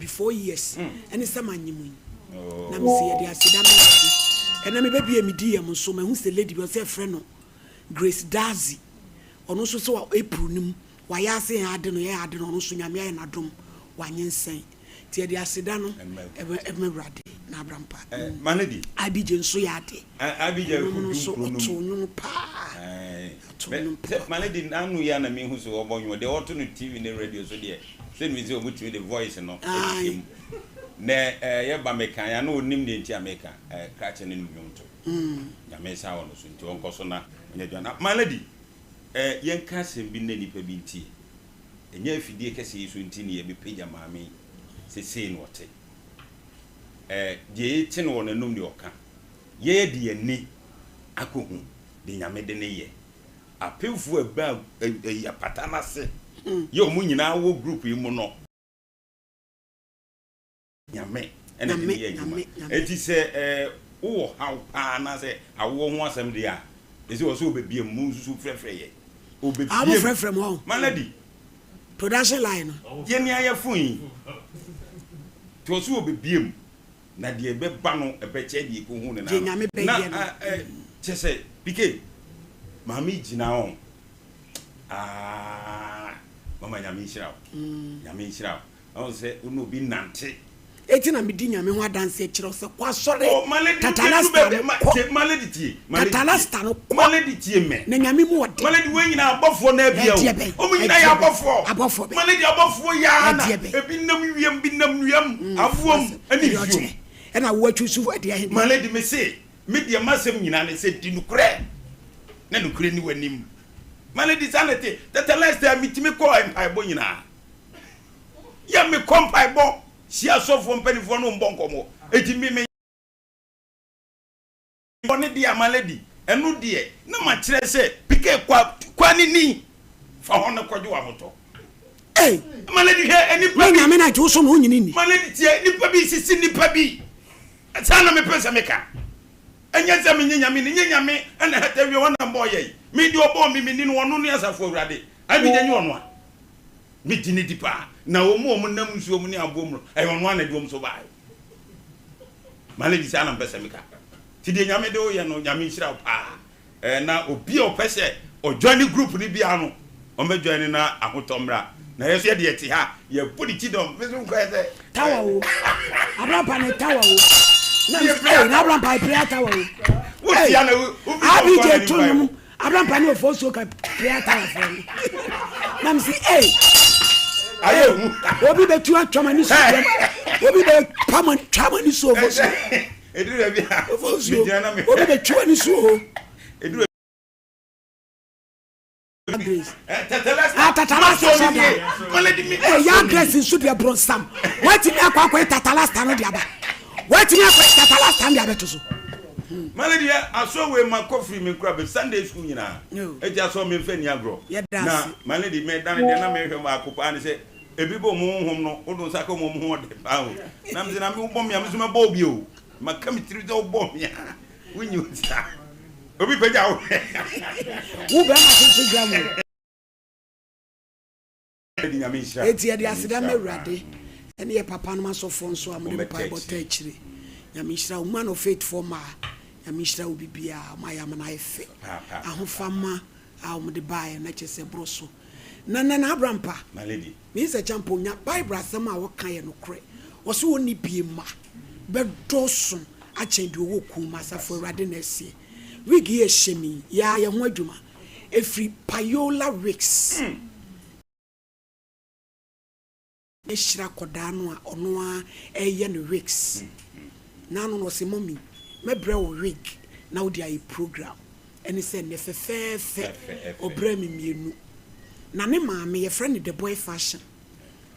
4 years ɛne sɛ manyem yi na mese yɛde aseda ma Awurade. Ɛnɛ mebɛbie me DM nso, mahu sɛ lady bi ɔsɛ ɛfrɛ no Grace Dazi, ɔno nso sɛ wa April no mu wayɛ ase yɛn ade no, yɛyɛ ade no, ɔno nso Nyame ayɛ n'adom wanyensɛn, nti yɛde aseda no ɛma Awurade na abrampa. My lady. Abigye nso yɛ ade. Abigye. Ɔno no nso ɔto nnwom paa, ɔto nnwom paa. My lady, nanu yi a na mehu so ɔbɔ nnwom deɛ, ɔto no TV ne radio so deɛ, sɛ mi sɛ ɔmutumi de voice no ɛhyehyɛ mu na yɛba meka ya na onim deɛ nti a meka krakye ne no nnwom to. Nyame nsa wɔ no so, nti ɔnkɔ so na ɔnyɛ adwuma. Na my lady, yɛnka asɛm bi na nipa bi ntie. Ɛnyɛ afidie kɛseɛ yi so nti ne yɛbɛpagya maame yi sesei na ɔte deɛ yɛte no wɔ n'anum deɛ ɔka. Yɛyɛ de yɛni akɔhu de Nyame de ne yɛ apemfoɔ a ɛba apata no ase yɛ ɔmo nyinaa wɔ group yi mu no. Nyame ɛna de ne yɛ adwuma. Eti sɛ wowɔ haw paa anaasɛ awoɔ ho asɛm deɛ a, ɛsɛ wɔ sɛ wobɛbie mu nsusu frɛfrɛ yɛ. A mo frɛfrɛ mo hɔ. My lady. Production line no. Yɛni ayɛ phone yi nti wɔ sɛ wobɛbie mu na deɛ ɛbɛba no ɛbɛkyɛ deɛ ɛkɔhu ne Deɛ Nyame bɛyɛ na no. Kyɛ sɛ pike maame gyina hɔ aa, mama, Nyame nhyira wo, Nyame nhyira wo. Ɔn sɛ wo ne obi nante. Eti na medi Nyame ho adanseɛ kyerɛ wo sɛ kɔ asɔre. Oh, my lady. Tatalasta no kɔ. Tie, my lady, tie, my lady. Tatalasta no kɔ. My lady, tie me. Na Nyame mu ɔden. My lady, wɔn nyinaa abɔfoɔ na abia o. Ɛdeɛ bɛn? Wɔn nyinaa yɛ Ɛdeɛ bɛn? abɔfoɔ. Abɔfoɔ bɛn? My lady, abɔfoɔ yaa na Ɛdeɛ bɛn? ebi nam wiem, bi nam nnuam, aboam ɛne Ɛdeɛ nsuom. ɔkyerɛ ɛna wo atwi so ɛdeɛ he? My lady, me se me deɛ m'asɛm nyinaa ne sɛ di nokorɛ na nokorɛ ni w'anim. My lady, saa na te tatalasta metumi kɔ mpaebɔ nyinaa yɛ, mekɔ mpaebɔ hyia asɔfoɔ mpanimfoɔ no mbɔ nkɔmmɔ, eti me bɔ ne deɛ a, my lady, ɛno deɛ na ma kyerɛ sɛ pike kwa kwa ne ni fa hɔ no kɔgye w'ahotɔ. Ei! My lady, hwɛ, nipa Ne bi Nyame na nti wo so no wonyini ni. My lady, tie, nipa bi sisi nipa bi saa na mepɛ sɛ meka. Ɛnyɛ sɛ menye Nyame ne nye Nyame ɛna hɛtɛ wie wɔna mbɔ yɛ yi. Me deɛ ɔbɔɔ me meni no, ɔno ne asafo Awurade abi gya nye ɔno a megye ne di paa na wɔn mu a wɔn nam nsuo mu ne aboɔ mu no, ɛyɛ ɔno a na de wɔn so baeɛ. My lady, saa na mpɛ sɛ meka. Ti deɛ Nyame de woyɛ no, Nyame nhyira wo paa. Na obi a ɔpɛ sɛ ɔjoin ne group no biara no, ɔmbɛ join ne na ahotɔ mmra na yɛ so yɛ deɛ te ha yɛbɔ ne ti dɔm me so nkɔyɛ sɛ Tawa o, Abrampa ne tawa o na ee na Abrampa prayer tower o. Wotia na wo wo Abigye to nnwom Abrampa ne ofo so ka prayer tower fo no na mi si ee. Ayɛ hu. Obi bɛ tu atwa ma ni so, obi bɛ pa ma twa ma ni so, ofo so. Eduru baabi a Ofo so. megyina na mehwɛ. Obi bɛ twa ni so o. Eduru Grace. Tatalasta. Ah, Tatalasta sɔ da. Ee, ya Grace nso deɛ bronsam watumi akɔ akɔyɛ Tatalasta no de aba, watumi akɔyɛ Tatalasta no de abɛto so. My lady, asɔ wei ma kɔ firi mi nkura bɛ Sunday school nyinaa. Yo. Eti asɔ mi nfɛ ni agorɔ. Yɛda Na ase. My lady, mɛ dan deɛ na mɛ hwɛ baako paa ne sɛ ebi bɔ ɔmo honhom no wodo nsa ka ɔmo ho ɔde paa o. Na mi sɛ na mi wobɔ mi a, mi nso mɛ bɔ obi o. Ma ka mi tiri sɛ wobɔ mi a wonyi o nsa obi pagya wo. Wo bɛrima tete gram o. Lady, Nyame nhyira. Eti yɛde aseda ma Nyame nhyira Awurade ɛne yɛ papa nom asɔfoɔ nso a mode Wɔmmɛta mpaebɔ ta akyire. akyire. Nyame nhyira wo. Woman of Faith foɔ mmaa, Nyame nhyira wo bibiaa ɔma ayɛ ama no ayɛ fɛ. Paa paa. Ahofama a wɔde baeɛ na kyerɛ sɛ boro so na nana Abrampa. My lady. Meyi sɛ Champo nya Bible asɛm a wɔka yɛ nokorɛ. Ɔsɛ wɔnni bie mma bɛdɔɔso akyɛn deɛ ɔwɔ kuo mu. Asafo Awurade na ɛseɛ. Wig yi ɛhyɛ mi yɛa yɛ ho adwuma ɛfiri Payola Wigs. Ahyira akɔdaa no a ɔno a ɛyɛ no wigs n'ano na ɔsɛ, "Mummy, mɛbrɛ wo wig na wode ayɛ program." Ɛne sɛ nnɛ fɛfɛɛfɛ ɔbrɛ me mmienu. Na ne maame yɛfrɛ no The Boy Fashion,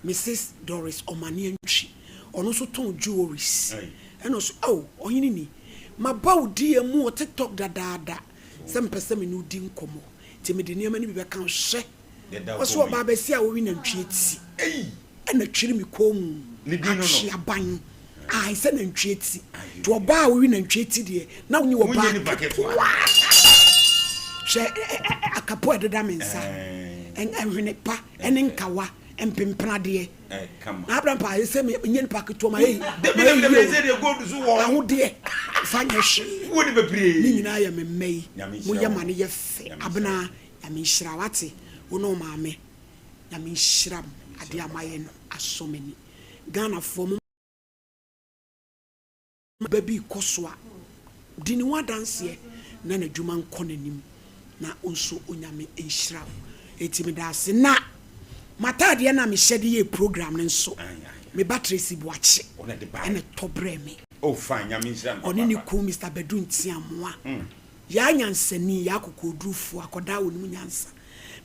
Mrs Doris Ɔmane Antwi, ɔno nso tɔn jewelries. Ɛna ɔso, "Oh, ɔhene ni maba wo DM mu wɔ TikTok dadaada sɛ mepɛ sɛ me ne wo di nkɔmmɔ, nti mede nneɛma no bi bɛka wo hwɛ." Ɔsɛ ɔbaa bɛsi a wɔwi nantwie ti ɛna twiri me kɔn mu atwe aban a sɛ nantwie ti, nti ɔbaa a wɔwi nantwie ti deɛ na wonye ɔbaa ketewa. Hwɛ akapo a ɛdeda me nsa, ɛhwene pa ɛne nkawa. Mpempenadeɛ. Na abra mpa ayɛ sɛ menyɛ nipa ketewa ma yɛ yie o. Ahodeɛ fa nyɛ hwee. Ne nyinaa yɛ me mma yi. Moyɛ ma no yɛ fɛ. Abena Nyame nhyira wo wate. Wo ne wo maame Nyame nhyira mo. Adeɛ a moayɛ no asɔ m'ani. Ghanafoɔ mo. ba bi rekɔ so a, di ne ho adanseɛ na n'adwuma nkɔ n'anim na wo nso Onyame nhyira wo. Enti meda ase. Na m'ataadeɛ no a mehyɛ de yɛɛ program no nso, me ba Tracy Boakye na ɛtɔ brɛɛ me. Ɔne ne kunu Mister Badu Ntiamoa. Yaa nyansani, yaa akokoɔdurufoɔ, akɔdaa a ɔnim nyansa.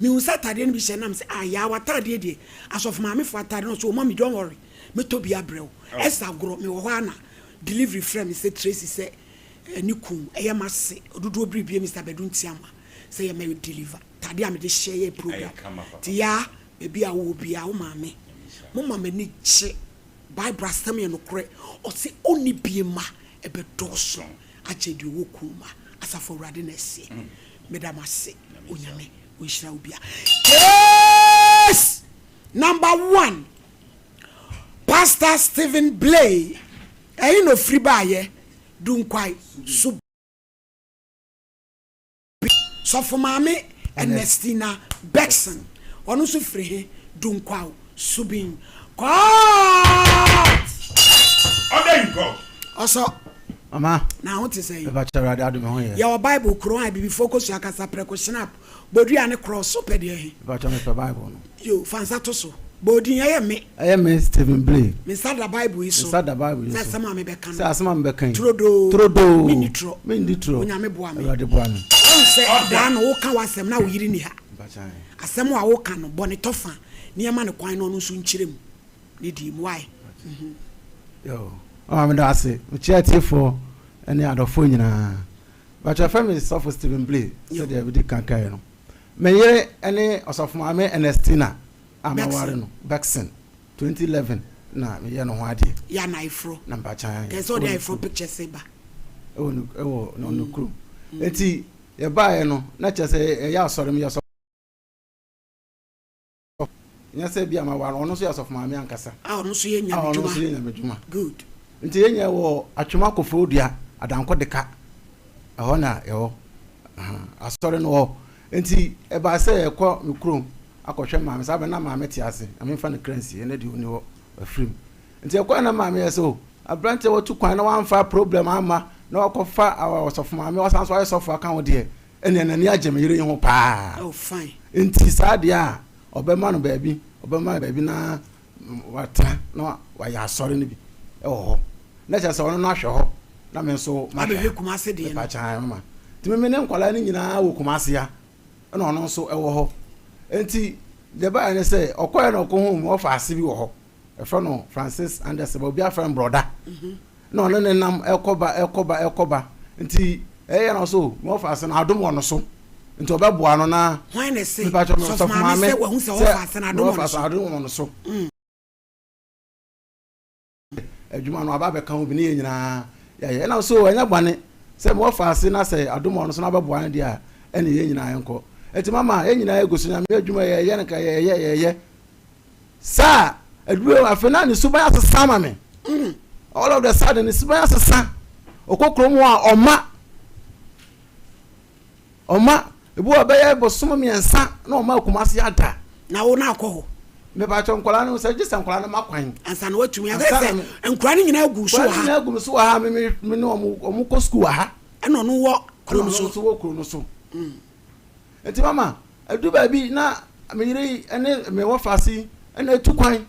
Mehu sɛ ataadeɛ no bi hyɛ no na mesɛ, ah yaa w'ataadeɛ deɛ, asɔfo maamefoɔ ataadeɛ no, ɔse oh mummy don't worry, mɛtɔ bi abrɛ wo. Esther agorɔ, mewɔ hɔ ara na delivery frɛ me sɛ Tracy sɛ ne kun, ɛyɛ m'ase, ɔdodoɔ biribie Mister Badu Ntiamah sɛ yɛ mɛ deliver ataadeɛ a mede hyɛ yɛ program. Nti yaa, baabi a wowɔ biara, wo maame, moma m'ani gye, Bible asɛm yɛ nokorɛ, ɔse ɔnni bie mma ɛbɛdɔɔso. Akyɛ deɛ ɔwɔ kuo ma asafo awurade na ɛseɛ meda mo ase onyame ɔnhyira wo bia case number one pastor Stephen Blay ɛhe na ofiri baayɛ Dunkwae so Sɔfo Maame Ernestina Beckson, ɔno nso firi he? Dunkwaw, Subin. Court! Order in court. Ɔsɔ. Mama. Na ho te sɛn? Mepa kyɛw, Awurade adom, me ho yɛ. Yɛwɔ Bible kron a abibifoɔ kɔsua kasa prɛko, schnapp, bodua ne krɔɔs. Wopɛ deɛ he? Mepa kyɛw, mepɛ Bible no. Yo, fa nsa to so. Bɔ odin, ɛyɛ me. Ɛyɛ me, Stephen Blay. Me nsa da Bible yi so. Me nsa da Bible yi so. Sɛ asɛm a mebɛka no. Sɛ asɛm a mebɛka yi. Turodoo. Turodoo. Menni torɔ. Menni torɔ. Onyame boa me. Awurade boa me. Woahu sɛ daa no woka w'asɛm na wo yere nni ha. Asɛm a woka no, bɔ ne tɔfa na yɛma no kwan na ɔno nso nkyerɛ mu ne deɛ mu. Why? Mhm. Yo, mama meda ase. Mekyia atiefoɔ ne adɔfoɔ nyinaa. Bàtchɛ fɛ me Sɔfo Stephen Blay sɛdeɛ mede kan kaeɛ no. Me yere ne Ɔsɔfo Maame Ernestina a maware no, Beckson, 2011 na meyɛɛ ne ho adeɛ. Yɛ na ayeforo. Na mpakyɛ. Kɛse ɔde ayeforo pictures ba. Ɛwɔ ne ɛwɔ ne ne kurom. Eti yɛbaeɛ no na kyerɛ sɛ ɛyɛ asɔre meyɛ sɔfo. Nyɛ sɛ bi a maware ɔno nso yɛ asɔfo maame ankasa. A ɔno nso yɛ nyame dwuma. A ɔno nso yɛ nyame dwuma. Good. Nti yɛn nyinaa wɔ Atwema Koforidua Adanko Deka. Ɛhɔ na yɛwɔ. Asɔre no wɔ hɔ. Nti ɛbaa sɛ yɛkɔ me kurom akɔhwɛ maame. Saa bɛ na maame te ase. Nyame mfa ne kra nsie. Ɛnɛ deɛ ɔnni hɔ. Wafiri mu. Nti yɛkɔɛ na maame yɛ sɛ o, aberanteɛ watu kwan na wamfa problem amma na wakɔfa ɔsɔfo maame wasan so ayɛ sɔfo aka ho deɛ, ɛnneɛ n'ani agye me yere yi ho paa. Oh, fine. Nti saa deɛ a, ɔbɛma no baabi, ɔbɛma no baabi na watena na wayɛ asɔre no bi wɔ hɔ. Na kyerɛ sɛ ɔno no ahwɛ hɔ na me nso mahwɛ ha. Abɛhwɛ Kumase deɛ no. Mepa kyɛw mama. Nti me me ne nkwadaa no nyinaa wɔ Kumase ha ɛna ɔno nso wɔ hɔ. Nti deɛ ɛbaeɛ ne sɛ ɔkɔeɛ na ɔkɔhuu me ɔfa ase bi wɔ hɔ. Yɛfrɛ no Francis Anderson, but obiara frɛ no Brɔda. Na ɔne ne nam ɛkɔba ɛkɔba ɛkɔba. Nti ɛyɛ na ɔsɛ o, me ɔfa ase no adom wɔ no so. Nti ɔbɛboa no na. Hwan na ɛse? Mepa kyɛw, Sɔfo maame sɛ wahu sɛ ɔfa ase no adom wɔ no so. Adom wɔ no so. Adwuma no aba abɛka ho bi ne yɛn nyinaa yɛayɛ. Ɛna so ɛnyɛ bɔne sɛ me wɔfa ase na sɛ adom wɔ no so na abɛboa no deɛ a, ɛne yɛn nyinaa yɛnkɔ. Nti mama yɛn nyinaa yɛgu so Nyame adwuma yɛyɛ no ka yɛyɛ yɛyɛ. Saa aduru afei na ne suban asesa ama me. All of the sudden ne suban asesa. Ɔkɔ kurom hɔ a ɔma ɔma ebi wɔ bɛyɛ bosom mmiɛnsa na ɔma Kumasi ada. Na wo na akɔ hɔ. Mepakyɛ nkwadaa no sɛ gye sɛ nkwadaa no ma kwan. Ansa na watumi akɔ sɛ nkwadaa no nyinaa gu so wɔ ha. Nkwadaa no nyinaa gu so wɔ ha me me me ne wɔn wɔn kɔ sukuu wɔ ha. Ɛna ɔno wɔ kuro no so. Ɛna ɔno nso wɔ kuro no so. Nti mama edu baabi na me yere yi ne me wɔfaase yi ɛna etu kwan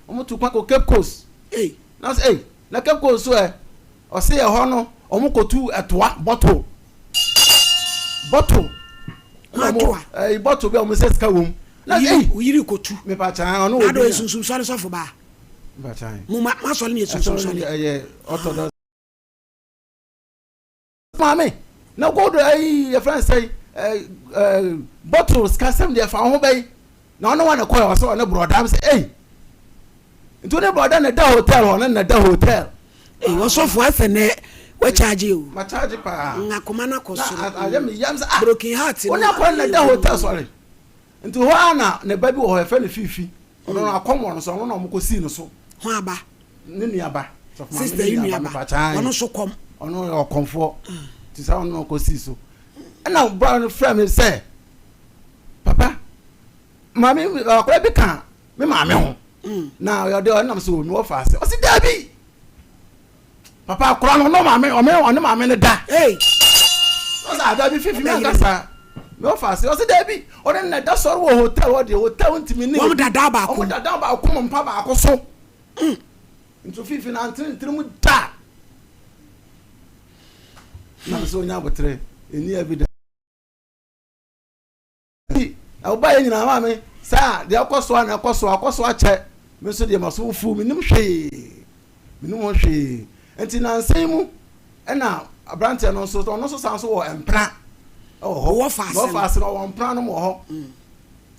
wɔn tu kwan kɔ Cape Coast. Ei. Na sɛ ei na Cape Coast so ɛ ɔse ɛhɔ no wɔn kɔ tu ɛtoa bottle bottle. Ɛtoa. Ɛyi bottle bi a wɔn sɛ sika wɔm. Na ei. Oyiri kɔ tu. Mepa kyan ɔno wɔ bi. Na do esunsum sɔre sɔfo baa. Mepa kyan. Mo ma ma sɔre ne esunsum sɔre. Ɛyɛ orthodox. Maame, na gold ayi yɛfrɛ no sɛ ɛɛ bottle sikasɛm deɛ fa ho bɛyi na ɔne wɔn na kɔɛ ɔsɛ ɔne borɔda sɛ ei nti ɔne borɔda na ɛda hotel hɔ ɔne na ɛda hotel. Ee ɔsɔfo asɛ nɛ wakyagye o. Makyagye paa. Akoma no akɔ soro. Na ayɛ me yam sɛ ah. Broken heart no. Ɔne akɔrɔ na ɛda hotel sɔre nti hɔ ara na ne ba bi wɔ hɔ yɛfrɛ no Fifi. Ɔno no akɔm wɔ no so, ɔno na ɔmo kɔ sii no so. Hwan ba? Ne nua ba. Sɔfo maame Sister ne yi nua nua ba ba. mepa kyɛw. Ɔno nso kɔm. Ɔno yɛ ɔkɔmfoɔ. Nti saa ɔno na ɔkɔ sii so. Ɛna bra no frɛ me sɛ, papa, maame akwadaa bi ka me maame ho. Na ɔde ɔnam sɛ omi wɔ faase. Ɔsi daabi. Papa akora no ɔno maame ɔme ɔne maame no da. Hey. Ɔsɛ adabi fifi mi ankasa. Mi wɔ faase. Ɔsɛ daabi. Ɔne na da sɔre wɔ hotel hɔ deɛ hotel ntumi ne. Wɔn dada baako. Wɔn dada baako mu mpa baako so. Nti fifi na ntene ntene mu da. Na mi sɛ onya abotere eni evidence. Nti ɔbaeɛ nyinaa maame saa deɛ ɛkɔ so a na ɛkɔ so akɔ so akyɛ me nso deɛ maso fu menim hwee menim ho hwee nti nansa yi mu ɛna aberanteɛ no nso ɔno nso san so wɔ mpena ɛwɔ hɔ Wɔ faase no. wɔ faase no ɔwɔ mpena no wɔ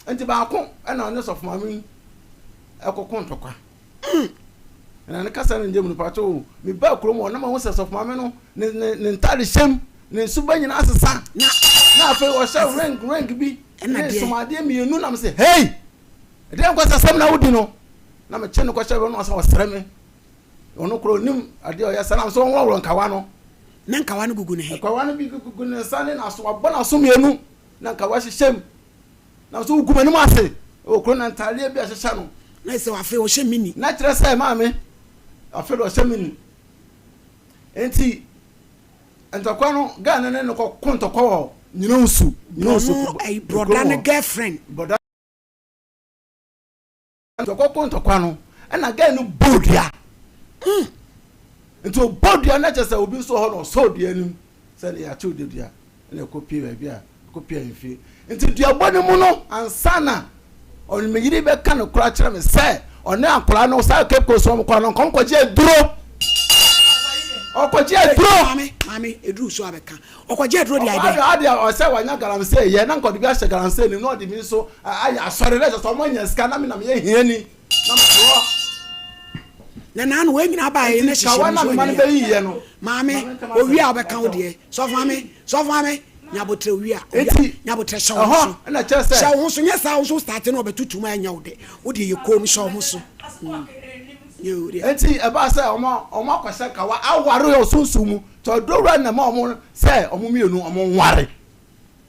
hɔ nti baako ɛna ɔne sɔfo maame yi ɛkɔko ntɔkwa na ne kasa no nyɛ mu no pakyɛ o mebaa kurom hɔ na mahu sɛ sɔfo maame no ne ne ne ntaade hyɛm ne nsuba nyinaa asesa Na na afei ɔhyɛ ring ring bi Ɛna ne deɛ? nsomadeɛ mmienu nam sɛ hei ɛdeɛ nkɔsɛ sɛm na wodi no na mekyɛ no kɔhyɛ bɛ no ɔsɛ ɔsrɛ me ɔno korɔ onim adeɛ ɔyɛ sɛ nam sɛ ɔnworɔworɔ nkawa no ne nkawa no gugu ne he. nkawa no bi gugu ne nsa ne n'aso wabɔ n'aso mmienu na nkawa hyehyɛ mu nam sɛ wogu m'anim ase ɛwɔ kuro na ntaadeɛ bi a ɛhyehyɛ no Na sɛ afei ɔhyɛ mini. Na kyerɛ sɛ maame afei de ɔhyɛ mini nti ntɔkwa no gaa no ne no kɔ ko ntɔkwa wɔ nyina nsu nyina nsu Ɔno ɛyi brɔda ne girlfriend. brɔda ntɔkwa ko ntɔkwa no ɛna gaa no bɔ dua nti ɔbɔ dua na kyerɛ sɛ obi nso wɔ hɔ na ɔsɔ dua no mu sɛ ne yɛakyew de dua ɛna ɛkɔ pie baabi a ɛkɔ pie ahemfie nti duabɔ no mu no ansa na ɔne me yere bɛka no kora kyerɛ me sɛ ɔne akwaraa no saa Cape Coast wɔn kora no nkɔm kɔgye aduro ɔkɔgye aduro Maame maame eduru so abɛka. Ɔkɔgye aduro de ayɛ ɔkɔ dɛ. adeɛ ɔsɛ wanya galamsey yɛ na nkɔde bi ahyɛ galamsey nim na ɔde bi nso ayɛ asɔre na ɛsɛ sɛ ɔmo anya sika na me na meyɛ hiani na mete hɔ Na naanu wɔn nyinaa baa yɛ na nti kawa hyehyɛ mu na so mema no ɛnyɛ. bɛyi yɛ no Maame Maame nka owie a m'asɛm. ɔbɛka wo deɛ. Sɔfo maame sɔfo maame nyabotrɛ owie a owie a Enti, nyabotrɛ hyɛ wo ho ɛhɔ so. ɛna kyerɛ sɛ Hyɛ wo ho so nyɛ saa wo nso start na ɔbɛtutu mu a ɛnyɛ wo de. Wo deɛ yɛ koom hyɛ wo ho so. Yɛ o deɛ. Enti ɛbaa sɛ ɔmo ɔmo akɔhyɛ kawa aware wɔ sunsun mu nti ɔdɔ wura na ɛma ɔmo sɛ ɔmo mmienu ɔmo nware.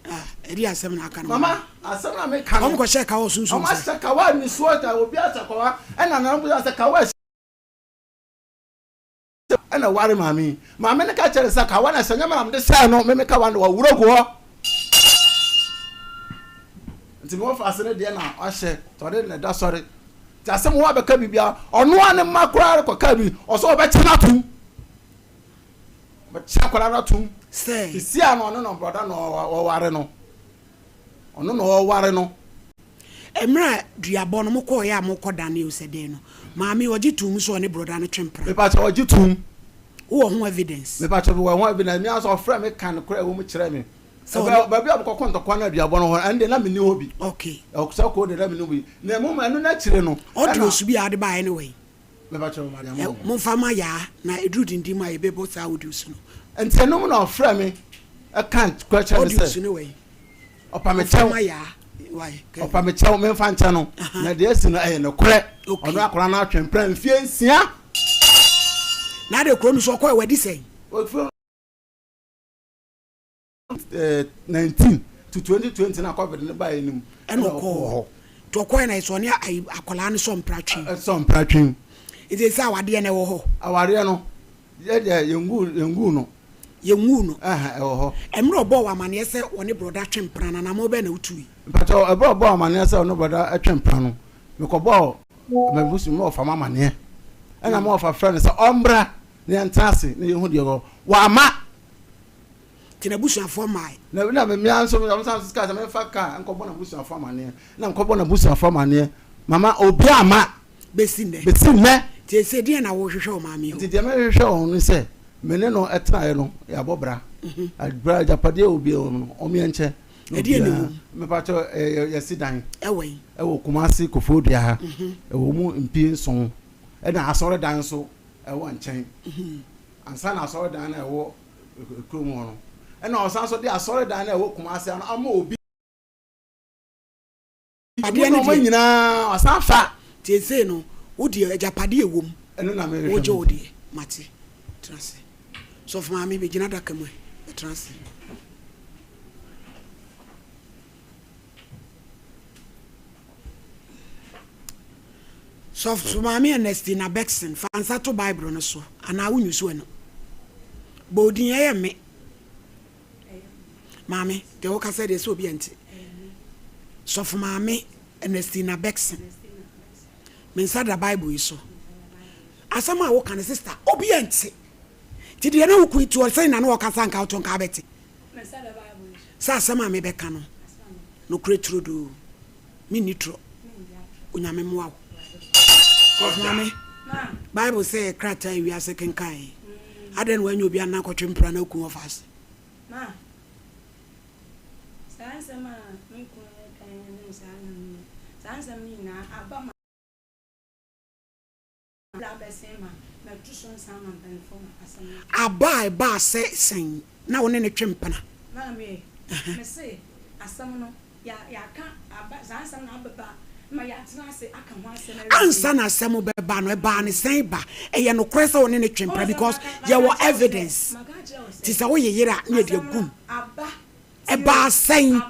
Ah ɛdi asɛm na aka no. Mama asɛm na meka no Ɔmo kɔhyɛ kawa wɔ sunsun ɔmo sɛ. ahyɛ kawa nisuo ta obi ahyɛ kawa ɛna nana bi sɛ kawa ɛhyɛ ɛna ware maame yi maame no ka kyerɛ sɛ kawa na hyɛ nyɛma na mede hyɛɛ no meme kawa no wɔwura gu hɔ nti mewɔ faase no deɛ na wahyɛ nti ɔde ne da sɔre nti asɛm wɔ abɛka biribia ɔno a ne mma koraa kɔka bi ɔsɛ ɔbɛkyɛ no atom ɔbɛkyɛ akwadaa no atom Sɛ. sisi a no ɔno na brɔda na ɔware no ɔno na ɔware no Mmerɛ a duabɔ no mokɔɔyɛ a mokɔ dane o sɛ dɛn no maame ɔgye tum sɛ ɔne brɔda no twe mpena. Mepakyɛ ɔgye tum. Wowɔ ho evidence? Mepakyɛ mewɔ ho evidence mi nso ɔfrɛ me ka no korɛ ɛwɔ mu kyerɛ me. Sɛ ɔne Baabi a mokɔkɔ ntɔkwa no aduabɔ no hɔ ɛno deɛ na menni hɔ bi. Okay. Sɛ kuro deɛ na menni hɔ bi. Na mmom ɛno n'akyire no Audio ɛna so bi a wode baeɛ ne wɔ yi? Mepakyɛ ma deɛ mo Momfa ma yaa na ɛduru dindin mu a yɛbɛbɔ saa audio so no. Nti ɛno mu na ɔfrɛ me ɛka korɛ kyerɛ me Audio so sɛ ne wɔ yi? ɔpa me Momfa kyɛw ma yaa why? ɔpa me kyɛw memfa nkyɛ no na deɛ asi no ɛyɛ nokorɛ Okay. ɔno akwadaa no atwe mpena mfie 6 Na ade kuro no so ɔkɔɛ wadi sɛn? Ofiri 19 to 2020 na covid no baeɛ no mu Ɛna ɔkɔɔ hɔ. Nti ɔkɔɛ na ɛsɛ ɔne ayi akwadaa no sɔ mpena twe. Sɔ mpena twe. Nti sɛ awadeɛ no ɛwɔ hɔ. Awadeɛ no yɛ deɛ yɛngu yɛngu no. Yɛngu no. Ɛhɛn ɛwɔ hɔ. Mmerɛ ɔbɔɔ wɔ amaneɛ sɛ ɔne brɔda twe mpena no anamɔ bɛn na wotui? Mpakyɛw ɛberɛ ɔbɔɔ amaneɛ sɛ ɔne brɔda twe mpena no mekɔbɔɔ m'abusua me wɔfa m'amaneɛ ɛna me wɔfa frɛ no sɛ ɔmmra na yɛntena ase na yɛhu deɛ ɛwɔ hɔ wamma. Nti n'abusuafoɔ mmae. Na na me mmea nso me san kaa sɛ memfa kaa nkɔbɔ n'abusuafoɔ amaneɛ na nkɔbɔ n'abusuafoɔ amaneɛ mama obi amma. Bɛsi nnɛ. Bɛsi nnɛ. Nti ɛsɛ deɛ na wohwehwɛ wɔ maame hɔ? Nti deɛ mehwehwɛ wɔ no sɛ me ne no tenaeɛ no yɛabɔ bra. Bra agyapadeɛ wɔ biara mu no ɔmeɛ nkyɛ. Ɛdeɛ na ɛwɔ mu? Mepakyɛ yɛsi dan. Ɛwɔ yi? Ɛwɔ Kumasi Koforidua ha. Ɛwɔ mu mpie 7. Ɛna asɔredan nso ɛwɔ nkyɛn. Ansa na asɔredan no a ɛwɔ kurom hɔ no. Ɛna ɔsan nso de asɔredan no a ɛwɔ Kumasi ano ama obi. Adeɛ no deɛ nyinaa ɔsan fa. Nti seesei no, wo deɛ agyapadeɛ a ɛwɔ mu, Ɛno na merehwɛ wogye me wo deɛ. deɛ. Mate. Tena ase. Sɔfo maame, bɛgyina adaka mu ɛ. Bɛtena ase. Sɔfo maame Ernestina Beckson, fa nsa to Bible no so, anaa wonyi so ɛno. Bɔ odin, ɛyɛ me. Maame, deɛ wokasa deɛ sɛ obi ɛnte. Sɔfo maame Ernestina Beckson, me nsa da Bible yi so. Asɛm a woka no, sista, obi ɛnte. Nti deɛ na wo kun toɔ sɛn na na ɔkasa nka woto nka abɛte. Sɛ asɛm a mebɛka no, nokorɛ turodoo, menni torɔ. Onyame mmoa wo. Sɔfo maame, Bible sɛ yɛ krataa a wiase kenkan yi. Adɛn na woanyɛ obi anna akɔtwe mpena na aku ɔfa ase? Ma, saa nsɛm a me kunu reka yi ne saa nsɛm no, saa nsɛm no nyinaa aba ma. Aba a ɛbaa sɛ sɛn na wo ne no twe mpena? Ansa na asɛm bɛba no, ɛbaa no sɛn ba? Ɛyɛ nokorɛ sɛ wo ne no twe mpena because yɛwɔ evidence. Nti sɛ woye yere a na yɛde agu mu. Ɛbaa sɛn?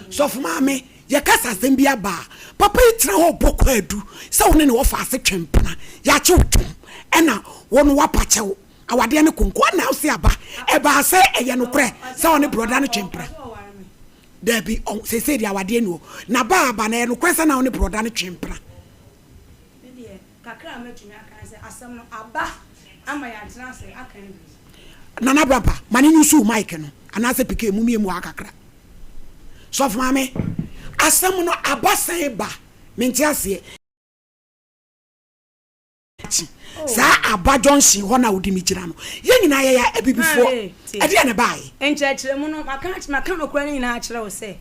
Sɔfo maame, yɛka sɛ asɛm bi aba a, papa yi tena hɔ rebɔ kwaadu sɛ wo ne ne wɔfa ase twe mpena, yɛakye wo twom, ɛna wo no woapa kyɛw, awadeɛ no konko, ɛna wo se aba, ɛbaa sɛ ɛyɛ nokorɛ sɛ ɔne brɔda no twe mpena? Daabi, seesei deɛ awadeɛ nni hɔ, na ba a aba no, ɛyɛ nokorɛ sɛ na wo ne brɔda no twe mpena? Me deɛ, kakra a mɛtumi aka ne sɛ, asɛm no aba ama yɛatena ase aka awie. Nana Brampa, ma ne nyusu mic no anaasɛ PK mu mie mu ha kakra. Sɔfo maame, asɛm no aba sɛn ba? Mente aseɛ. Akyi, saa aba junction hɔ no a wode me gyina no, yɛn nyinaa yɛyɛ abibifoɔ. Ɛdeɛn na ɛbaeɛ? Nkyerɛkyerɛmu no, maka maka nokorɛ no nyinaa akyerɛ wo sɛ,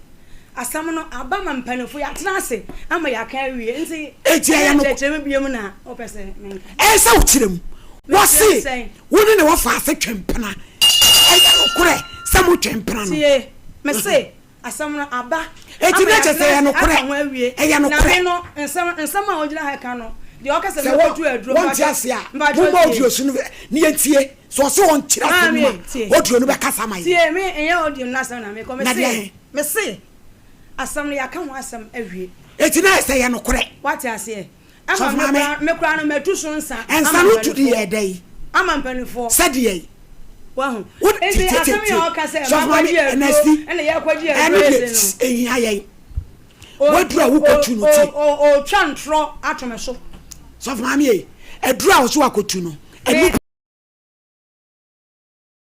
asɛm no aba ma mpanimfoɔ, yɛatena ase ama yɛaka awie, nti Enti ɛyɛ ɛdeɛn no. nkyerɛkyerɛmu biom na wopɛ sɛ menka? Ɛyɛ sɛ wokyerɛ mu. Menkyerɛ mu Wɔse sɛn? wo ne ne wɔfa ase twe mpena. Ɛyɛ nokorɛ sɛ motwe mpena no? Tie, mese Asɛm no aba Enti ama na kyerɛ sɛ yɛatena ɛyɛ ase nokorɛ. aka ho awie. Ɛyɛ Na nokorɛ. me no, nsɛm, nsɛm a ogyina ha ka no, deɛ ɔka sɛ Sɛ wɔ, mɛkɔtu aduro, wɔnte mpakyɛ, ase a, mpakyɛ momma tie. audio so no ne yɛntie. Sɛ ɔse ɔnkyerɛ asɛm no mu Maame, tie. a, audio no bɛkasa ama yɛn. Tie, me, ɛnyɛ audio no n'asɛm na mekɔ. Na deɛ Mese, he? mese, asɛm no, yɛaka ho asɛm awie. Enti na ayɛ sɛ ɛyɛ nokorɛ. Woate aseɛ? Sɔfo Ama me maame. koraa, me koraa no matu so nsa Nsa ama no tu de mpanimfoɔ. yɛɛ dɛn? Ama mpanimfoɔ. Sɛdeɛn? Wahu? Wo Nti tie tie asɛm yi tie. a ɔka sɛ Sɔfo maame makɔgye aduro Ernesti, ɛna yɛkɔgye ɛno aduro deɛ ese no. ehia yɛn. O W'aduro a o wokɔtu no o tie. o ɔretwa ntorɔ ato me so. Sɔfo maame ei, aduro a ɔso akɔtu no, ɛno Me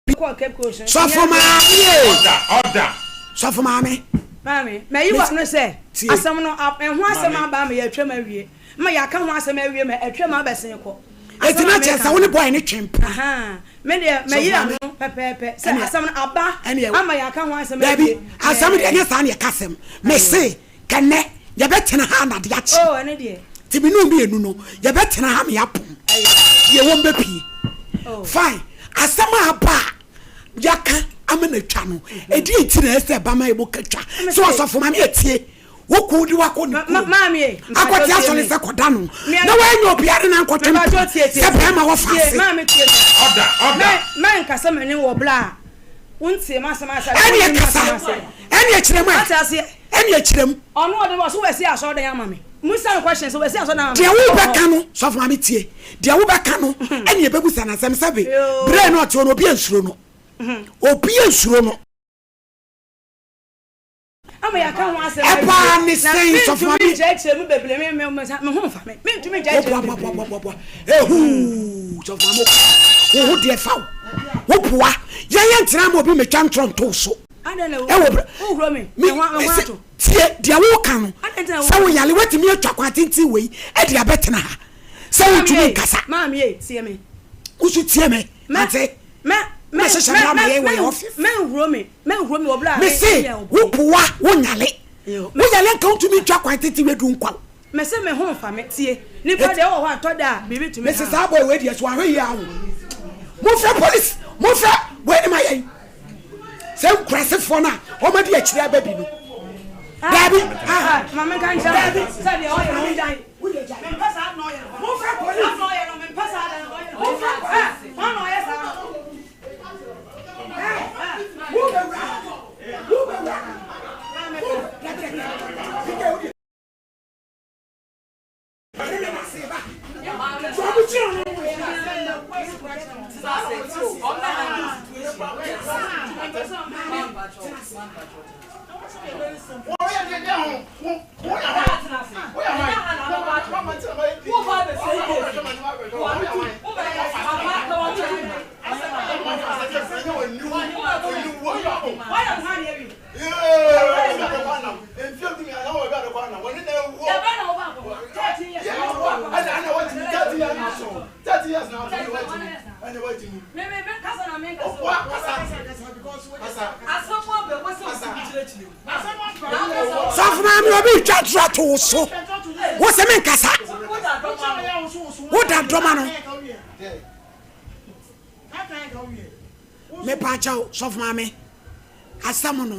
bi. kɔɔ Cape Coast no, Sɔfo ɛnyɛ aduro. maame ei. Order, order. Sɔfo maame. Maame, mayi Me w'ano sɛ tie. asɛm no a ɛho asɛm Maame. aba ama yɛatwam awie. Ma yɛaka ho asɛm awie ma atwam abɛsen kɔ. Enti Asɛm na a kyerɛ meka sɛ wo no. ne boy no twe mpena. Ahaa, me deɛ mayi Sɔfo maame. ano pɛpɛɛpɛ sɛ Ɛneɛ, asɛm no aba ɛneɛ, ama yɛaka ho asɛm daabi, awie. asɛm deɛ Ɛɛ, ɛnyɛ saa na yɛka asɛm. ayo. Mese, kɛnnɛ, yɛbɛtena ha na ade akye. Oh, ɛno deɛ. Nti me ne wo mmienu no, yɛbɛtena ha ma yɛapɔn. Ayo. Deɛ ɛwɔ mu bɛpue. Oh. Fine. Asɛm a aba a yɛaka ama no atwa no, ɛdeɛn nti na ɛsɛ sɛ ɛba ma yɛbɔ ka twa? Mese. Sɛ ɔsɔfo maame atie. Wo kunu de wo akɔ ne kurom akɔte asɔre sɛ kɔda no na woannya obiara ne no ankɔtwe mpena sɛ bɛrima wɔ faase. Ɛneɛ kasa, ɛneɛ kyerɛ mu ɛ, ɛneɛ kyerɛ mu. Deɛ wobɛka no, sɔfo maame tie, deɛ wobɛka no ɛneɛ bɛbusa no asɛm sɛbe berɛ no ɔte hɔ no obi ansuro no, obi ansuro no. Ama yɛaka ho asɛm awie. Ɛbaa ne Na sɛn sɔfo mentumi maame? nkyerɛkyerɛ mu bebree, me me me me ho mfa me, mentumi nkyerɛkyerɛ mu bebree. Boaboaboaboaboa. Ehuu sɔfo maame wo ho deɛ fa wo. Wo boa. Yɛn yɛn ntena ma obi metwa ntorɔ nto wo so. Adɛn na Ɛwɔ bra. wohuro me? Me Me ho me ho mese ato. tie deɛ woka no. Adɛn nti na Sɛ wohuro wo me? yale watumi atwa kwan tenten wei ɛde abɛtena ha. Sɛ Maame wontumi ei, nkasa. maame ei, tie me. Wo so tie me. Mɛ Ate. mɛ mɛ Wobɛhyehyɛ mɛ mmara ma mɛ yɛn wɔ mɛ yɛn office. mɛnhuro me. Mɛnhuro me wɔ berɛ a Mese menyɛɛ wo wo bɔne. boa wo nyale. Wo yale nka wontumi ntwa kwan tenten wei du nkwa wo. Mese me ho nfa me. Tie, nipa deɛ wowɔ hɔ a tɔ da a biribi tumi Mese ha saa wo. boy wei deɛ so wahwɛ yie awo. Monfrɛ police monfrɛ wei ne ma yɛn. Sɛ nkurasefoɔ no a wɔn adi akyire aba bi no. Dabi. Dabi. Momfrɛ police. Momfrɛ police. Wo bɛwura ha. Wo bɛwura ha. Wo dabi dabi dabi. PK wo deɛ. Sɔfo maame obi twa toro ato wo so wo sɛ menkasa woda dɔma no Mepaakyɛw, sɔfo maame, asɛm no.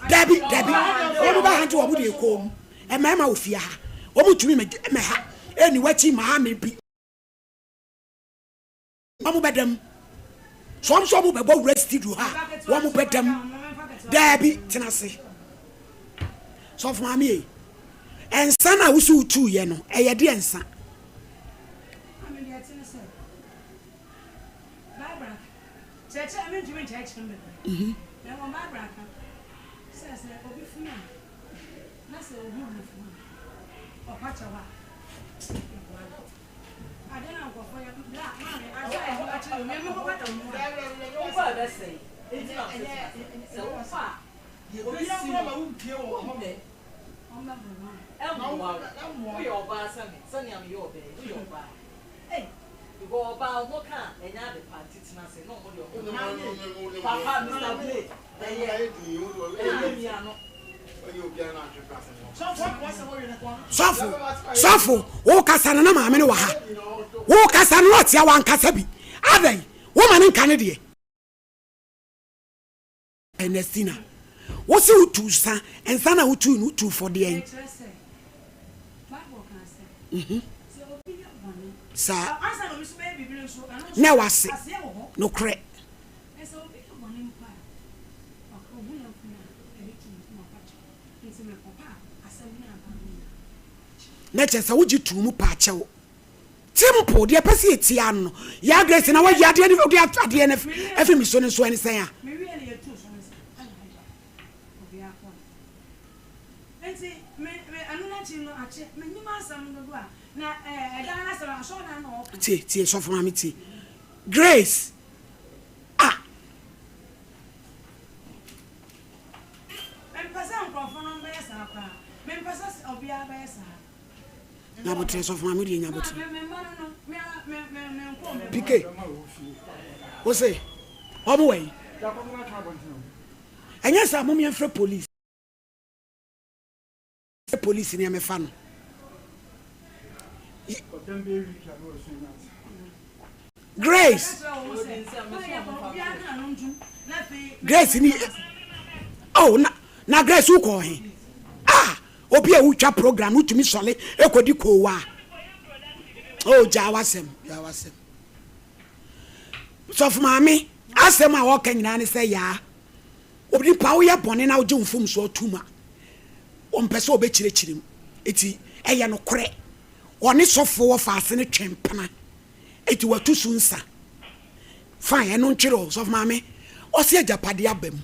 Dabi, dabi. Wɔn bɛ ha nti wɔn de kɔn mu. Mmarima wɔ fie ha. Wɔn ntumi mɛ ha. Ɛni wakyi ma ha mi bi. Wɔn bɛ dɛm. So wɔn nso wɔn bɛ bɔ wura studio ha. Wɔn bɛ dɛm. Dabi, tena ase. Sɔfo maame yi, nsa na wosi wotu yɛ no, ɛyɛ deɛ nsa. Barbara ka, Kyerɛkyerɛ a mentumi nkyerɛkyerɛ mu bebree, na mmom Barbara ka sɛ sɛ obi fom a na sɛ ohu ne fom a, ɔpa kyɛw a, ɛboa no. Ade no a nkurɔfoɔ yɛ, bra, maame, ansa a yɛbɛka kyerɛ wo, me mekɔpata wo mu a. Wokɔ a ɛbɛsɛe, enti na mese tena ase. Sɛ wokɔ a, deɛ ɛbɛsi no, wompɛ. Ɛmmoa wo. Woyɛ ɔbaa sɛ me, sɛnea meyɛ ɔbaa yi, woyɛ ɔbaa. Ei because ɔbaa wo ho ka a ɛnyɛ ade pa nti tena ase na ɔmo deɛ ɔmo ho papa Mister Blade ɛyɛ ɛyɛ mia no. Sɔfo sɔfo wo kasa no na maame no wɔ ha wo kasa no ɔtea wankasa bi adɛn wo ma ne nka ne deɛ. Ernestina, Wo se wotuu sa, nsa no a wotui no wotuu fɔ deɛn? Mhm. Saa. Na ɛwɔ ase. Nokorɛ. Na kyerɛ sɛ wogye tuu mu paakyɛw. Simple, deɛ ɛpɛ sɛ yɛtie ara no. Yaa Grace na wayi adeɛ no wode adeɛ no afiri me so no nso ɛne sɛn a? Tie, tie, sɔfo maame tie. Grace, ah. Mempɛ sɛ nkurɔfo no bɛyɛ saa koraa. Mempɛ sɛ obiara bɛyɛ saa. Nyabotrɛ sɔfo maame deɛ nyabotrɛ. Pike wo se ɔmo wɔ yi ɛnyɛ saa mom yɛmfrɛ police police ne ɛmɛfa no. Grace Grace ni oh na na Grace wokɔ he ah obi a wotwa program wotumi sɔle ekɔdi koowa oh gyaa wasɛm gyaa wasɛm sɔfo maame asɛm a ɔka nyinaa ne sɛ yaa onipa woyɛ bɔne na wogye wo mfomsoɔ tom a ɔmpɛ sɛ ɔbɛkyerɛkyerɛ mu eti ɛyɛ nokorɛ Ɔne sɔfoɔ wɔ faase no twe mpena eti watu so nsa fine ɛno ntwere o sɔfo maame ɔse agyapadeɛ aba mu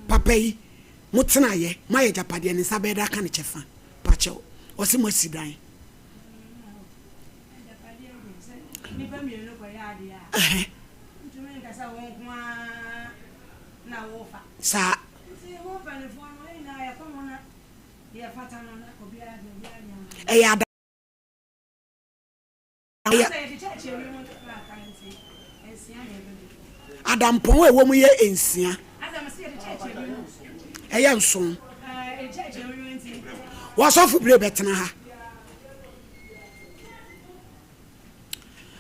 papa yi mo tenaeɛ mo ayɛ agyapadeɛ ne nsa bɛyɛ dɛ aka ne kyɛfa pakyɛw ɔse mo asi dan. Saa. Ɛyɛ ada ɛyɛ adampɔn a ɛwɔ mu yɛ nsia ɛyɛ nson wɔsɔfo bere bɛtena ha.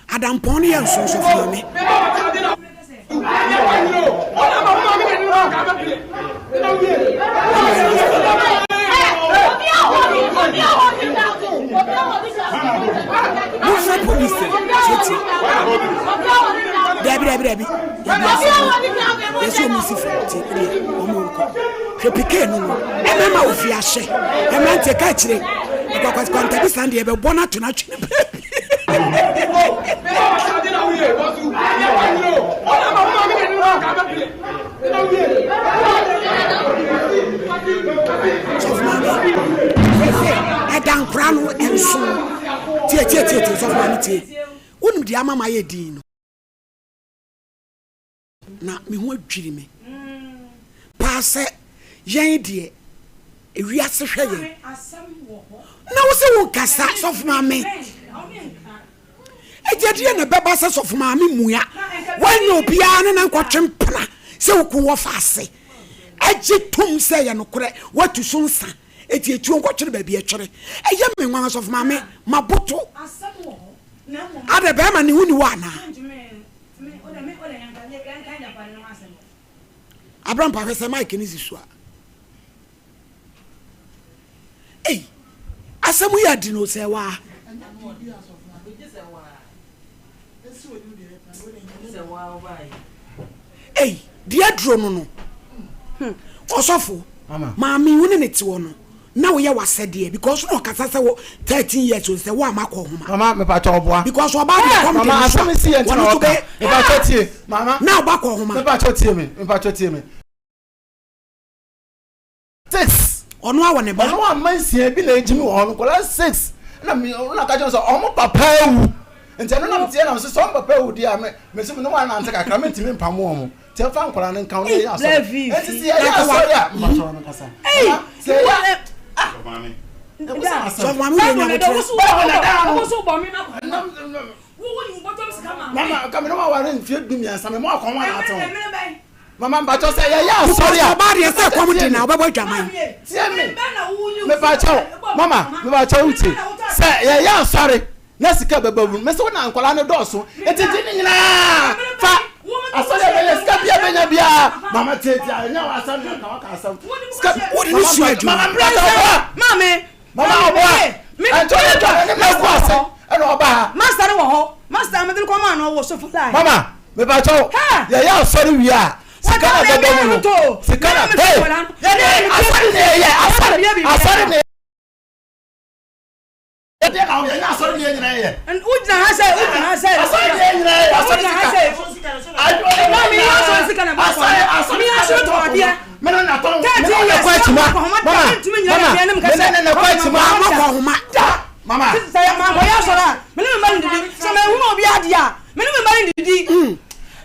Adampɔn no yɛ nso sɔfo maame. Mofrɛ polisi tietie. Dabi dabi dabi. Dabi asɛm no. Yɛsɛ ɔmo si fam nti deɛ ɔmo nkɔ. Hwɛ pikee no no. Ɛmɛma ofi ahyɛ. Ɛmmeranteɛ ka akyire. Akwakwanta bi san deɛ ɛbɛbɔ no ato no atwene baabi. Sɔfo maame, sese ɛda nkora no nso. Tie tie tie tie sɔfo maame tie. Wonim deɛ ama ma ayɛ din no. Na me ho adwiri me paa sɛ yɛn deɛ ewiase hwɛ yɛn. Na wo sɛ wo nkasa sɔfo maame. Agyadeɛ na ɛbɛba sɛ sɔfo maame mua woanyɛ obiara ne na nkɔtwe mpena sɛ wo kun wɔ faase agye tom sɛ ɛyɛ nokorɛ woatu so nsa eti etuo nkɔtwere baabi ɛtwere ɛyɛ me nwanwa sɔfo maame maboto adɛ bɛrima ne ho ni wɔ anaa Abrampa hwɛ sɛ mic ne si so a Ei, asɛm yi adi no sɛ waa. Ei, deɛ aduro no no. Hmm. Ɔsɔfo, maame wo ne ne te hɔ no, na woyɛ w'asɛdeɛ because na ɔkasa sɛ wo 13 years o sɛ wo ama kɔ homa. Mama, mepakyɛ ɔboa. Because ɔbaa deɛ kɔm de no so a, wɔn nso bɛ. Mepakyɛ tie, mama. Na ɔba kɔ homa. Mepakyɛ tie me, mepakyɛ tie me. Six. Ɔno a wɔ ne ba. Ɔno a mma nsia bi na egyimi wɔ hɔ no nkɔla six na mi ɔno na ka kyerɛ sɛ ɔmo papa awu nti ɛno na meteɛ na mesɛ sɛ ɔmo papa awu deɛ a me mese me ne wɔn anante kakra mentumi mpamo wɔn nti ɛmfa nkɔla no nka ho na yɛyɛ asɔre nti sɛ yɛyɛ asɔre a mpakyɛ ɔno kasa sɛ yɛyɛ ah sɔfo maame wei nyabotrɛ mama kamene wa ware mfie du mmiɛnsa me mo akɔn wa na ate ho Mama mpakyɛw sɛ yɛyɛ asɔre a. Ɔbaa deɛ sɛ kɔm de na ɔbɛbɔ adwaman. Tie me mepakyɛw mama mepakyɛw wotie sɛ yɛyɛ asɔre na sika bɛba mu mese wo na nkwadaa no dɔɔso nti gye ne nyinaa fa asɔre a bɛyɛ sika bia bɛnya biara mama tie tie ɛnyɛ wɔ asɛm na nka waka asɛm sika wode ne sua adwuma mama mepakyɛw maame Mama ɔboa. Ɛnti ɔyɛ dwa ne ma gu ase ɛna ɔba ha. Master no wɔ hɔ. Master mede no kɔmaa no ɔwɔ sofo line. Mama mepakyɛw yɛyɛ asɔre wie a sika na bɛba mu no sika na hey yɛde asɔre na yɛyɛ asɔre asɔre na yɛde na yɛnyɛ asɔre na yɛ nyinaa yɛ. Wogyina ha sɛ wogyina ha sɛ asɔre na yɛ nyinaa yɛ asɔre sika. Adwuma mi yɛ asɔre sika na bɔ kɔ mi yɛ asɔre tɔ adeɛ. Mene na tɔn mene na kɔ akyima mama mama mene na kɔ akyima mama kɔ homa da mama. Sɛ yɛ maa kɔyɛ asɔre a mene me mma ne didi sɛ mɛ ehunu obi adeɛ a mene me mma ne didi.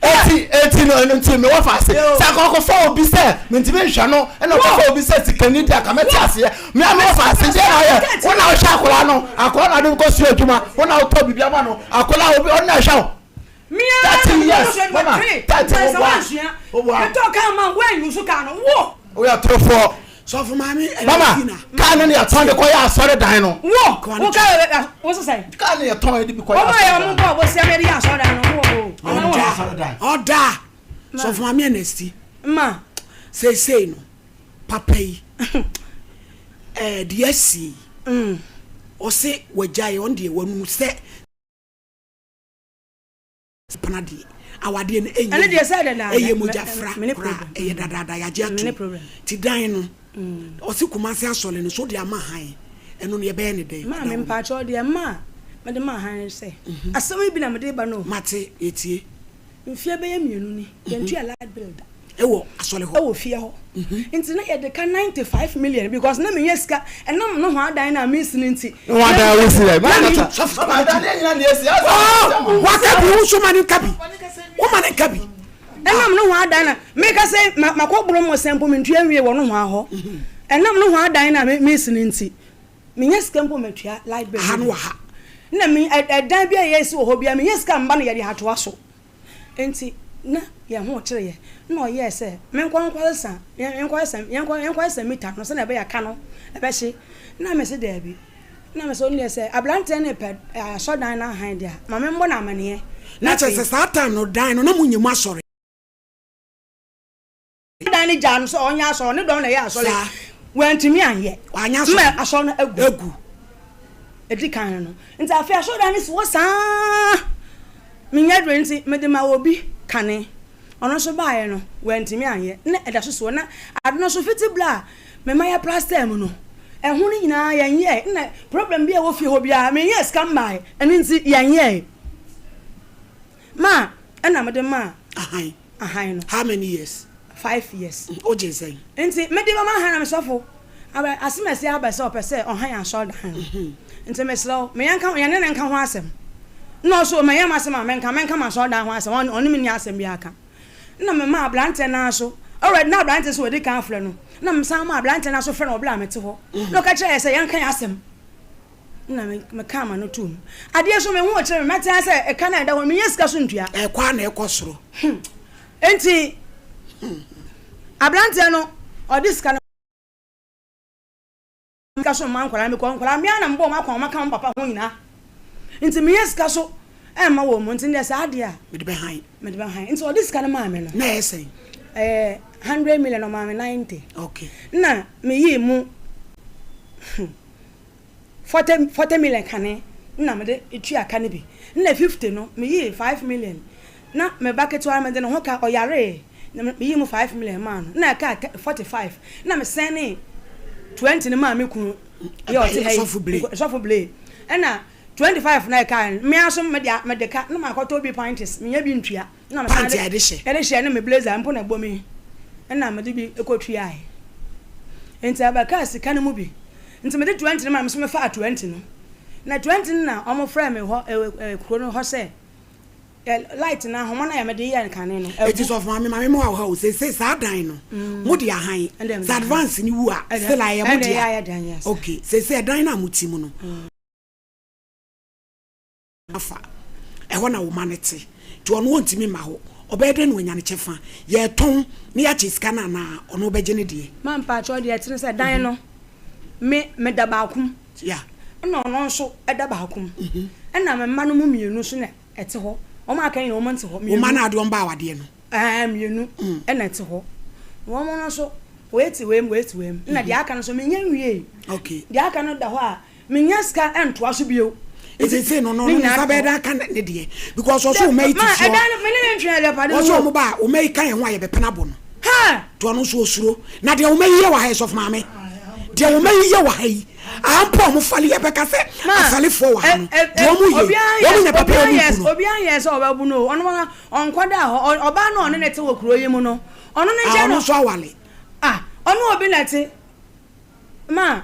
Eti eti no ɛno nti mewɔ fa ase sɛ akɔkɔfa obi sɛ mentumi nhwɛ no ɛna ɔkɔfa obi sɛ sikani di aka mɛte aseɛ me a mewɔ fa ase deɛ na ɔyɛ wo na wohwɛ akwadaa no akwadaa na ade kɔ sua adwuma wo na wotɔ biribi ama no akwadaa obi ɔno na ɛhwɛ wo. 13 years mama 13 wo boa metɔ kaa ma wo anyu kaa no wo woyɛ torofoɔ sɔfo maame mama kaa no ne yɛtɔn de kɔyɛ asɔre dan no wo wo kaa wo sesɛ kaa ne yɛtɔn de bi kɔyɛ asɔre dan ɔmo yɛ ɔmo bɔ ɔbɔ sia mɛde yɛ asɔre dan no wo ɔda ɔda sɔfo maame anasti ma seesei no papa yi ɛɛ deɛ asi ɔse wagyae ɔno deɛ wanu sɛ Sapena deɛ, awadeɛ no ɛnyɛ Ɛno deɛ sɛ dadaada. Ɛyɛ mogya fra Mene koraa, problem. ɛyɛ dadaada, yɛagye Mene atom. problem. Nti dan no, ɔse Kumasi asɔre no, so wode ama han, ɛno no yɛbɛyɛ no dɛn? Maame mpakyɛw deɛ mma a mede maa han ne sɛ, asɛm yi bi na mede reba no o. Mate, yɛtie. Mfeɛ bɛyɛ mmienu ni, yɛntua light bill da. Ɛwɔ asɔre hɔ. Ɛwɔ fie hɔ. Nti na yɛde ka 95 million because na menya sika ɛnam nohoa dan no a mesi no nti. Nohoa dan a wosi dɛ. Mama dan ne nyina na esi. Oh, waka bi wo nso ma ne nka bi. Wo ma ne nka bi. Ɛnam nohoa dan na meka sɛ makɔ boro mo sɛ mpo mentua nwie wɔ nohoa hɔ. Ɛnam nohoa dan na mesi no nti menya sika mpo matua light bill. Aha no wɔ ha. Na me ɛdan bi a yɛsi wɔ hɔ bi a menya sika mba no yɛde atoa so. Enti na yɛn ho rekyere yɛn. Ɛnna ɔyɛɛ sɛ menkɔ nkɔsesa, yɛnkɔsesa, yɛnkɔ, yɛnkɔsesa mita no sɛnea ɛbɛyɛ a ka no bɛhye. Ɛnna mese daabi. Ɛnna mese ɔno deɛ sɛ aberanteɛ no repɛ asɔredan no ahan deɛ a, ma memmɔ no amanneɛ. Na kyerɛ sɛ saa time no dan no na monyɛ mu asɔre. Dan no gyaa no sɛ ɔnyɛ asɔre, ɔne dɔm na ɛyɛ asɔre. Saa. Wantumi anyɛ. Wanyɛ asɔre. Ma asɔre no agu. Agu. Edi kan no. Nti afei asɔredan no si hɔ saa. Menyɛ dwene nti mede ma obi kane. Ɔno nso baeɛ no, wantumi anyɛ. Na ɛda so si hɔ. Na ade no nso fiti berɛ a me mma yɛ plaster mu no, ɛho no nyinaa yɛnyɛɛ. Na problem bi a ɛwɔ fie hɔ biara, menyɛɛ sika mmaeɛ. Ɛno nti yɛnyɛɛ. Ma ɛna mede maa Ahan. ahan no. How many years? 5 years. Wogye sɛn? Nti mede bɛma ahan na me sɔfo aba asemasi aba sɛ ɔpɛ sɛ ɔhan asɔredan no. Nti mesrɛ wo, me yɛnka yɛne no nka ho asɛm. Nna ɔse o mɛyɛ m'asɛm a menka, menka m'asɔredan ho asɛm, ɔne ɔne me nni asɛm biara ka. Nna memaa aberanteɛ no ara so, already na aberanteɛ nso wadi kan afrɛ no, nna mesan maa aberanteɛ no ara so frɛ no wɔ berɛ a mete hɔ. Nna ɔka kyerɛɛ yɛ sɛ yɛnka yɛn asɛm. Nna mekaa m'ano too mu. Adeɛ so me ho rekyere me, mɛte ara sɛ ɛka no a ɛda hɔ no, mennya sika so ntua. Ɛkɔ a na ɛkɔ soro. Hmm. Enti, aberanteɛ no, ɔde sika no sika so mma nkwadaa no mekɔ nkwadaa mmea na mbɔ wɔn akwan wɔn aka wɔn papa ho nyinaa nti meyɛ sika so ɛmma wɔn mu nti deɛ saa adeɛ a mede bɛhan mede bɛhan nti ɔde sika no maa me no na ɛyɛ sɛn ɛyɛ 100 million ɔmaa me 90 okay na meyii mu 40 40 million kane na mede tua ka no bi na 50 no meyii 5 million na me ba ketewa no mede ne ho ka ɔyaree na meyii mu 5 million maa no na ɛkaa 45 na mesɛnee 20 no maa me kunu yɛ ɔte ha yi sɔfo blee ɛna 25 na ɛkaa no mmea so mede mede ka na makɔtɔ bi panties menya bi ntua na mesan de hyɛ ɛde hyɛ ne me blazer mpo na ɛbɔ mi ɛna mede bi kɔtuae nti ɛbɛkaa sika no mu bi nti mede 20 no maa me so mefaa 20 no na 20 no na wɔn frɛ me hɔ ɛɛ kuro no hɔ sɛ light na ahoma na yɛ mede yɛ nkane no. Eti sɔfo maame maame mu awo ha o sese saa dan no mo de ahan sɛ advance ni wu a still ayɛ mo dea okay sese ɛdan no a mo ti mu no afa ɛhɔ na wo ma no te nti ɔno ɔntumi mma hɔ ɔbɛyɛ dɛn na wanya ne kyɛfa yɛtɔn ne yɛakyɛ sika no anaa ɔno ɔbɛgye ne deɛ. Ma mpakyɛw deɛ ɛte ne sɛ dan no me meda baako mu yeah ɛna ɔno nso ɛda baako mu ɛna me mma no mu mmienu nso na ɛte hɔ wɔn a aka nyinaa wɔn nte hɔ mmienu. Wo mma no a wɔde wɔn baa awadeɛ no. Ɛɛ mmienu ɛna ɛte hɔ wɔn no nso wei te wei mu wei te wei mu ɛna deɛ aka no nso menya nwiei. Okay. Deɛ aka no da hɔ a menya sika ntoa so bio. Nti sɛ no no no nsa bɛyɛ dɛ aka ne deɛ because ɔsɛ ɔma yi ti soɔ. Ɛdan no mene ne ntwɛn agyapadeɛ no. Ɔsɛ ɔmo ba a ɔma yi ka yɛn ho a yɛbɛpene abɔ no. Ha! Nti ɔno nso osuro na deɛ ɔma yi yɛ wɔ ha yi sɔfo maame deɛ ɔma yi yɛ wɔ ha yi ampa ɔmo fale yɛbɛka sɛ afalefoɔ wɔ ha no deɛ ɔmo yɛ ɔmo nyɛ papa ɔmo bu no. Obiara nyɛ sɛ ɔbɛbu no ɔno ɔnkɔ da hɔ ɔbaa no ɔne ne te wɔ kuro yi mu no ɔno ne nkyɛn no. Ɔno nso awale. Ah ɔno obi na te ma.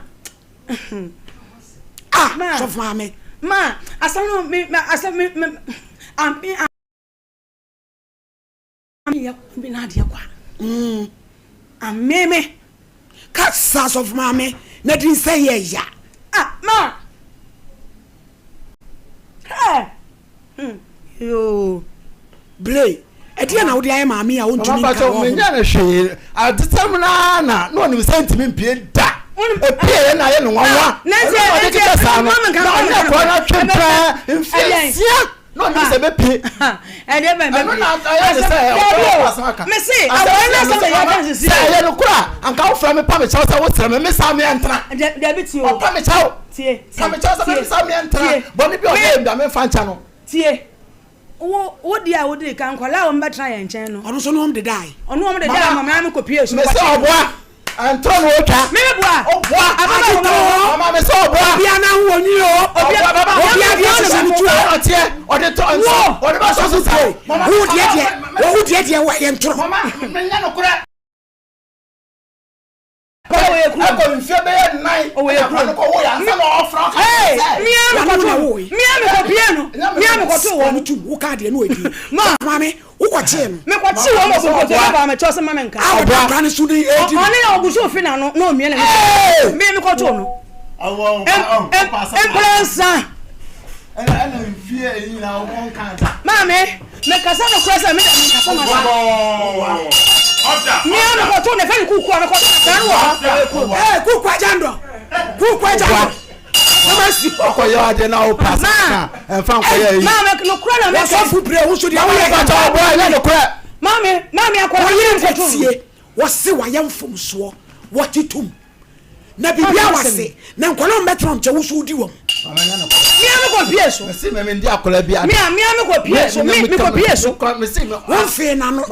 Ah sɔfo maame. Ma asɛm no me asɛm me me ame ame yɛ bi na adeɛ kwa. Mm. Ame me. Kasa sɔfo maame na di nsɛ yɛ ya. Ah ma. Hey. Hmm. Yoo. Blay. Ɛdeɛ na wode ayɛ maame a wontumi nka wɔ ho. Menyɛ no hwee. Adesɛm no ara na na ɔnim sɛ ntumi mpie da. Epie yɛ na ayɛ no nwanwa. Ɛno na ɔde keka saa no. Na ɔne akwadaa no atwe mpaa mfie nsia na ɔnim sɛ bɛpie. Ɛno na ayɛ ne sɛ ɔbɛyɛ asɛm aka. Sɛ ɛyɛ no koro a anka wofrɛ me pa me kyɛw sɛ wosrɛ me me saa meɛ ntena. Ɔpa me kyɛw. Pa me kyɛw sɛ me saa meɛ ntena. Bɔne bi a ɔyɛ bi a memfa nkyɛ no. Tie. Wo wo deɛ a wodii kan nkwadaa a wɔn bɛtena yɛn nkyɛn no. Ɔno nso ne wɔn dedae. Ɔno wɔn dedae ma maa me kɔpie so. Mese ɔboa. Ɛntorɔ na ɔtwa. Me me boa. Ɔboa. Agye tɔ. Mama me sɛ ɔboa. Obia na ho wɔ nwi o. Ɔboa baba. Obia deɛ hyehyɛ ne tuo. Ɔteɛ ɔde tɔ nsa. Ɔde bɛ sɔ so sa. Wo deɛ deɛ wo deɛ deɛ wɔ yɛ ntorɔ. Mama menyɛ nokorɛ. Ɛkɔ mfie bɛyɛ nnan ɛna akwadaa no kɔ wo yɛ ansa na ɔfra ɔka kyerɛ sɛ. Mia mi kɔto mia mi kɔ pie no mia mi kɔto wɔn. Wɔn tum wo kaa deɛ no edi. Ma maame wo kɔ kyee no. Mi kɔ kye wɔn wɔ bonkoto ɛna ba mi kyɛw sɛ ma mi nka. A ɔda akwadaa no so de edi. Ɔne na ɔgu so fi n'ano na omia n'ani. Mi mi kɔto no. Mprɛnsa. Maame, mekasa nokorɛ sɛ meda menkasa ma sa. Mea mekɔto ne fɛ ne kuku a mekɔto na saa no wɔ hɔ. Ee, kuku agya ndɔ. Kuku agya ndɔ. Mama si. Ɔkɔyɛ adeɛ na wo pass na ɛnfa nkɔyɛ yi. Maame nokorɛ na meka. Wɔsɔfo pire wo so deɛ woyɛ. Maame bàtà ɔbɔ ɛnyɛ nokorɛ. Maame, maame akɔla Wɔyere ntetie, wɔse wayɛ mfomsoɔ, wɔgye tom. Na biribiara wɔ ase. Na nkwadaa a wɔbɛtena wɔn nkyɛn, wo nso wodi wɔn. Mea me kɔ pie so. Mese me mendi akwadaa bi ada. Mea mea me kɔ pie so. Me me kɔ pie so. Womfee n'ano.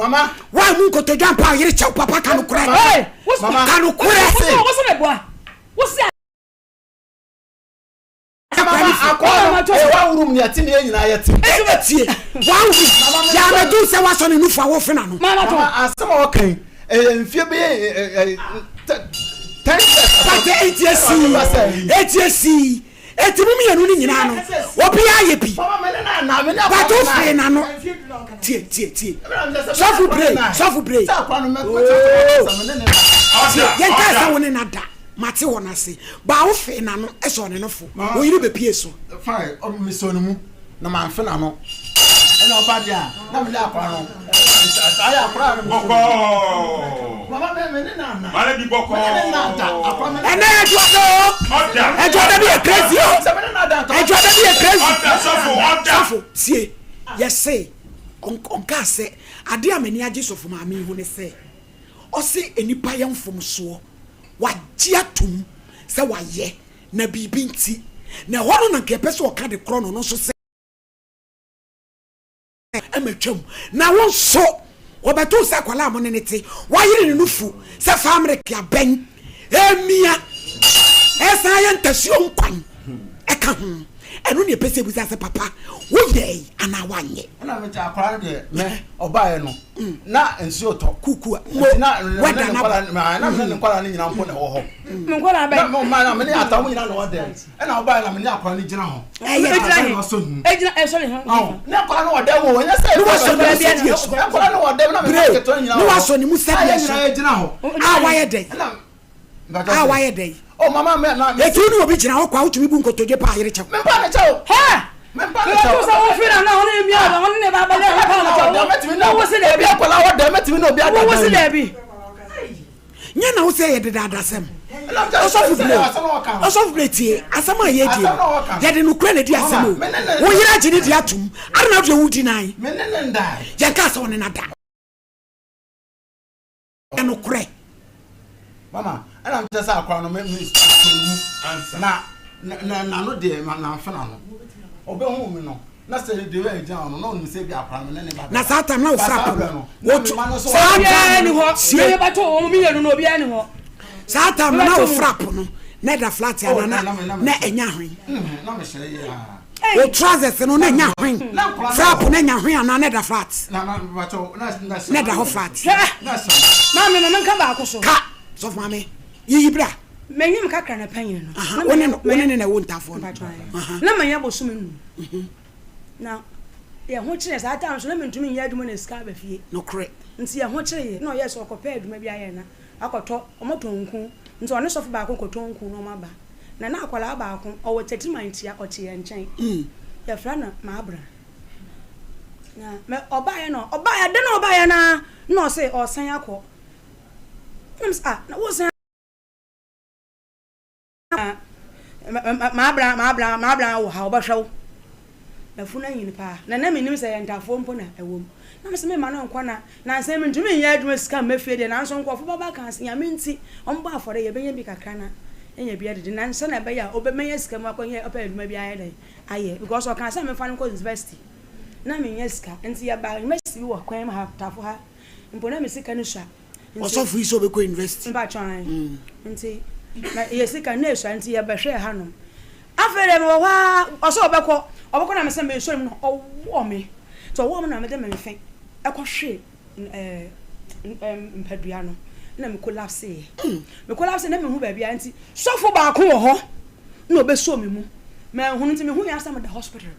Woammu nkotodwe ampa wo yere kyɛw papa ka nokorɛ. Ka nokorɛ. Wo se meboa. Wo se. Mama akɔla no ɛyɛ one room ni ɛte ne yɛ nyinaa yɛ te. Tie one room yɛ abɛdu sɛ wasɔ ne nufu a wofe n'ano. Mama asɛm a ɔka yi ɛyɛ mfie bɛyɛ 10 years. Pate eti esi eti esi eti mu mmienu ne nyinaa no obiara yɛ bi but wofe n'ano tie tie tie sɔfo bere sɔfo bere ooo tie yɛn kaa sɛ wo ne na da. Mate wɔn ase. Baa wo fee n'ano sɔɔ ne nofo. Wo yere bepie so. Fine, mesɔɔ ne mu na mamfe n'ano. Ɛna ɔba deɛ a, na me ne akwadaa no. Saa yɛ akwadaa no mesɔɔ ne mu. Mama me me ne na na. Mama bi bɔkɔɔ. Me ne na da. Akwadaa me. Ɛnɛ ɛdwoada o. Ɔda. Ɛdwoada bi yɛ crazy o. Sɛ me ne na da nka. Ɛdwoada bi yɛ crazy. Ɔda sɔfo ɔda. Sɔfo tie yɛse ɔnkaa sɛ adeɛ a m'ani agye sɔfo maame yi ho ne sɛ ɔse nnipa yɛ mfomsoɔ wagye atom sɛ wayɛ, na biribi nti. Na ɛhɔ no na anka yɛpɛ sɛ ɔka de korɔ no, ɔno nso sɛ ɛma twam. Na wo nso, wɔbɛto sɛ akwadaa a mo ne no te, wayere ne nufu sɛ famereke abɛn, ɛmia, ɛsan ayɛ ntasuo nkwan ɛka ho. Ɛno na yɛpɛ sɛ yɛbisa sɛ, papa, woyɛe anaa woanyɛ? Ɛna me kyɛ akwadaa no deɛ mɛ ɔbaeɛ no na nsuo tɔ kuku a mo na wɛda na ba na me ne nkwadaa no nyinaa mpo na ɛwɔ hɔ nkwadaa bɛn na mo mma na me ne ata mo nyinaa na ɛwɔ dɛm ɛna ɔbaeɛ na me ne akwadaa no gyina hɔ ɛyɛ egyina he egyina ɛsɔ ne ho ne akwadaa no wɔ dɛm o ɛnyɛ sɛ ne wasɔ ne mu sɛdeɛ so akwadaa no wɔ dɛm na me ne ketewa nyinaa ne wasɔ ne mu sɛdeɛ so gyina hɔ a wayɛ dɛn a wayɛ dɛn Oh mama me na me. Eti wo ne obi gyina hɔ kwa wotumi bu nkotodwe paa yere kyɛw. Me mpa ne kyɛw. Hɛ! Me mpa ne kyɛw. Bɛbɛ sɛ wo fira na ɔne ne mia ɔne ne ba bɛyɛ ho paa ne kyɛw. Wo wo se dɛbi. Obi akɔla hɔ dɛm mɛtumi ne obi ada Wo wo se dɛbi. Nyɛ na wo sɛ yɛ dedaadasɛm. Ɔsɔfo bile ɔsɔfo bile tie asɛm a yɛdie no yɛde nokorɛ na ɛdi asɛm o. Wo yere agye ne deɛ atom adɛn na wo deɛ wo deny. Yɛnkaa sɛ wo ne no ada. Yɛ nokorɛ. Mama, ɛna mekyerɛ sɛ akora no me me mu na na n'ano deɛ ma n'amfe n'ano ɔbɛhu mi no na sɛ deɛ ɔyɛ gyina no na ɔnim sɛ bi akora no ne ne ba na saa tam na ofura po no wotu saa tam no sie me bɛto wɔn mmienu no obiara ni hɔ saa tam no na ofura po no na ɛda flat ana na na ɛnya hwen na mehyɛ yɛ a Wo trousers no na nya hwen. Frap na nya hwen anaa na ɛda flat? Na ɛda hɔ flat. Hwɛ! Maame ma menka baako so. Ka! Sɔfo maame, yiyi bra. Menyim kakra na panyin no. Aha, wo ne no, wo ne ne na ɛwo ntafoɔ no. Na manya bosome num. Na yɛn ho kyerɛ saa time so na mentumi nyɛ adwuma na sika aba fie. Nokorɛ. Nti yɛn ho kyerɛ yɛ na ɔyɛ sɛ ɔkɔpɛ adwuma bi ayɛ na akɔtɔ, wɔtɔn nku. Nti ɔne sɔfo baako kɔtɔn nku na wɔaba. Na na akwadaa baako, ɔwɔ Techimantia, ɔte yɛn nkyɛn. Yɛfrɛ no Maabra. Na mɛ ɔbaeɛ no, ɔbaeɛ, da no ɔbaeɛ no ara na ɔse ɔresan akɔ. Na mesɛ, ah, na woresan Maabra, Maabra, Maabra wɔ ha, ɔbɛhwɛ wo. M'afunu anyini paa. Na na mennim sɛ ɛyɛ ntafoɔ mpo na ɛwɔ mu. Na mese memma no nkɔ na nansa yi mentumi nyɛ adwuma sika mma fie deɛ nanso nkurɔfo bɛba aka sɛ Nyame nti wɔbɔ afɔre yɛbɛnya bi kakra na yɛanya bi adidi na sɛnea ɛbɛyɛ a ɔbɛ mɛnya sika mu akɔyɛ ɔpɛ adwuma bi ayɛ dɛn ayɛ because ɔkaa sɛ memfa no nkɔ university na mennya sika nti yɛbaa university bi wɔ kwan mu ha Tafo ha mpo na me sika no sua nti Ɔsɔfo yi sɛ ɔbɛkɔ university. Mpakyɛ ae nti na yɛ sika no na esua nti yɛbɛhwɛɛ hanom Afei deɛ mewɔ hɔ ara, ɔsɛ ɔbɛkɔ, ɔbɛkɔ na mesɛ mesɔre mu no ɔwɔ me, nti ɔwɔ me na mede me mfe ɛkɔhwe ɛɛ mpadua no na me collapse yɛ, me collapse na mehu baabi a nti sɔfo baako wɔ hɔ na ɔbɛsɔ me mu, manhunu nti mehu yɛ asɛ meda hospital,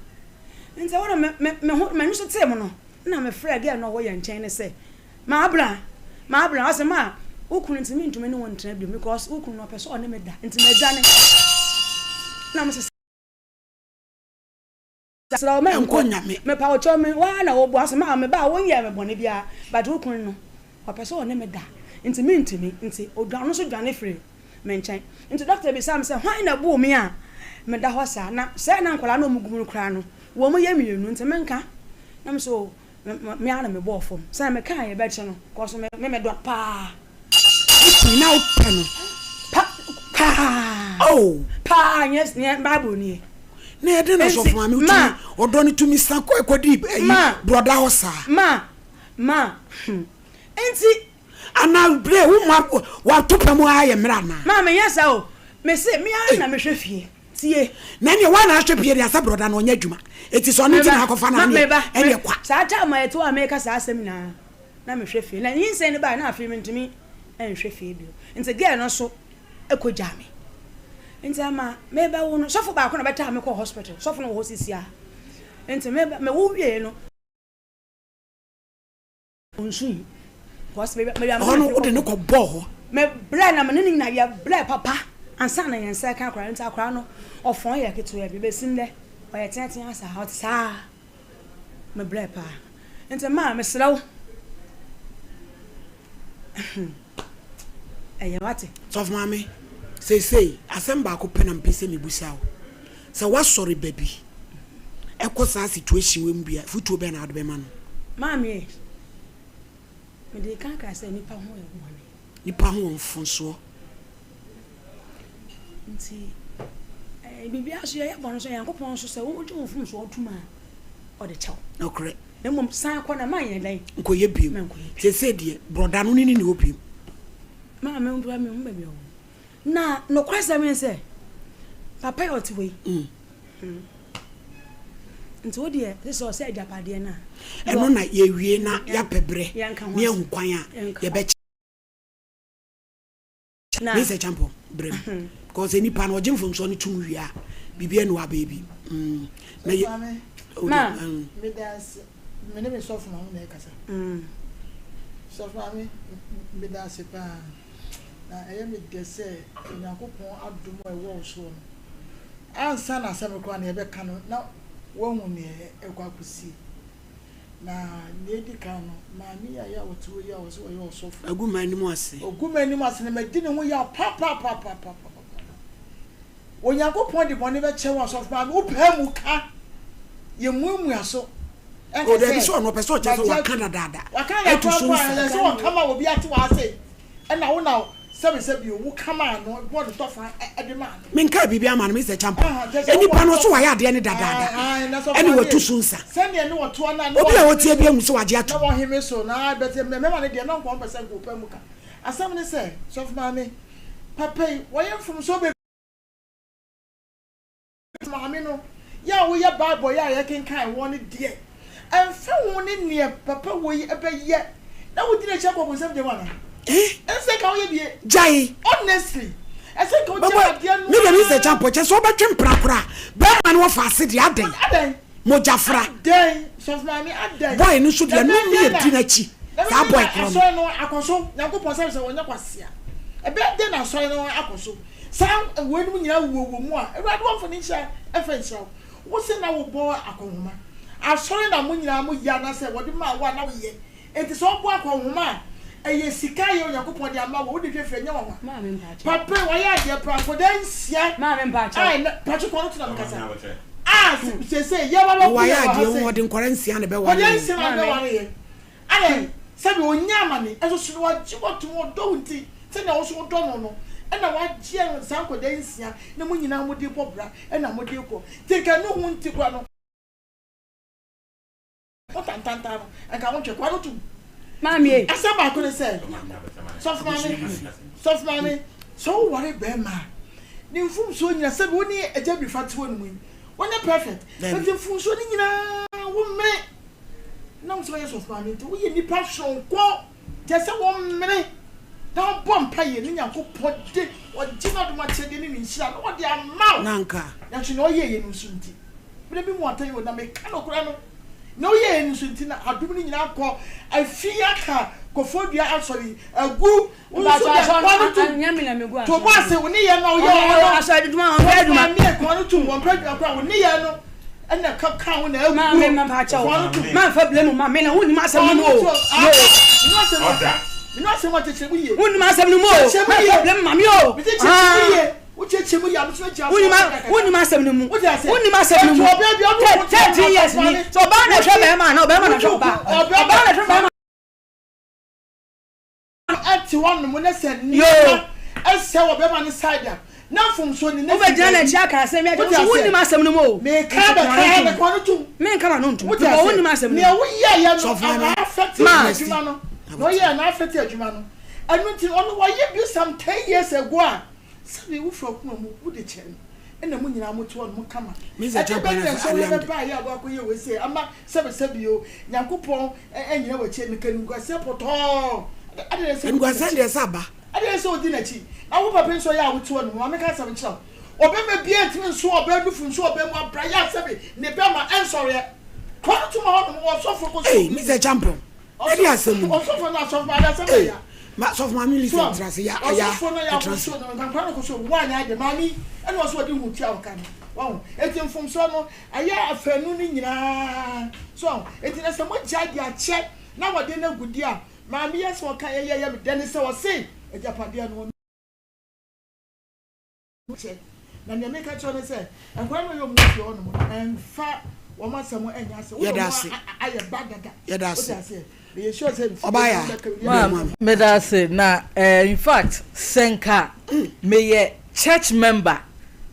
nti ɛhɔ na me me me ho m'ani so tee mu no na mefrɛ girl no a ɔwɔ yɛn nkyɛn no sɛ M'abena, m'abena, ɔse ma wo kunu nti mentumi ne wo ntena biom because wo kunu no ɔpɛ sɛ ɔne me da nti madwane. Na mese srɛ wo mɛnkɔ, mepa wo kyɛw me woa na woboa, ɔse ma me ba wonyɛɛ me bɔne biara but wo kunu no ɔpɛ sɛ ɔne me da nti mentumi, nti ɔno nso dwane firi me nkyɛn. Nti doctor bisaa me sɛ hwan na ɛboo me a meda hɔ saa, na sɛɛ na nkwadaa no a wɔgu mu no koraa no wɔn yɛ mmienu nti menka, na mese oh Me ara na me bɔɔ fam. Sɛnea me kaa yɛ bɛkye no, kɔso me me dɔ paa. Nti na wo pɛ no. Pa. Paa. Oh. Paa nyɛ nyɛ Bible nie. Na ɛdɛn na Enti, sɔfo maame ma. wotumi ɔdɔ no tumi san kɔ ɛkɔdi ɛyi Ma. brɔda hɔ saa? Ma. Ma. Hmm. Enti. Anaa bere wo ma wato pɛ mu ara yɛ mmerɛ anaa? Ma menyɛ saa o. Mese me ara na mehwɛ fie. Tie. Na ɛneɛ woa na ahwɛ pie deɛ asɛ brɔda no ɔnyɛ adwuma eti sɛ ɔno nti na akɔfa no a ɛneɛ ɛneɛ kwa. Saa time a yɛte hɔ a meka saa asɛm nyinaa na mehwɛ fie. Na nyinsɛn no baeɛ na afei mentumi nhwɛ fie bio. Nti girl no nso kɔgyaa me. Nti ama mebɛwo no, sɔfo baako na ɔbɛtaa me kɔɔ hospital. Sɔfo no wɔ hɔ seesei ara. Nti mewo wieeɛ no. Ɔnsui. Because baabi a Ɛhɔ no wode no kɔbɔɔ hɔ. Me brɛ na me ne no nyinaa yɛ brɛ papa ansa na yɛn nsa reka akwadaa no. Nti akwadaa no ɔfɔn yɛ ketewa bi bɛsi nnɛ ɔyɛ teatea saa ɔte saa. Me brɛ paa. Nti maa mesrɛ wo ɛyɛ wate. Sɔfo maame, seesei asɛm baako pɛ na mepɛ sɛ mebisa wo. Sɛ woasɔre ba bi kɔ saa situation wei mu bi a, afotuo bɛn na wode bɛma no? Maame ei, mede kan kaa sɛ nipa ho yɛ bɔne. Nipa ho wɔ mfomsoɔ. Nti eh, biribiara so yɛyɛ bɔne so Nyankopɔn nso sɛ wogye wo mfomsoɔ tom a, ɔde kyɛ wo. Nokorɛ. Na mmom san kɔ na manyɛ dɛn? Nkɔyɛ bio. Mankɔyɛ bio. Seesei deɛ, borɔda no ne ne nni hɔ bio. Maame mpo menhu baabi a ɔwɔ. Na nokwasɛm ne sɛ, papa yi a ɔte hɔ yi, nti wo deɛ sɛ sɛ ɔsɛ agyapadeɛ no a. Ɛno na yɛwie na yɛapɛ berɛ na yɛahu kwan a yɛbɛkyɛ ne sɛ kyampɔn berɛ mu because nipa no ɔgye mfomsoɔ no tum wie a biribi anu abɛɛ bi na yɛ. Ma. Meda ase me ne me sɔfo maame na ɛkasa sɔfo maame meda ase paa. Na ɛyɛ me dɛ sɛ Onyankopɔn adom a ɛwɔ wo soɔ no, ansa na asɛm no koraa na yɛbɛka no, na woahu deɛ ɛrekɔ akɔsie. Na deɛ ɛdi kan no, maame yi a yɛ a ɔte hɔ yi a ɔsɛ ɔyɛ ɔsɔfo. Agu m'anim ase. Ɔgu m'anim ase na madi ne ho yaw papaapapapapa. Onyankopɔn de bɔne bɛkyɛ wo asɔfo maame wo paa mu ka yɛ muamua so ɛnka O dabi sɛ sɛ ɔno ɔpɛ sɛ ɔkyerɛ sɛ magye waka atum dadaada waka dada atu koraa so mpo a nsa. ɛsɛ sɛ ɔka ma obi ate w'ase ɛna wo na sɛbi sɛbi o wo ka maa no bɔ ne tɔfa ɛde maa no. Menkaa biribi ama no Mister Champon Aha kyerɛ sɛ nipa wobɔ no ne ɔso tɔfa wayɛ adeɛ no dadaada ae ae na sɔfo ɛna maame watu so nsa. sɛdeɛ ne ɔtoa no a ne Obi a wɔheme ɔteɛ so bi ahu sɛ wagye na atom. wɔheme so na but mmarima no deɛ na nka wɔn pɛ sɛ nka ɔpɛ mu ka asɛm ne sɛ sɔfo maame papa yi wɔyɛ mfomsoɔ bebree. Maame no, yɛ a woyɛ Bible yi a yɛkenkan wɔ no deɛ, ɛmfa ho ne neɛ papa wɔ yi bɛyɛ na wodi n'akyi akɔ ɔbonsam gya mu anaa? Eh? Ɛnsɛ nka woyɛ bie. Gyae. Honestly, ɛsɛ nka wokyɛ Bɛbɔ, adeɛ no me deɛ me sɛ ara. kyampɔ kyɛ sɛ wobɛtwe mpena koraa bɛrima no wɔfa ase deɛ adɛn? Adɛn? Mogyafra. Adɛn? Sɔfo maame adɛn? Boy no nso Na deɛ ɛbɛyɛ no dɛn ne na adi n'akyi na saa ɛbɛyɛ boy dɛn na korɔ no. asɔre no akɔ so? Nyankopɔn sɛ sɛ wɔnyɛ kwasea. Ɛbɛyɛ dɛn na asɔre no akɔ so? Saa weinom nyinaa wuo wɔ mu a, Awurade wɔmfa ne nhyira mfa nhyira wo. Wo se na wobɔ akɔnhoma. Asɔre na mo nyinaa mo yɛ anaasɛ wɔde maa wo a na woyɛ. Enti sɛ wobɔ akɔnhoma a, ɛyɛ sika a ɛyɛ Onyankopɔn de ama wo. Wode hwɛ firi ɛnyɛ nwanwa. Papa yi wayɛ adeɛ paa. Nkwadaa nsia a ɛnɛ, patro kɔn no to na mekasa. A seesei yɛba bɛko Wayɛ yɛ wɔ ha adeɛ sei. wɔde nkwadaa nsia na ɛbɛware Nkwadaa yɛn. nsia na ɛbɛware yɛn. Adɛn? Sɛdeɛ ɔnya amane, nso so na wagye wo atom, ɔdɔ wo nti, sɛdeɛ wo nso wodɔ no no, ɛna wagye saa nkwadaa yi nsia, na mo nyinaa mode rebɔ bra, ɛna mode rekɔ. Nti nka ɛno ho nti koraa no, wo tantantan no, nka wontwe koraa no tom. Maame ei. Asɛm baako ne sɛ, sɔfo maame, sɔfo maame, sɛ woware bɛrima a, ne mfomsoɔ nyina, sɛbi wo ne agya Birifa te hɔ nom yi, wonyɛ perfect, but mfomsoɔ no nyinaa wo mmere. Nam sɛ ɔyɛ sɔfo maame nti, woyɛ nipa soronko. Kyerɛ sɛ wɔmmene na wɔbɔ mpaeɛ ne Nyankopɔn de ɔgye n'adom akyɛdeɛ ne ne nhyira na ɔde ama wo. Na anka. Nanso nea ɔyɛeɛ no nso nti, mmerɛ bi mu atɛn o, na meka nokorɛ no, nea ɔyɛeɛ no nso nti na adom no nyinaa kɔ afi aka Koforidua Asɔre yi agu. Wo nso deɛ kɔ no tum. To bo ase wo nneyɛɛ no a woyɛ wɔ hɔ no. Wɔn maame kɔ no tum wɔn pɛ adwuma koraa wo nneyɛɛ no ɛna ka ka ho na agu. Maame ma pa kyɛw. Kɔ no tum. Ma nfa blame ma me na wo nim asɛm no mu o. Menu asɛm mu. Menu asɛm mu akyekyere mu yie. Wo nim asɛm no mu o. Ma nfa blame ma me o. Mete kyekyere mu yie. Wo kyekyere mu yie a mesoma gyina so. Wo nim asɛm no mu. Wo nim asɛm no mu. 13 years ni. So ɔbaa na ɛhwɛ bɛrima na ɔbɛrima na hwɛ ɔbaa. Ɔbaa na ɛhwɛ bɛrima. Ɛte hɔ nom na sɛ nneɛma ɛsɛe wɔ bɛrima no side a, Na mfomsoɔ ni na Wobɛgyina fi n'akyi baabi. aka asɛm bi akyerɛ Wote no nso aseɛ? wonnim asɛm no mu o. Meka Nti ka bɛka w'ano tom. meka w'ano tom. Menka m'ano ntom Wote because aseɛ? wonnim asɛm no Nea mu. woyɛeɛ no Sɔfo ɛna Maame affect Ma. adwuma no. Nea ɔyɛeɛ no affect adwuma no. Ɛno nti no ɔno wayɛ bi some 10 years ago a sɛdeɛ wofiri ɔkoma mu wode kyɛ no ɛna mo nyinaa mote hɔ nom kama. Mr. Ɛde Champa bɛn na na nsɔre Alande. bɛbaeɛ a woakɔyɛ wei sei ama sɛbesɛbe o Nyankopɔn anyina w'akyi meka animguaseɛ pɔtɔɔ. Adɛn na ɛsɛ wodi Animguaseɛ n'akyi? deɛ sɛ aba. Adɛn sɛ odi n'akyi? Na wo papa nso ɔyɛ a wote hɔ nom. Ma menka asɛm nkyerɛ wo. Ɔbarima biara ntumi nso ɔbaa nufu nso ɔbaa mu abra yɛ a sɛbe ne bɛma ɛnsɔreɛ. Kɔ no to ma hɔ nom ɔsɔfo kɔ Ei, so. Mr. Champon, ɛde asɛm ni. Ɔsɔfo no asɔfo maame asɛm Ei, yɛ ya. ma sɔfo maame Lisa So ntra ase ya ya ɔsɔfo no yɛ ɛtra ase. akɔ so no nkankora no kɔ so woanyɛ ade maame yi ɛna ɔsɛ ɔde hu tua wo ka no. Wahu? Enti mfomsoɔ no ɛyɛ afanu no nyinaa. So enti na sɛ mogyae de akyɛ na wɔde no agu di a Maame yi asɛm a ɔka yɛ yɛ me dɛ ne sɛ ɔse agyapadeɛ no ɔno kyɛ na nea meka kyerɛ ne sɛ nkwadaa no yɛ ɔmo fie hɔ nom no ɛnfa wɔn asɛm ɛnyɛ asɛm wode Yɛda ɔmo ase. ayɛ ba dada Yɛda wote ase. aseɛ meyɛ sure sɛ mfie Ɔbaa ya. bɛka bi Ma Bɛn maame. meda ase na eh, in fact sɛ nka meyɛ church member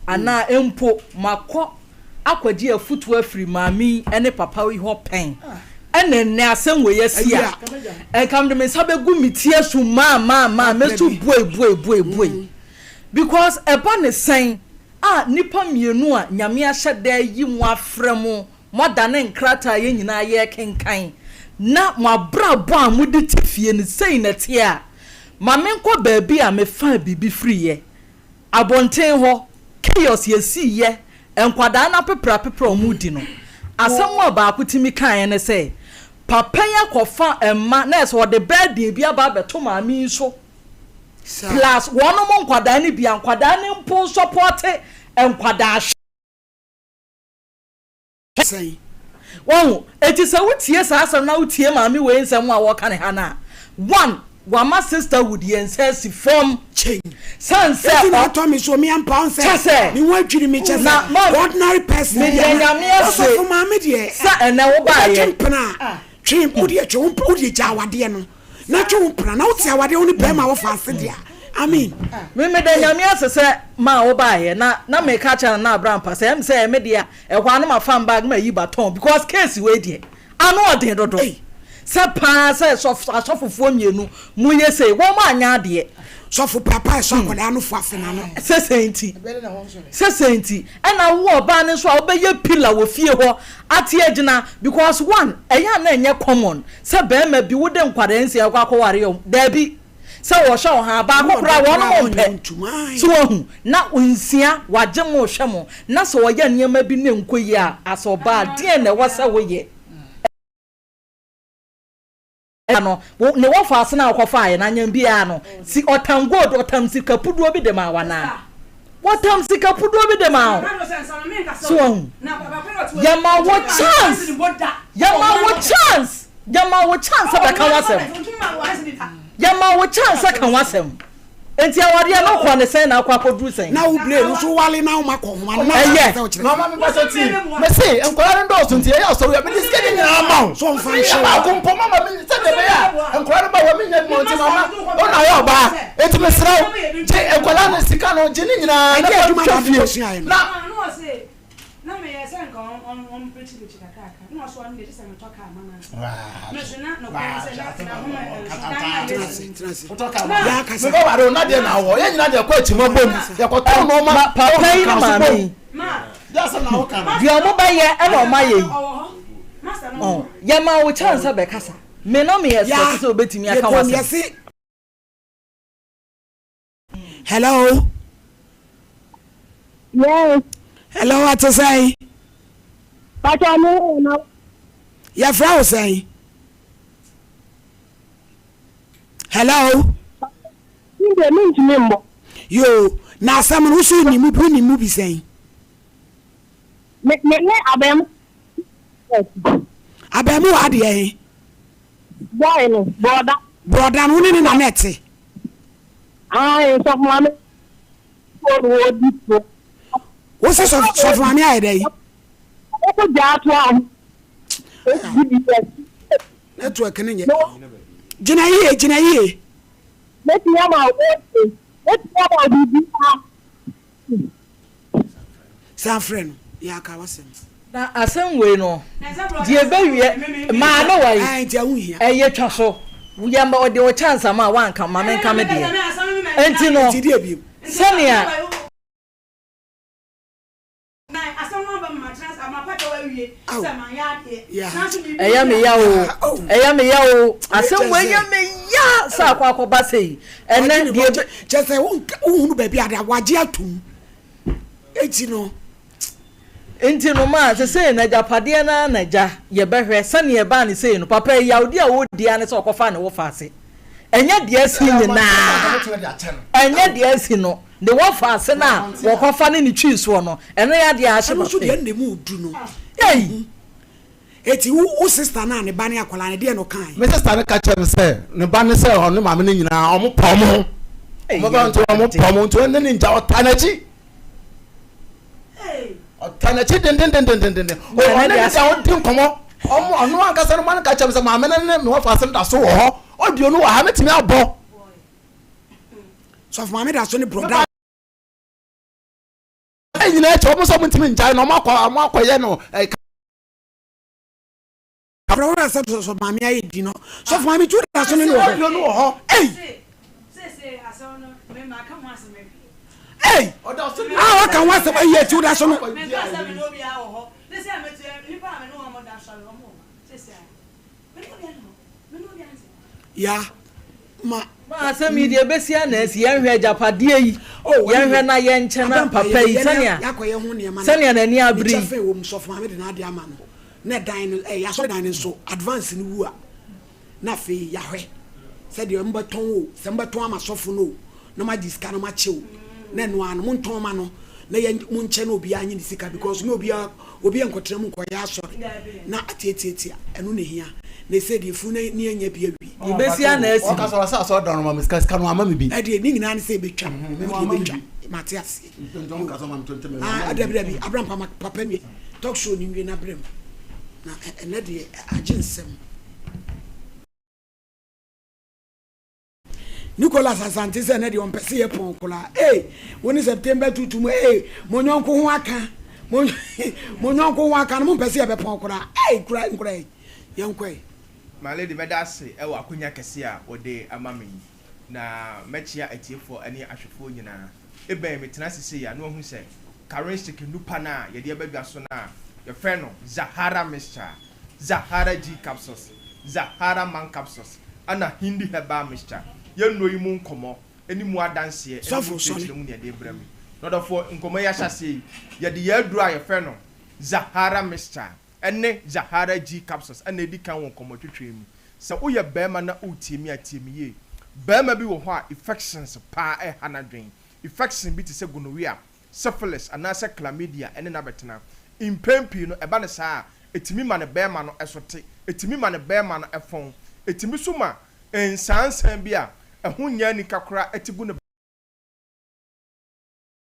anaa mpo makɔ akɔgye afutuo afiri maame yi ne papa yi hɔ pɛn ɛna nnɛ asɛm wei asi a ɛnka mede me nsa bɛgu me ti asu maa maa maa mɛsu buei buei buei buei because ɛba ne sɛn a nnipa mmienu a Nyame ahyɛ da ayi mo afrɛ mo moadane nkrataa yɛn nyinaa yɛrekenkan na mo abrabɔ a mode te fie no sei na ɛteɛ a ma menkɔ baabi a mefaa biribi firiiɛ Abɔnten hɔ, chaos yɛsii yɛ, nkwadaa no apeprapepra a wɔredi no, asɛm a baako tumi kaeɛ ne sɛ, papa yi akɔfa mma na ɛsɛ ɔde burden bi aba abɛto maame yi so, plus wɔnom nkwadaa no bi a, nkwadaa no mpo nsɔpɔte nkwadaa hwɛ. Sɛn? Wahu? Enti sɛ wotie saa asɛm na wotie maame wei nsɛm a wɔka ne ha no a, one, wama sisterhood yɛn nsa asi fam. Kyɛn. Sane sɛ Eti na ɔ. atɔ me so, me ampa ɔn sɛ, Kyɛ sɛ, me ho adwiri me kyɛ na sɛ, ma, ordinary person meda deɛ na, Nyame ase ɔsɔfo maame deɛ, sɛ ɛnnɛ wobaeɛ. wobɛtwe mpena a, twe, wodeɛ twe wo mpena, wodeɛ gya awadeɛ no, na twe wo mpena, na wote awadeɛ wo ne bɛrima a wɔfa ase deɛ a, I mean. Me meda Nyame ase sɛ maa wobaeɛ, na na meka akyerɛ Nana Abrampah sɛ ɛm sɛ ɛyɛ me deɛ a, Ɛhɔ ara na mafa me bag mayi baton because case wei deɛ ano ɔden dodo. Sɛ paa sɛ asɔfofoɔ mmienu mo yɛ sei wɔn anyɛ adeɛ. Sɔfo papa ɛsɔ akwadaa no fo afe n'ano. Sɛ sɛn nti? Sɛ sɛn nti? Ɛna wo ɔbaa no nso a wobɛyɛ pillar wɔ fie hɔ ate agyina because one ɛyɛ a na ɛnyɛ common sɛ barima bi wode nkwadaa nsia kɔ akɔware wɔn daabi. Sɛ wɔhwɛ wo haa baako koraa wɔnom mpɛ. So wahu? Na nsia wagye mo rehwɛ mo na sɛ ɔyɛ nneɛma bi na ɛnkɔ yie a as ɔbaa deɛn na ɛwɔ sɛ woyɛ? No ne wɔfa ase na ɔkɔfaeɛ no anyam biara no si ɔtam gold ɔtam sika puduo bi de maa wo anaa? Wɔtam sika puduo bi de maa wo. So wahu? Yɛma wo chance yɛma wo chance Yɛma wo chance sɛ bɛka w'asɛm. Yɛma wo chance sɛ ka w'asɛm. Nti awadeɛ no kɔ ne sɛn na akɔ akɔduru sɛn? Na wo blade no so wale na woma kɔ homa no na Ɛyɛ. sɛ wokyerɛ. Mama me pasa ti. Me se nkwadaa no dɔɔso nti ɛyɛ asɔre a mede sika ne nyinaa ma wo. So ɔmfa Meyɛ nhyɛ wo. baako mpo mama me sɛdeɛ ɛbɛyɛ a nkwadaa no ba wɔ menyɛ adwuma nti mama wo na ayɛ ɔbaa. Enti mesrɛ wo gye nkwadaa no sika no gye ne nyinaa na Ɛdeɛ fa adwuma twa na ade fie kɔsuaeɛ no? na Na me yɛ sɛ nka ɔn ɔn prekyiprekyi kakraka na ɔso ɔno deɛ kyesɛ me tɔ car ma no a me so na nokorɛ ne sɛ na na homa nso dan na Tena yɛ ase, si tena ase. Wotɔ na Yɛ akasa. Mebɛ ware wo na deɛ na awɔ yɛn nyinaa deɛ kɔ akyi ma bom yɛkɔtɔ nnoɔma Ma papa yi ne maame yi ma deɛ asɛm na woka no. deɛ ɔmo bɛyɛ ɛna ɔmo ayɛ yi ɔwɔ hɔ master no wɔ ɔn hɔ. yɛma wo chance sɛ bɛkasa me na me expect Ya, sɛ obetumi aka yɛ kom w'asɛm. yɛse. Hello. Yes. Hello, ate sɛn? Pàtó mi wò na. Yɛfrɛ wo sɛn? Hello. Ndé mi ntumi mbɔ. Yoo, na asɛm no woso nim mu bi wonim mu bi sɛn? Me me ne abɛɛmo. Abɛɛmo wɔ adeɛ he? Boy no, brɔda. Brɔda no, wo ne ne na na ɛte? Ae, sɔfo maame wɔ di so. Wo se sɔfo maame ayɛ dɛ yi? Ɔkɔ gya ato a. Network ne nyɛ. Gyina yie, gyina yie. Mɛtumi ama wo, mɛtumi ama wo biribiara. San frɛ no, yɛ aka w'asɛm. Na asɛm wei no, deɛ ɛbɛwie, maa no wai, ɛyɛ twa so, yɛ ma ɔde wo chance ama a woanka, ma menka me deɛ. Enti no, sɛnea. Ɛyɛ me ya o, ɛyɛ me ya o, asɛm wei yɛ me ya sɛ akɔ akɔba sei, ɛnɛ deɛ ɛbɛ. Kyerɛ sɛ wohunu baabi a wagye atom, enti no. Nti no ma sesei no agyapadeɛ no ara na agya yɛbɛhwɛ sɛdeɛ ɛbaa no sei no papa yi yawdeɛ a ɔredi ara ne sɛ ɔkɔfaa ne wofa ase ɛnyɛ deɛ asi nyinaa ɛnyɛ deɛ asi no ne wɔfa ase no a wɔkɔfa ne ne twii soɔ no ɛno yɛ adeɛ a ahye Ɛno nso papa deɛ yi ɛna emu du no. Ei! Eti wo wo sister no a ne ba ne akwadaa no deɛ na ɔkae? Me sister no ka kyerɛ me sɛ ne ba ne sɛ ɔne maame no nyinaa ɔmo pɛ ɔmo ho. Ɔmo ba nti ɔmo pɛ ɔmo nti ɔne ne ngya ɔtaa n'akyi. Ɔtaa n'akyi dendendendenden. Ɔne ne da ɔdi nkɔmɔ. Ɔmo ɔno ankasa no ma no ka kyerɛ me sɛ maame no ne me wɔfa asɛm da so wɔ hɔ. Ɔdi ɔno wɔ ha metumi abɔ. Sɔfo maame da so ne brɔda. Nyinaa akyi ɔmo sɛ ɔmo ntumi ngyae no ɔmo akɔ ɔmo akɔyɛ no ɛ. Awerɛhoɔ a sɛ sɔfo maame ayɛ di no sɔfo maame tu da so ne no wɔ hɔ ei ei a waka ho asɛm ayi akyi da so no. Ya ma. Ma asɛm yi deɛ ɛbɛsi a na asi yɛnhwɛ agyapadeɛ yi Oh, yɛnhwɛ na yɛnkyɛ na papa yi sɛnea sɛnea n'ani abere yi. Ne kyɛfa ɛwɔ mu sɔfo maame de n'ade ama no na ɛdan no ɛyɛ asɔredan no nso advance no wu a na afei yɛahwɛ sɛdeɛ mobɛtɔn o sɛ mobɛtɔn ama sɔfo no o na moagye sika no moakyɛ o na ɛno ara no montɔn ma no na yɛn monkyɛ na obiara nye ne sika because nyɛ obiara obiara nkɔtena mu nkɔyɛ asɔre na atiatiatia ɛno na ehia na ɛsɛ deɛ funu na ne anya bi awie. Deɛ ɛbɛsi ara na asi no. Ɔka sɛ ɔsɛ asɔredan no ma me sika sika no wamma me bi. Ɛdeɛ ne nyinaa ne sɛ ɛbɛtwa wodeɛ ɛbɛtwa mate aseɛ. Ah dabi dabi abrampa ma papa nwie talk show no nwie na brɛ mu na ɛnɛ deɛ agye nsɛm. Nicholas Asante sɛ ɛnɛ deɛ ɔmpɛ sɛ yɛ pɔn koraa ee wo ne September tutu mu ee mo nyɔnko ho aka mo mo nyɔnko ho aka no mo mpɛ sɛ yɛbɛ pɔn koraa ee kura nkura yi yɛn kɔ yi. My lady mɛda ase wɔ akonya kɛse a wode ama me yi, na mɛkyea atiefoɔ ne ahwɛfoɔ nyinaa. Ebɛn metena ase sei a na wahu sɛ Karinshik nnupa no a yɛde aba dwa so no a yɛfrɛ no Zahara Mixture, Zahara G Capsules, Zahara Man Capsules, ɛna Hindi Herbal Mixture. Yɛn nnuro yi mu nkɔmmɔ ne mu adanseɛ ne mu Sɔfo sɔre. nkyerɛkyerɛmu na yɛde rebrɛ mo yi. Nɔdɔfoɔ, nkɔmmɔ yi ahyɛaseɛ yi, yɛde yɛn aduro a yɛfrɛ no Zahara Mixture ne Zahara G Capsules na edi kan wɔ nkɔmmɔtwetwe mu. Sɛ woyɛ barima na woretie me a, tie me yie. Barima bi wɔ hɔ a infections paa reha n'adwene. Infection bi te sɛ gonorrhea, syphilis anaasɛ chlamydia ne no abɛtena. Mpɛn pii no, ɛba no saa a, ɛtumi ma ne barima no so te, ɛtumi ma ne barima no fɔn, ɛtumi nso ma nsaansaa bi a ɛho nyɛ anika koraa te gu ne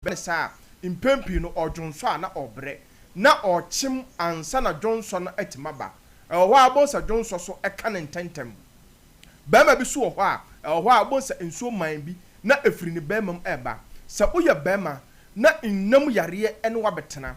Ɛba no saa a, mpɛn pii no ɔdwonsɔ a na ɔrebrɛ, na ɔrekyem ansa na dwonsɔ no atumi aba. Ɛwɔ hɔ a wobɛhu sɛ dwonsɔ so ka no ntɛmntɛm. Barima bi nso wɔ hɔ a, ɛwɔ hɔ a wobɛhu sɛ nsuo man bi na ɛfiri ne barima mu reba. Sɛ woyɛ barima na nna mu yareɛ ne wo abɛtena,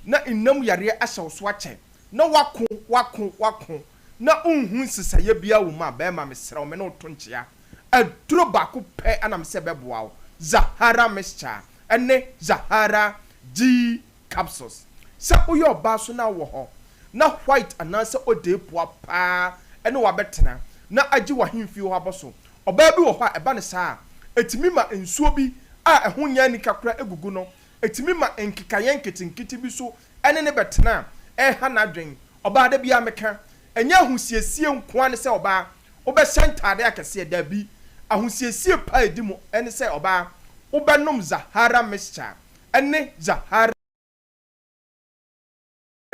na nna mu yareɛ ahyɛ wo so akyɛ, na woako, woako, woako, na wonhu nsesaeɛ biara wɔ mu a, barima mesrɛ wo me ne wo to nkyea. Aduro baako pɛ na mesɛ ɛbɛboa wo, Zahara Mixture ne Zahara G Capsules. Sɛ woyɛ ɔbaa nso na wowɔ hɔ na white anaasɛ odeepua paa ne wo abɛtena na agye w'ahemfie hɔ abɔ so. Ɔbaa bi wɔ hɔ a ɛba no saa a, ɛtumi ma nsuo bi a ɛho nyɛ anika koraa gugu no, ɛtumi ma nkekaeɛ nketenkete bi nso ne no bɛtena a ɛreha n'adwene. Ɔbaa, da biara meka, ɛnyɛ ahosiesie nko ara ne sɛ ɔbaa Wobɛhyɛ ntade akɛseɛ? Dabi. Ahosiesie pa a ɛdi mu ne sɛ ɔbaa, wobɛnom Zahara mixture ne Zahara.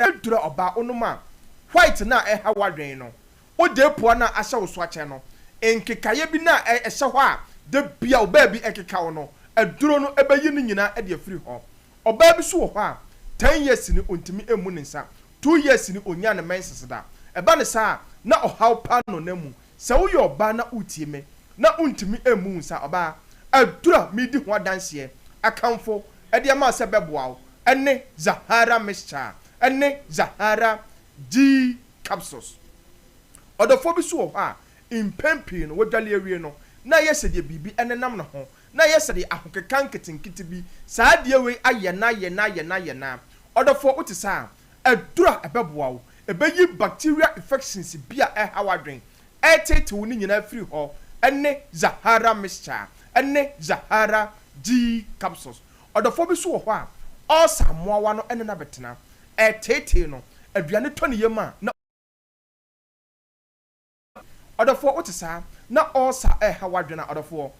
Aduru a ɔbaa wonom a, white no a ɛha w'adwene no, odeepua no a ahyɛ wo so akyɛ no, nkekaeɛ bi no a ɛhyɛ hɔ a da biara wo baabi ɛkeka wo no, aduro no bɛyi ne nyinaa de afiri hɔ. Ɔbaa bi nso wɔ hɔ a, ten years ni ɔntumi mmu ne nsa, two years ni ɔnyaa ne menses da. Ɛba no saa a, na ɔhaw paa na ɔnam mu. Sɛ woyɛ ɔbaa na woretie me na wontumi mmu wo nsa a, ɔbaa, aduru a meredi ho adanseɛ akamfo de ama wo sɛ ɛbɛboa wo. ne Zahara Mixture ne Zahara G Capsules. Ɔdɔfoɔ bi nso wɔ hɔ a, mpɛn pii no, wadwale awie no, na ayɛ sɛ deɛ biribi nenam ne ho, na ayɛ sɛ deɛ ahokeka nketenkete bi, saa adeɛ wei ayɛ no ayɛ no ayɛ no ayɛ no. Ɔdɔfoɔ, wote saa a, aduro a ɛbɛboa wo, ɛbɛyi bacterial infections bi a ɛreha w'adwene, ɛreteetee wo no nyinaa afiri hɔ ne Zahara Mixture ne Zahara G Capsules. Ɔdɔfoɔ bi nso wɔ hɔ a, ulcer mmoawa no ne no abɛtena, ɛreteetee no, aduane tɔ ne yam a, na. Ɔdɔfoɔ wote saa na ulcer ɛreha w'adwene a ɔdɔfoɔ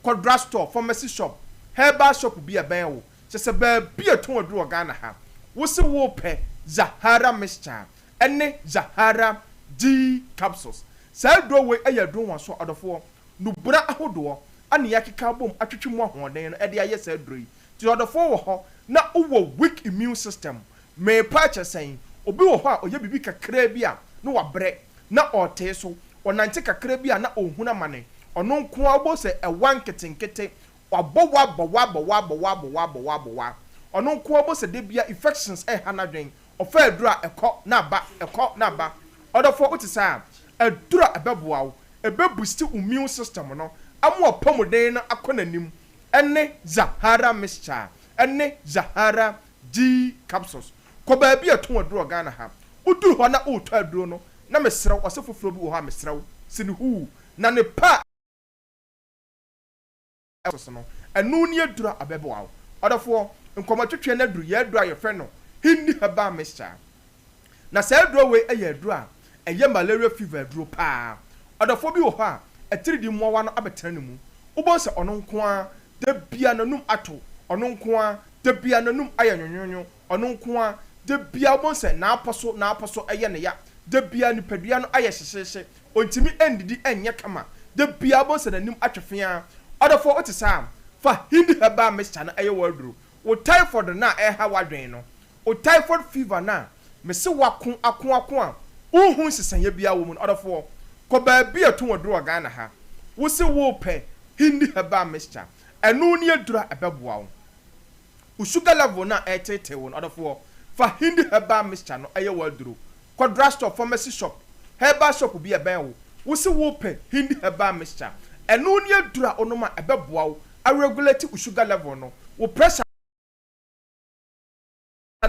kɔ drug store, pharmacy shop, herbal shop bi a ɛbɛn wo, kyerɛ sɛ baabi a ɛtɔn aduro wɔ Ghana ha, wose worepɛ Zahara mixture ɛne Zahara G capsules. Saa aduro wei ɛyɛ aduro nwanso ɔdɔfoɔ, nubura ahodoɔ ɛna yɛakeka abom atwetwe mu ahoɔden no ɛde ayɛ saa aduro yi. Nti ɔdɔfoɔ wɔ hɔ na wowɔ weak immune system, merepa akyɛ sɛn? Obi wɔ hɔ a ɔyɛ biribi kakraa bi a na wabrɛ, na ɔretee so, ɔnante kakra bi a na ɔrehunu amane, ɔno nko ara wobɛhu sɛ ɛwa nketenkete, wabɔ wa bɔ wa bɔ wa bɔ wa bɔ wa bɔ wa bɔ wa, ɔno nko ara wobɛhu sɛ da biara infections reha n'adwene, ɔfa aduro a ɛkɔ na aba, ɛkɔ na aba. Ɔdɔfoɔ wote saa a, aduro a ɛbɛboa wo, ɛbɛ boost wo immune system no ama w'apɔmuden no akɔ n'anim ɛne Zahara mixture ɛne Zahara G capsules. Kɔ baabi a yɛtɔn aduro wɔ Ghana ha. Woduru hɔ na woretɔ aduro no, na mesrɛ wo, ɔse foforɔ bi wɔ hɔ a mesrɛ wo, si no huu, na ne pa a ɛwɔ so no, ɛno ne aduro a ɛbɛboa wo. Ɔdɔfoɔ, nkɔmmɔtwetweɛ no aduru yɛn aduro a yɛfrɛ no Hindi Herbal Mixture. Na saa aduro wei yɛ aduro a ɛyɛ malaria fever aduro pa ara. Ɔdɔfoɔ bi wɔ hɔ a, atiridii mmoawa no abɛtena ne mu. Wobɛhu sɛ ɔno nko ara, da biara n'anum ato, ɔno nko ara, da biara n'anum ayɛ nwonwonwo, Ɔno nko ara, da biara wobɛhu sɛ n'apɔ so n'apɔ so yɛ no ya. Da biara nipadua no ayɛ hyehyeehye. Ɔntumi nnidi nyɛ kama. Da biara wobɛhu sɛ n'anim atwe feaa. Ɔdɔfoɔ, wote saa a, fa Hindi Herbal Mixture no yɛ w'aduro. Wo typhoid no a ɛreha w'adwene no, wo typhoid fever no a mese woako ako ako a wonhu nsesaeɛ biara wɔ mu no, ɔdɔfoɔ, kɔ baabi a ɛtɔn aduro wɔ Ghana ha. Wose worepɛ Hindi Herbal Mixture. Ɛno ne aduro a ɛbɛboa wo. Wo sugar level no a ɛreteetee wo no, ɔdɔfoɔ, fa Hindi herbal mixture no yɛ w'aduro. Kɔ drugstore, pharmacy shop, herbal shop bi a ɛbɛn wo. Wo se worepɛ Hindi herbal mixture. Ɛno ne aduro a wonom a ɛbɛboa wo aregulate wo sugar level no, wo pressure.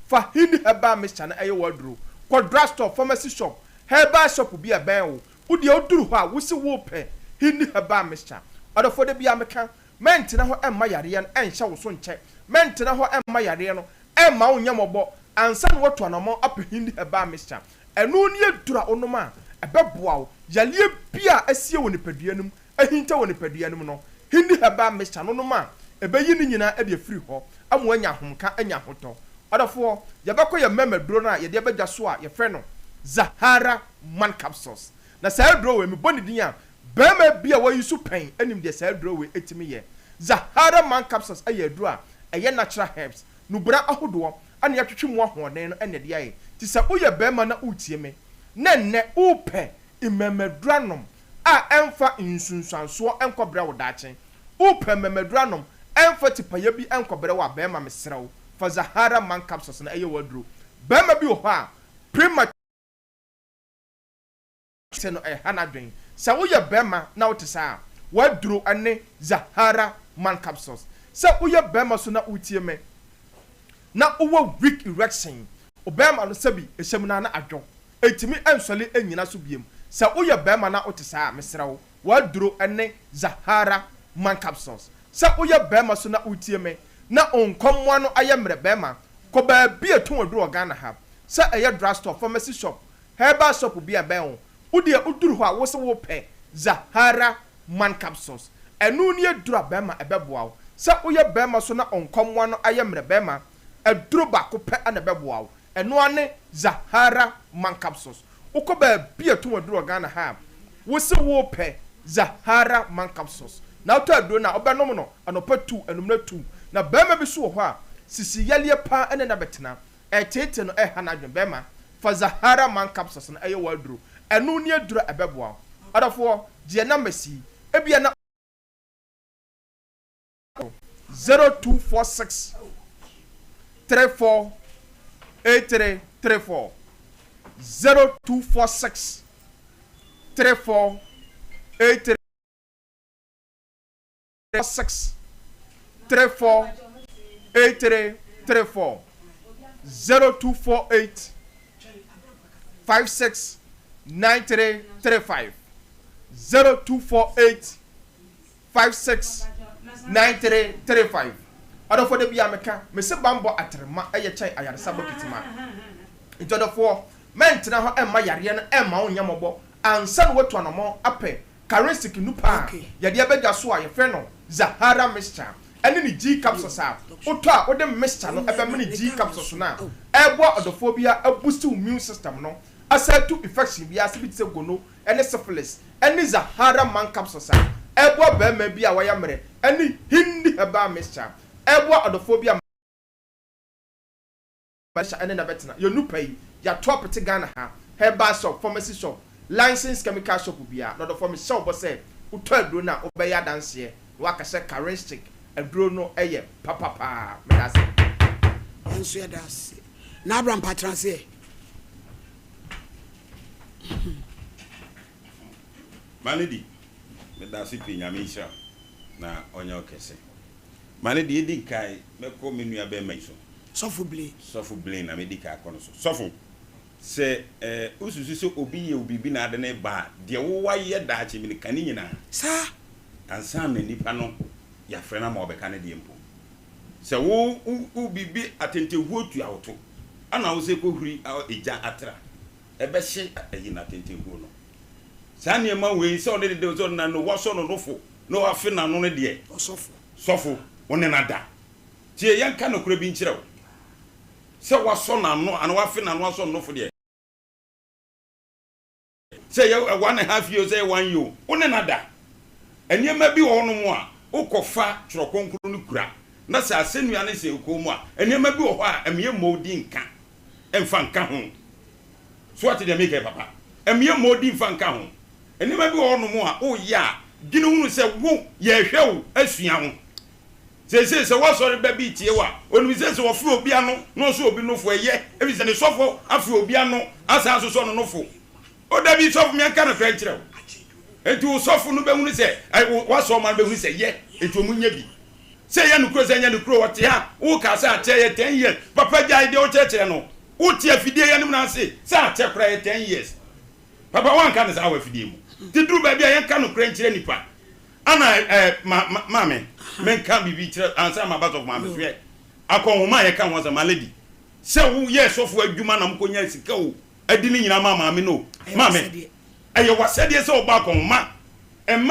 Fa Hindi herbal mixture no yɛ w'aduro. Kɔ drugstore, pharmacy shop, herbal shop bi a ɛbɛn wo. Wo deɛ woduru hɔ a, wo se worepɛ Hindi herbal mixture. Ɔdɔfoɔ, da biara meka, Mɛntena hɔ mma yareɛ no nhyɛ wo so nkyɛ. Mɛntena hɔ mma yareɛ no mma wo nyɛ mmɔbɔ ansa na woatu anammɔn apɛ Hindi herbal mixture. Ɛno ne aduru a wonom a ɛbɛboa wo. Yareɛ biara a asie wɔ nipadua no mu, ahinta wɔ nipadua no mu no, Hindi herbal mixture no nom a, ɛbɛyi ne nyinaa de afiri hɔ ama woanya ahomka, anya ahotɔ. Ɔdɔfoɔ, yɛbɛkɔ yɛn mmarima aduro no a yɛde aba dwa so a yɛfrɛ no Zahara Man Capsules. Na saa aduro wei, mebɔ ne din a, Barima bi a wayi so pɛn nim deɛ saa aduro wei tumi yɛ. Zahara Man Capsules yɛ aduro a ɛyɛ natural herbs, nnubona ahodoɔ na yɛatwetwe mu ahoɔden no na ɛde ayɛ. Nti sɛ woyɛ barima na woretie me na nnɛ worepɛ mmarimaduro anom a ɛmfa nsunsuansoɔ nkɔbrɛ wo daakye, worepɛ mmarimaduro anom ɛmfa tipaeɛ bi nkɔbrɛ wo a, barima mesrɛ wo fa Zahara Man Capsules no yɛ w'aduro. Barima bi wɔ hɔ a premature. te no ɛha n'adwen. Sɛ woyɛ bɛrima na wote saa a, w'aduro ne Zahara Man Capsules. Sɛ woyɛ bɛrima so na wotie me na wowɔ weak erection, wo bɛrima no sɛbi ɛhyɛ mu no ara na adwo, ɛntumi ɛnsɔle ɛnnyina so biom. Sɛ woyɛ bɛrima na wote saa a, mesrɛ wo, w'aduro ne Zahara Man Capsules. Sɛ woyɛ bɛrima so na wotie me na wo nkɔmmoa no ayɛ mmerɛ, bɛrima, kɔ baabi a ɛtɔn aduro wɔ Ghana ha, sɛ ɛyɛ drugstore, pharmacy shop, Herbal shop bi a ɛbɛn wo. Wo deɛ wo duru hɔ a wo se wo pɛ Zahara man capsules. Ɛno ne aduro a bɛɛma ɛbɛboa wo. Sɛ wo yɛ bɛɛma so na nkɔmmoa no ayɛ mmerɛ bɛɛma, aduro baako pɛ na ɛbɛboa wo. Ɛno ara ne Zahara man capsules. Wo kɔ baabi a ɛtɔn aduro wɔ Ghana ha a, wo se wo pɛ Zahara man capsules. Na wo tɔ aduro no a, wo bɛnom no anɔpa tu, anummerɛ tu. Na bɛɛma bi so wɔ hɔ a, sisi yaleɛ paa ne no abɛtena. Ɛreteetee no ɛreha n'adwene. Bɛrima, fa Zahara man capsules no ɛyɛ w'aduro. Ɛno ne aduro a ɛbɛboa wo. Ɔdɔfoɔ, gye yɛn numbers yi. Ebia na. 0246. 34 83 34, 0246 34 83. 6 3 4 8 3 3 4 0 2 4 8 5 6 9 3 3 5 0 2 4 8 5 6 9 3 3 5 Ɔdɔfoɔ da biara meka mese banbɔ atrema yɛ kyɛn ayaresa bokiti ma nti ɔdɔfoɔ mɛntena hɔ mma yareɛ no mma wo nyɛ mmɔbɔ ansa na woatu anamɔn apɛ Karisik nupa a yɛde aba dwa so a yɛfrɛ no Zahara mixture ne ne G capsules a wotɔ a wode mixture no bɛmene G capsules no a ɛreboa ɔdɔfoɔ biara abusti wo immune system no asan atu infection biara ase bi te sɛ gono ne syphilis ne Zahara man capsules a ɛreboa barima bi a wayɛ mmerɛ ne Hindi herbal mixture ɛreboa ɔdɔfoɔ bi a Malaysia ɛne na bɛtena. Yɛn nupa yi, yɛato apete Ghana ha, herbal shop, pharmacy shop, licensed chemical shop biara. Na ɔdɔfoɔ mehyɛ wo bɔ sɛ, wotɔ aduro no a, wobɛyɛ adanseɛ na woaka sɛ Karenstick aduro no yɛ papa paa. Meda ase. Yɛn nso yɛda ase. Na Abraham pa tena ase ɛ. My lady, meda ase pii, Nyame nhyira wo na ɔnyɛ wo kɛse. Ma no deɛ ɛdi nkan mɛkɔ me nua bɛɛma yi so. Sɔfo Blaine. Sɔfo Blaine na mɛdi kan akɔ no so. Sɔfo, sɛ eh, wosusu sɛ obi yɛ wo biribi na ade no reba a, deɛ wo wayɛ daakye bi no, ka ne nyinaa. Saa. Ansa na nipa no yɛafrɛ no ama ɔbɛka ne deɛ mpo. Sɛ wo, wo, wo biribi atentenhuo tua wo to, ɛna wo sɛ kɔhuri egya atra, ɛbɛhye ayi no atentenhuo no. Saa nneɛma wei, sɛ ɔne ne de, sɛ ɔne n'ano, wasɔ no nofo, na wafe n'ano no deɛ, Ɔsɔfo. Sɔfo, wo ne no ada. Tie, yɛnka nokorɛ bi nkyerɛ wo. Sɛ wasɔ n'ano anaa wafe n'ano asɔ no nofo deɛ, sɛ ɛyɛ one and half year o, sɛ ɛyɛ one year o, wo ne no ada. Nneɛma bi wɔ hɔnom a, wokɔfa Twerɛ Kronkron no kura, na sɛ asɛnnua no hyɛ wo kɔn mu a, nneɛma bi wɔ hɔ a, ɛmmeɛ mmɔ wo din nka mfa nka ho. So woate deɛ mereka yi papa? Mmea mmɔ wo din mfa nka ho. Nneɛma bi wɔ hɔnom a woyɛ a, dwene hunu sɛ wo, yɛrehwɛ wo asua wo. Seesei sɛ w'asɔre ba bi retie wo a, ɔnim sɛ sɛ ɔfe obi ano na ɔsɔ obi nofo a, ɛyɛ, ɛfiri sɛ ne sɔfo afe obi ano asan asosɔ no nofo. O dabi, sɔfo, menka nokorɛ nkyerɛ wo. Enti wo sɔfo no bɛhunu sɛ, w'asɔremma no bɛhunu sɛ ɛyɛ, enti wɔnyɛ bi. Sɛ ɛyɛ nokorɛ o, sɛ ɛnyɛ nokorɛ o, ɔte ha, wokaa sɛ akyɛ yɛ ten years, papa gyae deɛ wokyerɛkyerɛ no. Wote afidie yi anim no ase sɛ akyɛ koraa yɛ ten years. Papa woanka no saa wɔ afidie mu. Nti duru baabi a yɛnka nokorɛ nkyerɛ nipa. Ana eh, ma, ma, maame, menka biribi kyerɛ ansa na maba sɔfo maame so ɛ. Akɔnhoma a yɛka ho asɛm, my lady, sɛ wo yɛɛ sɔfo adwuma na mokɔnyaa sika o, adi ne nyinaa maa maame no o. Maame, ɛyɛ w'asɛdeɛ sɛ wobɔ akɔnhoma. Mma.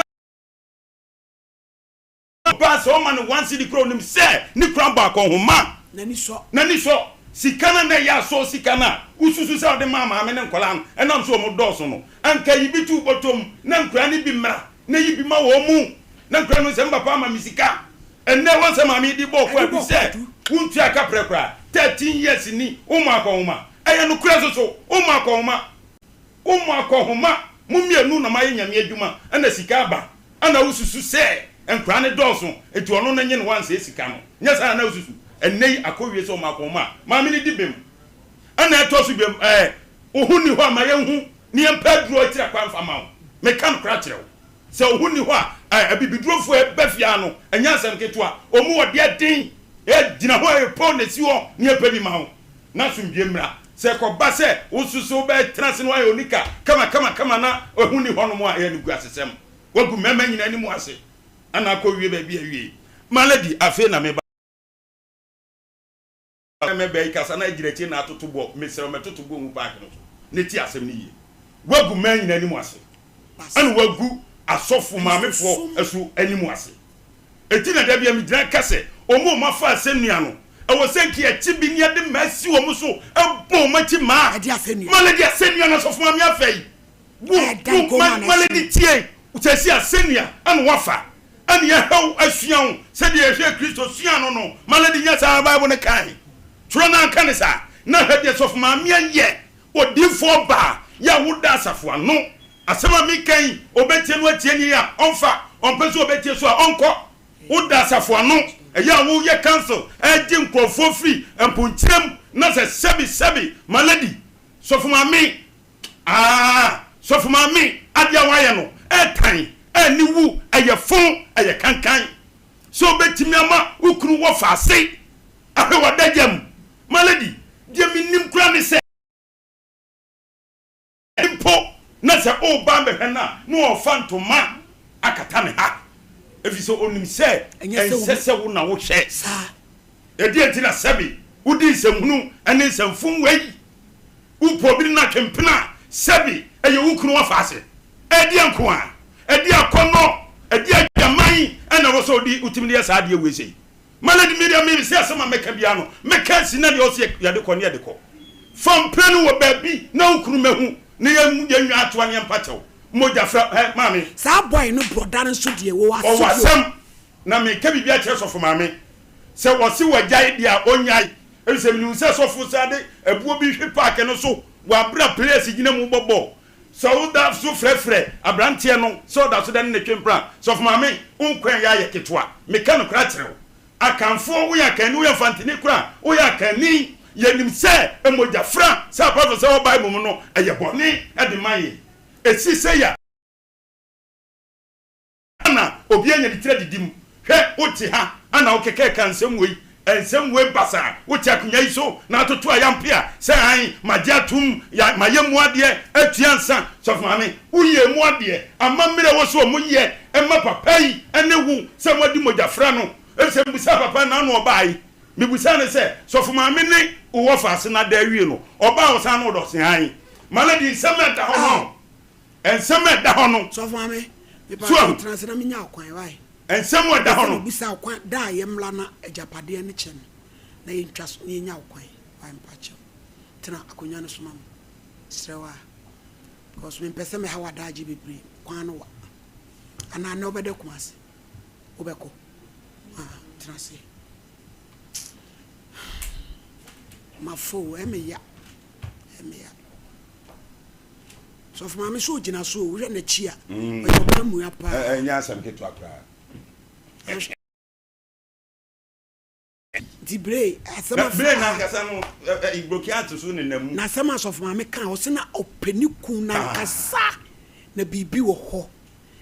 Ɔbaa sɛ ɔma no one cedi koraa onim sɛ ne kura bɔ akɔnhoma. N'ani sɔ. N'ani sɔ. Sika no a na ɛyɛ asɔɔ sika no a wosusu sɛ ɔde maa maame ne nkwadaa no ɛnam sɛ wɔn dɔɔso no, anka yi bi to wo bɔtɔ mu na nkwadaa no bi mmra na yi bi ma wɔn mu na nkwadaa no hu sɛ me papa ama me sika. Ɛnnɛ wɔn sɛ maame yi de bɔɔ kwaadu sɛ wontua kaprɛ koraa. 13 years ni wommɔ akɔnhoma. Ɛyɛ nokorɛ nso so wommɔ akɔnhoma. Wommɔ akɔnhoma. Mo mmienu na moayɛ Nyame adwuma ɛna sika aba. Ana wosusu sɛ nkoraa no dɔɔso nti ɔno no nye no wansɛe sika no? Nyɛ saa na na wosusu? Ɛnnɛ yi akɔwie sɛ ɔma akɔnma a, maame no di bem. Ɛna ɛtɔ so biom, ɛɛ, wo ho nni hɔ a ma yɛnhu na yɛmpɛ aduro akyiri akwan mfa ma wo. Meka nokorɛ akyerɛ wo. Sɛ wo ho nni hɔ a, ɛɛ, abibidurofoɔ a ɛba fie ha no, ɛnyɛ asɛm ketewa. Wɔn wɔ deɛ den, ɛgyina hɔ a ɛpɔ na ɛsi hɔ na yɛpɛ bi ma wo. Na asomdwoeɛ mmra. Sɛ ɛkɔba sɛ wo nso so wobɛtena ase na woayɛ onika kamakamakama na ɛho nni hɔnom a, ɛyɛ animguasesɛm. Wagu mmarima nyinaa anim ase ana akɔwie baabi a awie. Malady, afei na meba mɛba yi kasa na agyina akyire na atoto boɔ. Mesrɛ wo mɛtoto boɔ ngu paake no so na tie asɛm no yie. Wagu mmaa nyinaa anim ase ɛna wagu asɔfo maamefoɔ nso anim ase. Enti na da biara megyina ka sɛ wɔn a wɔafa asɛnnua no, ɛwɔ sɛ nka yɛkye bi na yɛde mmaa si wɔn so bɔ wɔn akyi mmaa. Malady, asɛnnua no asɔfo maame afa yi. Wo, wo, ma, Malady tie, sɛsi asɛnnua ɛna wafa, ɛna yɛhwɛ wo asua wo sɛdeɛ yɛhwɛɛ Kristo suaa no no. Malady, nyɛ saa na Bible no kae. Twerɛ no anka no saa. Na hwɛ deɛ sɔfo maame ayɛ, odiyifoɔ baa yɛ a woda asafo ano. Asɛm a meka yi, ɔbɛtie no atie nie a, ɔmfa, ɔmpɛ sɛ ɔbɛtie so a, ɔnkɔ. Woda asafo ano. Ɛyɛ a woyɛ council ɛgye nkurɔfoɔ firi mponkyerɛ mu na sɛ sɛbi sɛbi my lady sɔfo maame aah sɔfo maame adeɛ a woayɛ no ɛɛtan ɛɛni wu ɛyɛ fon ɛyɛ kankan sɛ wobɛtumi ama wo kunu wɔ faase ahwɛ w'adagya mu my lady deɛ menim koraa ne sɛ Mpo na sɛ ɔreba abɛhwɛ no a, na ɔrefa ntoma akata ne ha, efisɛ onim sɛ ɛnsɛ sɛ wo na wohwɛ. Ɛdeɛn nti na sɛbe wodi nsɛmhunu ne nsɛmfom wei? Wopɛ obi ne no atwe mpena a, sɛbe ɛyɛ wo kunu afaase. Ɛdeɛn nko ara? Ɛdeɛn akɔnnɔ, ɛdeɛn adwaman na ɛwɔ sɛ wode wotumi de yɛ saa adeɛ wei sei? Malady me deɛ me se asɛm a mɛka biara no mɛka asi na deɛ ɔse yɛde kɔ ne yɛde kɔ. Fa mpena no wɔ baabi na wo kunu mɛhu na yɛn yɛnwa atoa ne yɛmpa kyɛw. Mogya fra hɛ maame. Saa boy no brɔda no nso deɛ wɔwɔ Ɔwɔ asodie o. asɛm na meka biribi akyerɛ sɔfo maame sɛ ɔse wagyae deɛ a ɔnyae efisɛ menim sɛ sɔfo saa de abuo bi hwe park no so wɔ abere a players gyina mu bɔ bɔɔl Sɛ woda so frɛfrɛ aberanteɛ no sɛ ɔda so da ne ne twe mpena a, sɔfo maame, wo nkwa yɛ ayɛ ketewa. Meka nokorɛ akyerɛ wo. Akanfoɔ, woyɛ Akanni, woyɛ Mfanteni koraa a, woyɛ Akanni. Yɛnim sɛ mogya fra, sɛ apart from sɛ ɛwɔ Bible mu no, ɛyɛ bɔne de ma yɛn. Ɛsi sei a. Ana obi anya ne tiri adidi mu? Hwɛ, wote ha ana wokekɛka nsɛm wei, nsɛm wei basaa, wote akonnwa yi so na atoto ayampe a, sɛ aane, magye atom, ya, mayɛ mu adeɛ, atua nsa. Sɔfo maame, woyɛɛ mu adeɛ, amammerɛ a ɛwɔ sɛ wɔyɛ ma papa yi ne wo sɛ moadi mogyafra no, efisɛ mebisaa papa no n'ano ɔbaae, mebisaa no sɛ, Sɔfo maame ne wo wɔfa ase no ada awie no, ɔbaa a ɔsan ne wo dɔ? Ɔse aane. Ma no adi nsɛm a ɛda hɔ no. Nsɛm a ɛda hɔ no. Sɔfo maame, mepa So ahu? kyɛw tena ase na menya wo kwan, why? Nsɛm a ɛda Mepɛ hɔ sɛ no. mebisa wo kwan da a yɛmmra na agyapadeɛ no kyɛ no na yɛntwa so na yɛnya wo kwan, why? Mepa kyɛw tena akonnwa no so ma me, mesrɛ wo a, because mempɛ sɛ mɛha w'adaagye bebree, kwan no wa. Anaa nnɛ wobɛda Kumasi? Wobɛkɔ? Ah, tena ase. Mafo o, ɛyɛ me ya, ɛyɛ me ya. Sɔfo maame so ogyina so o, wohwɛ n'akyi a, ɔyɛ ɔbaa mua paa. Ɛnyɛ asɛm ketewa koraa. Nti bere asɛm afa. Bere n'ankasa no Ibroki ate so nenam mu. Na asɛm a sɔfo maame ka ɔse na ɔpɛ ne kun n'ankasa na biribi wɔ hɔ.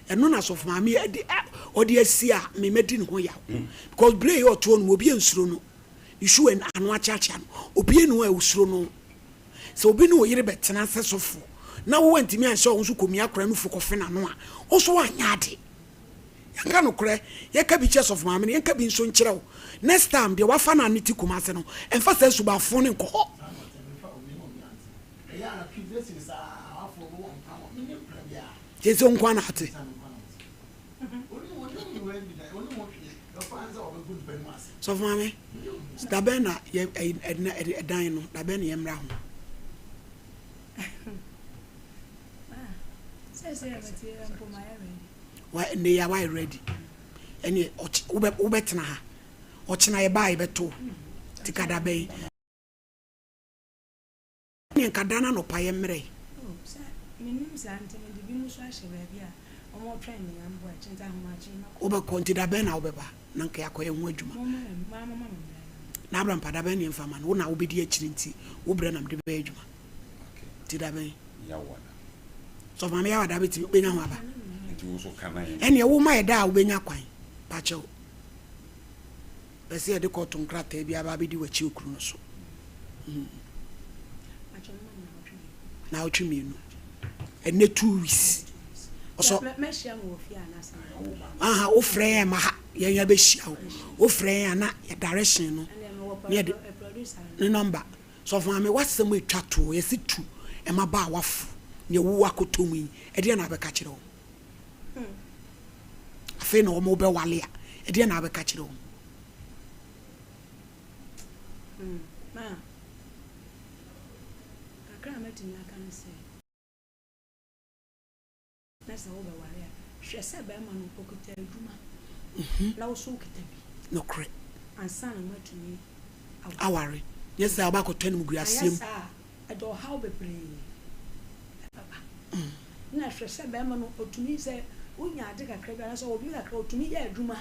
Ɛno na sɔfo maame ɛde ɔde asi a me mɛdi ne ho yaw. Because bere yɛ ɔtoɔ no obi nsuro no. Ne shoe ano akyeakyea no obi enu a osuro no. Sɛ obi ne wo yere bɛtena sɛ sɔfo na wo antumi anhyɛ wo ho so kɔmia akora nufu kɔfe n'ano a, wo nso woanyɛ ade. Yɛnka nokorɛ, yɛka bi kyerɛ sɔfo maame no, yɛnka bi nso nkyerɛ wo. Next time, deɛ wafa no a ne ti Kumase no, mfa saa subanfo no nkɔ hɔ. Kyerɛ sɛ wo nko ara na ate. Sɔfo maame, da bɛn na yɛ ɛna ɛdan no da bɛn na yɛmmra ho? Wa ɛnɛ yɛ wayɛ ready ɛne ɔkye wobɛ wobɛtena ha ɔkyena yɛbaa yɛbɛto ti ka da bɛn? Ɛneɛ nka da no anɔpa yɛ mmerɛ. Oh sɛ mennim saa nti mede binom nso ahyɛ baabi a wɔretwɛn me na mboa akyi nti ahomakye mɛkɔ. Wobɛkɔ nti da bɛn na wobɛba na nka yɛakɔyɛ ho adwuma. Momma me mo ara momma me mmerɛ na meba. Na Abraham pa da bɛn na yɛmfa mma no wo na wobɛdi akyire nti wo berɛ na mede bɛyɛ adwuma nti da bɛn. Yawada. Sɔfo maame Yawada bɛtumi wobɛnya ho aba. Nti wo nso ka na yɛn. Ɛneɛ wo ma yɛ da a wobɛnya kwan pakyɛw. Pɛ sɛ yɛde kɔɔto nkrataa bi aba abɛdi w'akyi wɔ kuro no so. Naawɔtwe mmienu. Ɛnɛ 2 weeks. Ɔsɔ. Aha, wofrɛ yɛn ma ha, yɛn yɛbɛhyia wo. Wofrɛ yɛn a na yɛ direction no. Ne yɛde ne number. Sɔfo maame w'asɛm a ɛtwa toɔ yɛse tu mmabaawa fo nea wo akɔtɔ mu yi, ɛdeɛn na wobɛka kyerɛ wɔn? Afei na wɔn bɛwale a, ɛdeɛn na wobɛka kyerɛ wɔn? Hmm, ma, kakra a mɛtumi aka ne sɛ, na sɛ wobɛware a, hwɛ sɛ bɛrima no ɔkita adwuma na wo nso wokita bi. Nokorɛ. Ansa na moatumi aware. Aware. Nyɛ saa a wobɛakɔtɔ animguaseɛ Anyɛ mu. saa a, ɛde ɔhaw bebree ɛbɛba. Na hwɛ sɛ bɛrima no ɔtumi sɛ wonya ade kakra bi anaasɛ ɔwɔ biribi kakra ɔtumi yɛ adwuma.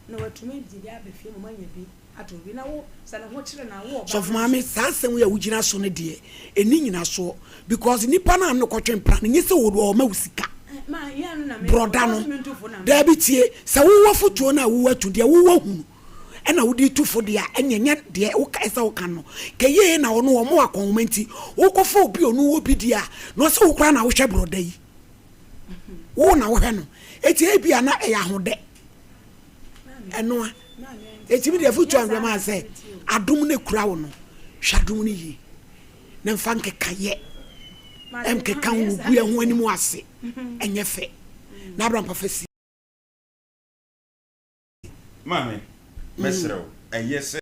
Na watumi de bi aba fie ma moanya bi atɔ bi. Na wo, sɛ ne ho kyere no a, wo ɔbaa Sɔfo no maame nso. saa asɛm wei a wogyina so no deɛ ɛnni nyinasoɔ because nipa no a ne kɔtwe mpena no nyɛ sɛ ɔma wo sika Ma, yɛ no na me, brɔda ɔbaa no sɛ mentu fo na me. daabi tie sɛ wowɔ afotuo no a wowɔ atu deɛ wowɔ hunu ɛna wode tu fo deɛ a ɛneɛ nyɛ deɛ woka ɛsɛ woka no kɛyie na ɔno ɔmo akɔnhoma nti wokɔfa obi a ɔno wɔ bi deɛ a na ɔsɛ wo koraa na wohwɛ brɔda yi wo na wohwɛ no eti ebi a na ɛyɛ ahodɛ ɛnoa eti mi deɛ afutu a mbɛma sɛ adom no ekura wo no hwɛ adom no yie na nfa nkeka yɛ ɛnkeka ho gu yɛ ho anim ase ɛnyɛ fɛ na abira mpafa si. Maame, mɛsrɛ wo, ɛyɛ sɛ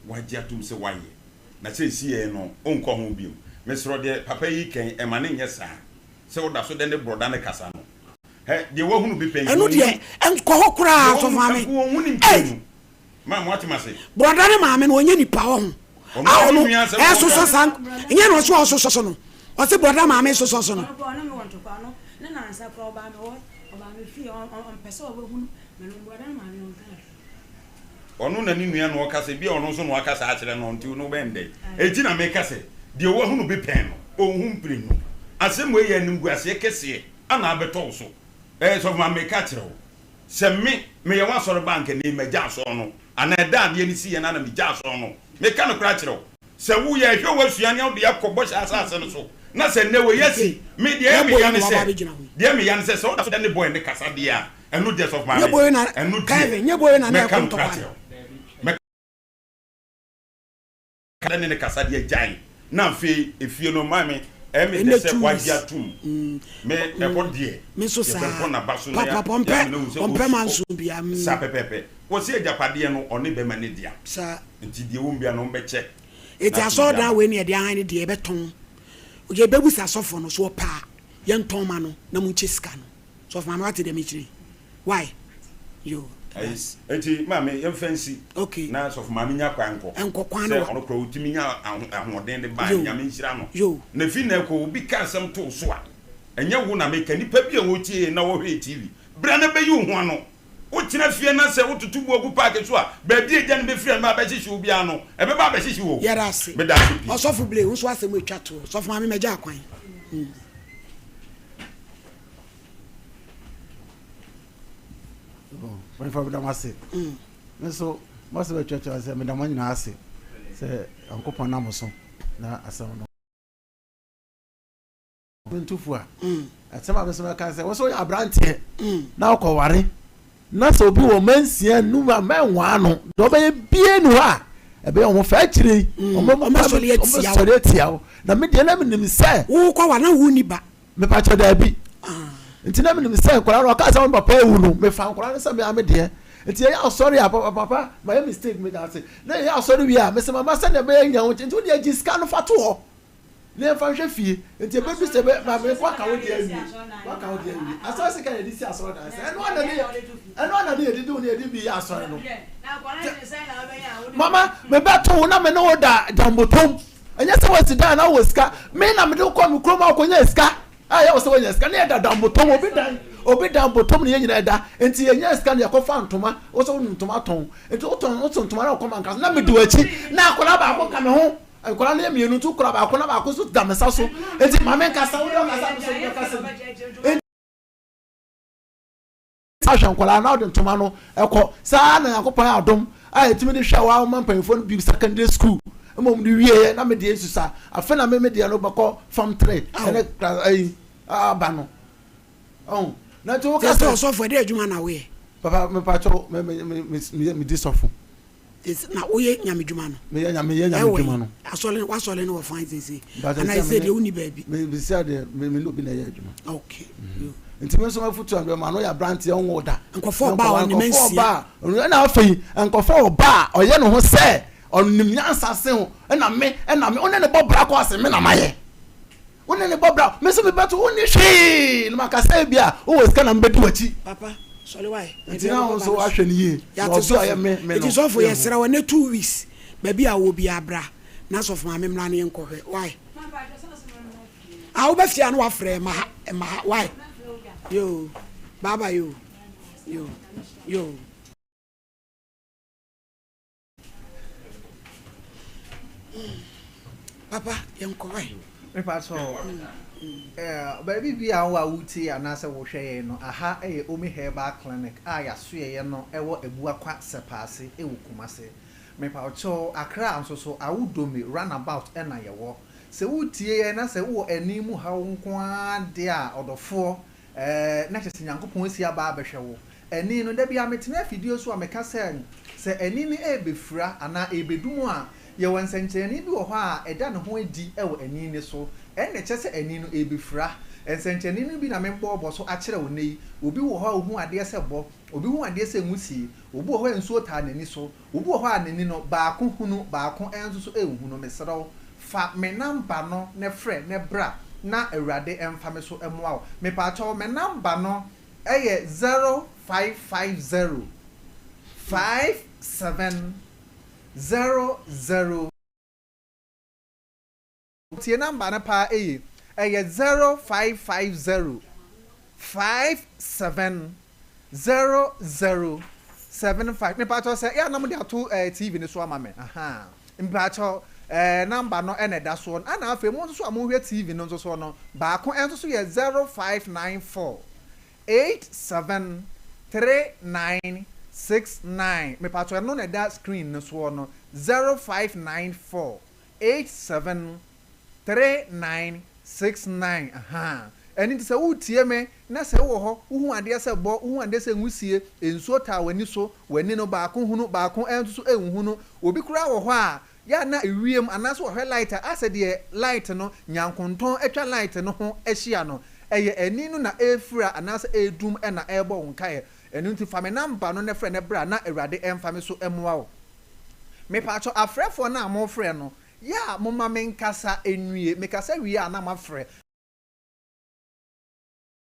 woagye atom sɛ woayɛ, na seesei no wonkɔ ho bio. Mesrɛ wo, deɛ papa yi reka yi, mma no nyɛ saa. Sɛ woda so de ne borɔda no kasa no, hɛ, deɛ woahunu bi pɛn, Ɛno nka deɛ, ɔnhu. nkɔ hɔ koraa, Deɛ sɔfo woahunu, maame. nka ɔnhu ne Ei! mprenu. Maame, woate m'ase? Borɔda ne maame no, ɔnyɛ nipa, ɔho. Ɔno A ne ɔno, nua asɛm na ɛsosɔ ɔka. saa, ɛnyɛ na ɔse ɔsosɔ so no. Ɔse borɔda maame sosɔ so no. Ɔno koraa ɔne me wɔ ntɔkwa, ɔno ne nansa koraa ɔbaa me hɔ, ɔbaa me fie, ɔmpɛ sɛ ɔbɛhunu Ɔno na ne nua na ɔkasa, ebia ɔno nso na wakasa akyerɛ no, nti no wobɛyɛ no dɛn? Enti na meka sɛ, deɛ wahunu bi pɛn no, ɔnhu mprenu. Asɛm wei yɛ animguaseɛ kɛseɛ ana abɛtɔ wo so. Ɛɛ, sɔfo maame, meka kyerɛ wo, sɛ me, meyɛ w'asɔre ba a, anka nnɛ yi magya asɔre no, anaa ɛda a adeɛ no siiɛ no ara na megya asɔre no. Meka nokorɛ akyerɛ wo. Sɛ wo yɛ hwɛ w'asua nea wode akɔ bɔhyɛ asase no so, na sɛ nnɛ wei asi, me deɛ ɛyɛ me ya ne sɛ, deɛ me ya ne sɛ, sɛ woda so ne boy no kasa deɛ a, ɛno deɛ sɔfo maame, ɛno deɛ, mɛka nokorɛ akyerɛ wo, mɛka ne ne kasa deɛ gyae, na afei efie no maame, ɛyɛ me dɛ sɛ wagye atum, me ɛhɔ deɛ, yɛbɛbɔ n'aba so na yɛama no ahu sɛ ɔsu, saa pɛpɛɛpɛ, wɔse agyapadeɛ no ɔne bɛma no dea. Nti deɛ wɔn bia no wɔn bɛkyɛ. Eti asɔredan wei ne yɛde ahan no deɛ yɛbɛtɔn. Yɛbɛbusa sɔfo no so ɔpɛ a yɛntɔn ma no na monkyɛ sika no. Sɔfo maame wate deɛ mekyerɛ yi? Why? Yo, that's. Eti maame yɛmfa nsi. Okay. Na sɔfo maame nya kwan nkɔ. Nkɔ kwan no Sɛ wa. ɔno koraa ɔtumi nya ahoɔden de baeɛ Yo. Nyame nhyira no. Yo. Na fi nnɛ kɔ obi ka asɛm to wo so a, ɛnyɛ wo na meka, nnipa bi a wɔtie yɛn na wɔhwɛ yɛn TV, bra na bɛyi wo ho ano. Wotena fie na sɛ wototo boɔ gu paake so a, baabi a egya no bɛfiri a ɛbɛba abɛhyehye wo biara no, ɛbɛba abɛhyehye wo. Yɛda ase. Meda ase pii. Ɔsɔfo Blay, wo nso w'asɛm atwa toɔ. Sɔfo Maame, magya akwan. Mm. Oh, Mpanyinfoɔ meda mo ase. Mm. Me nso, m'asɛm atwa toɔ sɛ meda mo nyinaa ase sɛ Nyankopɔn nam mo so na asɛm no. Mentu fo a, asɛm a mɛsɛ mɛka sɛ wɔsɛ woyɛ aberanteɛ na wokɔware na sɛ obi wɔ mansia num a mɛnwaa no deɛ ɔbɛyɛ bie ni hɔ a ɛbɛyɛ wɔn fɛ akyire yi wɔbɛsɔre atia wo na me deɛ na menim sɛ wokɔwa na wonni ba mepakyɛ daabi nti na menim sɛ nkwadaa no ɔkaa sɛ wɔn papa awu no mefa nkwadaa no sɛ me ame deɛ nti yɛyɛ asɔre a papa papa mayɛ mistake meda ase na yɛyɛ asɔre wie a mesɛ mama sɛdeɛ ɛbɛyɛ nya wo nti wodeɛ gye sika no fa to hɔ Na yɛmfa nhwɛ fie. Nti ɛbɛdu sɛ bɛ maame waka wo deɛ awie waka wo deɛ awie asɔre sika na yɛde si asɔre dan sɛ ɛno ana ne ɛno ana ne yɛde di wo ne yɛde bi yɛ asɔre no mama mebɛto wo na me ne wo da dambotom ɛnyɛ sɛ wasi dan na wɔ sika me na mede wokɔ me kurom a wokɔnya sika a yɛ wɔ sɛ wanya sika ne yɛda dambotom obi dan obi dan botom ne yɛn nyinaa da nti yɛnya sika ne yɛkɔfa ntoma wo sɛ wo ntoma tɔn nti wotɔn wotɔn ntoma na wokɔ manka so na mede w'akyi na akwadaa baako ka me ho Nkwadaa no yɛ mmienu nti wokura baako na baako nso da me nsa so nti ma me nkasa wode ɔkasa me so bɛkasa bi nti ahwɛ nkwadaa na wode ntoma no ɛkɔ saa na Nyankopɔn ayɛ adom a yɛtumi de hwɛ wa ma mpanyinfoɔ no bi secondary school mmom de wieɛ na me deɛ nsusa afe na me me deɛ no bɛkɔ fam tere ɛne class ayi aba no ɔn na nti woka sɛ ɔsɔfo ɛde adwuma na woyɛ papa mepakyɛw me me me me me di sɔfo Na woyɛ nyame dwuma no. Meyɛ nyame yɛ nyame dwuma no. Asɔre wasɔre no wɔ fan sese. Ana ɛsɛ deɛ wonni baabi. Me bisa deɛ me me ne obi na ɛyɛ adwuma. Okay. Mm. Nti me nso mafutu a mebɛma no yɛ aberanteɛ ɔnwo da. Nkɔfɔ ɔba a ɔne mansia. Nkɔfɔ ɔba a ɛna afei nkɔfɔ ɔba a ɔyɛ ne ho sɛ ɔnim nyansa sen wo ɛna me ɛna me ɔne ne bɔ bra kɔ ase me na mayɛ. Wo ne no bɔ bra. Me nso mebɛto wo nni hwee na maka sɛ ebia wowɔ sika na mebɛdi w'akyi. Papa, sɔre wae. Nti na wo nso woahwɛ no yie. Na Yɛate ɔdɔ a ɛyɛ sɔfo. me me no, Nti sɔfo yɛhu. yɛsrɛ wo ɛnɛ 2 weeks baabi a wowɔ biara bra na sɔfo maame mmra na yɛnkɔhwɛ wae. Ah wobɛ fie a na wafrɛ ɛma ha ɛma ha wae. Yoo bye bye yoo yoo yoo. Papa yɛnkɔ wae. Mepakyɛw, eh, baabi biaa wo a wotie anaasɛ wohwɛ yɛn no, aha yɛ Omi Herbal Clinic a yɛasoɛeɛ no wɔ Abuakwa Sɛpaase wɔ Kumase. Mepakyɛw, Accra nso so, Awudome Runabout na yɛwɔ. Sɛ woretie yɛn na sɛ wowɔ ani mu haw nko ara deɛ a, ɔdɔfoɔ, eh, na kyerɛ sɛ Nyankopɔn asi aba abɛhwɛ wo. Ani no, da biara metena afidie so a meka sɛ, sɛ ani no rebɛfira anaa ɛrebɛdum a, yɛwɔ nsɛnkyerɛnne bi wɔ hɔ a ɛda ne ho adi wɔ ani no so. Ɛnna ɛkyerɛ sɛ ani no ɛrebɛfira. Nsɛnkyerɛnne no bi na mebɔɔbɔ so akyerɛ wo nnɛ yi. Obi wɔ hɔ a ɔhu adeɛ sɛ bɔ, obi hu adeɛ sɛ nwusie, obi wɔ hɔ a nsuo taa n'ani so, obi wɔ hɔ a n'ani no, baako hunu, baako nso so nhunu. Mesrɛ wo, fa me namba no na frɛ na bra na Awurade mfa me so mmoa wo. Mepaakyɛw, me namba no yɛ 0550 57 00. Tie number no paa eye, ɛyɛ 0550 57 00 75. Mepakyɛw sɛ yɛ a na mode ato eh, TV no so ama me. Ahaa. Mepakyɛw eh, number no ɛna ɛda soɔ no. Ɛna afei mo nso so a mohwɛ TV no nso soɔ no, baako nso so yɛ 0594 87 39 69. Mepakyɛw ɛno na ɛda screen no soɔ no, 0594 87 39 69 ahaa Ɛno nti sɛ woretie me na sɛ wowɔ hɔ, wohu adeɛ sɛ bɔ, wohu adeɛ sɛ nwusie, nsuo taa w'ani so, w'ani no baako hunu, baako nso so nhunu. Obi koraa wɔ hɔ a, yɛ a na ewiem anaasɛ ɔhwɛ light a, asɛ deɛ light no, nyankontɔn atwa light no ho ahyia no, ɛyɛ ani no na ɛrefira anaasɛ ɛredum na ɛrebɔ wo nkaeɛ. Ɛno nti fa me number no na frɛ na bra na Awurade mfa me so mmoa wo. Mepaakyɛw afrɛfoɔ no a mofrɛ no, yɛ a momma menkasa nwie, mekasa wie a na moafrɛ.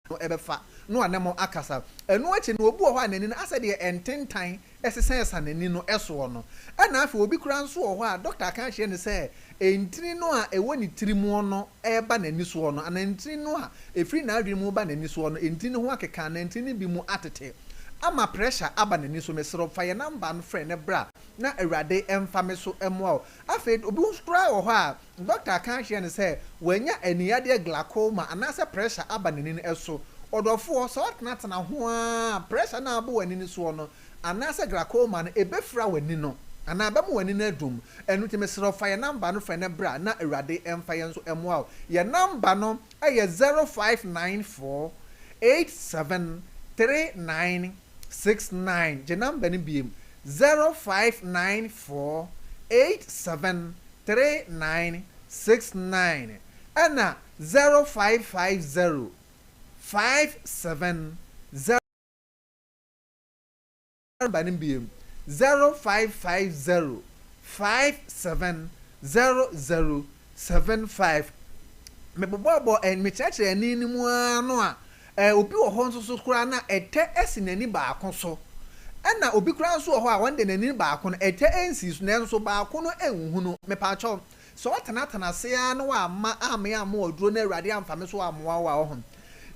No bɛfa na ɔne mo akasa. Ɛno akyi no, obi wɔ hɔ a n'ani no asɛ deɛ ntentan sesɛɛsa n'ani no soɔ no. Ɛna afei obi koraa nso wɔ hɔ a dɔkta aka akyerɛ no sɛ ntini no a ɛwɔ ne tiri mu no reba n'ani soɔ no, anaa ntini no a ɛfiri n'adwene mu reba n'ani soɔ no, ntini no ho akeka anaa ntini no bi mu atete ama pressure aba n'ani so. Mesrɛ wo, fa yɛn number no frɛ no bra na Awurade mfa me so mmoa wo. Afei obi nso koraa wɔ hɔ a Dɔkta aka akyerɛ no sɛ wanya aniyadeɛ glaucoma anaasɛ pressure aba n'ani no so. Ɔdɔfoɔ, sɛ wotenatena ho ara a, pressure no a abɔ w'ani no soɔ no anaasɛ glaucoma no, ɛbɛfira w'ani no anaa ɛbɛma w'ani no adum. Ɛno nti mesrɛ wo fa yɛn number no frɛ na bra na Awurade mfa yɛn so mmoa wo. Yɛn number no yɛ 0594 87 39 69. Gye number no biom, 0594 87 3969 ɛna 0550 57 0 Number no biom, 0550 57 00 75. Mebobɔbɔ ɛ, mekyerɛkyerɛ ɛnne no mu ara no a, ɛ, obi wɔ hɔ nso so koraa na ɛtɛ asi n'ani baako so. Ɛna obi koraa nso wɔ hɔ a, ɔno deɛ n'ani baako no, ɛtɛ nsii so, nanso baako no nhunu. Mepaakyɛw, sɛ ɔtenatena ase ara na wamma ammee ammoa aduro na Awurade amfa me so ammoa wo a, ɔho,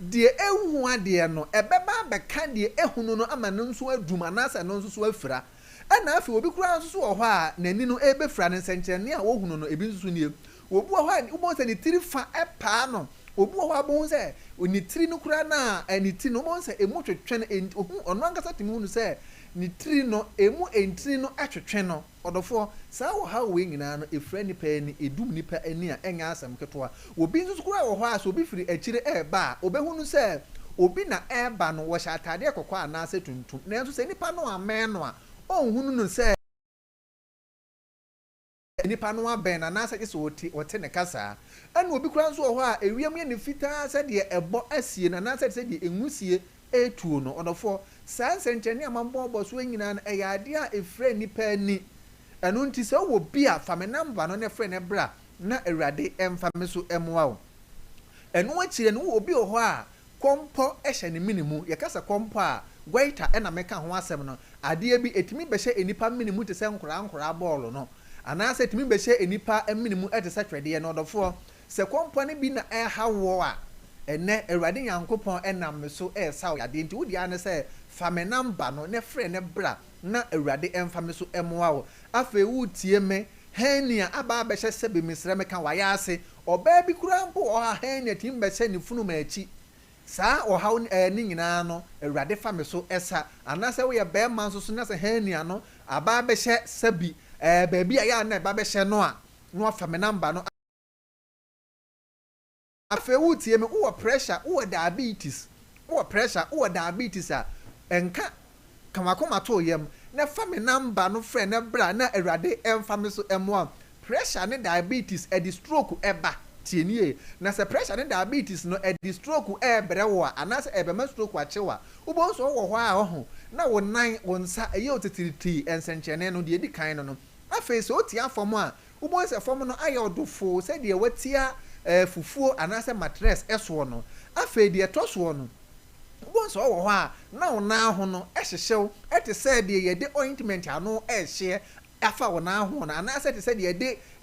deɛ ɛnhu adeɛ no, ɛbɛba abɛka deɛ ɛhunu no ama no nso adum anaasɛ ɛno nso so afira. Ɛna afei obi koraa nso so wɔ hɔ a n'ani no rebɛfira no, nsɛnkyerɛnne a wɔhunu no, ebi nso so nie. Obi wɔ hɔ a, wobɛhu sɛ ne tiri fa paa no. Obi wɔ hɔ a, wobɛhu sɛ ne tiri no koraa no a, ne ti no, wobɛhu sɛ ɛmu twetwe no. Enti, ohu, ɔno ankasa tumi hunu sɛ ne tiri no, ɛmu ntini no twetwe no. Ɔdɔfoɔ, saa ɔhaw wei nyinaa no, ɛfira nnipa ani, ɛdum nnipa ani a, ɛnyɛ asɛm ketewa. Obi nso so koraa wɔ hɔ a, sɛ obi firi akyire reba a, ɔbɛhunu sɛ obi na ɛreba no, wɔhyɛ ataadeɛ kɔkɔɔ anaasɛ tuntum. Nanso sɛ nipa no ammɛn no a, ɔnhunu no sɛ. Nipa no abɛn no anaasɛ gye sɛ ɔte ɔte ne kasa. Ɛna obi koraa nso wɔ hɔ a, ewiem yɛ no fitaa sɛdeɛ ɛbɔ asie no anaasɛ te sɛ deɛ nwusie retuo no. Ɔdɔfoɔ, saa nsɛnkyerɛnne a mabobɔ soɔ yi nyinaa no, ɛyɛ adeɛ a ɛfira nnipa ani. Ɛno nti sɛ wowɔ bi a, fa me namba no na frɛ no bra na Awurade mfa me so mmoa wo. Ɛno akyire no, wowɔ obi wɔ hɔ a, kɔmpɔ hyɛ ne mene mu. Yɛka sɛ kɔmpɔ a, goiter na meka ho asɛm no. Adeɛ bi, ɛtumi bɛhyɛ nnipa mene mu te sɛ nkoraa nkoraa bɔɔlo no, anaasɛ ɛtumi bɛhyɛ nnipa mene mu te sɛ twɛdeɛ no. Ɔdɔfoɔ, sɛ kɔmpɔ no bi na ɛreha woɔ a, ɛnnɛ Awurade Nyankopɔn nam me so resa wo yadeɛ. Nti wo deɛ ara ne sɛ, fa me namba no na frɛ no bra na Awurade mfa me so mmoa wo. Afei woretie me. Hernia aba abɛhyɛ sɛbe mesrɛ meka wayɛ ase. Ɔbaa bi koraa mpo wɔ hɔ a hernia tumi bɛhyɛ ne funuma akyi. Saa ɔhaw no nyinaa no Awurade fa me so sa. Anaasɛ woyɛ barima nso so na sɛ hernia no aba abɛhyɛ sɛbi baabi a ɛyɛ a na ɛba bɛhyɛ no a, na wafa me number no. Afei woretie me, wowɔ pressure, wowɔ diabetes, wowɔ pressure, wowɔ diabetes a, nka, ka w'akoma to wo yam na fa me number no frɛ na bra na Awurade mfa me so mmoa wo. Pressure ne diabetes ɛde stroke ba, tie nie, na sɛ pressure ne diabetes no ɛde stroke ɛrebrɛ wo a, anaasɛ ɛrebɛma stroke akye wo a, wobɛhu sɛ wowɔ hɔ a ɔho, na wo nan, wo nsa ɛyɛ wo titiritii, nsɛnkyerɛnne no deɛ ɛdi kan no no. Afei sɛ wotia fam a, Wobɛhu sɛ fam no ayɛ ɔdofoo sɛdeɛ wɔatia fufuo anaasɛ matrɛs soɔ no. Afei deɛ ɛtɔ soɔ no, wobɛhu sɛ wowɔ hɔ a na wo nan ho no hyehye wo te sɛ deɛ yɛde ointment ano rehyeɛ afa wo nan ho no anaasɛ te sɛ deɛ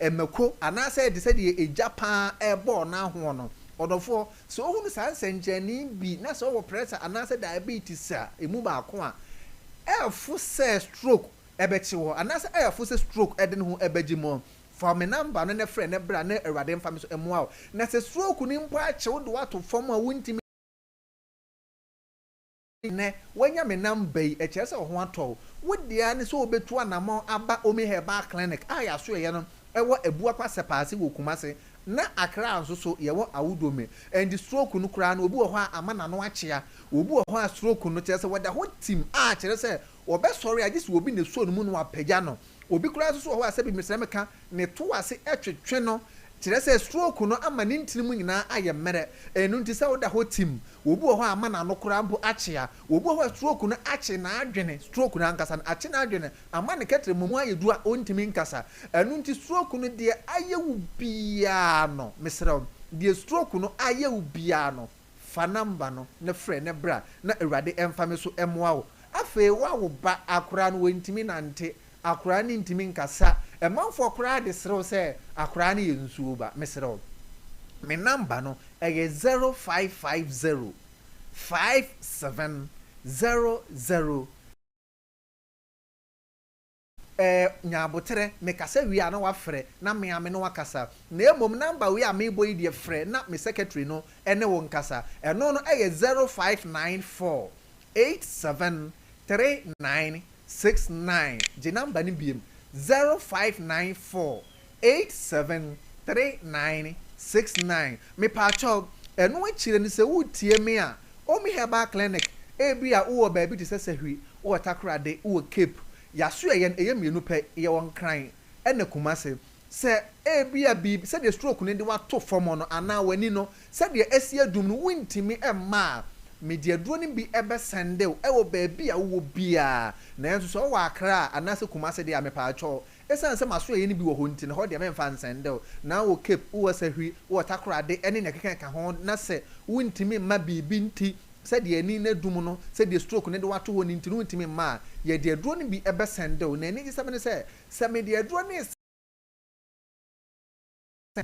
yɛde mako anaasɛ te sɛ deɛ egya pa ara rebɔ wo nan ho no. Ɔdɔfoɔ, sɛ wohunu saa nsɛnkyerɛnne bi na sɛ wowɔ prɛsa anaasɛ diabetes a ɛmu baako a, ɛrefo sɛ stroke ɛbɛkye wo anaasɛ ɛyɛ fo sɛ stroke de ne ho bɛgye mu. Fa me number no na frɛ na bra na Awurade mfa me so mmoa wo. Na sɛ stroke no mpo akye wo de wo ato fam a wontumi nnɛ woanya me number yi, ɛkyerɛ sɛ wo ho atɔ wo. Wo deɛ ara ne sɛ wobɛtu anamɔn aba Omi Herbal Clinic a yɛasoɛeɛ no wɔ Abuakwa Sɛpaase wɔ Kumase na Accra nso so yɛwɔ Awudome. Ɛnti stroke no koraa no obi wɔ hɔ a ama n'ano akyea, obi wɔ hɔ a stroke no kyerɛ sɛ wɔda hɔ tim a kyerɛ sɛ Ɔbɛsɔre a, gye sɛ obi na esuo no mu na wapagya no. Obi koraa nso so wɔ hɔ a, sɛbi mesrɛ meka, ne to ase twetwe no, kyerɛ sɛ stroke no ama ne ntini mu nyinaa ayɛ mmerɛ. Ɛno nti sɛ woda hɔ tim, obi wɔ hɔ a ama n'ano koraa mpo akyea. Obi wɔ hɔ a stroke no akye n'adwene, stroke no ankasa no akye n'adwene ama ne kɛtrɛma mu ayɛ duru a ɔntumi nkasa. Ɛno nti stroke no deɛ ayɛ wo biara no, mesrɛ wo, deɛ stroke no ayɛ wo biara no, Fa number no na frɛ na bra na Awurade mfa me so mmoa wo. Afei woawo ba, akoraa no ɔntumi nante, akoraa no ntumi nkasa, ɛmanfoɔ koraa de sere wo sɛ akoraa no yɛ nsuo ba. Mesrɛ wo, me number no ɛyɛ 0550 57 00. Eh, nya aboterɛ, mekasa wie a na wafrɛ na me ara me ne wo akasa. Na mmom number wei a merebɔ yi deɛ frɛ na me secretary no ne wo nkasa. Ɛno no yɛ 0594 87 39 69. Gye number no biom, 0594 87 39 69. Mepaakyɛw, ɛno akyire no sɛ woretie me a, Omi Herbal Clinic, ebia wowɔ baabi te sɛ Sahwi, wowɔ Takoradi, wowɔ Cape, Yɛasoɛ yɛn, ɛyɛ mmienu pɛ, yɛwɔ Nkran ɛna Kumase. Sɛ ebia biribi, sɛdeɛ stroke no de wo ato fam no anaa w'ani no, sɛdeɛ asi adum no, wontumi mma a, mede aduro no bi bɛsɛnde wo ɛwɔ baabi a wowɔ biara. Nanso sɛ wowɔ Accra anaasɛ Kumase deɛ a, mepaakyɛw, ɛsiane sɛ m'asoɛeɛ no bi wɔ hɔ nti no, ɛhɔ deɛ memfa nsɛnde wo. Na wowɔ Cape, wowɔ Sahwi, wowɔ Takoradi ɛne nea ɛkeka ɛka ho, na sɛ wontumi mma biribi nti, Sɛdeɛ ani no adum no, sɛdeɛ stroke no de wo ato hɔ no nti no wontumi mma a, yɛde aduro no bi bɛsɛnde wo. Na anigyesɛm ne sɛ, sɛ mede aduro no resɛn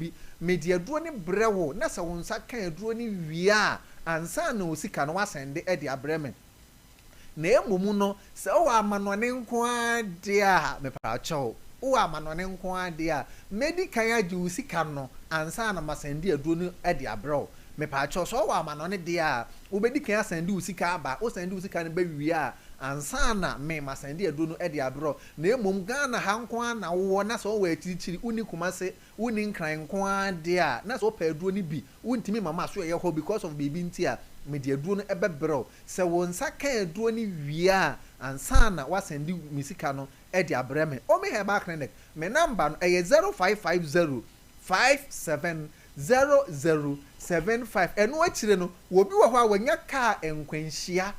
bi, mede aduro no brɛ wo na sɛ wo nsa ka aduro no wie a, ansa na wo sika no woasɛnde de abrɛ me. Na mmom no, sɛ wowɔ amanɔne nko ara deɛ a, mepaakyɛw, wowɔ amanɔne nko ara deɛ a, mɛdi kan agye wo sika no ansa na masɛnde aduro no de abrɛ wo. Mepaakyɛw, sɛ ɔwɔ amanɔne deɛ a, wobɛdi kan asɛnde wo sika aba, wo sɛnde wo sika no ba wie a, ansa na me masɛnde aduro no de abrɛ wo. Na mmom Ghana ha nko ara na wowɔ na sɛ wowɔ akyirikyiri, wonni Kumase, wonni Nkran nko ara deɛ a, na sɛ wopɛ aduro no bi, wontumi mma m'asoɛeɛ hɔ because of biribi nti a, mede aduro no bɛbrɛ wo. Sɛ wo nsa ka aduro no wie a, ansa na woasɛnde me sika no de abrɛ me. Omi Herbal Clinic, me number no ɛyɛ 0550 570075. Ɛno akyire no, obi wɔ hɔ a wanya kaa nkwanhyia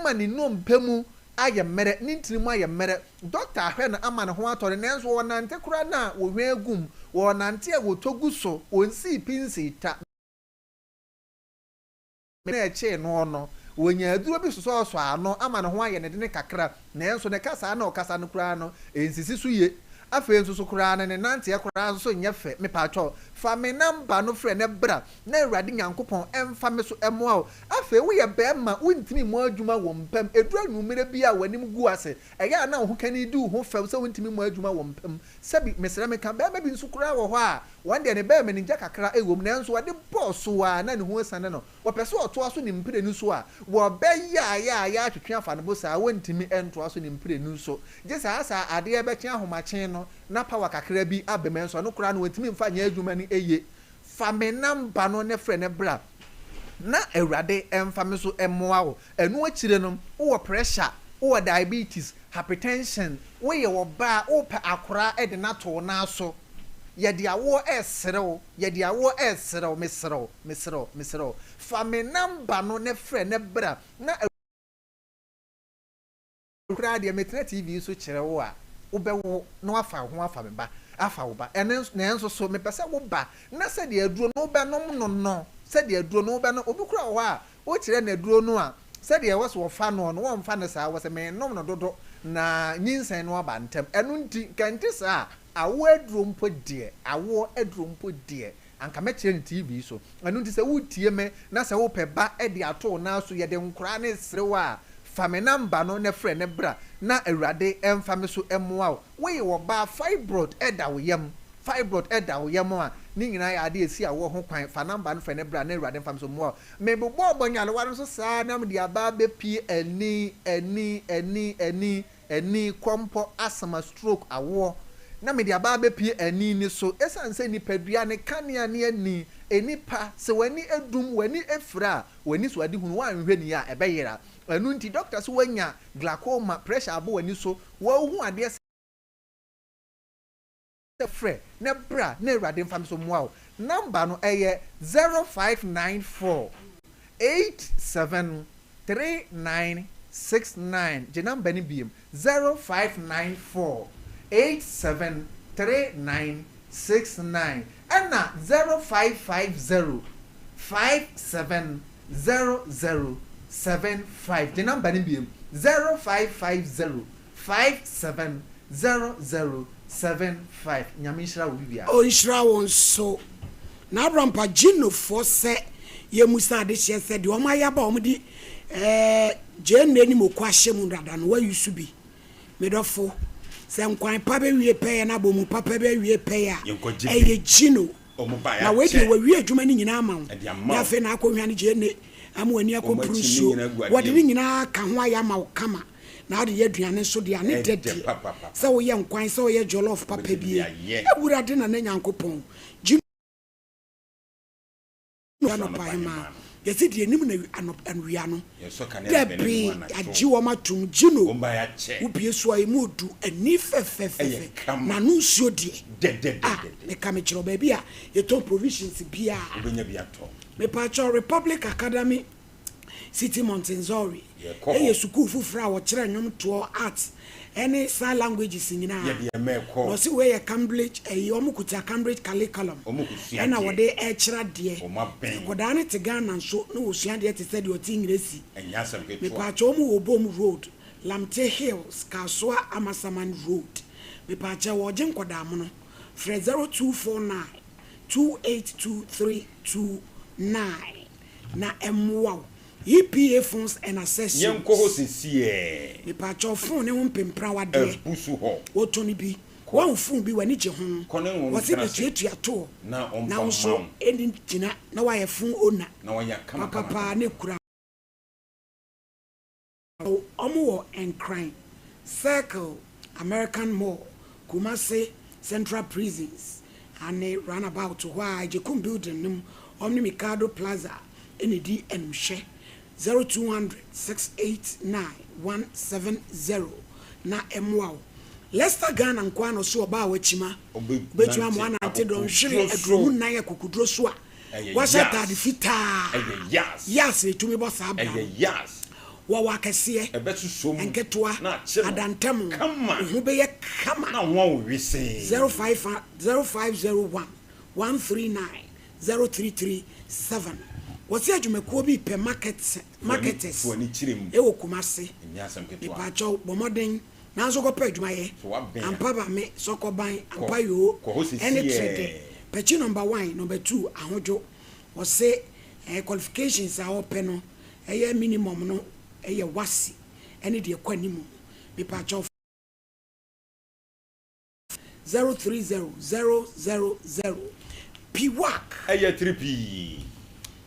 ma ne nnompe mu ayɛ mmerɛ, ne ntini mu ayɛ mmerɛ. Dɔkta ahwɛ no ama ne ho atɔ no, nanso ɔrenante koraa no a, wɔhwan gu mu. Ɔrenante a, wɔtɔ gu so. Ɔnsii pi nsii ta. na ɛkyee noɔ no, ɔnyaa aduro bi sosɔɔsɔɔ ano ama ne ho ayɛ no dene kakra, nanso ne kasaa na ɔkasa no koraa no, ɛnsisi so yie. Afei nso so koraa no ne nanteɛ koraa nso nyɛ fɛ. Mepaatwɔ, fa me number no frɛ na bra na Awurade Nyankopɔn mfa me so mmoa wo. Afei woyɛ barima, wontumi mmɔ adwuma wɔ mpam. Ɛduru anwummerɛ bi a w'anim gu ase, ɛyɛ a na wo ho kani di wo ho fɛw sɛ wontumi mmɔ adwuma wɔ mpam. Sɛbi, mesrɛ meka, barima bi nso koraa wɔ hɔ a, wɔn deɛ ne barima no gya kakra wɔ mu, nanso ɔde bɔɔ so ara na ne ho asiane no. Wɔpɛ sɛ ɔtoa so ne mprenu so a, wɔbɛyaayaaya atwetwe afa ne bo saa, wɔntumi ntoa so ne mprenu so. Gye saa saa adeɛ bɛkye ahomakye no na power kakra bi aba mu, nanso ɛno koraa no wɔntumi mfa nyɛ adwuma no yie. Fa me number no ne frɛ no bra na Awurade mfa me so mmoa wo. Ɛno akyire no, wowɔ pressure, wowɔ diabetes, hypertension, woyɛ ɔbaa, wopɛ akora de no ato wo nan so, yɛde awoɔ resrɛ wo, yɛde awoɔ resrɛ wo, mesrɛ wo, mesrɛ wo, mesrɛ wo, fa me number no ne frɛ no bra na Koraa deɛ metena TV so kyerɛ wo a, wobɛwo na woafa wo ho afa me ba, afa wo ba. Ɛno nso, nanso so mepɛ sɛ woba na sɛdeɛ aduro no wobɛnom no no, sɛdeɛ aduro no wobɛnom, obi koraa wɔ hɔ a, wokyerɛ no aduro no a, sɛdeɛ ɛwɔ sɛ wɔfa noɔ no, wɔmfa no saa, wɔsɛ mennom no dodo na nyinsɛn no aba ntɛm. Ɛno nti, nka ɛnte saa a, awoɔ aduro mpo deɛ, awoɔ aduro mpo deɛ, Anka mɛkyerɛ no TV so. Ɛno nti sɛ woretie me na sɛ wopɛ ba de ato wo nan so, yɛde nkoraa no resere wo a, fa me number no na frɛ no bra na Awurade mfa me so mmoa wo. Woyɛ ɔbaa, fibroid da wo yam, fibroid da wo yam a, ne nyinaa yɛ adeɛ a ɛsi awoɔ ho kwan, fa number no frɛ no bra na Awurade mfa me so mmoa wo. Mebobɔɔbɔ nyarewa no so saa na mede aba abɛpue ani, ani, ani, ani, Ani, kɔmpɔ, asthma, stroke, awoɔ, na mede aba abɛpue ani no so. Ɛsiane sɛ nipadua no kanea ne ani, nnipa, sɛ w'ani dum, w'ani fira a, w'ani so adehunu, woanhwɛ no yie a, ɛbɛyera. Ɛno nti, dɔkta sɛ woanya glaucoma, pressure abɔ w'ani so, woahu adeɛ sɛ, Frɛ na bra na Awurade mfa me so mmoa wo. Number no ɛyɛ 0594 87 3969. Gye number no biom 0594 87 3969 ɛna 0550 57 0075. Gye number no biom 0550 570075 Nyame nhyira wo bibia. Ɔnhyira wo nso. Na Abraham pa Gino foɔ sɛ yɛmmusa adehyeɛ sɛ deɛ wɔn ayɛ aba a wɔn de eh, gyeene ne moko ahyɛ mu dada no wa use bi. Me dɔfo, sɛ nkwan pa bɛwie pɛyɛ na abomu papa bɛwie pɛyɛ a, Yɛnkɔgye bi. ɛyɛ Gino. Wɔn baeɛ Na wei deɛ akyɛ. wawie adwuma no nyinaa ama wo. Ɛde ama Na wo. afei na akɔhwane gyeene ama w'ani Wɔn akɔpuru akyi ne nsuo. nyinaa gu adeɛ Wɔde ne mu. nyinaa ka ho ayɛ ama wo kama. Na wode yɛ aduane nso deɛ a, ne dɛ Ɛdɛ deɛ, papapapa. sɛ woyɛ nkwan, sɛ woyɛ jollof papa Wobɛtumi bi de ayɛ. Awurade Nana Nyankopɔn, gye no Sɔ anɔpa anɔpa hemaa. hemaa no. Yɛse deɛ anim na anɔp awia no. Yɛsɔ kanea na bɛn Dabi, anim anadwo. yɛagye wɔn atom. Gye no. Wɔn baeɛ akyɛ. Wobue so a, emu odu, ani fɛfɛfɛfɛ. Ɛyɛ kama. Na ano nsuo deɛ, ah, Dɛdɛdɛdɛdɛ. meka mekyerɛ wo, baabi a yɛtɔn provisions biara. Wobɛnya bi atɔ. Mepaakyɛw, Republic Academy City Montessori Yɛkɔ yɛ hɔ. sukuu foforɔ a wɔkyerɛ nnwomtoɔ, arts, ne sign languages nyinaa. Yɛde yɛn mma Na rekɔ. ɔse wei yɛ Cambridge ɛyi, wɔn kuta Cambridge curriculum Wɔn kɔsua ɛna adeɛ. wɔde ɛrekyerɛ adeɛ. Wɔn abɛn. Nkwadaa no te Ghana nso na wɔsua adeɛ te sɛ deɛ ɔte Ngresi. Ɛnyɛ asɛm ketewa. Mepaakyɛw wɔn wɔ Obom Road, Lamte Hills, Kasoa Amasaman Road. Mepaakyɛw wɔregye nkwadaa mono. Frɛ 0249 282 329. na ɛmmoa wo. EPA phones and Yɛnkɔ hɔ accessories. sesiɛ. Mepaakyɛw phone ne ho mpempra wadeɛ. Abu so hɔ. Wotɔ no bi. Kɔ. Wahu phone bi w'ani gye ho. Kɔ ne wɔn Wɔse ntena ase. bɛtuatua toɔ. Na ɔmfa Na wo mma nso wo. ɛnni gyina na wayɛ phone owner. Na wanya kama kama Papapaa kama. na kura. Wɔn wɔ Nkran, Circle, American Mall, Kumasi Central Prisons ane Runabout hɔ a Agyekum Building no mu, wɔn ne Mikado Plaza na ɛdi animhwɛ. 0200 689 170 na ɛmmoa wo. Leicester Ghana nko ara na ɔse ɔbaa a wakyima, wobɛtumi ama Ɔbɛnante wanante dɔnhwere akokoduro aduonu so. nnan akokoduro so a Ɛyɛ wahyɛ ataade yas. fitaa. Ɛyɛ yas. Yas na ɛtumi bɔ saa bra no. Ɛyɛ yas. Wɔwɔ akɛseɛ, Ɛbɛsosɔ mu nketewa, na akye no adantam, kama. wo ho bɛyɛ kama. Na ho awo wesee. 05 0501 139 0337 Wɔse adwumakuo bi repɛ market Fo w'ani marketers fo w'ani kyerɛ mu. wɔ Kumasi. Ɛnyɛ asɛm ketewa. Mepaakyɛw bɔ mmɔden. Nanso kɔpɛ adwuma yɛ. So wabɛn a. Ampa ba me, sɔkɔban, Kɔ, ampa yoo, kɔ hɔ ɛne sesiɛ. trɛdɛ. Pɛkyi number one, number two, ahodwo. Ɔse eh, qualifications a ɔpɛ no, ɛyɛ minimum no yɛ WASSCE ɛne deɛ ɛkɔ anim. Mepakyɛw. 030 000 Piwak. Ɛyɛ tiri pii.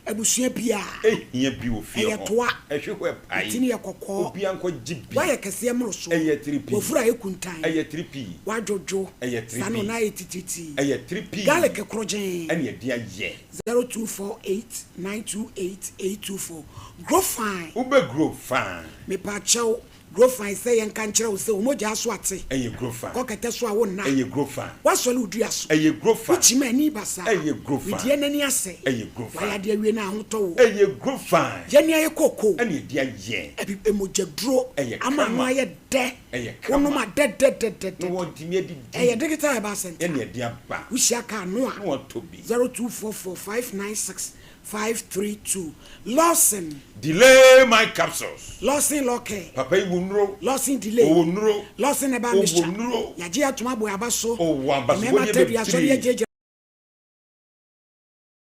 Abusua biara. Ehia bi wɔ fie Ɛyɛ hɔ. toa. Ɛhwe hɔ ɛpae. Ne tini yɛ kɔkɔɔ. Obiara nkɔ gye bi. Wayɛ kɛseɛ mmorosoɔ. Ɛyɛ tiri pii. Wafuru ayɛ kuntann. Ɛyɛ tiri pii. Wadwodwo. Ɛyɛ tiri Saa na pii. ɔnan ayɛ titiritii. Ɛyɛ tiri pii. Garlic korɔgyenn. Ɛna yɛde ayɛ. 0248 928 824 Grow fine. Wobɛ grow fine. Mepaakyɛw Grofan sɛ yɛnka nkyerɛ wo sɛ wo mogyaa so ate. Ɛyɛ Grofan. Kɔ kɛtɛ so a wonna. Ɛyɛ Grofan. Woasɔre wo dua so. Ɛyɛ Grofan. Wokyim ani basaa. Ɛyɛ Grofan. Wedeɛ n'ani asɛe. Ɛyɛ Grofan. Wayɛ adeɛ awie na ahotɔ wo. Ɛyɛ Grofan. Yɛn ani ayɛ kookoo. Ɛna yɛde ayɛ. Ɛbi mogya duro. Ɛyɛ Ama ano kama. ayɛ dɛ. Ɛyɛ kama. Wonom a dɛdɛdɛdɛdɛ. Na wɔntumi adidi. Ɛyɛ Digital Herbal Center. Ɛna yɛde aba. Wohyia kaa no a. Na wɔatɔ bi. 0244 596 532 Lawson. Delay my capsules. Lawson Law Care. Papa yi wo nnuro. Lawson Delay. Ɔwɔ nnuro. Lawson Herbal Ɔwɔ Mixture. nnuro. Yagye atom abɔ yɛn aba so. Ɔwɔ Mmarima abasobɔdeɛ tadua asɔre bebree. agyinagyina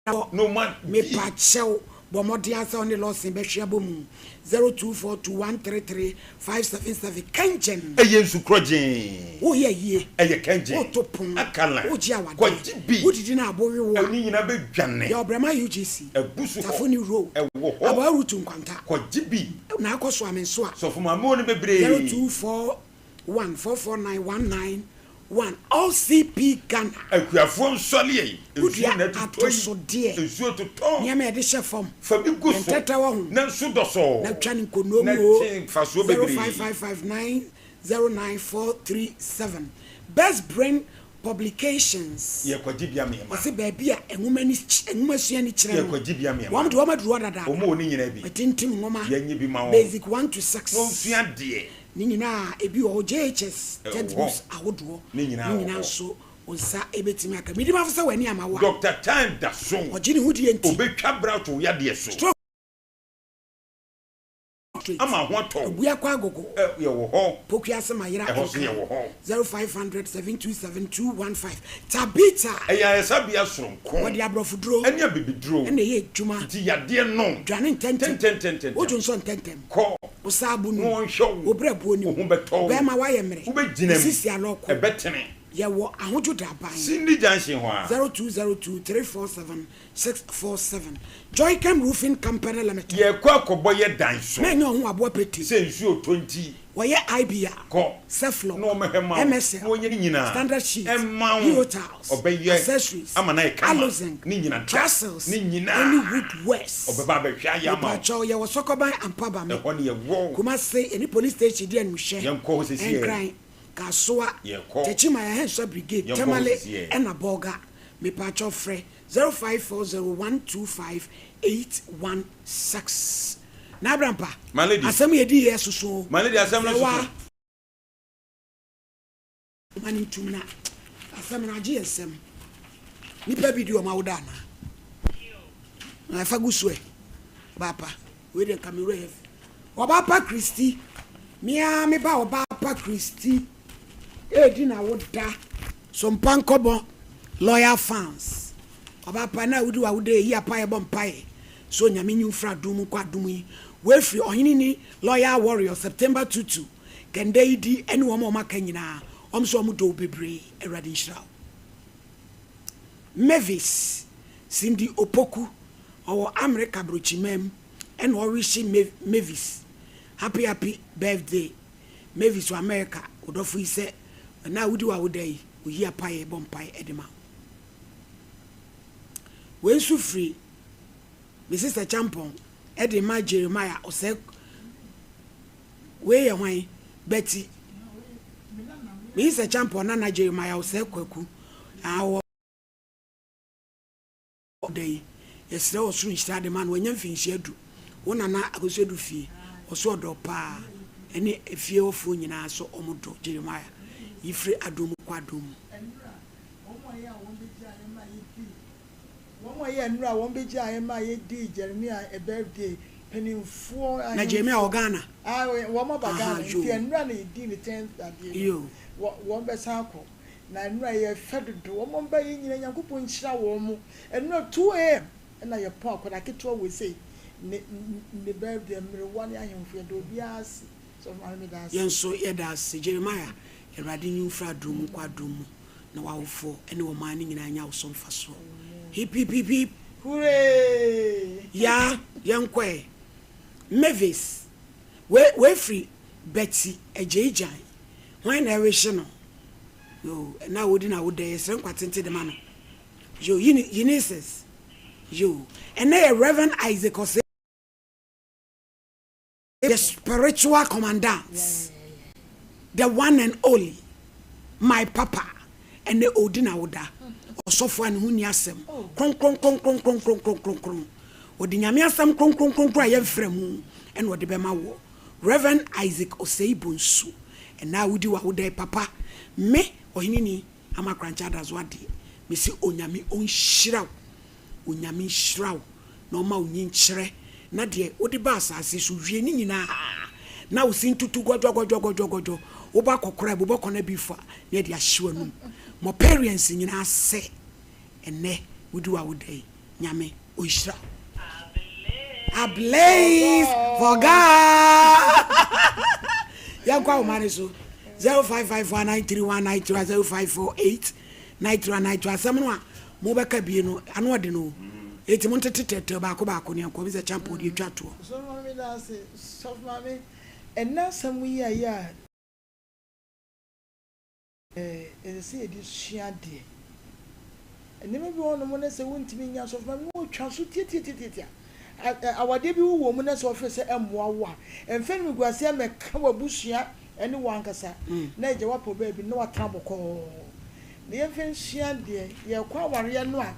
hɔ. No ma di. Mepa kyɛw, bɔ mmɔden ara sɛ wo ne Lawson bɛhwe abɔ mu. 0242 133 577 Kɛngyɛn. Ɛyɛ nsu korɔgyee. Woyɛ ayie. Ɛyɛ kɛngyɛn. Woto pon. Akala. Wogye awadeɛ. Kɔgye bi. Wodidi na abo we wo a. Ɛne nyinaa bɛdwane. Yɛ ɔbrɛma UGC. Abu so hɔ. Tafoni Road. Ɛwɔ hɔ. Aboa Rutu Nkwanta. Kɔgye bi. Na akɔ so ame nso a. Sɔfo maame wɔ no bebree. 0241 449 191 OCP Ghana. Akuafoɔ nsɔre ei. Nsuo Wodua na ɛtotɔ yi. atosodeɛ. Nsuo totɔ. Nneɛma a yɛde hyɛ fam. Fa bi gu Yɛn so. ntɛtɛ wɔ ho. Na nso dɔsɔɔ. Na twa no nkonuo Na mu o. twe mfasoɔ bebree. 0555 909 437 Best Brain Publications. Yɛkɔgye bi ama yɛn mma. Ɔse baabi a nwoma ni nwomasua ni kyerɛ no. Yɛkɔgye bi ama yɛn mma. Wɔn de wɔn aduru hɔ dadaada. Wɔn wɔ ne nyinaa bi. Wɔatintim nwoma. Yɛnye bi ma wɔn. Basic 1 to 6. Na wɔnsua adeɛ. Ne nyinaa ebi wɔ hɔ JHS Ɛwɔ hɔ. textbooks ahodoɔ. Ne nyinaa Ne wɔ nyinaa hɔ. nso wo nsa bɛtumi aka. Medi mafo sɛ w'ani ama wo a. Doctor Time da so. Ɔgye ne ho die nti. Ɔbɛtwa bra ato wo yadeɛ so. Stroke rate. Ama ho atɔ wo. Abua kɔ agogo. Ɛ yɛwɔ hɔ. Pokuase Mayera Ɛhɔ nso Nkran. yɛwɔ hɔ. 0500 727 215. Tabitha. Ɛyɛ ayaresabea soronko. Wɔde aborɔfoduro. Ɛne abibiduro. Ɛna ɛyɛ adwuma. Nti yadeɛ no. Dwane ntɛntɛm. Ntɛntɛntɛntɛm. Wodwo nsɔ ntɛntɛm. Kɔ. Wo saa bo Na nim. wɔnhwɛ wo. Wo berɛboɔ nim. Wo ho bɛtɔ wo. Bɛrima woayɛ mmerɛ. Wobɛgyina Wo mu. sisi alɔko. Ɛbɛtene. Yɛwɔ Ahodwo Daban. Cindy Junction hɔ ara. 0202 347 647 Joycam Roofing Company Limited. Yɛrekɔ akɔbɔ yɛ dan so. Mɛnyɛ ɔho aboa pete. Sɛ nsuo tɔ nti. Wɔyɛ IBR, Kɔ. Ceflon, Na wɔmmɛhwɛ mma wo. MSL, Na wɔnyɛ ne nyinaa. Standard Sheet, Mma wo. Eurotiles, Ɔbɛyɛ. Accessories, Ama no ayɛ kama. Alozinc, Ne nyina da. Trestles, Ne nyinaa. ɛne Woodworks. Ɔbɛba abɛhwɛ ayɛ ama wo. Mepakyɛw, yɛwɔ Sɔkɔban Ampabame. Ɛhɔ ne yɛwɔ. Kumase, yɛne Police Station di animhwɛ. Yɛnkɔ hɔ seesei. Nkran. Kasoa, Yɛkɔ. Techiman Ahensua Brigade, Yɛnkɔ hɔ Tamale sisiɛ. ɛna Bolga. Mepakyɛw frɛ 0540125816. N'Abrampa, My lady. asɛm yɛdi yɛ soso o. My lady, asɛm no Sɛ wa soso. ma no ntum na asɛm no agye yɛ nsam. Nipa bi di wɔn awoda anaa? Na ɛfa gu so ɛ. Ɔbaapa, wei deɛ nka me werɛ yɛ fi. Ɔbaapa Christy, me ara me ba Ɔbaapa Christy redi n'awoda. Sompa nkɔbɔ loyal fans. Ɔbaapa na wodi w'awoda yi apa yɛbɔ mpaeɛ sɛ Onyame nyi wo firi adom mu nkɔ adom yi. Wei firi Ɔhene ni Loyal Warrior September Tutu Kɛndɛ yi di ɛne wɔn a wɔn aka nyinaa wɔn nso wɔn dɔ wo bebree Awurade nhyira wo. Mavis Cindy Opoku ɔwɔ Amerika brokyimaa mu ɛna ɔwihye Mavis happy happy birthday Mavis wɔ America wo dɔfo yi sɛ ɛna a wodi w'awoda yi oyi apaeɛ bɔ mpae ɛde ma wo. Wei nso firi me sister Champon ɛde ma Jeremiah ɔsɛ wei yɛ hwan Betty me sister Champon nana Jeremiah ɔsɛ Kwaku awɔ da yi yɛsrɛ ɔsoro nhyira de ma no wanya mfinhyia du wo nana Akosua du fie ɔso ɔdɔ paa ɛne efie hɔfoɔ nyinaa so ɔmo dɔ Jeremiah yi firi adom mu kɔ adom mu. Wɔn a ɛyɛ nnora a wɔn bɛgyaa yɛn ma yɛdii Jeremiah birthday. Mpanimfoɔ, Na Jeremia ahemfo. wɔ Ghana? Ah, wɔn aba Aha, Ghana, yoo. nti ɛnora na yɛdii ne tenth adeɛ no. Yoo. Wɔ, wɔn bɛsan akɔ. Na ɛnora yɛ fɛ dodo, wɔn ba yɛ nyina Nyankopɔn nhyira wɔn. Ɛnora 2 am ɛna yɛpɔn akwadaa ketewa wei sei ne, ne birthday, mmerewa ne ahemfo, yɛda obiara ase. Sɔfo Maame meda ase. Yɛn nso yɛda ase. Jeremiah, Awurade nyi wo mfiri adom mu nkɔ adom mu, na w'awofoɔ ne ɔman no nyinaa nya wo so mfasoɔ. Hip hip hip hip. Hooray! Yaa, yɛnkɔ ɛ. Mavis, wei, wei firi Betty Adjei-Gyan. Hwan na ɛrehye no? Yoo, ɛnnɛ a wodi n'awoda yi, yɛsrɛ nkwa tenten de ma no. Yoo, Eunices. Yoo, ɛnnɛ yɛ Rev. Isaac Osei. The spiritual commandant, the one and only, my papa, ɛnɛ ɔredi n'awoda, ɔsɔfo a ne ho nni asɛm, kronkron kronkron kronkron kronkron kronkron, ɔde Nyame asɛm kronkron kronkron a yɛmfrɛ mu ɛna ɔde bɛma woɔ, Rev. Isaac Osei Bonsu, ɛnɛ a wodi w'awoda yi papa, me, Ɔheneni Ama Korankye Adazoa deɛ, mese Onyame ɔnhyira wo. Onyame nhyira wo na ɔma wo nyinkyerɛ na deɛ wode ba asaase so wie ne nyinaa na wo se ntutu gɔdwɔgɔdwɔgɔdwɔgɔdwɔ wo ba kɔkora abu bɔkɔ na bi fa na yɛde ahye w'anum mɔ parents nyinaa sɛ ɛnɛ wodi w'awoda yi Nyame ɔnhyira wo Ablaze for God yɛnkɔ ahoma no so 0554931931 0548 Nitro a nitro asɛm no a mobɛka bie no ano ɔden o enti montete tɛtɛw baako baako ne ɛnkɔ mesɛ champo deɛ twa toɔ. Sɔfo maame meda ase sɔfo maame ɛnɛ asɛm yi a yɛ a ɛsɛ sɛ yɛde sua adeɛ nneɛma bi wɔ hɔnom na sɛ wontumi nya sɔfo maame na wɔtwa so tiatiatiatia awadeɛ bi wowɔ mu na sɛ wɔfrɛ sɛ ɛmmoa wo a ɛmfa animguaseɛ mmɛka w'abusua ne wo ankasa na agya woapɔ baabi na woatena bɔkɔɔ na yɛmfa nsua adeɛ. Yɛrekɔ awareɛ no a,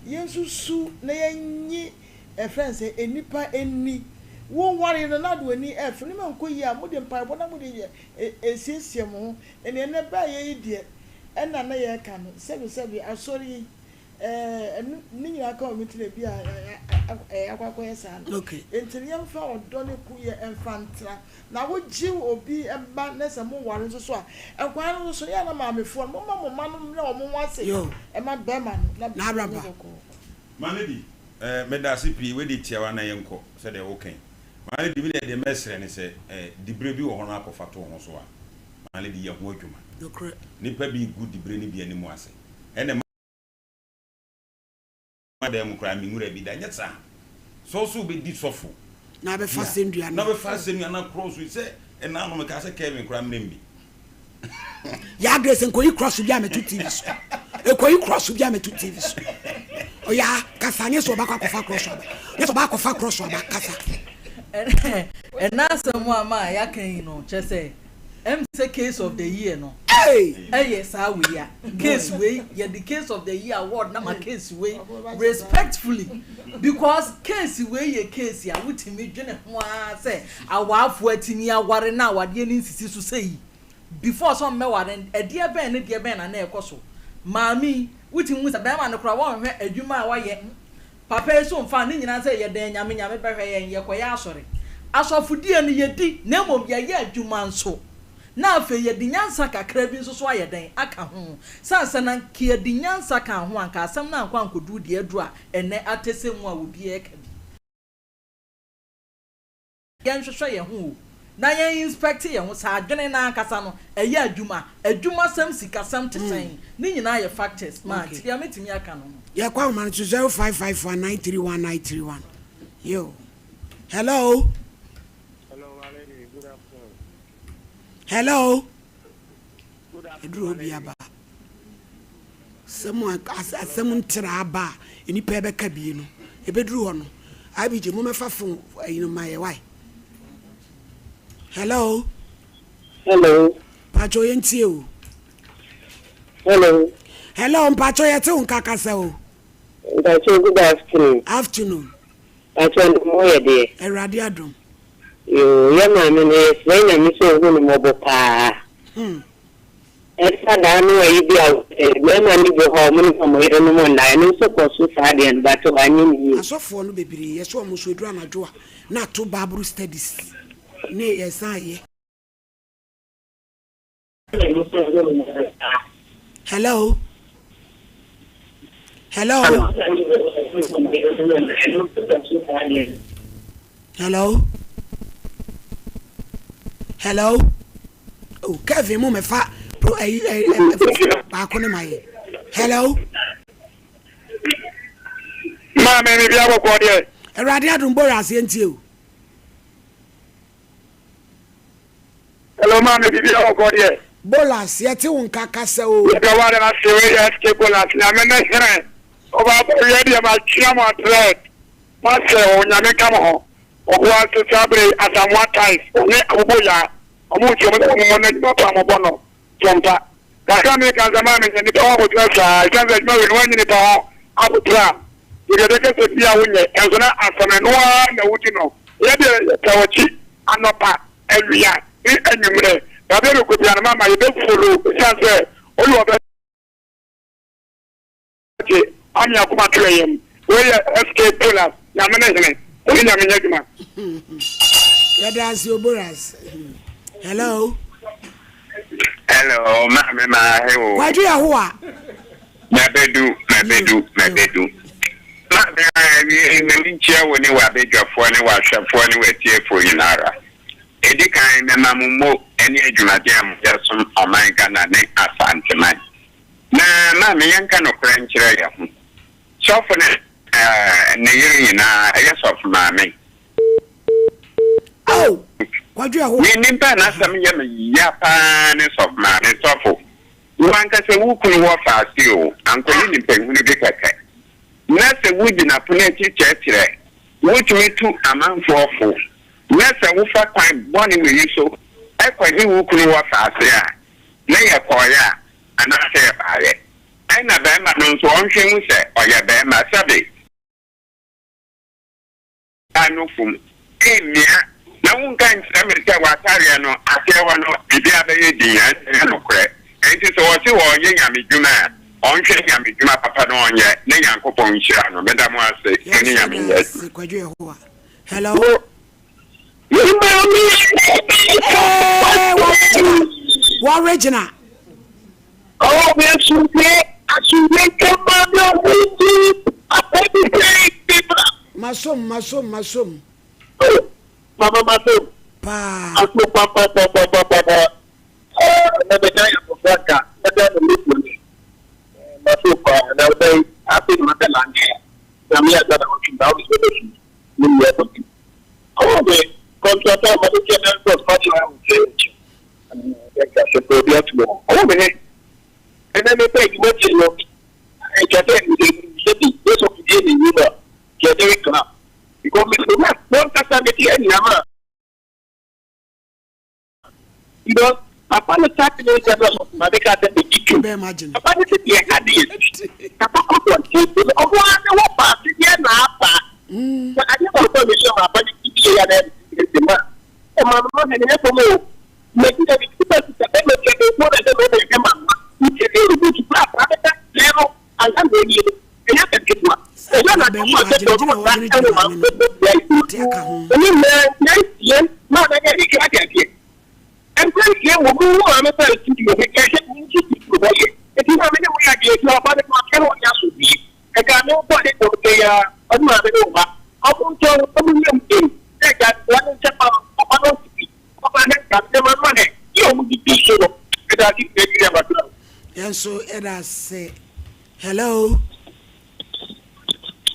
yɛnsusu na yɛnyi ɛfrɛ no sɛ nnipa ani. Woware no na wode w'ani ɛfɛ nneɛma nkɔ yie a, mode mpaebɔ na mode yɛ ɛsiesie mo ho. Ɛnna ɛnnɛ baeɛ yi deɛ ɛna na yɛreka no sɛbesɛbe asɔre yi Ɛɛ, ɛno, ne nyinaa ka wɔn nti na ebi a ɛyɛ akɔ akɔyɛ saa no. Okay. Nti no yɛmfa ɔdɔ ne koyɛ mfa ntena. Na wogye obi ba na sɛ moware nso so a, nkwadaa no nso so, yɛ a na maamefoɔ no, momma mo mma no mmrɛ wɔn ho ase Yo. ma bɛrima no na Na biribiara abra nyɛ ba. bɔkɔɔ. Maame bi, eh, meda ase pii, wei deɛ tiawa na yɛnkɔ sɛdeɛ woka yi. Maame bi, me deɛ deɛ mɛsrɛ ne sɛ, eh, diberɛ bi wɔ hɔ no akɔfa to wo ho so a, maame bi, yɛ ho adwuma. Nokorɛ. Nnipa bi regu diberɛ no bi anim ase. Ɛna ɛma dan mu koraa me nwura bi da nyɛ saa sɛ ɔsɛ wobɛdi sɔfo na abɛfa bi a asɛnnua na no bɛfa asɛnnua no akorɔ so sɛ ɛna no mekaa sɛ Kevin koraa mmerɛ bi Yaa Grace nkoyi cross bi a mɛto TV so ekoyi cross bi a mɛto TV so ɔyaa kasa nyɛ sɛ ɔbakɔ akɔfa cross aba nyɛ sɛ ɔba akɔfa cross aba kasa. Ɛna asɛm a ma yɛaka yi no kyerɛ sɛ Ɛm sɛ case of the year no ɛyɛ saa wei a case wei yɛde case of the year award na ma case wei respectfully because case wei yɛ case a wotumi dwene ho ara sɛ awaafoɔ atumi aware na awadeɛ no nsisi so sɛ yi before sɛ ɔmmɛware no ɛdeɛ bɛn ne deɛ bɛn na na ɛkɔ so maame yi wotumi hu sɛ bɛrima no koraa wɔnhwɛ adwuma a wayɛ Papa yi so mfa ne nyinaa sɛ yɛdɛn Nyame, Nyame bɛhwɛ yɛn, yɛkɔyɛ asɔre. Asɔfodie no yɛdi na mmom yɛyɛ adwuma nso. Na afei yɛde nyansa kakra bi nso so ayɛ dɛn aka ho. Sane sɛ na nka yɛde nyansa kaa ho a nka asɛm no ankɔ ankɔduru deɛ aduru a ɛnnɛ atɛsɛ mu a obiara reka bi. Yɛnhwehwɛ yɛn ho o, na yɛn inspect yɛn ho sɛ adwene no ankasa no ɛyɛ adwuma, adwumasɛm, sikasɛm te sɛn, ne nyinaa yɛ factors ma nti deɛ mɛtumi aka no no. Yɛkɔ ahoma no so 0554 931 931 yo hello. Hello, my lady. Good afternoon. Hello. Ɛduru hɔ bi aba. Sɛm a asɛm ntra aba a nnipa ɛbɛka bi no ɛbɛduru hɔ no IBJ momɛfa fon ɛyi no ma yɛ wae. Hello. Hello. Mpakyɛ yɛntie o. Hello. Hello mpakyɛ yɛte wo nka kasa o. Mpakyɛ good afternoon. Afternoon. Mpakyɛ no mo yɛ deɛ. Awurade adom. Yoo yɛ maame no yɛsrɛ Nyame sɛ ɔhu no mmɔbɔ paa. Hmm. Ɛsa daa no ayi bi a mmarima no bi wɔ hɔ a wɔn ne wɔn yerenom nna, ɛno nso kɔ so saa deɛ no but wanyɛ no yie. Asɔfoɔ no bebree yɛsɛ wɔn nso ɛduru anadwo a na ato bible studies ne yɛsan yɛ. Hello. Hello. Hello. Hello. Oh, Kevin mo mɛfa pro ɛyi ɛyi baako ne ma yɛ. Hello. Maame mi bi abɔkɔ deɛ. Awurade adum bɔrɔ aseɛ ntie o. Hello maame biribi a wɔkɔ deɛ. Bolas yɛte wo nka kasa oo. Yɛda wo ade ase wei yɛ SK Bolas nyame ne hene ɔba abɔ wiɛ deɛ makyia mo atrɛt moasɛ o nyame nka mo ho ɔkoa nso saa bere yi Asamoah Tiles ɔne Aboboyaa ɔmo nti ɔmo sɛ ɔmo mmɔ no adwuma pa a mobɔ no sompa Kakra meka nsɛ maame nya nipa ho aboterɛ saa ɛsiane sɛ adwuma wei no woannya nipa ho aboterɛ a deɛ bɛka sɛ bia wonyɛ nso na asɛm ɛno ara na wodi no yɛ deɛ yɛtaa wakyi anɔpa awia ne anwummerɛ baabi a bɛkɔ bia no mama yɛbɛ follow ɛsiane sɛ woyɛ ɔbɛ Gye ame akoma to yɛn. Wei yɛ SK Polas, Nyame ne hene. Wo ne Nyame nyɛ adwuma. Yɛda ase o Boras. Hello. Hello, maame maa he o. Kwadwo Yahowa. Mabedu, mabedu, mabedu. Maame awie ma menkyia wo ne w'abadwafoɔ ne w'ahwɛfoɔ ne w'atiefoɔ nyinara. Edi kan mema mo mmo ne adwumaden a moyɛ som ɔman Ghana ne Asanteman. Na maame yɛnka nokorɛ nkyerɛ yɛ ho. Sɔfo ne ne yere nyinaa ɛyɛ sɔfo maame. Oh! Kwadwo ɛho. Me nimpa a n'asɛm yɛ me ya paa ne sɔfo maame. Sɔfo, wo ankasa wo kunu wɔ faase o, ankɔyɛ nipahunu bi kɛkɛ. Na sɛ wo gyina pono akyi kyerɛkyerɛ, wotumi tu amanfoɔ fo, na sɛ wofa kwan bɔne wei so kɔgye wo kunu wɔ faase a, na yɛkɔɔeɛ a, anaasɛ yɛbaeɛ. Ɛna barima no nso ɔnhwɛ nhu sɛ ɔyɛ barima, sɛbe. No fam mmia, na wonka nkyerɛ me sɛ w'atareɛ no aseɛ hɔ no biribiara bɛyɛ dinn, ɛnde ɛnyɛ nokorɛ. Enti sɛ ɔse ɔreyɛ nyamedwuma a, ɔnhwɛ nyamedwuma papa na ɔnyɛ, na Nyankopɔn nhyira no. Meda mo ase, mo ne Nyame nyɛ adwuma. Hello. Wɔregyina. Masom masom masom. Mama masom. Paa. Aso papapapapapa. Na bɛda yɛ abɔfra nka bɛda no lepo ni. Masom paa na wobɛyi afei na mabɛ lande. Na meyɛ adwa na wɔtwe na wode bɛbɛ fi. Ne nua kɔdi. Ɔwɔ de kɔntrata a made kyɛ na nkɔs ma kyerɛ wo sɛ nkyɛ. Yɛnka sɛ pɛ obi ato hɔ. Ɔwɔ me he. Ɛnɛ mepɛ adwuma tie no. Ɛtwa sɛ mede sɛ bi yɛ sɛ ɔfidie ne yi no a yɛde rekra. Because me na wɔnkasa mete anyinam a. Because papa no start ne nsɛm na sɔfo maame ka sɛ megye tom. Papa no se deɛ ade asi. Papa kɔ bɔnten so no ɔno ara ne wɔ paase deɛ na aba. Na adeɛ baako a mesua wɔ aba no ti bi yɛ ya na ɛde ma ɔma no ma hɛ ne nyɛ fam o. Mɛdi na ne ti ba sisa bɛma tia bɛnkuo na sɛ mɛma ɛhwɛ ma ma. Nti ne rubutu kura akora bɛka sɛɛ no ansa na ɔnie no ɛnyɛ asɛm ketewa. Ɛyɛ na ɔma sɛ dɔn no ɔsa ɛwɔ ma bɛbɔ bia yi. Ɛne nyinaa nsia na ɔbɛyɛ ne kra kɛseɛ. Nkwa nsia wɔ mu wo maame ba studio hɔ yɛhwɛ wo nso studio hɔ yɛ nti maame ne wo yɛ adeɛ nti ɔba no ɔkyɛ no ɔnyɛ asomdwie ɛka ne wobɔ ne dɔm kɛ ya ɔne maame ne wo ba ɔmo ntɔn ɔmo nyɛ mu den sɛ gya nkoa ne nkyɛ ma ɔba no ɔte bi ɔba ne nka ne ma ma ne yɛ ɔmo didi so no ɛda ase nyina nyina ma dɔm. Yɛn nso yɛda ase. Hello.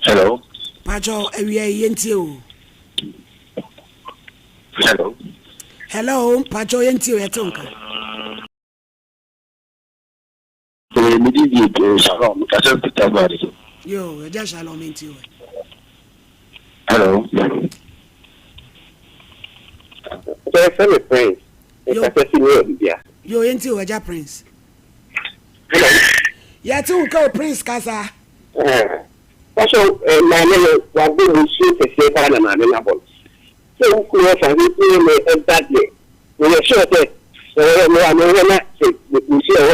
Hello. Pacho awia yi yɛntie o. Hello. Hello, Pacho yɛntie o yɛte nka. Eh, me di di eh, Shalom, kasa Peter Bari. Yo, ɛgya Shalom ntie o. Hello. Sɛ sɛ me Prince, kasa si ne adibia. Yo, yɛntie o ɛgya Prince. Hello. Yɛte wo nka o Prince kasa. Pastor, maame no wabɔ musuo kɛseɛ paa na maame no abɔ no. Sɛ wo kunu ɔfa ho kunu no ɛba deɛ, meyɛ sure sɛ sɛ wɔyɛ mmoa a mehwɛ na sɛ musuo ɛwɔ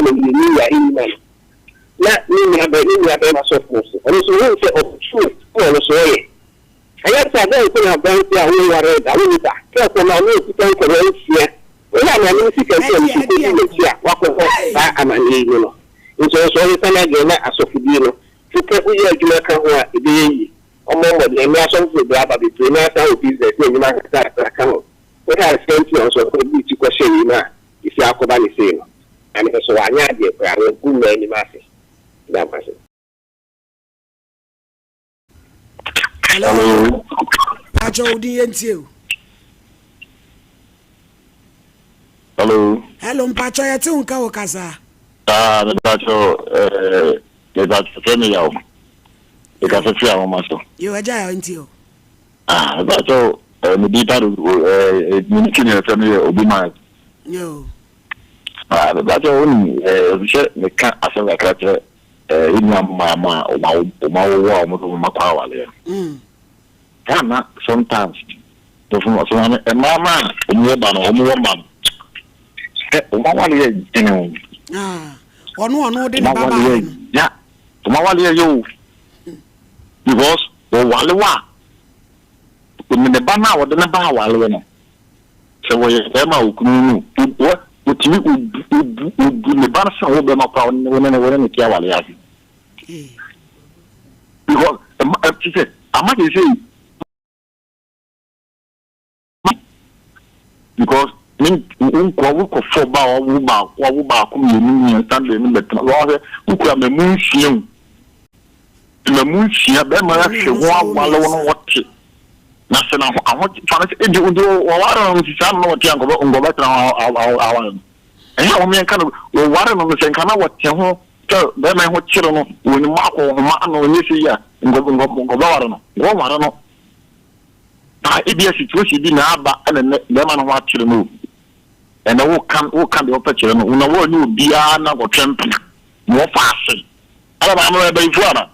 Pastor dɛn nti na aberanteɛ a wonwaree da, wonni ba, prɛko na ɔne okuta nkwadaa nsia, woyɛ anuanom sika nti a nti kɔdi n'akyi a wakɔbɔ saa amaneɛ yi mu no? Nti ɔnso ɔnsesa n'adwene na asɔfodie no, sika woyɛ adwuma ka ho a ɛbɛyɛ yie. Ɔmmɔ mmɔden, ɛnnɛ asɔfo bebree aba bebree no ara san wɔ business ne nnwuma nkakrankakra ka ho. Wohwɛ a sika nti na ɔnso ɔkɔdi ne ti kɔhyɛ wei mu a ɛsi akɔba ne sei no? Na ne nso wanyɛ adeɛ koraa, wagu mmaa anim ase. Meda mo ase. Hello. Pacho wo din yɛntie o. Hello. Hello mpacho yɛte wo nka wo kasa. Ah, me pacho eh me pacho fɛ me yaw. Me kasa fi ahoma so. Yo agya yaw ntie o. Ah, me pacho eh me di pa do eh me ni kini fɛ me yɛ obi ma. Yo. Ah, me pacho wo ni eh sɛ me ka asɛm kakra kyerɛ Yɛn nua mmaa mo a wɔn awowo a wɔde wɔn mma kɔ awareɛ no, ɛyɛ a na sometimes nkurɔfoɔ sɛ maame mmaa no a wɔwɔ ba no wɔwɔ mma no sɛ wɔn awareɛ yɛ dene o. Ɔno ɔno de ne ba baeɛ no. Ya wɔn awareɛ yɛ o because wɔware wo a ne ba no a wɔde ne ba awareɛ no. Sɛ wɔyɛ barima a okunu no no, otumi obu obu obu ne ba no sɛ ɔwɔ barima koraa ɔne ne ne wɔne ne te aware ase. Because ɛma ɛte sɛ ama sɛ sɛ because ne nkoa wokɔfɔ ba a wawo baako wawo baako mmienu mmiɛnsa de ne bɛtena wɔn sɛ wokura mmamu nsia o. Mmamu nsia, bɛrima no ahwɛ ho awale wo no wɔte na sɛ na aho fa no sɛ edi odi wɔware no nti saa na wɔte a nkɔbɛ nkɔbɛtena ho aware no ɛnyɛ a wɔn yɛn ka no wɔware no no sɛ nka na wɔte ho sɛ bɛrima yi ho kyere no wɔn mu akɔ nhoma ano nyɛ sɛ yi a nkɔ nkɔ nkɔbɛware no nkɔware no na ebi a situation bi na aba ɛna nɛ bɛrima no ho akyere no ɛnɛ woka woka deɛ wɔpɛ kyerɛ no na wɔnyɛ obiara na wɔtwɛn mpena na wɔfa ase Ɛna maame ɔyɛ bayifoɔ ana?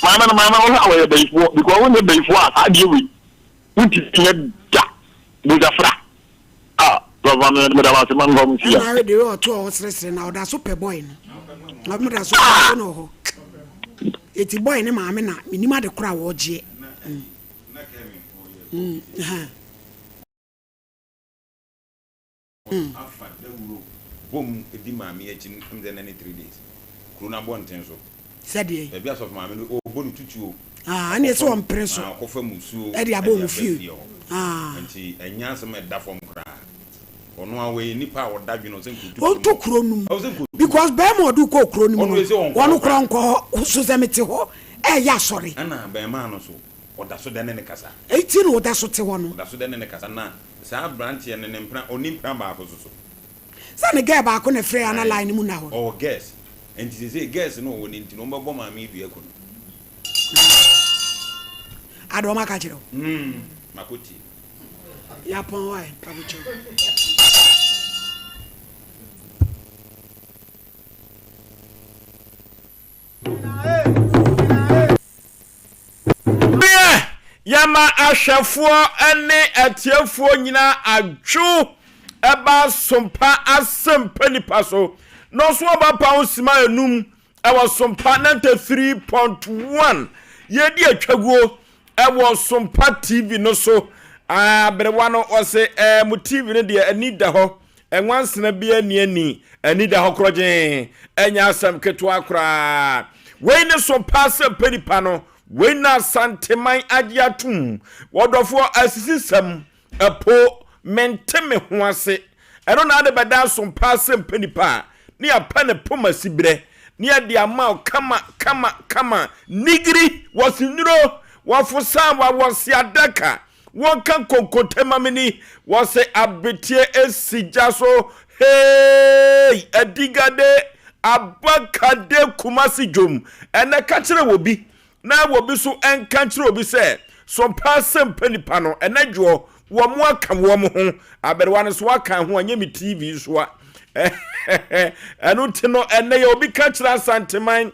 Maame no maame no ɔyɛ bayifoɔ because wonyɛ bayifoɔ a saa adeɛ wei wontumi nyɛ da bojafra a lɔfa me meda wase ma mfa mu si ya. Ɛna awe deɛ ɔto ɔhɔ seresere na ɔda so pɛ boy no ɔmo da so pɛ no ɔhɔ eti boy ne maame na menim ade koro a wɔgyeɛ. Mm. Mm. Afa dawuro bom di maame akyi no ɛm sɛ nna ne 3 days kuro no abɔnten so. Sɛdeɛ. Baabi asɔfo maame no ɔbɔ no tutuo. Ah, ɛne ɛsɛ ɔmpere so. Ah, ɔkɔfa musuo ɛde aba wɔn fie hɔ. Ah. Nti ɛnyɛ asɛm a ɛda fam koraa. Ɔno a wɔyɛ nipa a ɔda dwene ɔsɛ nkotu kuro Ɔnto kuro no mu. Because bɛrima ɔde kɔ kuro no mu no, wɔn koraa nkɔ hɔ. So sɛ mete hɔ ɛyɛ asɔre. Ɛna bɛrima no so ɔda so dɛ ne ne kasa. Eti na ɔda so te hɔ no. Ɔda so dɛ ne ne kasa na Saa abranteɛ no ne mpena ɔnni mpena baako nso so. Sɛ ne girl baako na ɛfrɛɛ a na line no mu nna hɔ. Ɔwɔ girls nti seesei girls no ɔwɔ no nti no wɔbɛbɔ maame yi dua aku no. Ada wɔn aka kyerɛ wo. Hmm makɔ tie. Yapɔn why mpabokyɛw. Deɛ yɛma ahwɛfoɔ ne atiefoɔ nyinaa adwo ɛba Sompa Asɛmpa Nipa so na ɔso ɔba pa ho sima enum ɛwɔ Sompa 93.1 yɛdi atwaguo ɛwɔ Sompa TV no so. Aberewa no ɔse ɛɛ mo TV no deɛ ani da hɔ Nwansena bi ani ani ani da hɔ korɔgyee, ɛnyɛ asɛm ketewa koraa. Wei ne so paa sɛ pɛ nipa no, wei na Asanteman agye atom. Wɔdɔfoɔ asisisɛm, ɛpo, mente me ho ase. Ɛno na ade bɛda so paa sɛ mpɛ nipa a, ne yɛapɛ ne poma siberɛ, ne yɛde ama wo kama kama kama. Nigiri, wɔse nnuro, wɔfosa, wɔawɔse adaka, Wɔka konkonte ma me ni. Wɔse abeteɛ esi gya so hey adigade abakade Kumasi dwom ɛnɛ ka kyerɛ wɔ bi na wɔ bi so ɛnka nkyerɛ obi sɛ so paa sɛ mpɛ nipa no ɛnɛ dwoɔ wɔ mo aka wɔ mo ho aberewa no so aka ho anyɛ me TV so a ɛno nti no ɛnɛ yɛ obi ka kyerɛ Asanteman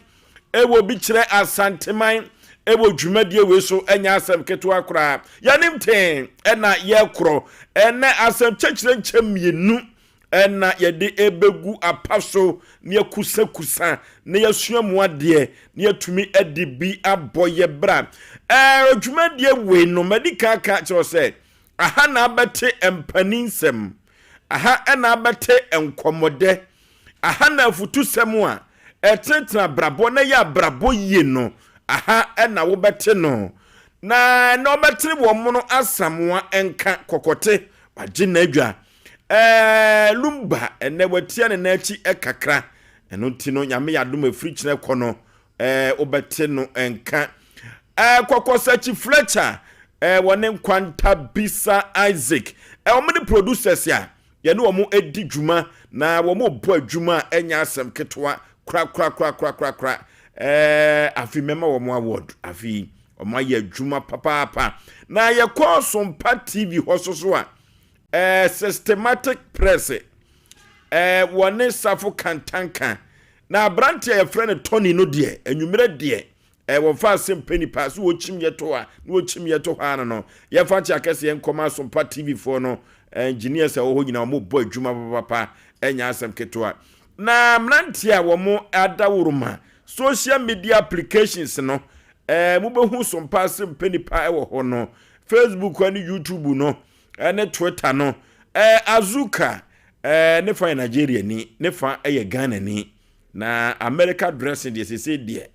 Ɛwɔ bi kyerɛ Asanteman ɛwɔ dwumadie wei so ɛnyɛ asɛm ketewa koraa. Yɛnim tee ɛna yɛkorɔ ɛnɛ asɛm kyɛkyerɛ nkyɛ mmienu na yɛde rebɛgu apa so na yɛkusakusa na yɛasua mu adeɛ na yɛatumi de bi abɔ yɛ bra. Ɛɛ dwumadie wei no madi kan aka akyerɛ sɛ aha na abɛte mpaninsɛm, aha na abɛte nkɔmmɔdɛ, aha na afutusɛm a ɛtenetene abrabɔ na ɛyɛ abrabɔ yie no, aha na wobɛte no. Na na wɔbɛtene wɔn mono asamoa nka kɔkɔte, wagye n'adwa. Ɛɛ Lumba ɛnɛ watia ne nan akyi kakra. Ɛno nti no Nyame yɛ adom ɛfiri kyerɛ kɔ no ɛɛ wobɛte no nka. Ɛɛ Kɔkɔsakyi Fletcher ɛɛ wɔne Nkwanta Bisa Isaac ɛɛ wɔn ne producers a yɛne wɔn di dwuma na wɔn bɔ adwuma a ɛnyɛ asɛm ketewa korakorakorakorakora. Ɛɛ afi mɛma wɔn award afi wɔn ayɛ adwuma papaapa. Na yɛkɔ Sompa TV hɔ so so a Eh, systematic press eh, wɔne Safo Kantanka. Na aberante a yɛfrɛ no Tony no deɛ, anwummerɛ deɛ, eh, wɔmfa asɛm pɛ nipa, so wɔkyim yɛto a, na wɔkyim yɛto hɔ ano no. Yɛmfa nkyɛ akɛseɛ nkɔma Asompa TV foɔ no, eh, engineers a ɛwɔ hɔ nyinaa, wɔbɔ adwuma papapapa, ɛnyɛ asɛm ketewa. Na mmeranteɛ a wɔn adaworoma, social media applications no, eh, mobɛhu Sompa asɛm pɛ nipa wɔ hɔ no, Facebook ne YouTube no, ne Twitter no, eh, Azuka eh, ne fa yɛ Nigeria ni, ne fa yɛ Ghana ni. Na America dressing deɛ sese deɛ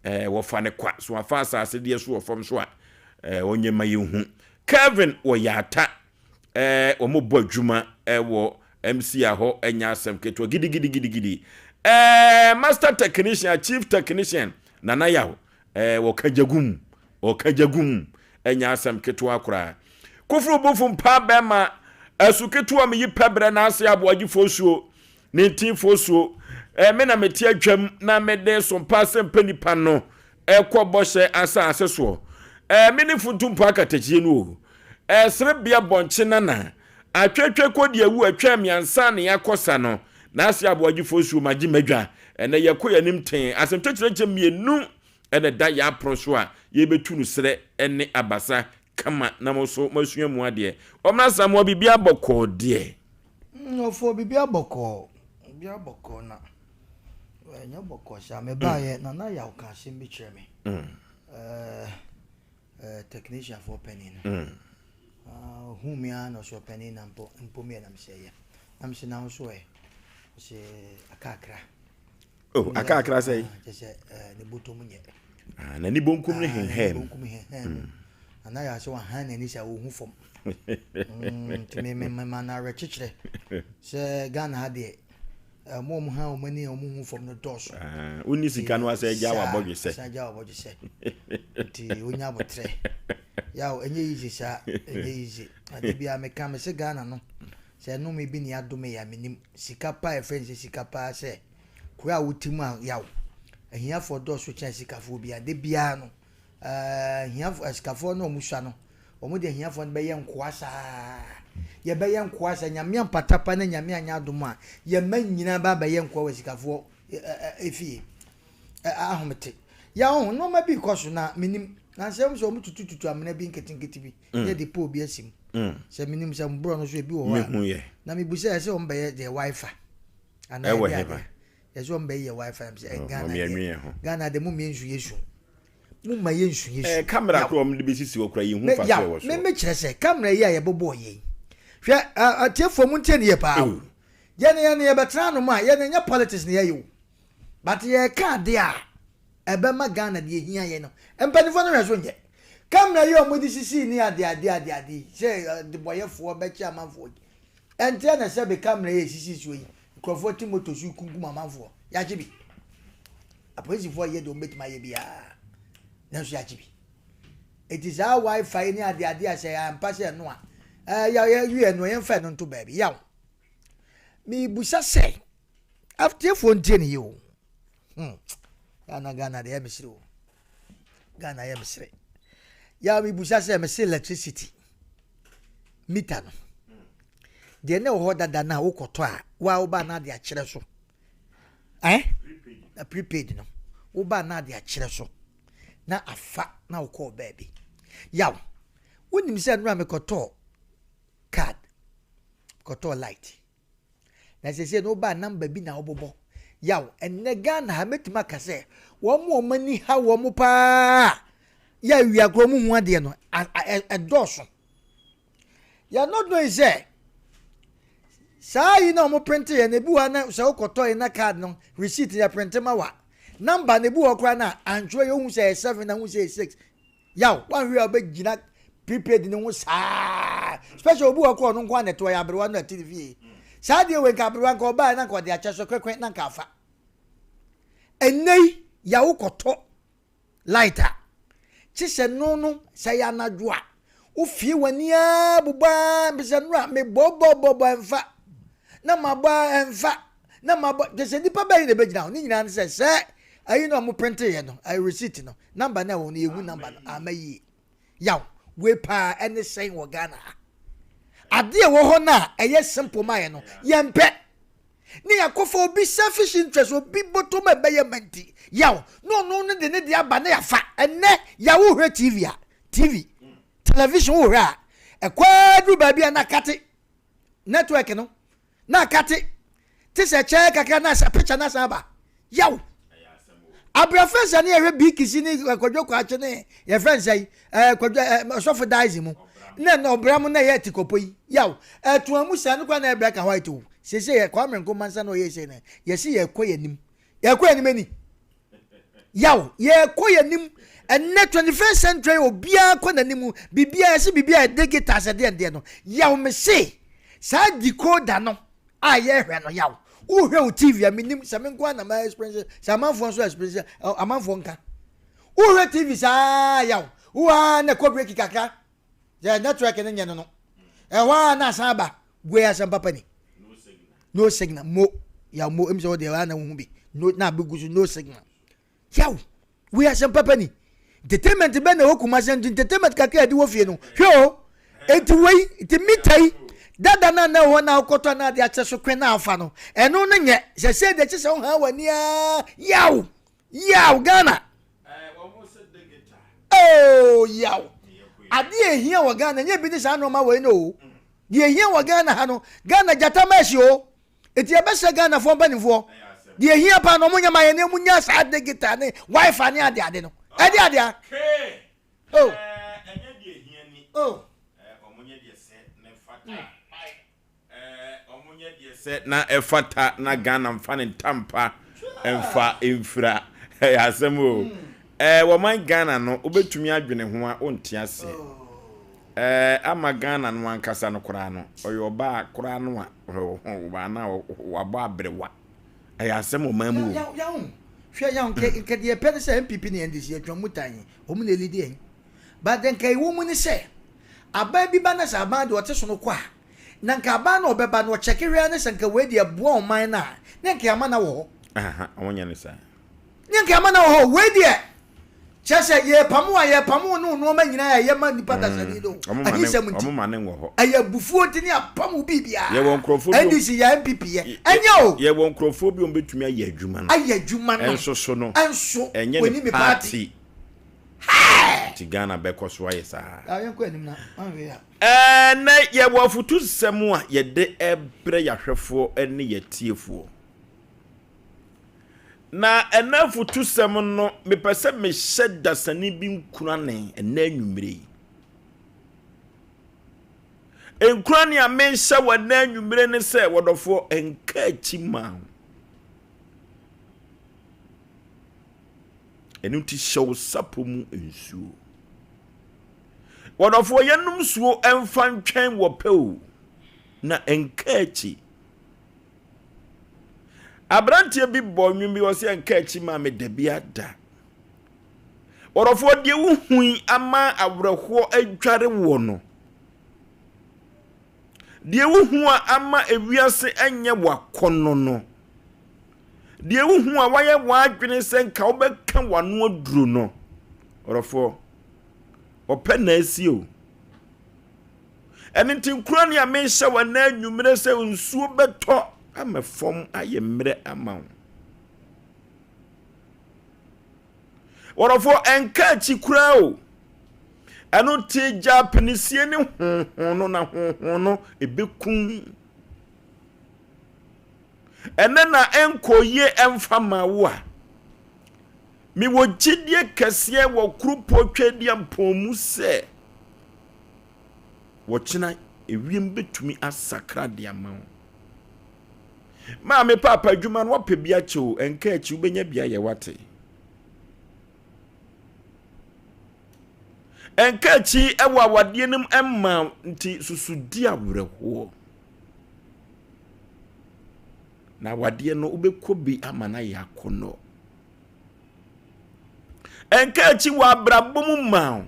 eh, wɔfa ne kwa so afa asase deɛ so wɔ fam so a eh, wɔnyɛ ma yɛnhu. Kevin wɔ Yaata eh, wɔn bɔ adwuma eh, wɔ MC a hɔ ɛnyɛ asɛm ketewa gidigidigidigidi. Eh, master technician, chief technician Nana Yaw eh, wɔka gyagum Ɔka gya gu mu, ɛnyɛ asɛm ketewa koraa. Koforo bofo mpaa bɛrima, asu ketewa meyi pɛbrɛ n'ase aboagyefoɔ suo, ne ntinfoɔ suo. Eh, me na mete atwam na mede sompa asɛmpa nipa no ɛkɔ bɔhyɛ asase soɔ. Eh, me ne funtumpo akatakyie no o. Eh, serebea bɔnkye nana, atwetwe kɔdi awu atwa me ansa na yɛakɔ sa no. N'ase aboagyefoɔ suo magye madwa. Ɛnɛ yɛkɔ yɛn anim tee. Asɛm kyerɛkyerɛ mmienu na ɛda yɛn apono so a yɛbɛtu no serɛ ne abasa kama na mo nso moasua mu adeɛ. Ɔmena Asamoah biribiara bɔkɔɔ deɛ? Ɔfoɔ biribiara bɔkɔɔ, biribiara bɔkɔɔ na ɛnyɛ bɔkɔɔ saa. Mebaeɛ Nana Yaw ka asɛm bi kyerɛ me. Ɛɛ technician foɔ panin no. Ɔhuu me ara na ɔsɛ ɔpanin na mpo mpo me yɛ na mesɛ yɛ. Na mesɛ na wo nso ɛ? Ɔsɛ akakra. Oh, aka akra sɛ. Kyɛ sɛ ne bɔtɔ mu nyɛ. Ah, n'ani bonkum ne henhɛn mu. Bonkum henhɛn mu. Nana yɛ asɛ wahan n'ani sɛ ohu fam. Nti me me ma no awerɛkyekyerɛ sɛ Ghana ha deɛ wɔn a wɔn han wɔn ani a wɔn hu fam no dɔɔso. Ah, wonni sika no asɛ agya wabɔdwe sɛ. Asɛ agya wabɔdwe sɛ. Nti wonya abotrɛ. Yaw, ɛnyɛ easy saa, ɛnyɛ easy. Ade biara meka me se Ghana no, sɛ ɛnome bi ne adome yɛ a menim. Sika paa a yɛfrɛ no sɛ sika paa sɛ kuro a wote mu a yaw. Ahiafoɔ dɔɔso kyɛn asikafoɔ biara. Da biara no, ahiafoɔ, asikafoɔ no a wɔsua no, wɔn de ahiafoɔ no bɛyɛ nkoa saa. Yɛbɛyɛ nkoa saa. Nyame ampata pa na Nyame anyɛ adom a, yɛn mma nyinaa bɛ abɛyɛ nkoa wɔ asikafoɔ efie. Ahomete. Yaw, nneɛma bi rekɔ so na menim. Nansa yi sɛ wɔtutututu amena bi nketenkete bi. mm. yɛ de pole bi asi mu mm. sɛ menim sɛ mborɔ no so ebi wɔ hɔ a na mebu sɛ ɛsɛ wɔn bɛyɛ deɛ wifi anaa ɛde adeɛ yɛsɛ wɔn bɛyɛ wifi sɛ oh, Ghana deɛ Ghana deɛ mo mmea nsu yɛ su mo mma yɛ nsu yɛ su. Eh, kamera kura wɔn de bɛ sisi wɔ kura yi hu fa so ɛwɔ so. Me kyerɛ sɛ kamera yi a yɛbɔbɔ yɛ yi hwɛ atiefoɔ mu ntie ne yɛ paa o yɛn yɛn yɛbɛtena anom a yɛn nyɛ politics ne yɛyɛ o but yɛka adeɛ a ɛbɛma Ghana deɛ ehia yɛn no mpanimfoɔ no hwɛ so nyɛ Camera yi a wɔde sisii ne ade ade ade ade yi sɛ adebɔyɛfoɔ bɛkye amanfoɔ yi, ɛnteɛ na sɛbe camera yi a ɛsisi soɔ yi, nkurɔfoɔ te moto so rekunkum amanfoɔ, yɛakye bi. Apolisifoɔ yɛ deɛ wɔbɛtumi ayɛ biara, nanso yɛakye bi. Eti saa wifi ne ade ade a sɛ ampa sɛ ɛno a, ɛɛ yɛ yɛ ɛno yɛmfa ɛno nto baabi. Yaw. Mebusa sɛ, atiefoɔ ntie ne yie o. Hmm. Ghana Ghana deɛ ɛyɛ mesere o. Ghana yɛ mesere. Yaw mebusa sɛ mese electricity meter no. Deɛ na ɛwɔ hɔ dada no a wokɔtɔ a wa woba na ade akyerɛ so. Eh? Na prepaid no. Woba na ade akyerɛ so. Na afa na wokɔɔ baabi. Yaw. Wonim sɛ nnora mekɔtɔɔ card. Kɔtɔɔ light. Na seesei no wobaa number bi na wobobɔ. Yaw, ɛnnɛ Ghana ha mɛtumi aka sɛ wɔn a wɔn ani ha wɔn paa yɛ awia koraa wɔn hu adeɛ no ɛdɔɔso. Yɛ not knowing sɛ saa yi na wɔn printe yɛ na ebi wɔ na sɛ wokɔtɔ yi na card no receipt yɛ printe ma wa number na ebi wɔ koraa na antwerɛ yɛ ohun sɛ ɛyɛ seven na ohun sɛ ɛyɛ six. Yaw, woanhwɛ a wobɛgyina prepaid no ho saa. Special obi wɔ kɔ ɔno nko ara na ɛte ɔyɛ aberewa no ɛte ne fie. Saa deɛ wei nka aberewa nka ɔbaa na nka ɔde akyɛ so kwekwe na nka afa. Ɛnnɛ yi yaw kɔtɔ light a kye sɛ no no sɛ yɛ anadwo a wofie w'ani ara bobɔ ara mbisɛ no a mebɔbɔbɔbɔ ɛmfa na mabɔ a ɛmfa na mabɔ kyɛ sɛ nipa bɛyi na ɛbɛgyina hɔ ne nyinaa ne sɛ sɛ ayi na ɔmo printe yɛ no ayi receipt no Number no a ɛwɔ no yɛhu number no ama yie. Yaw, wei paa ɛne sɛn wɔ Ghana ha. Adeɛ ɛwɔ hɔ no a ɛyɛ simple ma yɛ no yɛmpɛ. Ne yɛakɔfa obi selfish interest obi bɔtɔ mu ɛbɛyɛ ma nti yaw na ɔno no de ne de aba na yɛafa. Ɛnɛ yaw wohwɛ TV a TV television wohwɛ a ɛkɔ ara duru baabi a na akate network no na akate te sɛ kyɛɛ kakra na asa picture na asan aba yaw abrɛfɛ sɛ ne yɛhwɛ bikisi ne kwadwo kwakye ne yɛfrɛ nsɛ yi ɛɛ kwadwo ɛɛ ɔsɔfo daise mu na na ɔbra mu na yɛ tikɔpɔ yi yaw ɛtoa mu saa no kora na yɛ black and white o sese yɛ Kwame Nkrumah nsa na ɔyɛ sɛ na yɛsi yɛkɔ yɛ nim yɛkɔ yɛ nim ani Yaw, yɛrekɔ yɛn anim. Ɛnnɛ 21st century obiara kɔ n'anim. Biribiara yɛse biribiara yɛ digital sɛ deɛ deɛ no. Yaw mese saa decoder no a yɛhwɛ no yaw. Wohwɛ wo TV a menim sɛ me nko ara na ma experience sɛ amanfoɔ nso experience amanfoɔ nka. Wohwɛ TV saa yaw. Wo a na ɛkɔ break kakra. Sɛ network no nyɛ no no. Ɛhɔ a na asan aba. Wei asɛm papa ni. No signal mo yaw mo em sɛ wo deɛ na wohu bi no na abɛgu so no signal yaw wei asɛm papa ni entertainment bɛ na ɛwɔ Kumasi nti entertainment kakra yɛde wɔ fie no hwɛ o enti wei nti mita yi dada na na ɛwɔ na wokɔtɔ na ade akyɛ so kwen na afa no ɛno no nyɛ sɛ sɛ deɛ kyɛ sɛ wo ha w'ani a yaw yaw Ghana Oh yaw. Adeɛ a ehia wɔ Ghana nyɛ bi ne saa nneɛma wei no o. Deɛ ehia wɔ Ghana ha no, Ghana gyata mɛsi o. Eti yɛbɛsrɛ Ghanafoɔ mpanimfoɔ. Deɛ ehia paa no wɔn nyɛ ma yɛn na emu nya saa digital ne wifi ne ade ade no. Ɛde ade a. Oh. Oh. Wɔnyɛ deɛ sɛ na ɛfata na Ghana mfa ne ntampa mfa mfira. Ɛyɛ asɛm o. Ɛɛ wɔman Ghana no wobɛtumi adwene ho a wonte aseɛ. Ɛɛ ama Ghana no ankasa no koraa no ɔyɛ ɔbaa koraa no a ɔbaa no a wabɔ aberewa. Ɛyɛ asɛm ɔman mu o. Yaw hwɛ yaw nkɛ nkɛ deɛ pɛ ne sɛ NPP ne NDC atwa mu tan wɔn na elidi yɛn. But nka ɛwɔ mu ne sɛ aban bi ba na sɛ aban deɛ ɔte so no kɔ a Na nka aban no a ɔbɛba no ɔkyɛke hwɛ ara ne sɛ nka wei deɛ ɛboa ɔman no a, ne nka yɛama no awɔ hɔ. Aha, wɔn nyɛ no saa. Ne nka yɛama no awɔ hɔ. Wei deɛ, kyerɛ sɛ yɛrepamo a yɛrepamo wo ne wo nneɛma nyinaa a ɛyɛ ma nipa dasani no. Ahisɛm nti. Wɔn ma ne nwɔ hɔ. Ɛyɛ abufuo nti ne apam wo biribiara. Yɛwɔ nkurɔfoɔ bi. NDC yɛ NPP yɛ. Ɛnyɛ o. Yɛwɔ nkurɔfoɔ bi wɔn bɛtumi ayɛ adwuma no. Ayɛ adwuma no. Ɛnso so no. Ɛnso. Ɛnyɛ ne party. Hɛɛ! Nti Ghana bɛkɔ so ayɛ saa. Yɛnkɔ anim na wanhwɛ a. Ɛnnɛ, yɛwɔ afotusɛm a yɛde rebrɛ yɛn ahwɛfoɔ ne yɛn atiefoɔ. Na ɛnnɛ afotusɛm no, mepɛ sɛ mehyɛ dasani bi nkurane ɛnnɛ anwummere yi. Nkurane a mehyɛ wɔ ɛnnɛ anwummere ne sɛ, wɔdɔfoɔ, nka akyi mma ho. Ɛno nti hyɛ wo sapɔ mu nsuo. Wɔdɔfoɔ yɛnom nsuo mfa ntwɛn wɔ pɛ o, na nka akyi. Aberanteɛ bi bɔ nnwom bi ɔsɛ nka akyi maa me dabi ada. Wɔdɔfoɔ deɛ wohui ama awerɛhoɔ adware woɔ no, deɛ wohu a ama ewiase nyɛ wakɔnnɔ no, Deɛ wohu a woayɛ w'adwene sɛ nka wobɛka w'ano aduro no, ɔdɔfoɔ, ɔpɛ na asi o. Ɛno nti nkura ne a mehyɛ wɔ ɛnɛ anwummerɛ sɛ nsuo bɛtɔ ama fam ayɛ mmerɛ ama wo. Wɔdɔfoɔ, ɛnka akyi koraa o. Ɛno nti gya apinisie ne honhon no na honhon no ɛbɛkum. Ɛnnɛ na ɛnkɔɔ yie ɛmfa mmaa wo a, mewɔ gyidie kɛseɛ wɔ Kuropɔn Tweaduampɔn mu sɛ wɔkyena ewiem bɛtumi asakra de ama wo. Maame paapa adwuma no wapɛ bi akyɛ o, ɛnka akyi wobɛnya bi ayɛ wate. Ɛnka akyi ɛwɔ awadeɛ no mu ɛmma nti susu di awerɛhoɔ. Na awadeɛ no wobɛkɔ bi ama no ayɛ akɔnnɔ. Ɛnka akyi wɔ abrabɔ mu ma wo.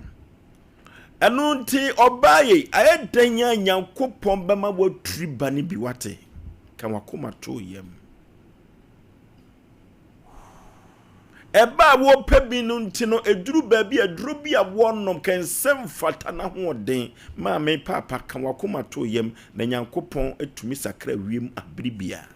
Ɛno nti ɔbaa yei ayɛ dɛn a Nyankopɔn bɛma woaturi ba no bi wate. Ka wakoma to yam. Ɛba a wɔpɛ bi no nti no, ɛduru baabi a aduro bi a wɔnom kɛnsɛ mfata n'ahoɔden. Maame, paapa, ka w'akoma to yam na Nyankopɔn tumi sakra wiem abere biara.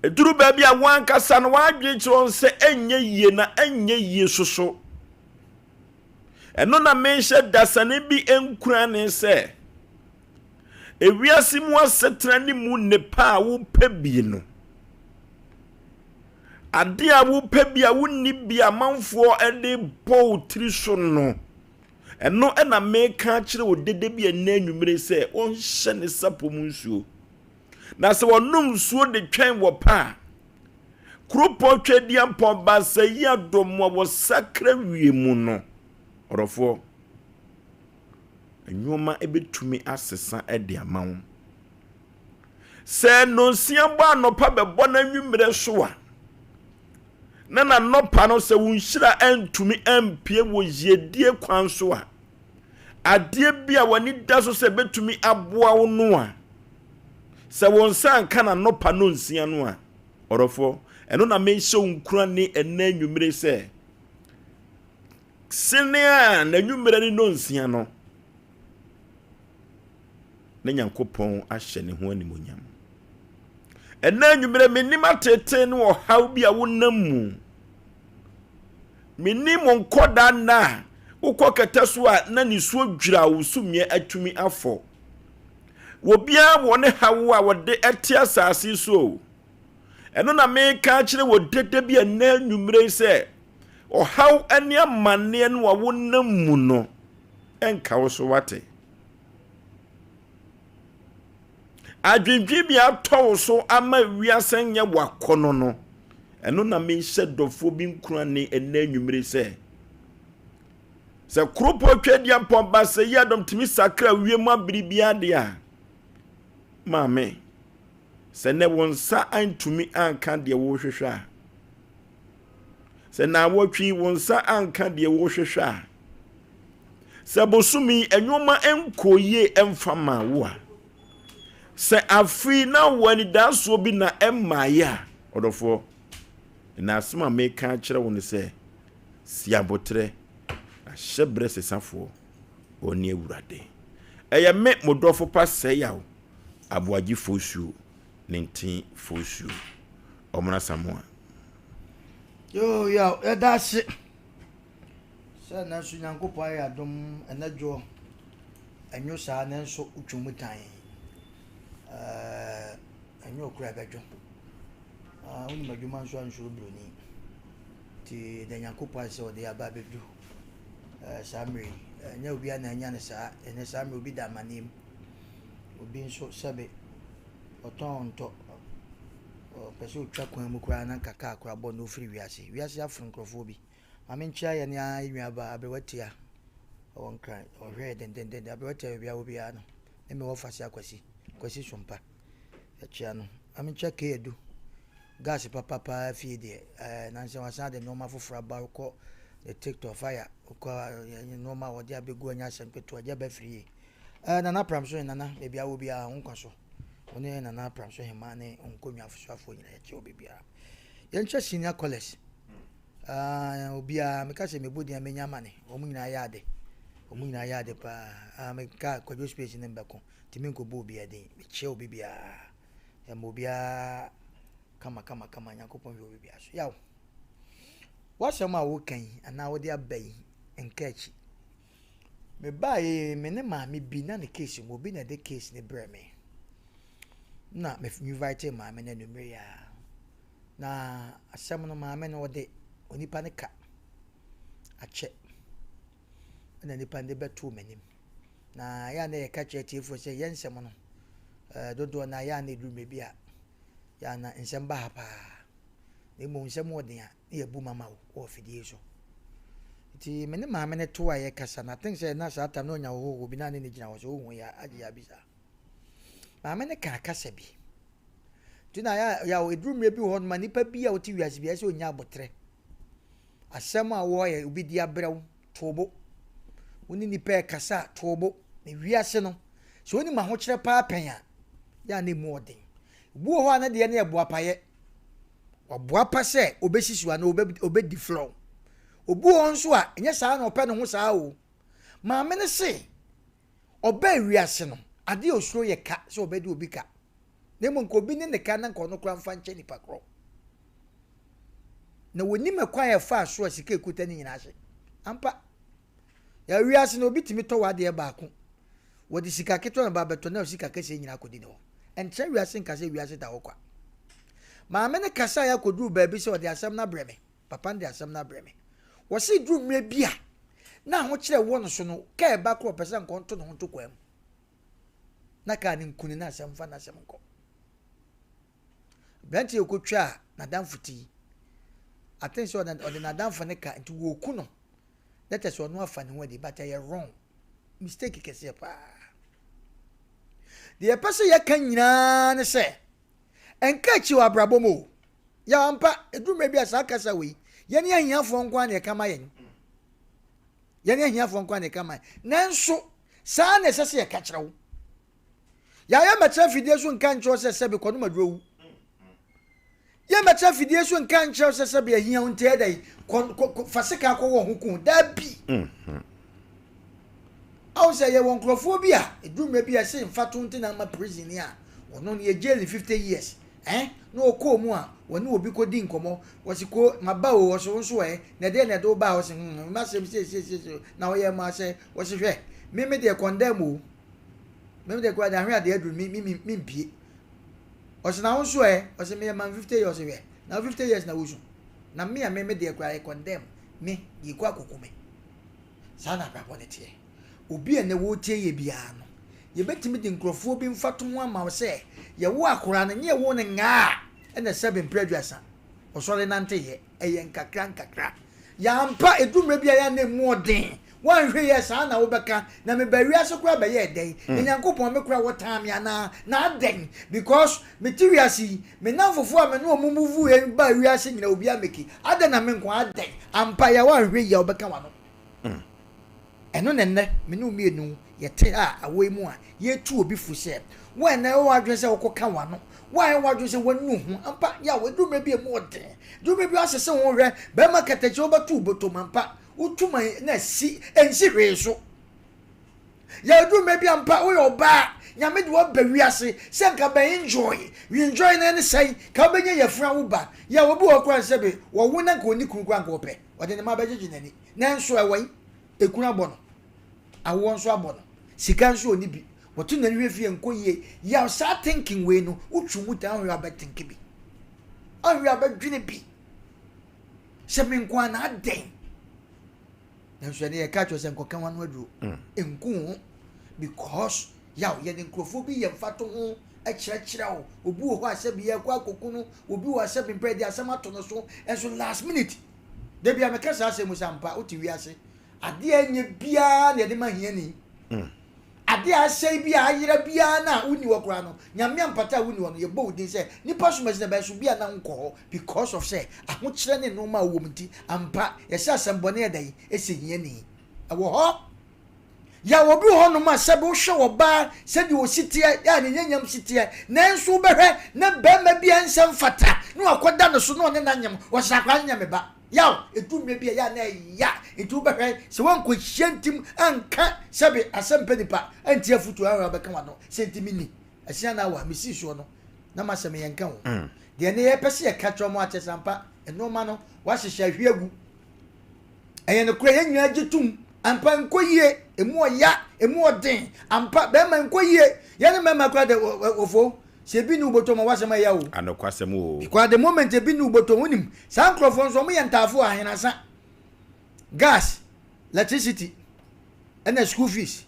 Ɛduru baabi a wɔn ankasa no wɔadwene kyerɛ wɔn sɛ ɛnyɛ yie na ɛnyɛ yie soso. Ɛno na mehyɛ dasani bi nkuran sɛ Ewiase mu asetena ne mu nnepa a wopɛ bi no, ade a wopɛ bi a wonni bi a amanfoɔ de bɔ wo tiri so no, ɛno na meka akyerɛ wo dede bi ɛnnɛ anwummere sɛ wɔnhyɛ ne sapɔ mu nsuo. Na sɛ wɔnom nsuo de twɛn wɔ pa a, kuropɔn Tweaduampɔn baasa yi adɔm a wɔsakra wie mu no, ɔdɔfoɔ, nneɛma bɛtumi asesa de ama wo. Sɛ nnɔnsia bɔ anɔpa bɛbɔ no anwummerɛ so a, na n'anɔpa no sɛ wo nhyira antumi ampue wɔ yiedie kwan so a, adeɛ bi a w'ani da so sɛ bɛtumi aboa wo no a, sɛ wo nsa anka n'anɔpa nnɔnsia no a, ɔdɔfoɔ, ɛno na mehyɛ wo nkuran ne ɛnnɛ anwummere sɛ, Sene a n'anwummerɛ ne nnɔnsia no, na Nyankopɔn ahyɛ ne ho animuonyam. Ɛnna anwummerɛ mennim ateetee ne ɔhaw bi a wonam mu. Mennim wo nkɔdaa nna a wokɔ kɛtɛ so a na nisuo dwira wo sumiɛ atumi afɔ. Obiara wɔ ne haw a wɔde ɛte asase so o. Ɛno na meka akyerɛ wɔ dede bi ɛnnɛ anwummerɛ yi sɛ Ɔhaw ne amanneɛ no a wonam mu no nka wo so wate. Adwendwen bi atɔ wo so ama wiase nyɛ w'akɔnnɔ no, ɛno na mehyɛ dɔfoɔ bi nkuran ne ɛnnɛ anwummere sɛ, sɛ kuropɔn Tweaduampɔn ba sɛ yi adɔm tumi sakra wiem abere biara deɛ a, maame, sɛ nnɛ wo nsa antumi anka deɛ worehwehwɛ a, Sɛ naawɔtwe yi wo nsa anka deɛ wohwehwɛ a, sɛ bosome yi nneɛma nkɔɔ yie mfa maa wo a, sɛ afe yi na wɔ anidasoɔ bi na ɛmmaeɛ a, ɔdɔfoɔ, na asɛm a meka akyerɛ wo no sɛ, si aboterɛ na hyɛ berɛ sesafoɔ, ɔne Awurade. Ɛyɛ me, mo dɔfo pa Sɛyaw Aboagye Fosuo ne Nten Fosuo. Ɔmena Samoa. Yoo yaw yɛda ase sɛ nanso Nyankopɔn ayɛ adom ɛnɛ dwoɔ ɛnwo saa nanso wotwa mu tan ɛɛ ɛnyɛ okura ɛbɛdwo wonim adwuma nso ansuro broni nti da Nyankopɔn ase sɛ ɔde aba abɛdu ɛɛ saa mmerɛ yi ɛnyɛ obiara na anya no saa ɛnɛ saa mmerɛ obi da amaneɛ mu obi nso sɛbe ɔtɔn ntɔ Ɔpɛ sɛ ɔtwa kwan mu koraa na nka kaa koraa bɔ no ɔfiri wiase. Wiase afono nkurɔfoɔ bi. Maame nkyia yɛn ara yɛn nuabaa Aberewa Tia ɔwɔ Nkran. Ɔhwɛ yɛ dendendenden. Aberewa Tia baabi a wɔ biara no. Ne me wɔfa se Akwasi. Kwasi Sompa. Yɛkyia no. Maame nkyia K Adu. Gas papa paa fie deɛ. Ɛɛ nansa wasan de nneɛma foforɔ aba wokɔ ne TikTok fire. Wokɔ nneɛma a wɔde abɛgu anya asɛm ketewa. Gya bɛfiri yie. Ɛɛ Nana Pram so Nana baabi a wɔ biara ho nkwa so. Wo ne Nana Apram so Hemaa ne Nkonnwa soafoɔ nyinaa yɛkyɛ obi biara. Yɛnkyɛ senior college. Uh, obiara meka sɛ mebɔ din a menya amane. Wɔn nyinaa yɛ ade. Wɔn nyinaa yɛ ade paa. Uh, meka Kwadwo space ne mbɛko. Nti menkɔbɔ obiara din. Mekyɛ obi biara. Ɛma obiara kama kama kama. Nyankopɔn hwɛ obi biara so. Yaw. W'asɛm a woka yi anaa wode aba yi nka akyi. Mebaeɛ yi, me ne maame bi na ne case mu, obi na ɛde case no brɛɛ me. Na me invite maame no anwummerɛ yi ara. Na asɛm no maame no ɔde onipa no ka akyɛ ɛna nipa no de bɛtoo m'anim. Na yɛ a na yɛka kyerɛ atiefoɔ sɛ yɛn nsɛm no eh, dodoɔ no a yɛ a na ɛduru mmerɛ bi a yɛ a na nsɛm ba ha paa. Na mmom nsɛm wɔ den a na yɛbu ma ma wo wɔ afidie so. Nti me ne maame no to a yɛkasa no, I think sɛ na saa tam na ɔnya hɔhoɔ bi na ne ne gyina hɔ sɛ ɔhu yɛ agye yɛ abisa. Maame no kaa kasa bi. Nti na yɛ yɛ ɛduru mmerɛ bi wɔ hɔ no ma nipa bi a ɔte wiase bi ɛsɛ ɔnya abotrɛ. Asɛm a wɔyɛ obi di abrɛ wo to bo. Wo ne nipa ɛkasa a to bo. Na wiase no sɛ wonim ahokyerɛ paa pɛn a yɛ a na emu ɔden. Obi wɔ hɔ a ne deɛ no yɛ boapayɛ. Waboapa sɛ obesisi wo anaa obedi frɛ wo. Obi wɔ hɔ nso a, ɛnyɛ saa na ɔpɛ ne ho saa o. Maame no se, ɔbaa wiase no, ade a osuro yɛ ka sɛ ɔbɛde obi ka. Na mmom nka obi ne ne ka na nka ɔno koraa mfa nkyɛ nipa korɔ. Na wɔnim ɛkwan a ɛfaa so a sika ekuta ne nyinaa ase. Ampa. Yɛ wiase no obi tumi tɔ w'adeɛ baako. Wɔde sika ketewa na ba bɛtɔ na sika kɛseɛ nyinaa kɔdi ne hɔ. Ɛnkyerɛ wiase nka sɛ wiase da hɔ kwa. Maame no kasaeɛ akɔduru baabi sɛ ɔde asɛm no abrɛ me. Papa no de asɛm no abrɛ me. Wɔse duru mmerɛ bi a na ahokyerɛ wɔ no so no, kaa ɛba korɔ ɔpɛ sɛ nka ɔnto ne ho nto kwan mu. Na kaa no nkuni na asɛm mfa n'asɛm nkɔ. Aberanteɛ yi ɔkɔtwaa n'adamfo ti. I think sɛ ɔde n'adamfo no ka nti wɔku no. Na kyerɛ sɛ ɔno afa ne ho adi but ɛyɛ wrong. Mistake kɛseɛ paa. Deɛ yɛpɛ sɛ yɛka nyinaa ne sɛ ɛnka akyi wɔ abrabɔ mu o. Yɛ ampa ɛduru mmerɛ bi a saa kasa wei yɛne ahiafoɔ nko ara na ɛka ma yɛn. Yɛne ahiafoɔ nko ara na ɛka ma yɛn. Nanso saa na ɛsɛ sɛ yɛka kyerɛ wo. Yɛayɛ mmɛkyerɛ fidie so nka nkyerɛ sɛ sɛbe kɔnom aduro wu. Yɛmmɛkyerɛ fidie so nka nkyerɛ wo sɛ sɛbe ahia wo nti ɛyɛ dɛn kɔ kɔ fa sekan kɔwɔ ho ku dabi. Awo sɛ yɛwɔ nkurɔfoɔ bi a ɛduru mmerɛ bi a ɛsɛ mfatoho nti na ama prison ni a ɔno no yɛ jail 50 years eh na ɔkɔɔ mu a wɔne obi kɔdi nkɔmmɔ wɔse ko maba o ɔse wo nso ɛ na ɛdeɛ na ɛde wo baa ɔse hmm masɛm sei sei sei sei na ɔyɛ ma sɛ wɔse hwɛ me me deɛ condemn o me me deɛ koraa deɛ ahwɛ adeɛ aduru me me me mpie Ɔse na wo nso ɛ? Ɔse meyɛ man 50 years ɔse hwɛ na wo 50 years na wosu na me a me me deɛ koraa yɛ condemn me yɛkɔ akɔku me. Saa na abrabɔ no teɛ. Obi a ɛnɛ wɔretie yɛ biara no yɛbɛtumi de nkurɔfoɔ bi mfatoho ama wo sɛ yɛwo akoraa no nyɛ yɛwo no ngaa ɛna sɛbe mprɛ aduasa ɔsɔre nanteyɛ ɛyɛ nkakra nkakra. Yɛ ampa ɛduru mmerɛ bi a yɛ a na ɛmu ɔden Woanhwɛ yie a saa na wobɛka, na mebaa wiase koraa bɛyɛɛ dɛn? Na Nyankopɔn me koraa wɔtaa me anaa? Na adɛn? Because mete wiase yi, me nnamfofoɔ a me ne wɔn move baa wiase nyinaa obiara meki, adɛn na me nko ara adɛn? Ampa yɛ a woanhwɛ yie a wobɛka w'ano. Ɛno na ɛnnɛ me ne wo mmienu yɛte ha awɔ yi mu a yɛretu obi fo sɛ, wo a ɛnnɛ ɛwɔ w'adwene sɛ wokɔka w'ano, wo a ɛwɔ w'adwene sɛ woanu wo ho, ampa yɛ a ɛduru mmerɛ bi a ɛmu ɔden, ɛduru mmerɛ bi a woasese wo ho hwɛ, barima katakyie wobɛto wo bɔtɔ mu ampa, Wotu man na si ɛnsi hwee so. Yɛduru mmerɛ bi ampa woyɛ ɔbaa Nyame de waba wiase sɛ nka bɛ enjoy. We enjoy no ɛne sɛn ka wobɛnya yafunu awo ba. Yɛ obi wɔ hɔ koraa sɛbe wɔwo na nka ɔnni kunu koraa nka ɔpɛ ɔde ne mma bɛgyegye n'ani. Nanso ɛwɔ yi ekunu abɔ no awoɔ nso abɔ no sika nso ɔnni bi wɔto n'ani hwɛ fie nkɔ yie. Yaw saa thinking wei no wotwe mu taa ahwɛ abɛ think bi ahwɛ abɛdwene bi. Sɛ me nko ara na adɛn? Nanso ɛne yɛka kyerɛ sɛ nkɔka wano aduro. Mm. Nku ho because yaw yɛde nkurɔfoɔ bi yɛ mfato ho kyerɛkyerɛ wo. Obi wɔ hɔ a sɛbi yɛkɔ akɔku no, obi wɔ sɛbi mpɛ de asɛm ato no so, nso last minute. Da bi a meka saa asɛm mu sɛ ampa wote wiase. Adeɛ a ɛnyɛ biara na yɛde ma hiani. Mm. Ade a asɛe bi a ayera biara no a wonni hɔ koraa no, Nyame ampata a wonni hɔ no, yɛbɔ wo din sɛ nipa som asi na bɛn so bi a na wonkɔ hɔ because of sɛ ahokyerɛ ne nnoɔma a wowɔ mu nti, ampa yɛsɛ asɛm bɔne yɛ dɛn ɛsɛ hiani. Ɛwɔ hɔ. Yaw obi wɔ hɔ nom a sɛbe wohwɛ ɔbaa sɛdeɛ ɔsi teɛ a ne nyanyam si teɛ nanso wobɛhwɛ na barima bi a ɛnsɛ mfata na wakɔda no so na ɔne no anyem, ɔsɛ akwadaa no nyɛ me ba. Yaw, ɛduru mmerɛ bi a ɛyɛ a na ɛya, nti wobɛhwɛ sɛ woankɔhyia ntim anka sɛbe asɛm pɛ nipa antie afotuo a wobɛka w'ano sɛ nti menni asia na awa mesii soɔ no na masɛm yɛnka ho deɛ ne yɛpɛ sɛ yɛka kyerɛ mo akyɛ sɛ ampa nnoɔma no wahyehyɛ ahwie agu ɛyɛ nokorɛ yɛn nyinaa gye tom ampa nkɔ yie. Emu ɔya, emu ɔden. Ampa, bɛrima nkɔ yie. Yɛne mmarima koraa de, ofo, sɛ ebi ne wo bɔtɔ mu a, w'asɛm ɛya o. Anokwasɛm o. Because at the moment ebi ne wo bɔtɔ mu, wonim, saa nkorɔfoɔ nso, wɔyɛ ntaafo ahenasa. Gas, electricity, ɛna school fees.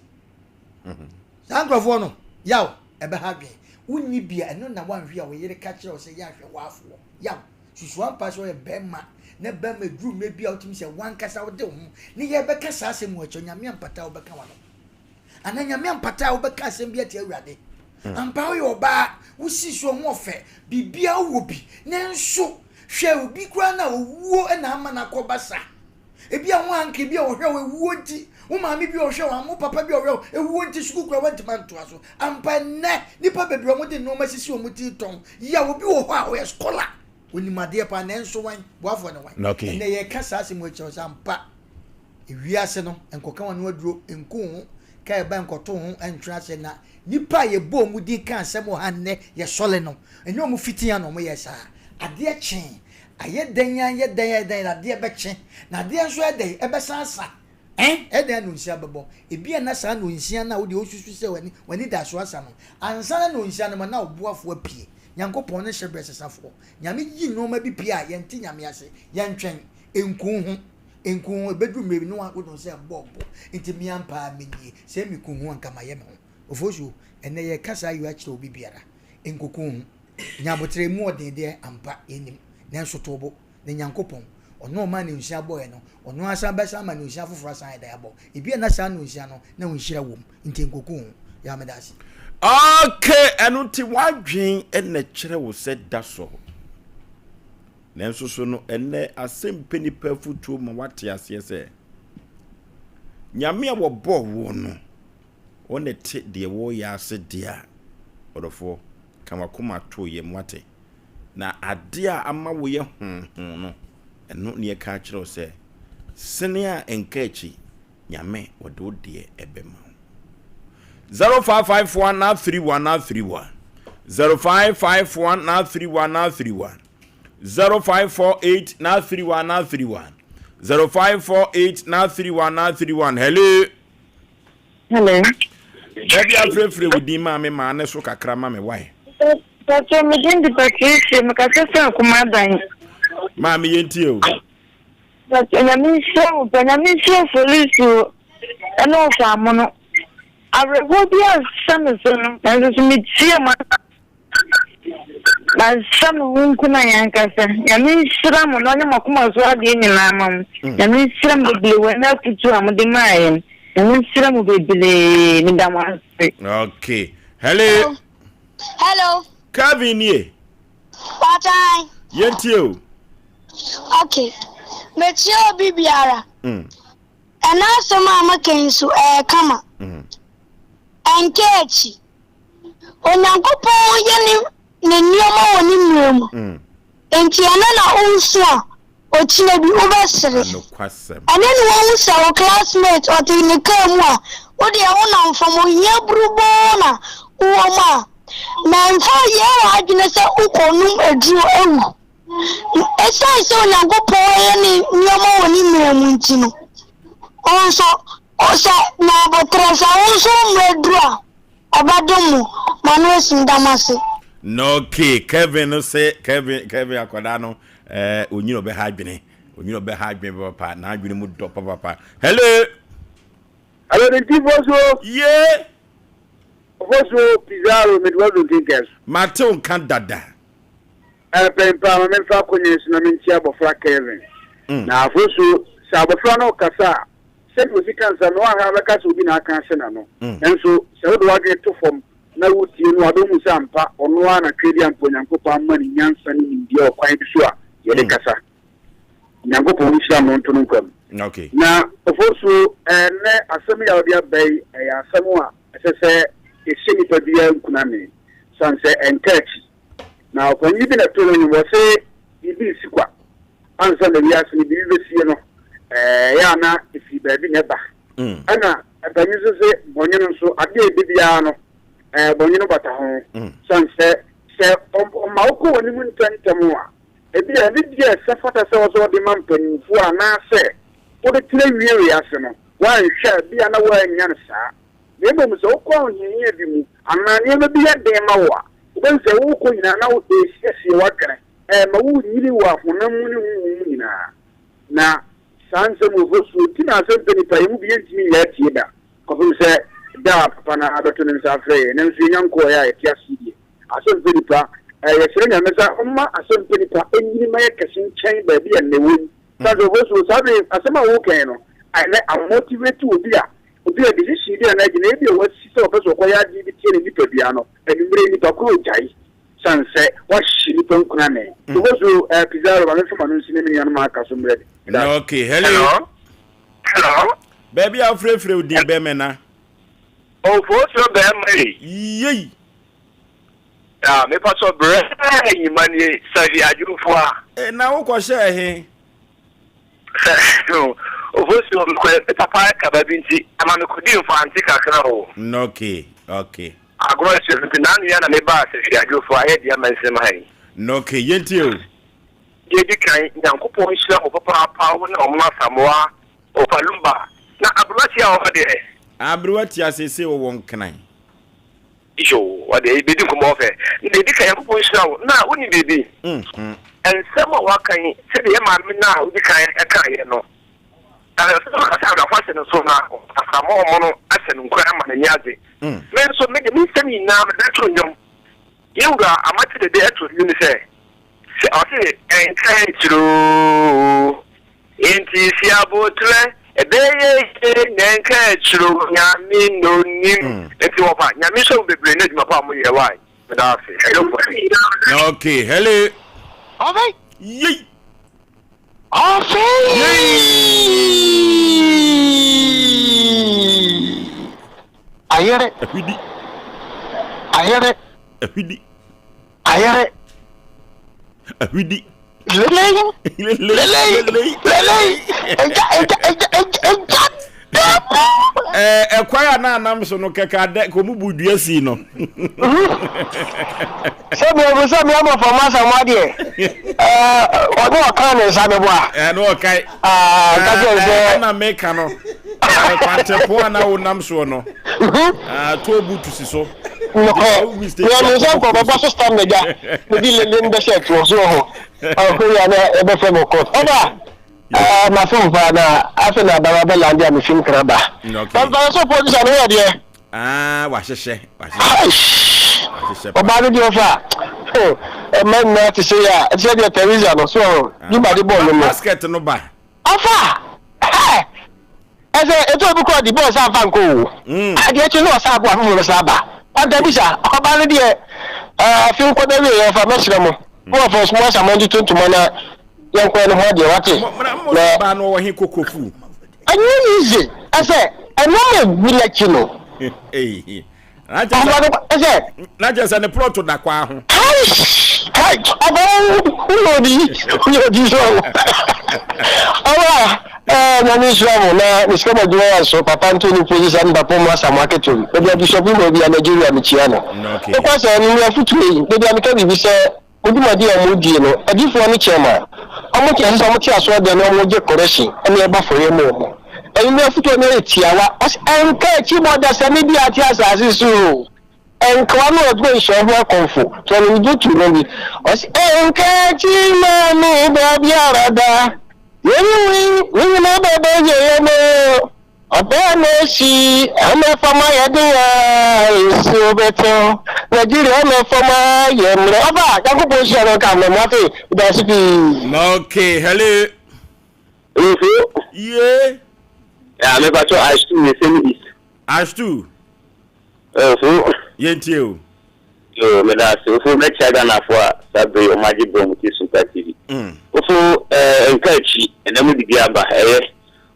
Saa nkorɔfoɔ no, yaw, ɛbɛha adwene. Wonni bi a, ɛno na woanhwɛ a wo yere ka kyerɛ wo sɛ yɛ ahwɛ w'afoɔ. Yaw. Susu ampa sɛ ɔyɛ bɛrima na bɛrima eduru mmerɛ bi a wotumi sɛ wankasa wode wo ho ne yɛ bɛka saa asɛm wɔ akyɛ Nyame ampata a wobɛka wano anaa Nyame ampata a wobɛka asɛm bi atia Awurade. Ampa woyɛ ɔbaa wosi so ho ɔfɛ biribia wowɔ bi nanso hwɛ obi koraa na owuo na ama no akɔba sa. Ebi a wo uncle bi a ɔhwɛ wo ewuo nti, wo maame bi a ɔhwɛ wo, wo papa bi a ɔhwɛ wo ewuo nti sukuu koraa woantumi antoa so. Ampa nnɛ nnipa bebree a wɔde nnoɔma sisi wɔn ti tɔn yaw. Obi wɔ hɔ a ɔyɛ scholar, onim adeɛ paa nanso wan? Boafoɔ ne wan? Okay. Ɛnnɛ yɛreka saa asɛm wei kyerɛ wo sɛ ampa ewiase no nkɔka w'ano aduro, nku wo ho, ka ɛba nkɔto wo ho ntwe ase na nnipa a yɛbɔ wɔn din ka asɛm wɔ ha nnɛ yɛsɔre no, ɛnyɛ wɔn fitia na wɔyɛɛ saa. Adeɛ kyee Ayɛ dɛn ayɛ dɛn ayɛ dɛn adeɛ bɛkye, na adeɛ nso ayɛ dɛn ɛbɛsan asa. Ɛn, ɛyɛ dɛn a nonsia bɛbɔ? Ebia na saa nonsia no a wo deɛ wosusu sɛ w'ani w'ani da so asa no, ansa na nonsia no ma na wo boafoɔ apue. Nyankopɔn ne hyɛberɛ sesafoɔ. Nyame yi nnoɔma bi pue a yɛnte Nyame ase. Yɛntwɛn. Nku wo ho. Nku wo ho. Ɛbɛduru mmerɛ bi na wode wo nsa ɛbɔ bo. Nti me ampa ara menie. Sɛ meku ho a nka mayɛ me ho. Ofosuo, ɛnnɛ yɛreka saa yei akyerɛ obi biara. Nkuku wo ho. Nya aboterɛ, emu ɔden deɛ, ampa, yɛnnim, nanso to wo bo, na Nyankopɔn, Ɔno a ɔmaa nnonsia bɔeɛ no, Ɔno ara san bɛsan ama nnonsia foforɔ asan ayɛ dɛn abɔ? Ebia na saa nnonsia no, na wo nhyira wɔ mu, nti nkuku wo ho. Yaw, meda ase. Ok, ɛno nti w'adwen na ɛkyerɛ wo sɛ da sɔ. Nanso so no ɛnnɛ asɛm pɛ nipa afutuo ma wate aseɛ sɛ Nyame a wɔbɔɔ wo no Wo na ɛte deɛ woreyɛ ase deɛ a, ɔdɔfoɔ, ka w'akoma to yam, woate? Na adeɛ a ama woyɛ honhon no, ɛno na yɛka akyerɛ wo sɛ, sene a ɛnka akyi, Nyame ɔde wo deɛ ɛbɛma wo. 0551 931 931 0551 931 931 0548 931 931 0548 931 931 Hello. Hello. Baabi afrɛfrɛ wo din maa me maa ne so kakra ma me wae. Pàtó mi din di Patricia mi kasa fún Akuma Dan. Maa mi yɛn tie o. Pàtó nyame nhyira wo pa nyame nhyira polisi o ɛne ɔfɔ amono. Awerɛhoɔ bi ansa me so no nanso so metie mu Mahyɛ me ho nkuran ankasa. Nyame nhyira mo na ɔnyɛ mo akoma so adeɛ nyinaa ma mo. Nyame nhyira mo bebree wɔ ɛnɛ afutuo a mode maa yɛn. Nyame nhyira mo bebree. Meda mo ase. Okay. Hello. Hello. Kevin nie. Patan. Yɛntie o. Okay. Mekyia obi biara. Ɛna asɛm a maka yi nso ɛyɛ kama. Ɛnka akyi. Onyankopɔn yɛ ne ne nneɛma wɔ ne mmerɛ mu. Enti ɛno na woresu a, ɔkyena bi wobɛsere. Ɛno na woahu sɛ wo classmate ɔte ne kaa mu a, wo deɛ wonam fam, ohia buruboo na wowɔ mu a, ma ɛmfa yɛ w'adwene sɛ wokɔnom aduro awu. Ɛsiane sɛ Onyankopɔn yɛ ne nneɛma wɔ ne mmerɛ mu nti no, wo nso, sɛ nya aboterɛ, sɛ wo nso wo mmerɛ duru a, Ɔbɛdom mo ma no asi meda mo ase. No okay Kevin no se Kevin Kevin akwadaa no eh onyini ɔbɛha adwene onyini ɔbɛha adwene papapa n'adwene mu dɔ papapa hello. Hello ne ti fosuo. Ye. Fosuo Pizarro mede wadu nkenkɛn so. Mate wo nka dada. Ɛpɛn paa ma memfa akonya yi so na menkyia abɔfra Kevin. Na Fosuo sɛ abɔfra no rekasa a Sɛnea osi ka nsɛm no, woanhwɛ a wobɛka sɛ obi na aka ahyɛ n'ano. Nanso, sɛ wode w'adwene to fam na wutie no a, wubehu sɛ ampa, ɔno ara na Tweaduampa Onyankopɔn ama no nyansa ne nimdeɛ wɔ kwan bi so a yɛde kasa. Onyankopɔn nhyira no nto no nkwa mu. Na Ofosuo, ɛnnɛ asɛm yi a wode aba yi, ɛyɛ asɛm a ɛsɛ sɛ ɛhyɛ nipa biara nkuname, sane sɛ ɛnka akyi. Na ɔpanyin bi na ɛtoo no nnwom, ɔse, Biribi nsi kwa. Ansa na wiase no biribi bɛsie no, ɛyɛ a na ɛfiri baabi na ɛba. Ɛna mpanyin nso se bɔnwono nso, adeɛ a ɛbɛ biara no, bɔnwono bata ho. Sane sɛ, sɛ ɔma wokɔ w'anim ntɛmntɛm a, ebi a anidie a ɛsɛ fata sɛ ɔsɛ ɔde ma mpanimfoɔ anaasɛ wode tena wie wiase no, Woanhwɛ a, ebia na woannya no saa. Na mmom sɛ wokɔ ahohiahia bi mu anaa nneɛma bi yɛ den ma wo a, wobɛhu sɛ worekɔ nyinaa na ɛresiesie w'adwene, ɛrema worenyini wɔ honam mu ne honhom mu nyinaa. Na saa nsɛm wɔ hɔ nti na asɛmpɛ nnipa, yɛn mu bi yɛntumi nyɛ atie da kɔpem sɛ da a papa no ara bɛto ne nsa afrɛ yɛn. Nanso yɛnya nkɔɔeɛ a yɛte ase yi deɛ, asɛmpɛ nnipa, yɛsrɛ Nyame sɛ ɔmma asɛmpɛ nnipa nyini ma yɛ kɛse nkyɛn baabi a nnɛ wɔ yi. Sane sɛ ɔfasuo, saa bere yi asɛm a woreka yi no, ɛnɛ amotivate obi a, obi a decision bi anaa gyinaeɛ bi a wasi sɛ ɔpɛ sɛ ɔkɔyɛ adeɛ bi tia ne nipadua no, anwummerɛ yi nipa koro regyae sane sɛ wahyɛ nipa nkunane. Ɔfasuo, eh, Pizarro, ma memfa m'ano nsi na me nuanom a aka so mmerɛ bi. Meda ase. Okay, hello. Hello. Baabi a wofrɛfrɛ wo din bɛmɛna. Ofosuo bɛrima yi. Yei. Ah, me pasɔ brɛ nyima nie sahwi adwumfo a. Eh, na wo kɔ hyɛɛ he? Sɛ, ofosuo mekɔ me papa kaba bi nti, ɛma me kɔdi mfante kakra o. Okay, okay. Agorɔ nsuo nti n'ano ya na me baa sahwi adwumfo ayɛ deɛ mansini ha yi. Okay, yɛntie o. Deɛ edi kan, Nyankopɔn nhyira mo papaapa wo ne Ɔmono Asamoah, Opa Lumba, na Aberewa Tia wɔ hɔ deɛ? Aberewa Tia seesei ɔwɔ Nkran. Yoo, ɔde bedi nkɔmmɔ ɔfɛ. Na deɛ edi kan, Nyankopɔn nhyira wo. Na wonim biribi? Nsɛm a woaka yi, sɛdeɛ yɛn maame no a odi kan kaeɛ no, ɛsɛ sɛ ɔka sɛ awerɛhoɔ ahyɛ ne so na asamoah no ahyɛ no nkuran ama n'ani agye. Me nso, me deɛ, me nsɛm nyinaa mede bɛto nnwom. Yɛn wura Amakye Dede to nnwom sɛ, sɛ ɔse, Ɛnka akyire oo. Enti si aboterɛ, ɛbɛyɛ yie na ɛnka akyire o, Nyame na onim. Enti wɔfa, Nyame nhyira mo bebree ne adwuma pa a moyɛ wai. Meda ase. Hello boy. Okay, hello. Ɔfei. Yei. Ɔfei. Yei. Ayere. Ahwidi. Ayere. Ahwidi. Ayere. Ahwidi. Lelei. Lelei. Lelei. Eja eja eja eja eja. Ɛkwan a na anam so no kɛkɛ adɛ kò mu bu dua sii no. Sɛ mi ɔbu sɛ mi ama fam asam adeɛ ɔne ɔka ne nsa meboa. Ɛne ɔkae. Nka kyerɛ sɛ. Ɛna meka no kwantɛpɔn a na wonam soɔ no toll booth si so. Nokorɛ, meyɛ me nsa nkɔ bɛbɔ so stam na gya mede lele no bɛhyɛ toɔ so wɔ ho ɔkɔ yi a na ɛbɛfrɛ me court ɔba ɛɛ ma fom paa na afei na abawa bɛ lande a mefi nkra ba pampa so producer no yɛ deɛ ah wahyehyɛ wahyehyɛ ɔbaa no deɛ ɔfa ɛma nyinaa te sɛ yɛ a ɛte sɛ deɛ Teresa no so ɔho de bɔɔl no mu basket no ba ɔfa Ɛsɛ ɛtɔ obi kɔ ɔde bɔɔl san fa nkɔ o. Mm. Adeɛ kye na ɔsan aboa foforɔ no san ba. Ɔda bisa ɔba no deɛ afe nkɔ na wie yɛn fa mɛsrɛ mo. Mo afɔ sumɔ asa mo ntoto ntoma na yɛn kɔ no ho adeɛ wate. Na ba no wɔ he kokofu. Ɛnyɛ easy ɛsɛ ɛno ma gu n'akyi no. Na kyerɛ sɛ ne plɔt da kwaa ho. Ɔba woyɛ odi woyɛ odi so ɔba ɛɛ nyame nhyira mo na mesrɛ mo adwuma yɛ so papa nto ne posi sa ne papa mu asa mo aketewa bi baabi a bishop ma obi a Nigeria mekyia no wokɔ sɛ ɛno ne afotuo yi baabi a meka biribi sɛ Mo dwumadi a mo die no adiyifoɔ no kyɛn ma ɔmo te ase sɛ ɔmo te asoɔden na ɔmo gye korehyin ɛne ɛbɔ afɔreɛ mu ɔmo anwummerɛ afutuo no yɛ tiawa ɔse ɛnka akyi bɔ dasani bi a ate asase so o ɛnkoa no ɔdwene nhyɛ ho akɔmfo to ɔno ne dwotu no bi ɔse ɛnka akyi ma me da biara da yɛnyiwi ne nyina bɛbɛ yɛyɛ no Ɔbaa no si ɛna fam ayɛ den a nsuo bɛtɔ Nigeria ɛna fam ayɛ mmerɛ Ɔba Nyankopɔn nhyira no nka mma mu ate medase pii. Okay, hello. Nso. Ye. Ya me pacho Ashtu me semi east. Ashtu. Nso. Yɛntie o. Yo, meda ase. Ofo mɛkyia Ghanafo a saa bere yi wɔn agye bɔ wɔn ti Super TV. Ofo eh, nka akyi, ɛnɛ mo de bi aba, ɛyɛ.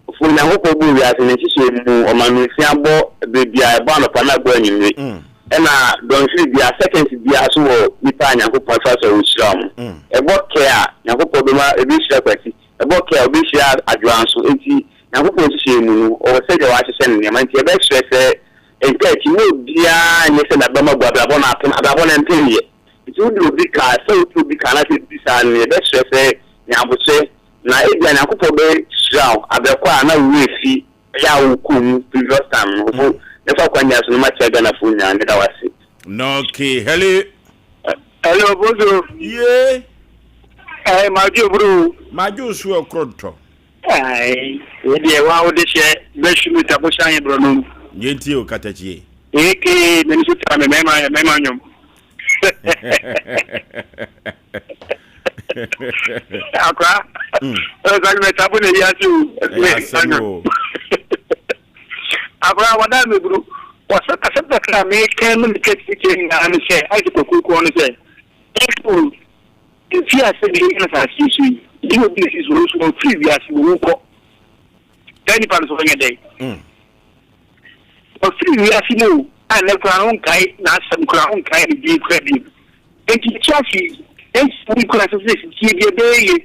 Ofo Onyankopɔn bɔɔ wiase ne nhyehyɛe mu, ɔma nnɔnsia bɔ bere biara, ɛbɔ anɔpa na ɛbɔ anwummere. Ɛna dɔnhwere biara, seconds biara so wɔ nnipa a Nyankopɔn fa so a ɔhyira wɔn. Ɛbɔ kɛ a, Nyankopɔn bɛma ɛbɛhyira Kwasi. Ɛbɔ kɛ a, ɔbɛhyira Adwoa nso. Enti Nyankopɔn nhyehyɛe mu no, ɔwɔ sɛdeɛ wahyehyɛ ne nneɛma. Enti yɛbɛsrɛ sɛ Nka akyi, na obiara nyɛ sɛ n'abam abu, abrabɔ no apem, abrabɔ no mpem yɛ. Nti wode obi ka, sɛ wode obi ka anaasɛ biribi saa no, yɛbɛsrɛ sɛ nya aboterɛ, na ebia Nyankopɔn bɛhyira wo abrɛ kɔ a na wo werɛ fi. Ɛyɛ a wo kɔɔ mu previous time no wo mɛfa kwan nyinaa so na makyia Ghanafoɔ nyinaa meda wo ase. Okay, hello. Hello, Bozo. Ye. Eh, madwo bro. Madwo so ɛkorɔ ntɔ. Ai, wo deɛ wa wo de hyɛ bɛhwi mi tabo hyɛ ayɛ borɔ nom. Yɛntie o katakyie. Eke, m'ani so tra me mɛma yɛ mɛma nwom. Akora, ɛsɛ mɛ tabo na eyi ase o. Ɛyɛ asɛm o. Akora, wada meburu. Wɔsɛ asɛm kakra a meka no meka tiatia nyinaa ne sɛ, ayɛ sɛ kwakuo no sɛ, ɛfo mfi ase de yɛ asase yi so yi, ne obi na si so no so ɔfiri wiase wɔwu kɔ. Saa nipa no so ɔnyɛ dɛn? Ɔfiri wiase mu o, a nnɛ koraa no wonkae n'asɛm koraa, wonkae ne din koraa bio. Enti yɛte ase yi, ɛnsi wo nkuran sɛ sɛ tie deɛ ɛbɛyɛ yie.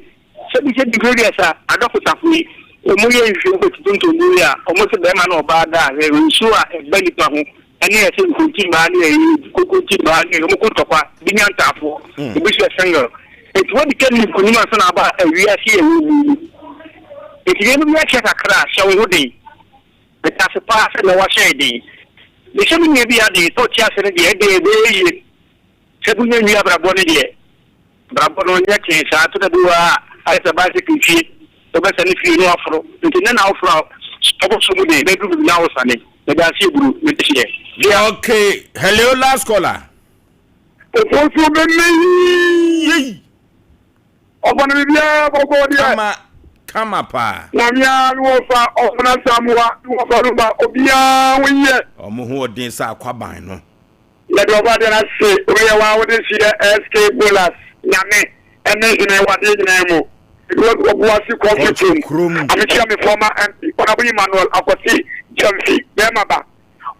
Sɛbi sɛbi mprɛ aduasa, adɔkotafo yi, wɔn yɛ nhwehwɛmu wɔ tontongo yi a, wɔn se bɛrima ne ɔbaa da a, nsuo a ɛba nipa ho, ɛne ɛsɛ nkonti mmaa ne ɛyi kokonti mmaa ne wɔn ko ntɔkwa, bi nya ntaafoɔ, ebi nso yɛ single. Enti wɔde ka ni nkunim ansa na aba wiase yɛ wɔ mu yi. Enti nneɛma bi akyɛ kakra a, hyɛ wo ho den. Meda ase paa sɛ nnɛ woahyɛ yɛn den. Mehyɛ me nua bi aden sɛ ɔte ase no deɛ, ɛdeɛ ɛbɛyɛ yie. Sɛ wonya nwie abrabɔ no deɛ, abrabɔ no nyɛ tee saa. Ɛtɔ da bi wɔ hɔ a, ayɛ sɛ bicycle fie. Wobɛsane fie na woaforo. Nti nnɛ na woforo a, wobɛsɔ mu den na aduru baabi na wosane. Meda ase Eburu, mede hyeɛ. Bia. Okay, hello last caller. Ofosuo bɛmɛ yii. Ɔfa no biribiara bɔkɔɔ deɛ. Kama kama paa. Nyame ara ne wɔfa ɔmena Samoa ne wɔfa no ba obiara ho yɛ. Ɔmo ho ɔden sɛ akwaban no. Yɛde ɔba deɛ no ase wei yɛ waa wode hyeɛ SK Bolas Nyame ɛne hene wɔ adeɛ nyinaa mu Edward Obuasi Kɔnkye kurom Amekyia me former MP Honourable Emmanuel Akwasi Gyamfi bɛɛma ba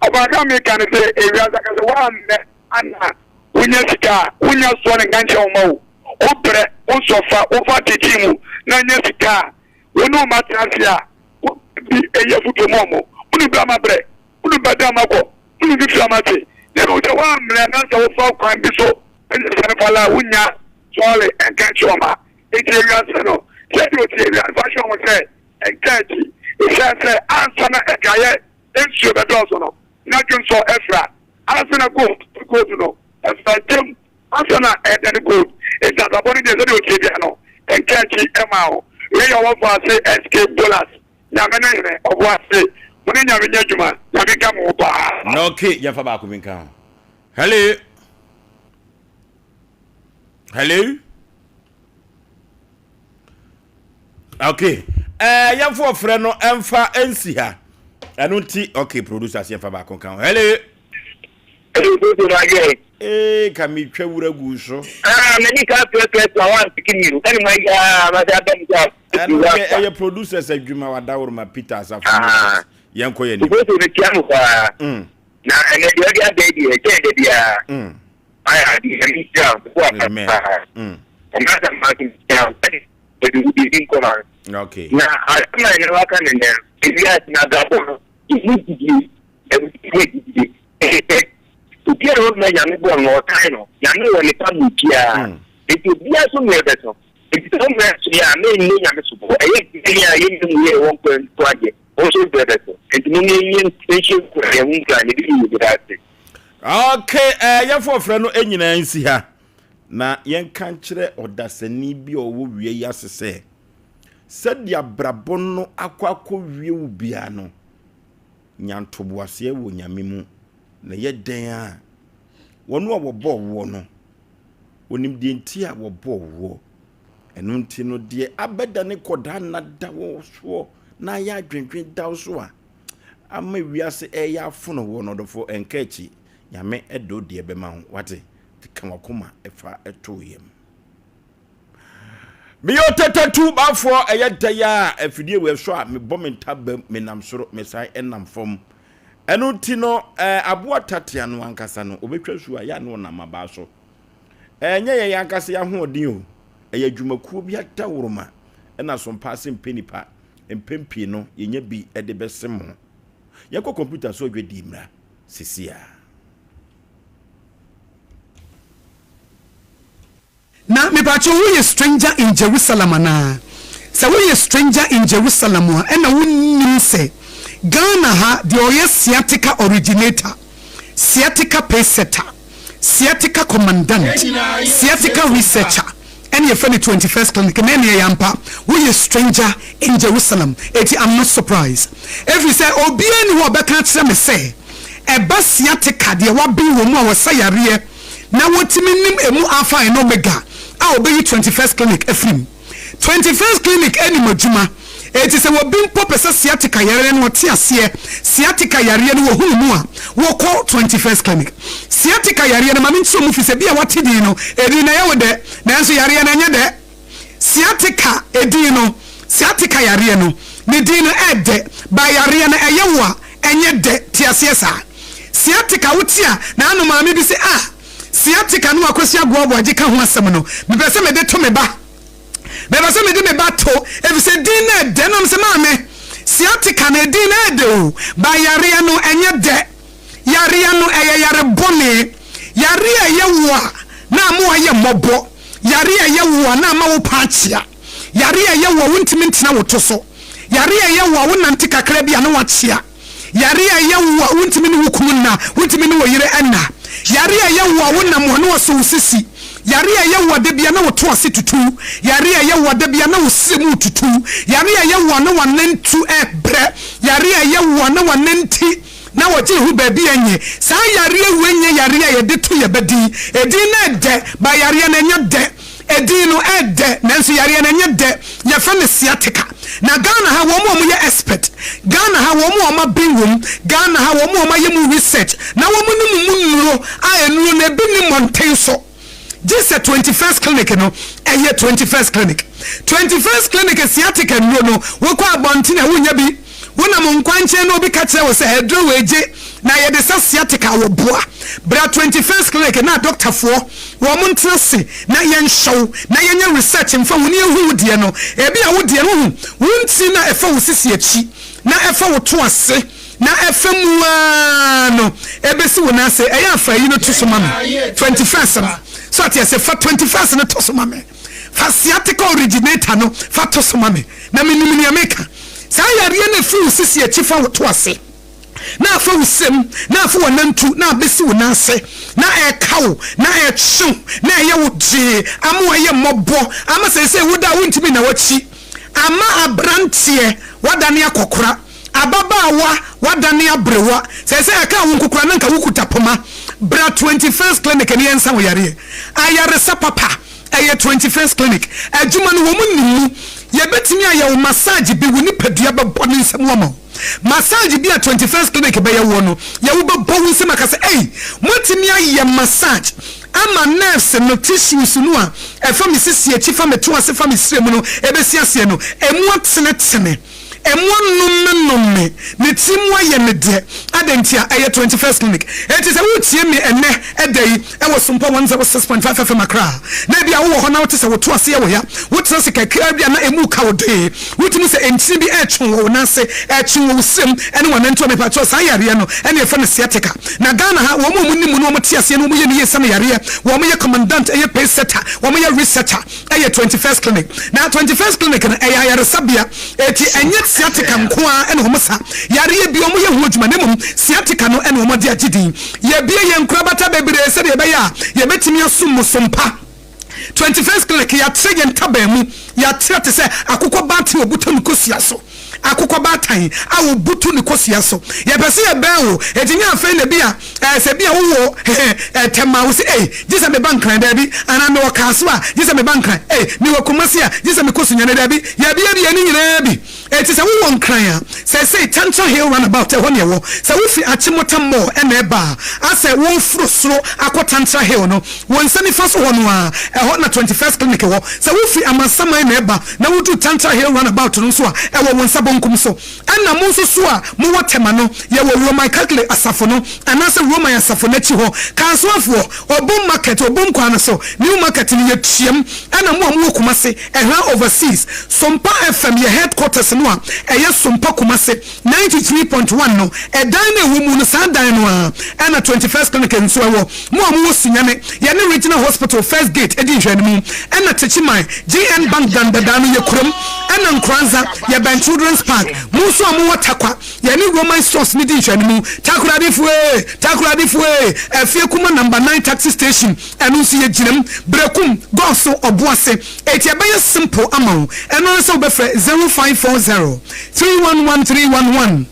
Ɔba ka meka ne sɛ ewiase akasɛ woammɛ ana Wonya sika a, wonya soɔ no nka nkyerɛ wo mma o. Wo brɛ, wo sɔ fa, wo fa tetee mu na nya sika a, wo ne wo mma tena ase a, wo bi ɛyi afutuo ma ɔmo. Wo ne bra ma brɛ, wo ne ba da ma kɔ, wo ne fifiri ama te. Na mmom sɛ woammrɛ na sɛ wofa kwan bi so nya sika no fa la a, wonnya sɔre nka nkyerɛ wo mma. Enti ewiase no, sɛdeɛ ɔte ewiase fa hyɛ wo ho sɛ nka akyi. Esiane sɛ ansa na adwaeɛ nsuo bɛdɔɔso no, na dwonsɔ afira. Ansa na gold gold no ɛfa ntam ansa na ɛdane gold nti abrabɔ no deɛ sɛdeɛ ɔtie bia no nka akyi ɛma wo wei yɛ ɔwɔ ase SK Bolas nyame ne hene ɔbo ase mo ne nyame nyɛ adwuma nyame nka mo ho paa. Na okay yɛmfa baako bi nka ho hello hello okay ɛɛ eh, yɛmfa ɔfrɛ no ɛmfa ɛnsi ha ɛno nti okay producers yɛmfa baako nka ho hello ee ka metwa wura gu so ɛno deɛ ɛyɛ producers adwuma wadaworoma peter asafo ah. yɛnkɔ yɛ nim na ɛnɛ deɛ ɔde abɛɛ deɛ ɛkyɛn da biara mm. Ayɛ adeɛ nyame nhyira wo wo apa paa ɔma sɛ ma nso nhyira wo sɛde ɛde wo biribi nkɔma no okay na asɛm a ɛnɛ waka ne nɛ ewiase na abrabɔ no ɛmu gyidie ɛmu gyidie ɛsɛ sɛ obiara wɔ ma nyame bɔ no ɔtan no nyame wɔ ne pa mu biara nti obiara so mmerɛ bɛso nti sɛ wo mmerɛ so yɛ a mɛnyɛ nyame so bɔ ɛyɛ gyidie a yɛnyɛ mu yɛ ɛwɔ nkwa nto adeɛ wɔn nso mmerɛ bɛso nti mo yɛnyɛ nhyɛ nkura yɛn ho nkura ne bi yɛ yɛ ase Ok, eh, yɛmfa ɔfrɛ no nyinaa nsi ha na yɛnka nkyerɛ ɔdasani bi a ɔwɔ wia yi ase sɛ sɛdeɛ abrabɔ no akɔ akɔwie wo biara no, nya ntoboaseɛ wɔ Nyame mu na yɛ dɛn a wɔn a wɔbɔɔ woɔ no, wɔnim deɛ nti a wɔbɔɔ woɔ. Ɛno nti no, deɛ abɛdane kɔdaa nna da wo soɔ na ayɛ adwendwen da wo so a, ama wiase ɛyɛ afono woɔ no ɔdɔfoɔ ɛnka akyi Nyame de wo deɛ bɛma wo wate nti ka wakoma fa to wo yam. Meyɛ ɔtatatu bafoɔ ɛyɛ da yi a afidie wei so a mebɔ me ntabam menam soro mesan ɛnam fam ɛno nti no ɛɛ aboa tatea no ankasa no obɛtwa su a yɛ a na ɔnam abaa so ɛnyɛ yɛn ankasa yɛn ahoɔden o ɛyɛ adwumakuo bi adaworoma ɛna sompa ase mpɛ nipa Mpɛn pii no, yenya bi de bɛsem ho. Yɛnkɔ kɔmputa so dwadie mmra seesei ara. Na mepakyɛw woyɛ stranger in Jerusalem anaa? Sɛ woyɛ stranger in Jerusalem a ɛna wonnim sɛ Ghana ha deɛ ɔyɛ sciatica originator, sciatica pacesetter, sciatica commandant, sciatica researcher ɛne yɛfrɛ no 21st Clinic na ɛne ɛyɛ ampa woyɛ stranger in Jerusalem eti I'm not surprised ɛfiri sɛ obiara nni hɔ a ɔbɛka akyerɛ me sɛ ɛba sciatica deɛ waben wɔ mu a wɔsa yareɛ na wɔtumi nim ɛmu alpha and omega a ɔbɛyi 21st Clinic afiri mu. 21st Clinic anim adwuma. Enti sɛ obi mpo pɛ sɛ sciatica yareɛ no ɔte aseɛ, sciatica yareɛ no wɔhunu mu a, wɔkɔ 21st Clinic. Sciatica yareɛ no, ma menkyerɛ mu firi sɛ bi a woate din no, edin no ɛyɛ wo dɛ, nanso yareɛ no ɛnyɛ dɛ. Sciatica edin no, sciatica yareɛ no, ne din no ɛɛdɛ, but yareɛ no ɛyɛ wo a, ɛnyɛ dɛ. Te aseɛ saa. Sciatica wote a, na ano maame bi se, ah, Sciatica no a Kwasi Agoaboagye ka ho asɛm no, mepɛ sɛ mede to me ba. Mepɛ sɛ mede me ba to, efisɛ din no ɛdɛ. Na mise, Maame, sciatica no, edin no ɛdɛ o, but yareɛ no, ɛnyɛ dɛ. Yareɛ no, ɛyɛ yare bɔne. Yareɛ a ɛyɛ wo a, na ama woayɛ mmɔbɔ. Yareɛ a ɛyɛ wo a, na ama wo paa akyea. Yareɛ a ɛyɛ wo a, wontumi ntena wo to so. Yareɛ a ɛyɛ wo a, wonante kakra bi a, na woakyea. Yare a ɛyɛ wo a wontumi ne wo kunu nna, wontumi ne wo yere nna. Yare a ɛyɛ wo a wonam a na wɔsɔ wo sisi. Yare a ɛyɛ wo a da biara na wo to ase tutu. Yare a ɛyɛ wo a da biara na wo srɛ mu retutu. Yare a ɛyɛ wo a na w'anantu rebrɛ. Yare a ɛyɛ wo a na w'ananti na wɔgye ho baabi a ɛnyɛ. Saa yareɛ wei nyɛ yareɛ a yɛde to yɛn ba din. Edin no ɛdɛ, but yareɛ no ɛnyɛ dɛ. Edin no ɛdɛ nanso yareɛ no ɛnyɛ dɛ, yɛfrɛ no sciatica. Na Ghana ha wɔn a wɔyɛ expert, Ghana ha wɔn a wɔaben wɔ mu, Ghana ha wɔn a wɔayɛ mu research na wɔnim mu nnuro a nnuro no ebi nni mmɔnten so gye sɛ 21st clinic no, ɛyɛ 21st clinic. 21st clinic sciatica nnuro no wokɔ abɔnten a wonnya bi. Wonam nkwankyɛn na obi ka kyerɛ wo sɛ aduro wei gye na yɛde sa sciatica a wɔboa. Bra 21st clinic na adɔktafoɔ wɔn ntena ase na yɛnhwɛ wo na yɛnyɛ research mfa ho na yɛnhu wo deɛ no. Ebia wo deɛ no wohu wo ntini no a ɛfa wo sisi akyi na ɛfa wo to ase na ɛfa mu ara no ɛbɛsi wo nan ase. Ɛyɛ a fa ayi no to so ma me 21st no. So ate aseɛ? Fa 21st no to so ma me. Fa sciatica originator no fa to so ma me na menim nea meka. Saa yareɛ no ɛfiri wo sisi akyi fa wo to ase, na afa wo srem, na afa w'anantu, na abɛsi wo nan ase, na ɛreka wo, na ɛretwe wo, na ɛyɛ wo gyee, ama woayɛ mmɔbɔ, ama seesei woda a wontumi nna w'akyi, ama aberanteɛ woadane akɔkora, ababaawa woadane aberewa, seesei ɛkaa wo nko koraa na nka wokuta poma. Bra 21st Clinic na yɛnsa wo yareɛ. Ayaresa papa. Ɛyɛ 21st Clinic adwuma no, wɔn nim mu. Yɛbɛtumi ayɛ wo massage bi, wo nipadua bɛbɔ ne nsam ama wo. Massage bi a 21st Clinic bɛyɛ woɔ no, yɛ wo bɛbɔ wo nsam aka sɛ, Ei, moatumi ayɛ massage ama nerves no, tissues no a ɛfa me sisi akyi, fa me to ase, fa me srɛ mu no ɛbɛsi aseɛ no, ɛmu atenetene. Mmoa nnomenome ne tiri mu ayɛ me dɛ. Adɛn ntia? Ɛyɛ 21st Clinic. Enti sɛ woretie me ɛnnɛ da yi wɔ Sompa 106.5 FM Accra a, na ebia wowɔ hɔ na wote sɛ wo to ase yɛ wo ya, wotena ase kakraa bi a na emu reka wo dee, wotumi sɛ nkyene bi retwe wɔ wo nan ase, ɛretwe wɔ wo srem ne w'anantu a, mepakyɛw saa yareɛ no na yɛfrɛ no sciatica. Na Ghana ha, wɔn a wɔnim mu na wɔte aseɛ na wɔyɛ no yie sane yareɛ, wɔyɛ commandant, ɛyɛ pace setter, wɔyɛ researcher. Ɛyɛ 21st Clinic. Na 21st Clinic no, ɛyɛ ayaresabea. Enti ɛnyɛ sciatica nko ara na wɔsa. Yareɛ biara wɔyɛ ho adwuma, na mmom sciatica no na wɔde agye din. Yɛabue yɛn nkorabata bebree sɛdeɛ ɛbɛyɛ a yɛbɛtumi asom mo som pa. 21st Clinic, yɛatrɛ yɛn ntaban mu. Yɛatrɛ te sɛ akokɔ baatan a ɔbuta ne kosua so. Akokɔ baatan a ɔbutu ne kosua so. Yɛpɛ sɛ yɛbɛn wo, enti nyɛ afei na ebia ɛɛ sɛ ebia wowɔ ɛɛ Tɛma a, wose ei, gye sɛ meba Nkran, daabi, anaa mewɔ Kasoa a, gye sɛ meba Nkran, ei, mewɔ Kumasi a, gye sɛ mekɔ Sunyani, daabi, yɛabiabia ne nyinaa bi. Enti sɛ wowɔ Nkran a, seesei Tantra Hill Runabout, ɛhɔ na ɛwɔ. Sɛ wofi Achimota Mall na ɛreba a, asɛ woreforo soro akɔ Tantra Hill no, wo nsa nifa so hɔ no ara, ɛhɔ na 21st Clinic wɔ. Sɛ wofi Amasaman na ɛreba na wodu Tantra Hill Runabout no nso a, ɛwɔ wo nsa bonkum so. Ɛna mo nso so a mowɔ Tema no, yɛwɔ Roman Catholic Asafo no anaasɛ Roman Asafo no akyi hɔ. Kasoafoɔ, Obom Market, Obom kwan no so, New Market no, yɛtuam. Ɛna mo a mowɔ Kumasi, Ɛhran Overseas, Sompa FM, yɛ headquarters no a ɛyɛ Sompa Kumasi. Kumasi 93.1 no, ɛdan no a ɛwɔ mu no, saa dan no ara ɛna 21st Clinic nso ɛwɔ. Mo a mowɔ Sunyani, yɛne Regional Hospital First Gate di nhwɛanimu. Ɛna Techiman, GN Bank dan dadaa no yɛ kurom. Ɛna Nkoranza, yɛbɛn Children's Park. Mo nso a mowɔ Tarkwa, yɛne Roman Stores no di nhwɛanimu. Takoradi foe! Takoradi foe! Afie Kuma Number 9 Taxi Station, ɛno nso yɛgyina mu. Berekum, Gɔso, Ɔboase. Enti ɛbɛyɛ simple ama wo, ɛno ara sɛ wobɛfrɛ 0540 311 311,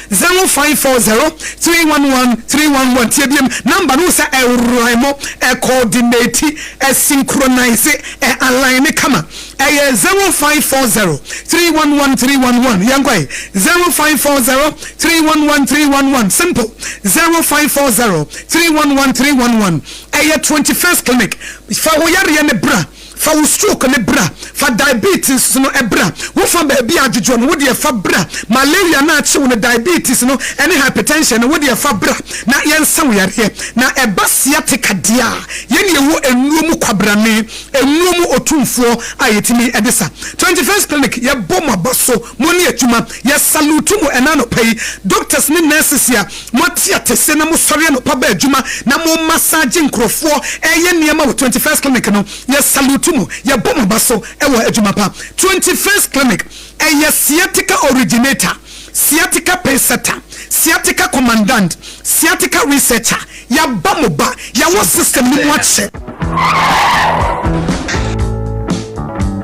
0540 311 311. Tie biom, number no wo sɛ ɛrhyme, ɛcoordinate, ɛsynchronise, ɛ align kama. Ɛyɛ 0540 311 311. Yɛnkɔ ɛ, 0540 311 311. Simple, 0540 311 311. Ɛyɛ 21st Clinic. Fa wo yareɛ no bra. Fa wo stroke no bra. Fa diabetes no bra. Wo fa baabi a adwodwo no, wo deɛ fa bra. Malaria no a akye wo no, diabetes no ne hypertension no, wo deɛ fa bra na yɛnsa wo yareɛ. Na ɛba sciatica deɛ a, yɛn na yɛwɔ nnuro mu kwabrane, nnuro mu otumfoɔ a yɛtumi de sa. 21st Clinic, yɛbɔ mo aba so, mo ne adwuma. Yɛ salute mo ɛnnɛ anɔpa yi. Doctors ne nurses a Moate atese na mosɔre anɔpa ba adwuma na mo massage nkurɔfoɔ ɛyɛ nneɛma wɔ 21st Clinic no, yɛ salute mo, yɛbɔ mo aba so wɔ adwuma pa. 21st Clinic ɛyɛ sciatica originator, sciatica pacesetter, sciatica commandant, sciatica researcher, yɛaba mo ba, yɛwɔ system no mu akyɛ.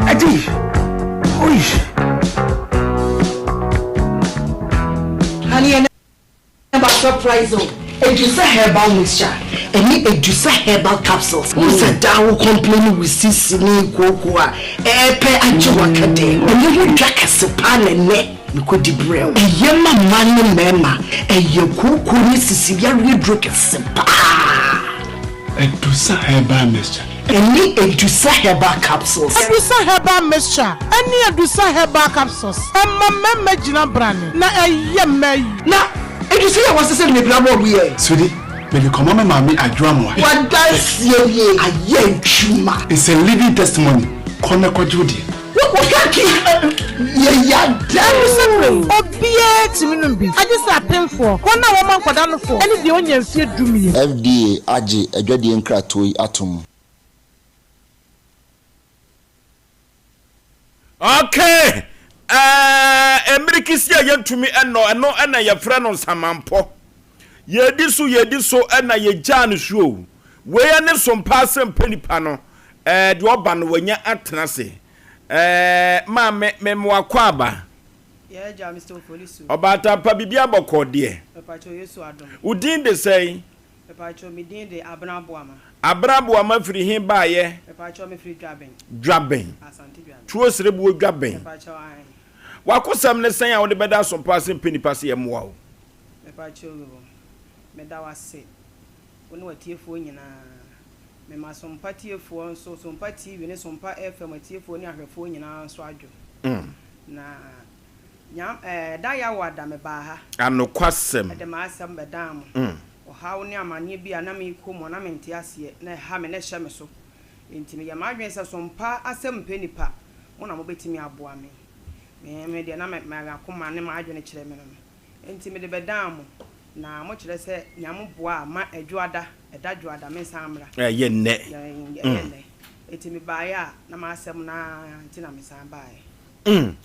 Adi, oi. Honey, Ba surprise o! Edusa herbal mixture ɛne Edusa herbal capsules. Wohu sɛ daa wo complain wo sisi ne kooko a ɛɛpɛ agye wo aka dɛn? Ɛno ho dwa kɛse paa na ɛnɛ mekɔdi brɛ wo. Ɛyɛ ma mmaa ne mmarima. Ɛyɛ kooko ne sisi yareɛ duro kɛse paa. Edusa herbal mixture. Ɛne Edusa herbal capsules. Edusa herbal mixture ɛne Edusa herbal capsules ɛma mmarima gyina brane na ɛyɛ mmaa yi. Na Edusa yi a wɔasesa no mepira bɔɔl yɛ. Sweetie, mede kɔma me maame Adwoa Amoah. W'adanseɛ nie ayɛ adwuma. It's a living testimony, kɔ na kɔgye wo deɛ. Obiara tumi nom bi, agye sɛ apemfoɔ, wɔn a wɔma nkwadaa nofoɔ, ne deɛ ɔnnya mfeɛ dumien. FDA agye adwadie nkratoɔ yi atom. Okay, ɛɛ mmirikisi a yɛntumi nnɔ, ɛno na yɛfrɛ no nsamanpɔ. Yɛdi so, yɛdi so na yɛgyaa no so o. Wei ne sompa asɛmpɛ nipa no, ɛɛ deɛ ɔba no wanya atena ase. Ɛɛ maame, mema wakɔ aba. Yɛ agya Mister Opolisu. Ɔbaatan pa, biribi abɔkɔ deɛ. Mepakyɛw Yesu adom. Wo din de sɛn? Mepakyɛw me din de Abena Boama. Abena Boama firi he baeɛ? Mepakyɛw me firi Dwaben. Dwaben. Asante Dwaben. Tuo Serebuo Dwaben. Mepakyɛw ae. W'akosɛm ne sɛn a wode bɛda asompa ase mpɛ nipa sɛ yɛmmoa wo? Mepakyɛw oo, meda wo ase, wo ne w'atiefoɔ nyinaa. Mema Sompa tiefoɔ nso, Sompa TV ne Sompa FM atiefoɔ ne ahwɛfoɔ nyinaa nso adwo. Na Nyam ɛɛ da Yawoada mebaa ha. Anokwasɛm. De m'asɛm bɛdaa mo. Ɔhaw ne amaneɛ bi a na merekɔ mu a na mente aseɛ, na ɛha me, na ɛhyɛ me so. Enti meyɛɛ m'adwene sɛ Sompa asɛm mpɛ nnipa, mo na mobɛtumi aboa me. Me, me deɛ na m'akoma ne m'adwene kyerɛ me no no. Enti mede bɛdaa mo, na mokyerɛ sɛ nea moboa a ma Dwoada, ɛda Dwoada mensan mmra. Ɛyɛ nnɛ. Ɛyɛ nnɛ. Enti mebaeɛ a, na m'asɛm no ara nti na mesan baeɛ. Mm.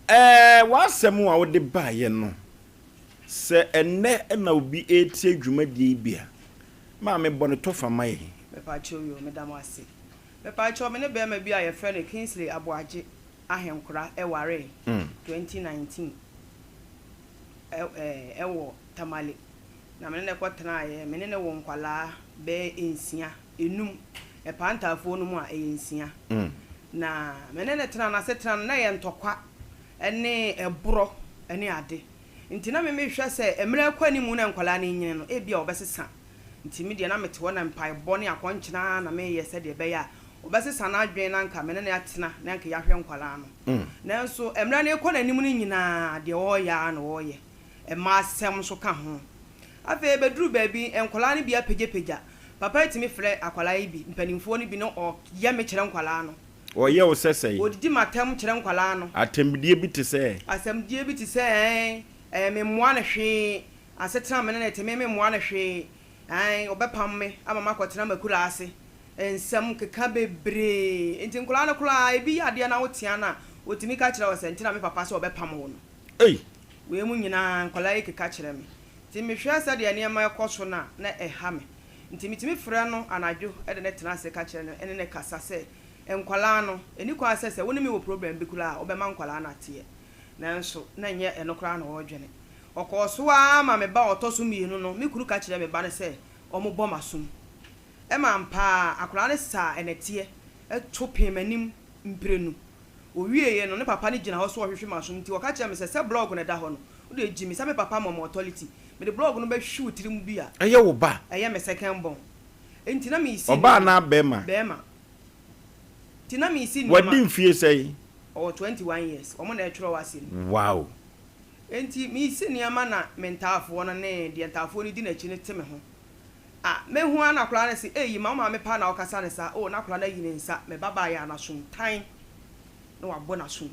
Ɛɛ, w'asɛm a wode baeɛ no, sɛ ɛnnɛ na obi retie dwumadie yi bi a, maame bɔ no tɔfa ma yɛn. Mepakyɛw yoo, meda mo ase. Mepakyɛw, me ne barima bi a yɛfrɛ no Kingsley Aboagye Ahenkora waree 2019 wɔ Tamale. Na me ne no kɔtenaeɛ. Me ne no woo nkwadaa bɛyɛ nsia, nnum. Ɛpaa ntaafoɔ no mu a, ɛyɛ nsia. Na me ne no tenaa, n'asetena no, na ɛyɛ ntɔkwa ne ɛborɔ ne ade. Nti na me mehwɛ sɛ mmerɛ rekɔ anim na nkwadaa no renyini no, ebia wɔbɛsesa. Nti me deɛ na mete hɔ na mpaebɔ ne akɔnkyene ara na meyɛ sɛdeɛ ɛbɛyɛ a ɔbɛsesa n'adwene na anka me ne no atena na anka yɛahwɛ nkwadaa no. Nanso mmerɛ no rekɔ n'anim no nyinaa, deɛ ɔreyɛ ara na ɔreyɛ. Mmaa asɛm nso ka ho. Afei ɛbɛduruu baabi, nkwadaa no bi apagyapagya. Papa yi tumi frɛ akwadaa yi bi, mpanimfoɔ no bi na ɔyɛ me kyerɛ nkwadaa no. Ɔyɛ wo sɛ sɛn? Ɔdidi m'atɛm kyerɛ nkwadaa no. Atɛmdie bi te sɛ? Asɛmdie bi te sɛ ɛɛn, ɛɛ memmoa no hwee, asetena a me ne no te, me memmoa no hwee, ɛɛn, ɔbɛpam me ama makɔtena m'akuraase. Nsɛm keka bebree. Nti nkwadaa no koraa, ebi yɛ adeɛ na wotea no a, ɔtumi ka kyerɛ wo sɛ, nti na me papa sɛ ɔbɛpam wo no. Ei! Wei mu nyinaa, nkwadaa yi keka kyerɛ me. Nti mehwɛ sɛdeɛ nneɛma rekɔ so no a, na ɛha me. Nti metumi frɛ no anadwo de no tena ase ka kyerɛ no ne no kasa sɛ, Nkwadaa no, ɛnni kwan sɛ sɛ wo ne me wɔ problem bi koraa a, wobɛma nkwadaa no ateɛ. Nanso na ɛnyɛ ɛno koraa na ɔredwene. Ɔkɔɔ so ara ma me ba a ɔtɔ so mmienu no, me kunu ka kyerɛɛ me ba no sɛ wɔmmɔ m'asom. Ɛma ampa ara, akwadaa no saa nnɛteɛ to pee m'anim mprenu. Ɔwieeɛ no, ne papa no gyina hɔ sɛ ɔrehwehwe m'asom nti ɔka kyerɛɛ me sɛ, sɛ blɔɔgo no da hɔ no, wo deɛ gyi me sɛ me papa ma me authority. Mede blɔɔgo no bɛhwe wo tirim bi a. Ɛyɛ wo ba? Ɛyɛ me second born. Enti na meresi Ɔbaa nneɛma. anaa bɛrima? Bɛrima. Nti na meresi nneɛma. Wadi mfie sɛn? Ɔwɔ 21 years. Wɔn na ɛretwerɛ w'asɛm yi. Wow! Enti meresi nneɛma na me ntaafoɔ no ne deɛ ntaafoɔ no di n'akyi no te me ho. Ah, mehu ara na akwadaa no se, Ei, ma wo maame paa na wokasa no saa? Oh, na akwadaa no ayi ne nsa, me ba baeɛ a, n'asom tan, na wabɔ n'asom.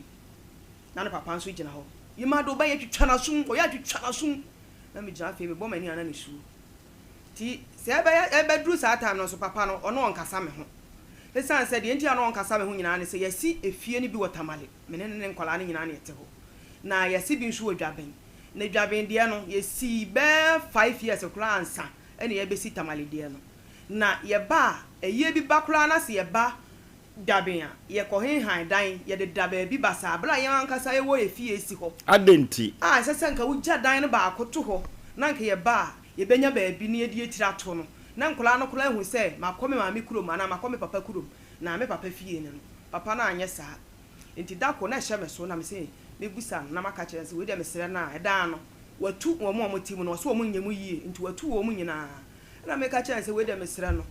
Na ne papa nso gyina hɔ. Yima de wo ba yi atwitwa n'asom, ɔyɛ atwitwa n'asom. Na megyina afei mebɔ m'ani a na nisuo. Nti sɛ ɛbɛyɛ, ɛbɛduru saa time no nso, papa no, ɔno ɔnkasa me ho. Esiane sɛ deɛ nti a na ɔnkasa me ho nyinaa ne sɛ, yɛasi efie no bi wɔ Tamale, me ne no ne nkwadaa no nyinaa na yɛte hɔ. Na yɛasi bi nso wɔ Dwaben. Na Dwaben deɛ no, yɛsii bɛyɛ five years koraa ansa na yɛrebɛsi Tamale deɛ no. Na yɛba a, ayie bi ba koraa na sɛ yɛba Dwaben a, yɛkɔhenhan dan, yɛdeda baabi basaa berɛ a yɛn ankasa yɛwɔ yɛn fie si hɔ. Adɛn nti? A ɛsɛ sɛ anka wogya dan no baako to hɔ na anka yɛba a, yɛbɛnya baabi na yɛde yɛn tiri ato no. Na nkwadaa no koraa ahu sɛ makɔ me maame kurom anaa makɔ me papa kurom, na me papa fie ne no. Papa no anyɛ saa. Enti da koro na ɛhyɛ me so na mese mɛbisa no na maka akyerɛ no sɛ wei deɛ mesrɛ no a, ɛda ano watu wɔn a wɔte mu no, ɔse wɔn nyɛ mu yie nti watu wɔn nyinaa. Ɛna meka kyerɛɛ no sɛ wei deɛ mesrɛ no,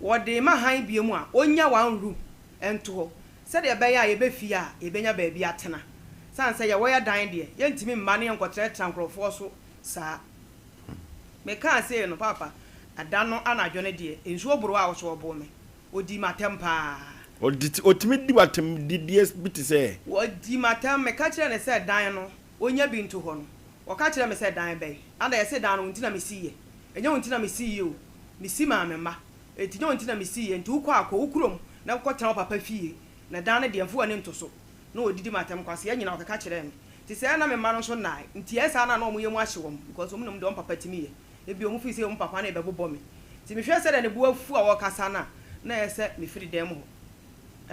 wɔde rema hann bio mu a, ɔnnya one room nto hɔ sɛdeɛ ɛbɛyɛ a yɛbɛ fie a yɛbɛnya baabi atena. Sane sɛ yɛwɔ yɛ dan deɛ, yɛntumi mma na yɛnkɔtenatena nkorɔfoɔ so saa. Mekaa sei no, paapa, da no anadwo no deɛ, nsuo boroo a ɔso ɔboo me. Ɔdii m'atɛm paa. Ɔdi, ɔtumi di w'atɛm didiɛ bi te sɛ. Ɔdii m'atɛm, meka kyerɛɛ no sɛ dan no, ɔnya bi nto hɔ no, ɔka kyerɛɛ me sɛ dan bɛn? Ada yɛse dan no wo nti na mesiiɛ. Ɛnyɛ wo nti na mesiiɛ o, mesi maa me mma. Enti nyɛ wo nti na mesiiɛ, nti wokɔ a kɔ wo kurom na kɔtena wo papa fie, na dan no deɛ mfa w'ani nto so. Na ɔdidi m'atɛm, kwasea nyinaa ɔkeka kyerɛɛ me. Nti sɛɛ na me mma no nso nnae, nti ɛyɛ saa no a na wɔn yam ahye wɔn because wɔn nim deɛ wɔn papa tumi yɛ. Ebia wɔn feel sɛ wɔn papa no rebɛbobɔ me. Nti mehwɛ sɛdeɛ ne bo afu a ɔrekasa no a, na ɛyɛ sɛ mefiri dan mu hɔ.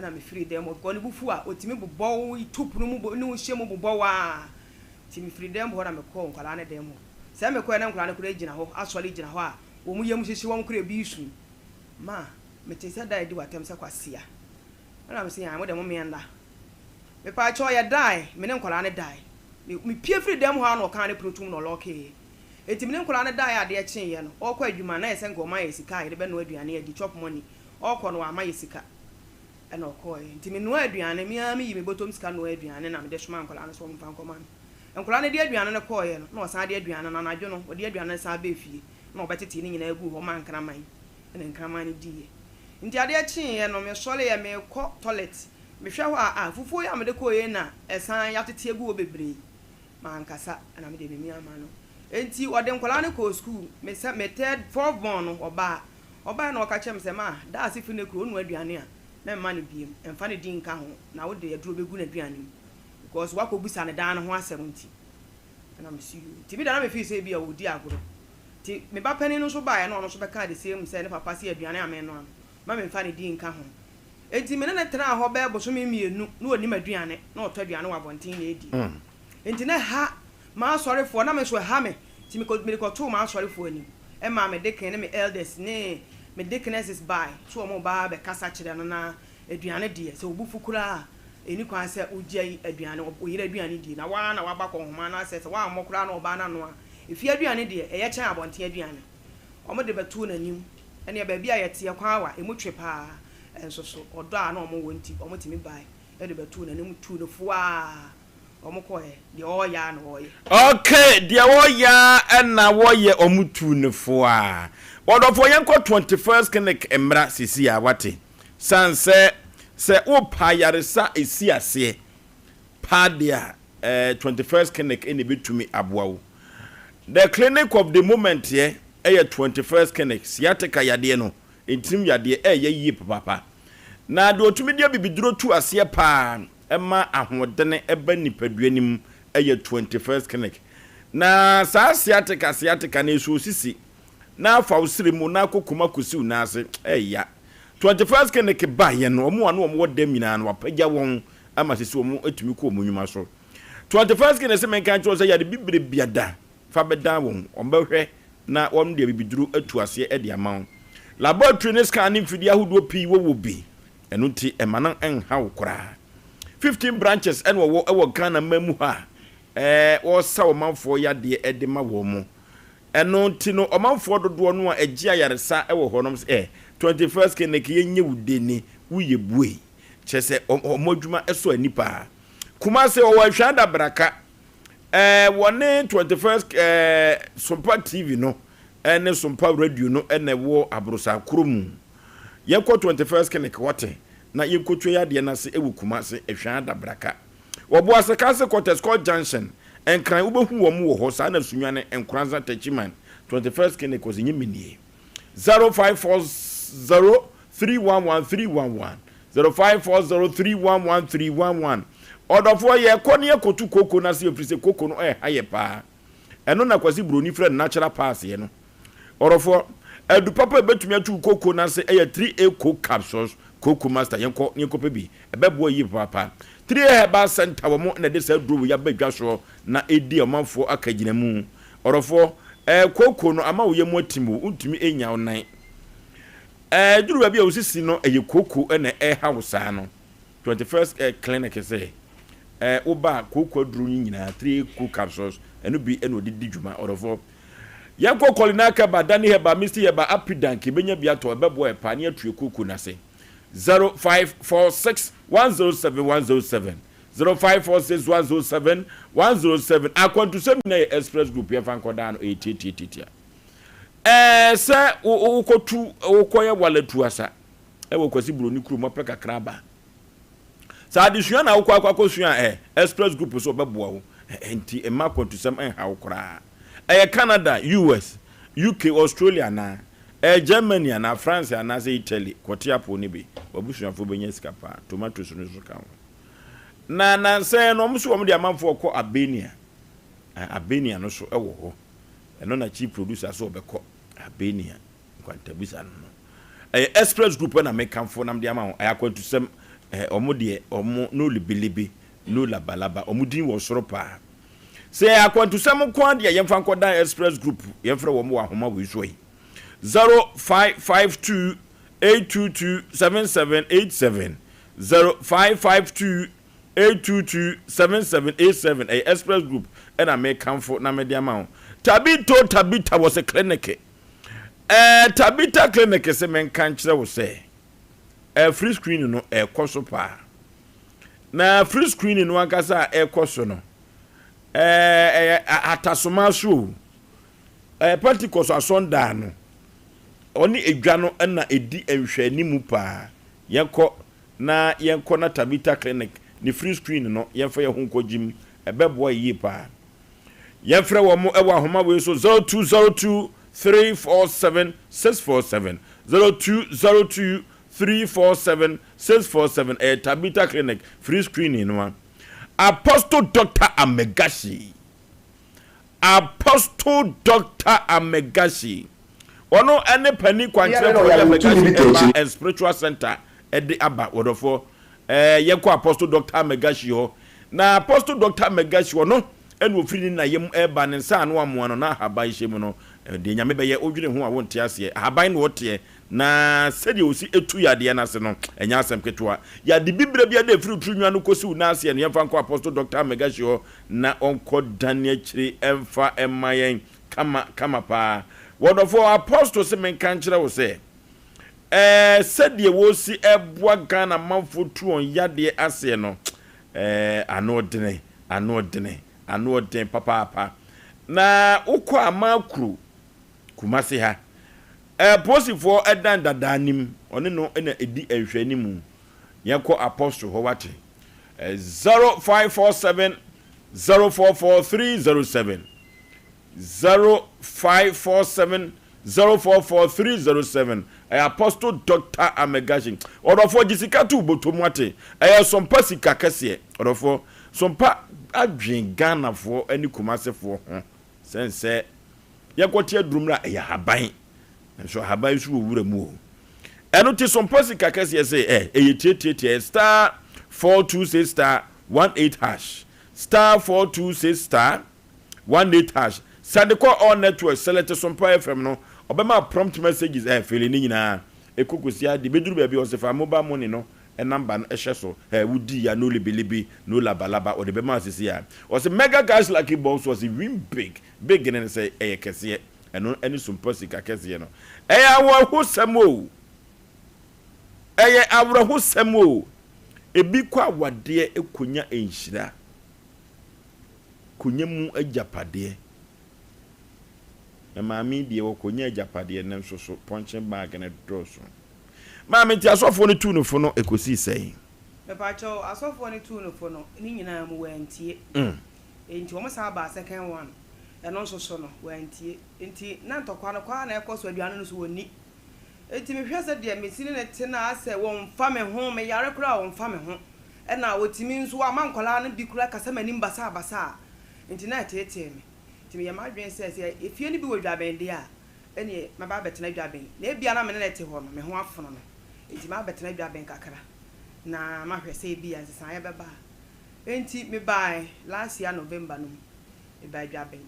Ɛna mefirii dan mu hɔ because ne bo fu a, ɔtumi bobɔ wo, tu pono mu ne wo hyɛ mu bobɔ wo ara. Nti mefirii dan mu hɔ na mekɔɔ nkwadaa no dan mu hɔ. Sɛ mekɔeɛ na nkwadaa no koraa gyina hɔ, asɔre gyina hɔ a, wɔn yam hyehye wɔn koraa ebi resu. Ma, metee sɛ da adi w'atɛm sɛ kwasea. Ɛna mese, ae, mo deɛ mommea nna. Mepaakyɛw, yɛdae, me ne nkwadaa no dae. Me, mepue firii dan mu hɔ ara na ɔkaa ne pono toom na ɔlɔɔkeeɛ. Enti me ne nkwadaa no daeɛ a adeɛ kyeeɛ no, ɔrekɔ adwuma, na ayɛ sɛ nka ɔma yɛ sika a yɛde bɛnoa aduane adi, chop money. Ɔrekɔ no, wamma yɛ sika. Ɛna ɔkɔeɛ. Nti menoaa aduane, me ara meyi me bɔtɔm sika noaa aduane na mede somaa nkwadaa no sɛ wɔmfa nkɔma no. Nkwadaa no de aduane no kɔeɛ no, na ɔsan de aduane no, anadwo no, ɔde aduane no san baa fie, na ɔbɛtetee ne nyinaa guu hɔ maa nkraman, ɛna nkraman no diiɛ. Nti adeɛ kyeeɛ no, mesɔreeɛ, merekɔ toilet, mehwɛ hɔ a, ah, fufuo yi a mede kɔeɛ yi na ɛsan yɛatete agu hɔ bebree. Mankasa na mede me mia ama no. Enti ɔde nkwadaa no kɔɔ sukuu. Me sɛ me third, fourth born no, ɔbaa. Ɔbaeɛ na ɔka kyerɛɛ me sɛ, Ma, Daase firi ne kuro, ɔnoa aduane a, mɛmma no biem. Mfa ne din nka ho, na wode aduro bɛgu n'aduane mu. Because woakɔbisa no dan no ho asɛm nti. Ɛna mese yoo. Nti me deɛ na me feel sɛ ebia ɔredi agorɔ. Nti me ba panin no nso baeɛ na ɔno nso bɛkaa the same sɛ ne papa se aduane a menoa no, mma memfa ne din nka ho. Enti me ne no tenaa hɔ bɛyɛ bosome mmienu, na ɔnnim aduane, na ɔtɔ aduane wɔ abɔnten na ɛdi. Enti na ɛha m'asɔrefoɔ, na me nso ɛha me. Enti mekɔ, mede kɔtoo m'asɔrefoɔ anim. Ɛmaa me deacon ne me elders ne me deaconesses bae sɛ wɔreba abɛkasa kyerɛ no, na aduane deɛ, sɛ wo bo fu koraa a, ɛnni kwan sɛ wogyae aduane, wo yere aduane die, na wo ara na woaba kɔnhoma anaasɛ sɛ woammɔ koraa na ɔbaa no anoa a, efie aduane deɛ, ɛyɛ kyɛn abɔnten aduane. Wɔde bɛtoo n'anim. Ɛnneɛ baabi a yɛteɛ, kwan wa, emu twe paa. Nso so, ɔdɔ a na wɔwɔ nti, wɔtumi bae de bɛtoo n'anim tuu no fo ara. Wɔkɔeɛ, deɛ ɔreyɛ ara na wɔreyɛ. Okay, deɛ wɔreyɛ ara na wɔyɛ, wɔtuu no fo ara. Ɔdɔfoɔ, yɛnkɔ 21st Clinic mmra seesei ara, woate? Sane sɛ. Sɛ wopɛ ayaresa a ɛsi aseɛ paa deɛ a, eh, 21st Clinic na ɛbɛtumi aboa wo. The clinic of the moment yɛ ɛyɛ 21st Clinic, sciatica yadeɛ no, ntirim yadeɛ, ɛyɛ yie papaapa. Na deɛ ɔtumi de abibiduro tu aseɛ paa ɛma ahoɔdene ɛba nipadua no mu ɛyɛ 21st Clinic. Na saa sciatica sciatica no ɛsɔ sisi na afa wo srɛ mu na akɔ koma kɔsi wo nan ase, ɛya. 21st Clinic baeɛ no, wɔn a na wɔwɔ dɛm nyinaa no, wɔapagya wɔn ama sisi wɔn atumi kɔ wɔn nnwuma so. 21st Clinic se menka nkyerɛ wo sɛ yare bibire biada fa bɛdan wɔn, wɔbɛhwɛ na wɔn de abibiduro atu aseɛ de ama wo. Laboratory ne scan ne mfidie ahodoɔ pii wɔwɔ bi, ɛno nti ɛma no nha wo koraa. 15 branches ɛna wɔwɔ wɔ Ghana man mu ha a wɔsa ɔmanfoɔ yadeɛ de ma wɔn. Ɛno nti no ɔmanfoɔ dodoɔ no a ɛgye ayaresa wɔ hɔ nom sɛ eh, 21st Clinic yɛnyɛ wo deni, woyɛ buei. Kyerɛ sɛ wɔn adwuma sɔ ani paa. Kumasi wɔwɔ Ahwea Adabraka, eh, wɔne 21st eh, Sompa TV no ne Sompa Radio no na ɛwɔ Aborosan koro mu. Yɛnkɔ 21st Clinic hɔ te na yɛnkɔtua yɛn adeɛ no ase wɔ Kumasi, Ahwea Adabraka. Wɔ Boase Council Quarters, Court Junction, Nkran, wobɛhu wɔn wɔ hɔ, saa na Sunyani, Nkoranza, Techiman, 21st Clinic, ɔsɛ nyɛ menie. 0540 311 311, 0540 311 311. Ɔdɔfoɔ, yɛkɔ ne yɛkɔto koko no ase ɛfiri sɛ koko no ɛha yɛ paa. Ɛno na Kwasi Buroni frɛ no natural pass yɛ no. Ɔdɔfoɔ, adu papa a ɛbɛtumi atu wo koko no ase yɛ 3A Coke Capsules, Koko Master, yɛnkɔ na yɛnkɔpɛ bi. Ɛbɛboa yie papaapa. 3A Herbal Centre, wɔn na ɛde saa aduro wei aba dwa soɔ na ɛredi ɔmanfoɔ akagyinamu. Ɔdɔfoɔ, ɛɛ koko no ama wo yam atim o, wontumi nnya wo nan. Ɛɛ ɛduru baabi a wo sisi no ɛyɛ koko na ɛreha wo saa no. 21st Clinic sɛ ɛɛ woba a kooko aduro no nyinaa, 3A Coke Capsules, ɛno bi na wɔde di dwuma. Ɔdɔfoɔ. Yɛnkɔ Kɔlinaa Kɛba, Dani Hɛba, Misti Hɛba, Apidank, yɛbɛnya bi atɔ, ɛbɛboa yɛ paa ne yɛatu yɛ kooko no ase. 0546 107 107, 0546 107 107, Akwantusɛm nyinaa yɛ Express Group, yɛmfa nkɔdaa no, ɛyɛ tiatiatiatia. Ɛɛ sɛ wokɔtu, wokɔyɛ walatu asa ɛwɔ Kwasi Buroni kurom, wapɛ kakra aba. Sɛ adesua na wokɔ akɔ akɔsua a, ɛ, Express Group nso wɔbɛboa wo. Ɛ, enti mma akwantusɛm nha wo koraa. Ɛyɛ Canada, US, UK, Australia anaa? Ɛyɛ Germany anaa, France anaasɛ Italy? Kɔte apoo no bi. W'abusuafoɔ bɛnya sika paa. Tomatoes no nso ka ho. Na nnansa yi no, wɔn nso wɔde amanfoɔ rekɔ Albania. Ɛ, Albania no nso wɔ hɔ. Ɛno na chief producer nso ɔbɛkɔ Albania. Nkwantabisa no no. Ɛyɛ Express Group na mekamfo na mede ama wo. Ɛyɛ akwantusɛm. Ɛɛ, wɔn deɛ, wɔn no libilibi, no labalaba. Wɔn din wɔ soro paa. Sɛ ɛyɛ akwantusɛm nko ara deɛ, yɛmfa nkɔdan Express Group. Yɛmfrɛ wɔn wɔ ahoma wei so yi. 0552 822 7787. 0552 822 7787. Ɛyɛ Express Group na mekamfo na mede ama wo. Tabito Tabita wɔ se clinic. Ɛɛ Tabitha Clinic se menka nkyerɛ wo sɛ ɛɛ free screening no ɛrekɔ so paa. Na free screening no ankasa a ɛrekɔ so no ɛɛ ɛyɛ atasoma so o. Ɛɛ Pentecost asɔndaa no ɔne edwa no na edi nhwɛanimu paa. Yɛnkɔ na yɛnkɔ na Tabitha Clinic ne free screening no yɛmfa yɛn ho nkɔ gyim. Ɛbɛboa yie paa. Yɛmfrɛ wɔn wɔ ahoma wei so 0202 347 647, 0202 347 647, ɛyɛ Tabitha Clinic, free screening no a. Apostle Doctor Amegashi, Apostle Doctor Amegashi, ɔno ɛne panin kwankyerɛfoɔ yɛ Amegashi Herbal and Spiritual Center ɛde aba wɔdɔfoɔ. Ɛɛ, yɛnkɔ Apostle Doctor Megashi hɔ. Na Apostle Doctor Megashi, ɔno ɛna ofiri ne na yam ɛreba, ne nsa ano amoa no, na ahaban hyɛ mu no, deɛ Nyame bɛyɛ, wodwene ho a wonte aseɛ. Ahaban na ɔteɛ, na sɛdeɛ ɔsi tu yadeɛ no ase no, ɛnyɛ asɛm ketewa. Yade bibire biara a ɛfiri wo tiri nwa no kɔsi wo nan aseɛ no, yɛmfa nkɔ Apostle Doctor Megashi hɔ na ɔnkɔ dane akyire mfa mma yɛn kama kama paa. Wɔdɔfoɔ, Apostle se menka nkyerɛ wo sɛ, Ɛɛ sɛdeɛ wɔsi boa Ghana manfoɔ tu wɔn yadeɛ aseɛ no, ɛɛ ano ɔdene, ano ɔdene, ano ɔden papaapa. Na wokɔ Amakuru, Kumasi ha, ɛɛ polisifoɔ dan dadaa nim, ɔne no na ɛdi nhwɛanimu. Yɛnkɔ Apostle hɔ wate. 0547 044 307. 0547 044 307. Ɛyɛ Apostle Doctor Amegashi. Ɔdɔfoɔ gye sika to wo bɔtɔ mu wate. Ɛyɛ Sompa sika kɛseɛ. Ɔdɔfoɔ, Sompa adwen Ghanafoɔ ne Kumasefoɔ ho sɛn sɛ yɛnkɔte aduro mmra ɛyɛ ahaban. Nanso ahaban nso wɔ wura mu o. Ɛno te Sompa sika kɛseɛ se ɛ ɛyɛ tiatiatia ɛyɛ star 426 star 18 hash star 426 star 18 hash sɛde kɔ all networks select Sompa FM no ɔbɛma prompt messages ɛ fele ne nyinaa ɛkɔ kɔsi ade bɛduru baabi ɔse fa mobile money no number no hyɛ so ɛ wodi ya no libilibi no labalaba ɔde bɛma asisi a ɔse mega cash lucky box ɔse win big big ne ne sɛ ɛyɛ kɛseɛ Ɛno ne sumpa sika kɛseɛ no. Ɛyɛ awerɛhosɛm o! Ɛyɛ awerɛhosɛm o! Ebi kɔ awadeɛ kɔnya nhyira, kɔnya mu agyapadeɛ. Na maame yi deɛ ɔkɔnya agyapadeɛ nanso so pɔnkye bag no dɔɔso. Maame nti asɔfoɔ no tuu no fo no ɛkɔsii sɛn? Mepakyɛw, asɔfoɔ no tuu no fo no, ne nyinaa mu wantie. Enti wɔn san baa second one. Ɛno nso so no, wantie. Enti na ntɔkwa no kɔ ara na ɛkɔ so, aduane no nso wɔnni. Enti mehwɛ sɛdeɛ mesi ne no te no a, asɛ wɔmfa me ho, meyare koraa a wɔmfa me ho. Ɛna wɔtumi nso wɔama nkwadaa no bi koraa kasa m'anim basaabasaa. Enti na ɛteetee me. Enti meyɛɛ m'adwene sɛ, sɛ efie no bi wɔ Dwaben deɛ a, ɛnneɛ mɛba abɛtena Dwaben. Na ebia na me ne no te hɔ no, me ho afono no. Enti mabɛtena Dwaben kakra na mahwɛ sɛ ebia nsesaeɛ bɛba a. Enti mebaeɛ last year November no mu. Mebaa Dwaben.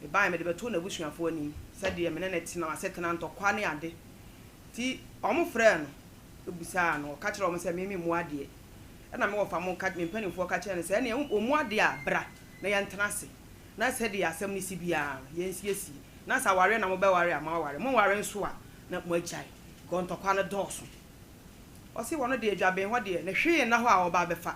Mebaeɛ mede bɛtoo n'abusuafoɔ anim sɛdeɛ me ne no tena, asetena, ntɔkwa ne ade. Nti wɔfrɛɛ no bisaa no, ɔka kyerɛɛ wɔn sɛ me memmu adeɛ. Ɛna me wɔfa mo ka, me mpanimfoɔ ka kyerɛɛ no sɛ ɛneɛ ɔmmu adeɛ a, bra na yɛntena ase na sɛdeɛ asɛm no si biara no yɛnsiesie. Na sɛ awareɛ na mobɛware a, moaware, monware nso a, na moagyae because ntɔkwa no dɔɔso. Ɔse ɔno deɛ Dwaben hɔ deɛ ne hwee nna hɔ a ɔba abɛfa.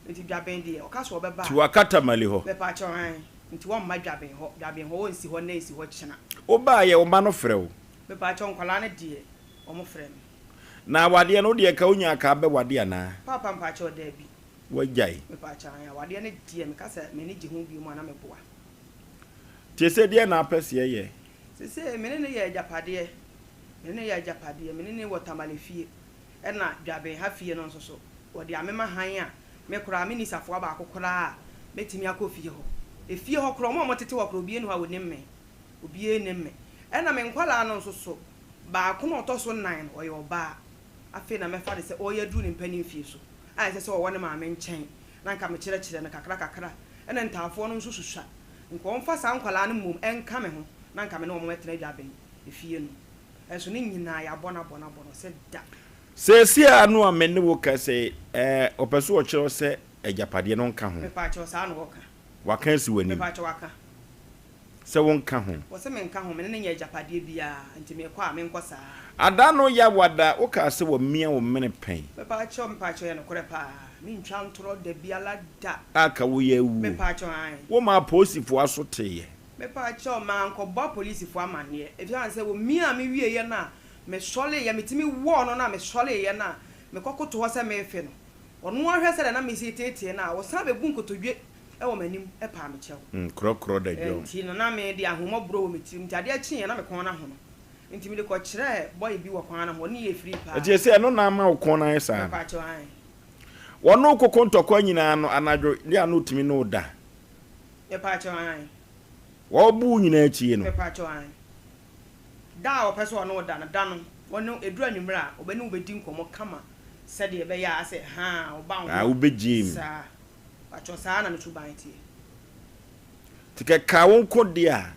Nti dwaben deɛ ɔka sɛ ɔbɛba a. Nti waka Tamale hɔ. Mepaakyɛw ae nti wɔmma dwaben hɔ dwaben hɔ wɔnsi hɔ nnɛ nsi hɔ kyena. Wobaayɛ wo mma no frɛ wo. Mepaakyɛw nkwadaa no deɛ wɔn frɛ me. Na awadeɛ no wodeɛ ka wonyaa ka bɛ wade anaa. Paapa mpaakyɛw daabi. Wagyae. Mepaakyɛw ae awadeɛ no deɛ meka sɛ m'ani gye ho bio mu a na meboa. Nti sesei deɛn na apɛ sɛ yɛyɛ. Sesei me ne no yɛ agyapadeɛ me ne no yɛ agyapadeɛ me ne no wɔ Tamale fie. Ɛna dwaben ha fie no nso so, wɔde amema hann a me koraa menni safoa baako koraa a mɛtumi akɔ fie hɔ. Efie hɔ koraa, wɔn a wɔtete hɔ koraa, obiara nni hɔ a ɔnim me. Obiara nnim me. Ɛna me nkwadaa no nso so, baako no a ɔtɔ so nnan no, ɔyɛ ɔbaa. Afei na mɛfa no sɛ ɔreyɛ aduru ne mpanin mfeɛ so a ɛsɛ sɛ ɔwɔ ne maame nkyɛn na anka mekyerɛkyerɛ no kakra kakra. Ɛna ntaafoɔ no nso susua. Nka wɔmfa saa nkwadaa no mmom nka me ho na anka me ne wɔn mmɛtena dwaben efie no. Nso ne nyinaa yɛabɔ no abɔ no abɔ no sɛ da. Seesei ara no a me ne wo kasa yi, ɛɛ, ɔpɛ sɛ ɔkyerɛ wo sɛ agyapadeɛ no nka ho. Mepaakyɛw, saa na ɔka. Waka asi w'anim. Mepaakyɛw, waka. Sɛ wonka ho. Ɔse menka ho, me ne no nyɛ agyapadeɛ biara, nti mekɔ a, menkɔ saa. Ada no Yawada, wokaa sɛ wamia wo mene pɛn. Mepaakyɛw, mepaakyɛw, ɛyɛ nokorɛ paa. Mentwa ntorɔ dabiara da. A ka woyɛ awuo. Mepaakyɛw, ae. Womaa apolisifoɔ aso teeɛ. Mepa kyɛw, mankɔbɔ apolisifo amanneɛ, efisɛ sɛ womiaa me wieeɛ no a mesɔreeɛ, metumi wɔɔ no no a mesɔreeɛ no a mekɔkoto hɔ sɛ merefe no, ɔno ara hwɛ sɛdeɛ na mesi reteetee no a, ɔsan bɛbu nkotodwe wɔ m'anim paa me kyɛw. Nkorɔkorɔ da dwom. Enti no na me deɛ ahummɔborɔ wɔ me tirim, nti adeɛ kyeeɛ na me kɔn no ahono. Nti mede kɔkyerɛɛ bɔe bi wɔ kwan no ho, ɔne yɛɛ firii paa. Nti ɛsɛ ɛno na ama wo kɔn no ayɛ saa no? Mepa kyɛw, aane. Wɔne wo koko ntɔkwa nyinaa no, anadwo deɛ a na ɔtumi ne wo da? Mepaakyɛw aane. Wɔbu wo nyinaa akyi no. Mepaakyɛw aane. Da a ɔpɛ sɛ ɔne wo da no, da no, ɔne, ɛduru anwummerɛ a, ɔbɛne wo bɛdi nkɔmmɔ kama sɛdeɛ ɛbɛyɛ a asɛ haa, ɔba wo ho. Wobɛgyee mu. Saa. Mpakyɛw, saa na ne suban teɛ. Nti kɛkaa wo nko deɛ a,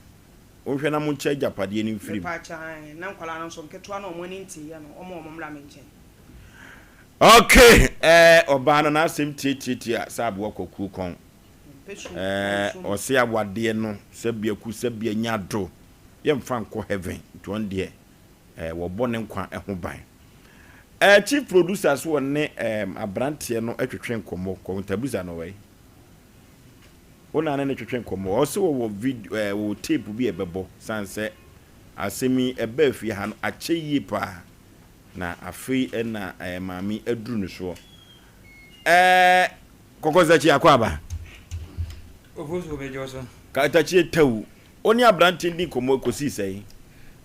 wonhwɛ na monkyɛ agyapadeɛ no mfiri mu. Mepaakyɛw aane. Na nkwadaa no nso, nketewa no a wɔn ani nteeɛ no, wɔma wɔn mmra me nkyɛn. Ok, ɛɛ, ɔbaa no n'asɛm tiatiatia sɛ aboa kwakuo kɔn. Ɛɛ ɔse awadeɛ no sɛ bia ku sɛ bia nya do yɛ nfa nkɔ heaven nti ɔno deɛ ɛɛ wɔbɔ ne nkwa ho ban. Ɛɛ chief producer so ɔne ɛɛm abranteɛ no twetwe nkɔmɔ kɔntabusa no wɛi wo na ne no twetwe nkɔmɔ ɔse wɔwɔ video ɛɛ wɔwɔ tape bi a ɛbɛbɔ san sɛ asɛm yi ɛbaa fie ha no akyɛ yie paa na afei ɛna ɛɛ maame aduru ne soɔ. Ɛɛ Kɔkɔsakyi akɔ aba. Ofosuo bɛgye wo so. Katakyie Tawu, wo ne aberanteɛ di nkɔmmɔ kɔsii sɛn?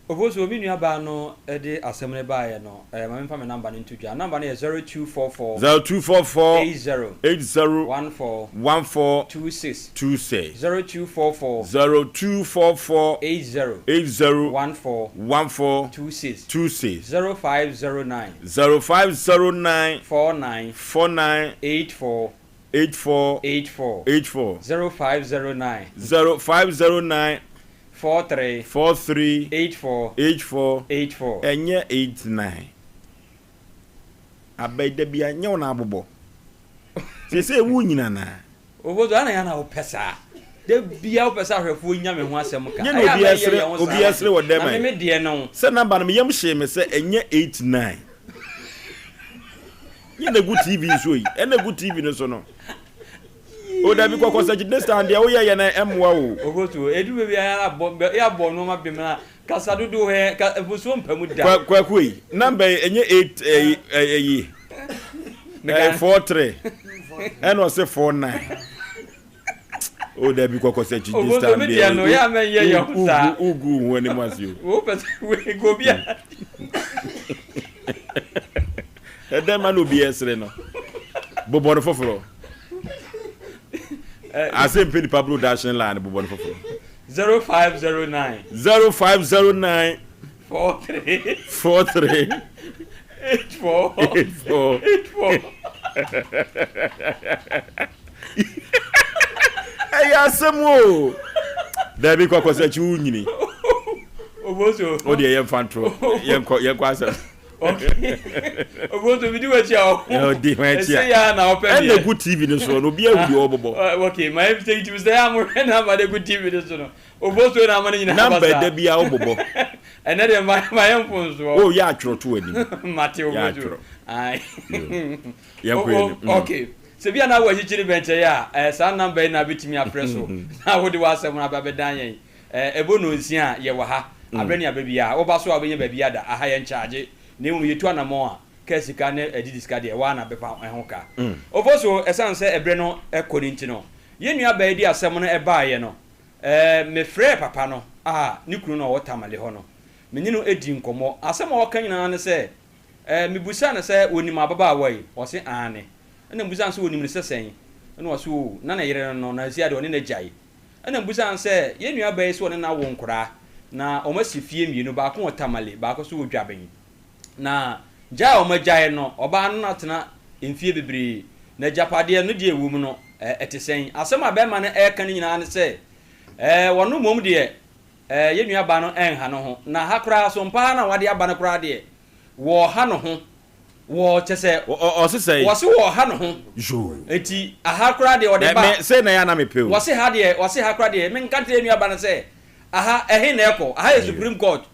Ofosuo, me nua baa no de asɛm no baeɛ no, eh, ma memfa me number no nto dwa. Number no yɛ 0244. 0244. 80. 80. 14. 14. 26. 26. 0244. 0244. 80. 80. 14. 14. 26. 26. 0509. 0509. 49. 49. 84. 84. 84. 84. 0509. 0509. 43. 43. 84. 84. 84. Ɛnyɛ 89. Abɛn da bia nyɛ wo na abobɔ. Seesei wo nyina na. Obozo ana ya na wopɛ saa. Da bia wopɛ sɛ ahwɛfoɔ nya me ho asɛm ka. Nyɛ na Ɛyɛ a obi mɛyɛ ɛsere yɛn ho saa obi ɛsere wɔ dɛm Na me me deɛ no. Sɛ number no me yam hyee me sɛ ɛnyɛ 89. Nyɛ na egu TV so yi. Ɛna egu TV no so no. O dabi kɔkɔ sɛ this time deɛ woyɛ yɛ na ɛmmoa o. Obozo edu baabi a yɛabɔ yɛabɔ nneɛma bem na kasa dodoɔ hɛ ka mfusuo mpa mu da. Kwa kwaku yi number yi ɛnyɛ 8 ɛyi ɛyi ɛyɛ 43 ɛna ɔsɛ 49. O dabi kɔkɔ sɛ kyi this time deɛ no yɛ amɛ yɛ yɛ ho saa. Ugu ho anim ase o. Wo pɛ sɛ wei go bi a. Ɛdɛn ma na obi ɛsere no. Bobɔ no foforɔ. Ase mpe nipa bro dashin line bobɔ no foforɔ. 0509. 0509. 43. 43. 84. 84. 84. Ɛyɛ asɛm o. Dabi kɔkɔ sɛ akyi wo nyini. Oboso. O deɛ yɛmfa nto yɛnkɔ yɛnkɔ asɛm. Oboso mi di w'akyi a o. Ɔdi hɔn akyi a. Ɛsɛ yɛ na ɔpɛ mi. Ɛna egu TV no so no obi ahu deɛ ɔbobɔ. Okay, ma ebi sɛ tv sɛ yɛ amohwɛ namba de gu TV no so no. Oboso na ama ne nyinaa basa. Namba ɛda bi a ɔbobɔ. Ɛnɛ deɛ ma ma yɛ mfonsoɔ. O yɛ atwerɛ to anim. Mate Yɛ oboso. atwerɛ. Ayi. Yɛnkɔ yɛn anim. Okay. Sɛ bi a na wɔ akyikyiri bɛnkyɛe a, ɛɛ saa namba yi na wobɛtumi afrɛ so na wode w'asɛm no aba abɛdan yɛn. Ɛɛ ɛbɔ nnɔnsia a, yɛwɔ ha. Aberɛ ne aberɛ biara. Woba so a wobɛnya baabi ada. Aha yɛnkyagye, na mmom yɛtu anamɔn a, kaa sika ne adidi sika deɛ, woara na bɛfa ɛho ka. Ofosuo, ɛsiane sɛ ɛberɛ no kɔ no nti no, yɛn nuabaa yi de asɛm no baeɛ no, ɛɛ mefrɛɛ papa no a ne kunu no a ɔwɔ Tamale hɔ no. Me ne no dii nkɔmmɔ. Asɛm a ɔka nyinaa ne sɛ, Ɛɛ, mebisaa no sɛ ɔnim ababaawa yi? Ɔse aane. Ɛna mebisaa no sɛ ɔnim no sɛ sɛn? Ɛna ɔse oo, na ne yere no no, na seesei deɛ ɔne no agyae. Ɛna mebisaa no sɛ, yɛn nuabaa yi se ɔne no awo nkoraa, na wɔasi fie mmienu, baako wɔ Tamale, baako nso wɔ Dwaben. Na gyae a wɔagyae no, ɔbaa no no atena mfie bebree, na agyapadeɛ no deɛ ɛwɔ mu no, ɛte sɛn? Asɛm a barima no reka no nyinaa ne sɛ, ɛɛ, ɔno mmom deɛ, ɛɛ, yɛn nuabaa no nha ne ho, na ha koraa so, mpa ha no a wɔde aba no koraa deɛ, Wɔɔha no ho. Wɔ kyɛ sɛ. Ɔ ɔ ɔse sɛn? Wɔse wɔɔha no ho. Yoo. Enti aha koraa deɛ ɔde Mɛ ba. mɛ sei na ɛyɛ a na mepɛ o. Wɔse ha deɛ wɔse ha koraa deɛ menka nkyerɛ yɛn nua ba no sɛ aha ɛhe na ɛkɔ? Aha yɛ Supreme Court.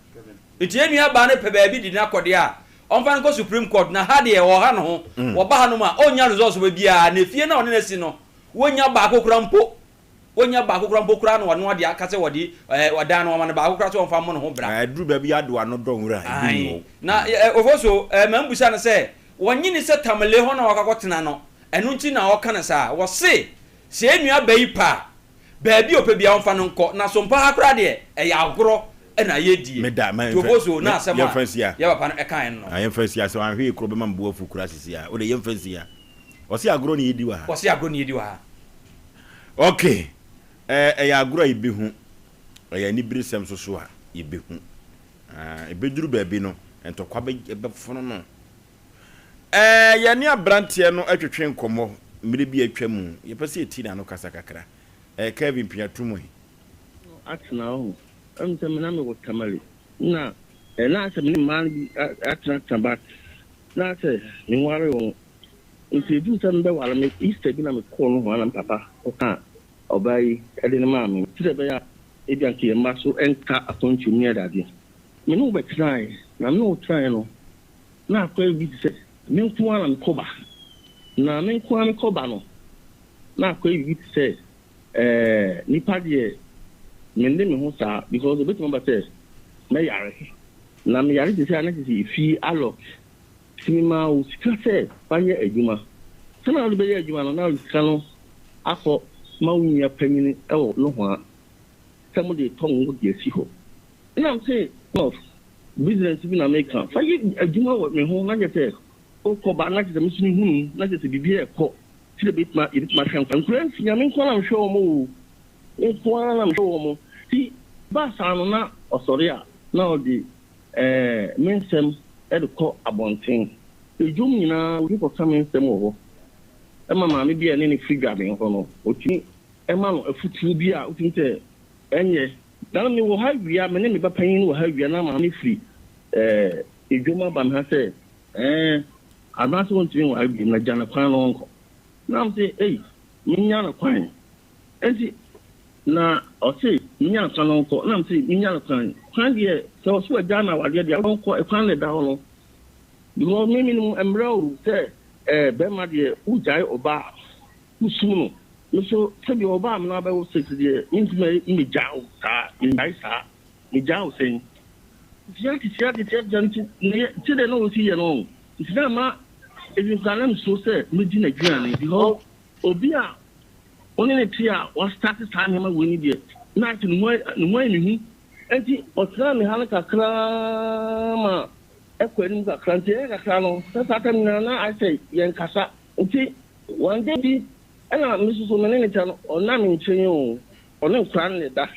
Enti yɛn nua baa no pɛ baabi de no akɔ deɛ a ɔmfa no nkɔ Supreme Court na ha deɛ wɔɔha no ho. Wɔba hanom a ɔnnya results biara na efie no a ɔne no asi no wɔnnya baako koraa mpo. Wɔnnya baako koraa mpo koraa na ɔno ade aka sɛ wɔde ɛɛ ɔdan no wɔama no baako koraa sɛ ɔmfa mmɔ ne ho bra. Na ɛduru baabi a ado ano dɔ nwura a, ebi nni hɔ. Aane. Na ɛ Ofosu, ɛ mambisa no sɛ, wɔnnye nni sɛ Tamale hɔ na wakɔ akɔtena no, ɛno nti na ɔka no saa? Wɔse, sɛ yɛn nua ba yi pɛ a, baabi a ɔpɛ biara ɔmfa no nkɔ, na Sompa ha koraa deɛ, ɛyɛ agorɔ na yɛdie. Meda, ma Nti yɛmfa, Ofosu, na yɛ, asɛm yɛmfa a nsi ha. yɛn papa no kaeɛ no no. Ah, yɛmfa nsi ha, sɛ wanhwɛ yie koraa ɔbɛma me bo afu koraa sisi ha. Wode, yɛmfa nsi ha. Ɔse agorɔ na yɛdi wɔ ha. Ɔse agorɔ na yɛdi wɔ ha. Ok, ɛɛ ɛyɛ agorɔ a yɛbɛhu, ɛyɛ aniberesɛm nso so a yɛbɛhu. Ah, ɛbɛduru baabi no, ntɔkwa bɛ, bɛfono no. Ɛɛ yɛne aberanteɛ no twetwe nkɔmmɔ mmerɛ bi a atwa mu, yɛpɛ sɛ yɛti n'ano kasa kakra. Ɛɛ Kelvin Piatumui. Atena hɔ. Ɛm sɛ me na mewɔ Tamale na na asɛ me ne mmaa no bi atenatena but na asɛ menwaree wɔn. Nti eduu sɛ mebɛware me Easter bi na mekɔɔ nohoa na me papa kɔkaa ɔbaa yi de no maa me sɛdeɛ ɛbɛyɛ a ebia nka yɛn mma so nka akwantuo mu ne adeade. Me ne wo bɛtenaeɛ na me ne wo tenaeɛ no na akɔyɛ biribi te sɛ me nko ara na mekɔ ba na me nko ara mekɔ ba no na akɔyɛ biribi te sɛ ɛɛ nipa deɛ menne me ho saa because ebɛtumi aba sɛ mɛyare na meyare te sɛ a na kyerɛ sɛ efie alɔk Nti memaa wo sika sɛ fa yɛ adwuma. Sɛnea wode bɛyɛ adwuma no, na wode sika no akɔ ma wo nua panyin wɔ nohoa sɛ mode retɔ ngo de asi hɔ. Ɛna mese, Nurse, business bi na meka, fa yɛ adwuma wɔ me ho na kyerɛ sɛ wokɔ ba na kyerɛ sɛ me nso mehunu mu na kyerɛ sɛ biribiara rekɔ sɛdeɛ bɛtumi yɛbɛtumi ahwɛ nkwadaa. Nkwadaa nsia, me nko ara na mehwɛ wɔn o, me nko ara na mehwɛ wɔn. Nti ɛbaa saa no na ɔsɔre a na ɔde ɛɛ me nsɛm de kɔ abɔnten. Dwom nyinaa obi kɔka me nsɛm wɔ hɔ ma maame bi a ɛne no firi Dwaben hɔ no, ɔtumi ma no afotuo bi a wotumi sɛ ɛnyɛ. Da no mewɔ ha awia, me ne me ba panin no wɔ ha awia na maame firi ɛɛ dwom aba me ha sɛ ɛɛ anaasɛ ɔntumi nware bio na gya no kwan na ɔnkɔ. Na mese ei menya no kwan. Enti na ɔse menya no kwan na ɔnkɔ. Na mese menya no kwan. Kwan deɛ sɛ ɔse wagyaa me awadeɛ deɛ ɔnkɔ, ɛkwan na ɛda hɔ no. Because me menim mmerɛ o sɛ eh bɛrima deɛ wogyae ɔbaa a wosum no. Me nso sɛdeɛ ɔbaa me no abɛwo six deɛ mentumi mmegyaa wo saa, mennyae saa, megyaa wo sɛn? Tia titia titia titia nti ne sɛdeɛ na ɔsi yɛ no nti na ama even koraa na mesuro sɛ mɛdi n'aduane because obi a wo ne no te a wastarte saa nneɛma wei no deɛ na ayɛ sɛ ne ho ne ho ayɛ me hu. Nti ɔtenaa me ha no kakra ma ɛkɔ anim kakra nti ɛyɛ kakra no sɛ saa tam nyinaa na ayɛ sɛ yɛnkasa nti one day bi ɛna me soso me ne ne ta no ɔnna me nkyɛn o ɔne nkora no na ɛda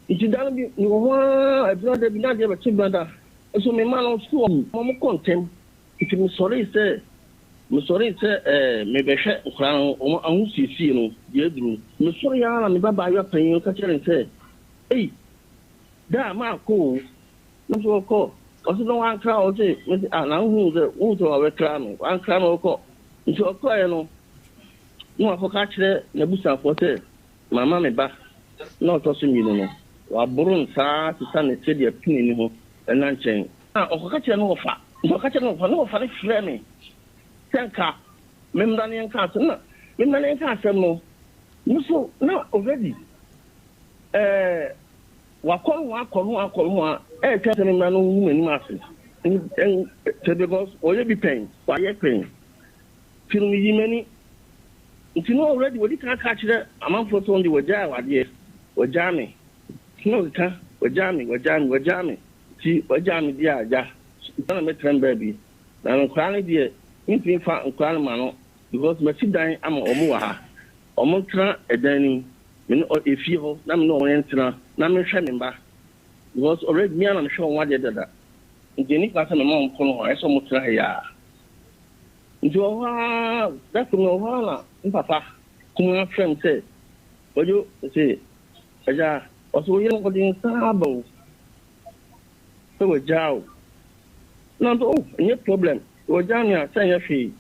nti da no bi mewɔ hɔ ara ɛbena da bi na adeɛ bɛkye bena da nso me mma no sukuu wɔn kɔ ntɛm nti mesɔree sɛ mesɔree sɛ ɛɛ mebɛhwɛ nkora no wɔn ahosiesie no deɛ aduru mesɔree ara na me ba baayewa panyin no ka kyerɛ ne sɛ ei da a maakɔ o Me nso ɔkɔ. Ɔse na wankra wo? Ɔse mese ah na wohuu sɛ wohu sɛ wabɛkra me wankra me ɔkɔ. Nti ɔkɔeɛ no na wakɔka akyerɛ n'abusuafoɔ sɛ mama me ba na ɔtɔ so mmienu no waboro no saa sesa ne se de apu n'ani ho ɛna nkyɛn. Na ɔkɔka kyerɛ ne wɔfa nti ɔka kyerɛ ne wɔfa ne wɔfa no frɛɛ me sɛ nka memmra na yɛnka asɛm na memmra na yɛnka asɛm no me nso na already ɛɛ Wakɔ nohoa akɔ nohoa akɔ nohoa ɛretwɛn sɛ me mmra no nhu m'anim ase sɛ because ɔyɛ bi pɛn wayɛ pɛn nti no meyi m'ani nti no already wɔdi kan aka akyerɛ amanfoɔ sɛ wɔn de wɔagyae awadeɛ wɔagyaa me nti na ɔkeka wɔagyaa me wɔagyaa me wɔagyaa me nti wɔagyaa me deɛ a agya nti na mɛtena me baabi na nkwadaa no deɛ mentumi mfa nkwadaa no ma no because masi dan ama wɔn wɔ ha wɔn ntena ɛdan no mu Me ne ɔ efie hɔ na me ne wɔn ntena na menhwɛ me mma because already me ara na mehwɛ wɔn adeɛ dada nti ɛnni kwan sɛ mema wɔn kɔ nohoa ɛsɛ sɛ wɔtena ha yi ara nti wɔ hɔ ara da koro mewɔ hɔ ara na me papa kumaa frɛ me sɛ Kwadwo mese agya ɔse wo yere no ɔde nsa aba o sɛ wagyaa o na nso oh ɛnyɛ problem wagyaa me a sɛ ɛnyɛ hwee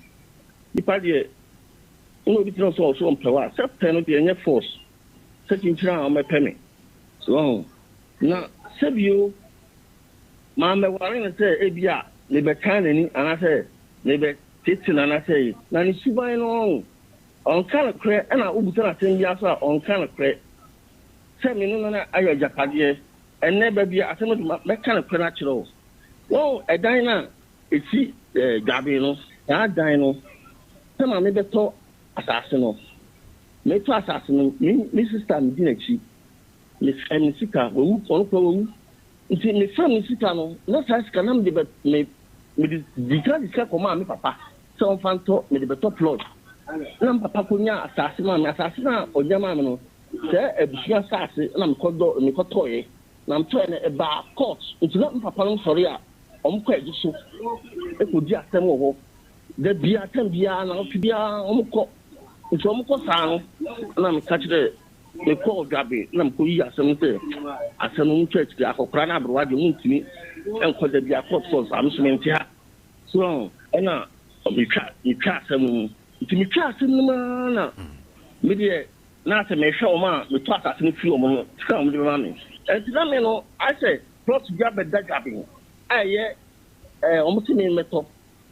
nipa deɛ Nna obi tse dɛ ɔsɛ ɔmmpɛ wo a, sɛ pɛ no deɛ nnyɛ force sɛ kyinkyini a ɔmmɛpɛ me. So wahu? Na sɛ bio, mammɛware no sɛ ebia mebɛtan n'ani anaasɛ mebɛtete no anaasɛ eyi. Na ne suban no, wahu, ɔnnka nokorɛ, ɛna wobisa no asɛm biara nso a, ɔnnka nokorɛ. Sɛ me ne no ayɛ agyapadeɛ, ɛnnɛ baabi a asɛm no du, mɛka nokorɛ no akyerɛ wo. Wahu, ɛdan no a Esi dwaben no, saa dan no, sɛ maame bɛtɔ asase no, metɔ asase no, me me sista medi n'akyi, mefɛm ne sika, wawu, ɔno koraa wawu. Nti mefɛm ne sika no, na saa sika na mede bɛ me mede di kan de sika kɔmaa me papa sɛ ɔmfa ntɔ, mede bɛtɔ plot. Na me papa kɔnyaa asase maa me, asase no a ɔnya maa me no, sɛ abusua asase na mekɔdɔ mekɔtɔeɛ, na metɔeɛ no ɛbaa court, nti na me papa nom sɔre a, Wɔkɔ agye so kɔdi asɛm wɔ hɔ. Da biara, tɛm biara, nnawɔtwe biara wɔkɔ. Nti wɔkɔ saa no, na meka kyerɛ, mekɔɔ Dwabe na mekɔyii asɛm no sɛ, asɛm no montwa akyiri, akɔkora ne aberewa deɛ montumi nkɔ da biara court court saa, me nso mente ha. So wahu? Ɛna metwa, metwa asɛm no mu. Nti metwa asɛm no mu ara na me deɛ na asɛ mehwɛ wɔn a metɔ asase no firi wɔn no sika a wɔde bɛma me. Nti na me no ayɛ sɛ Plot bi abɛda dwaben a ɛyɛ ɛɛ wɔn se me mmɛtɔ.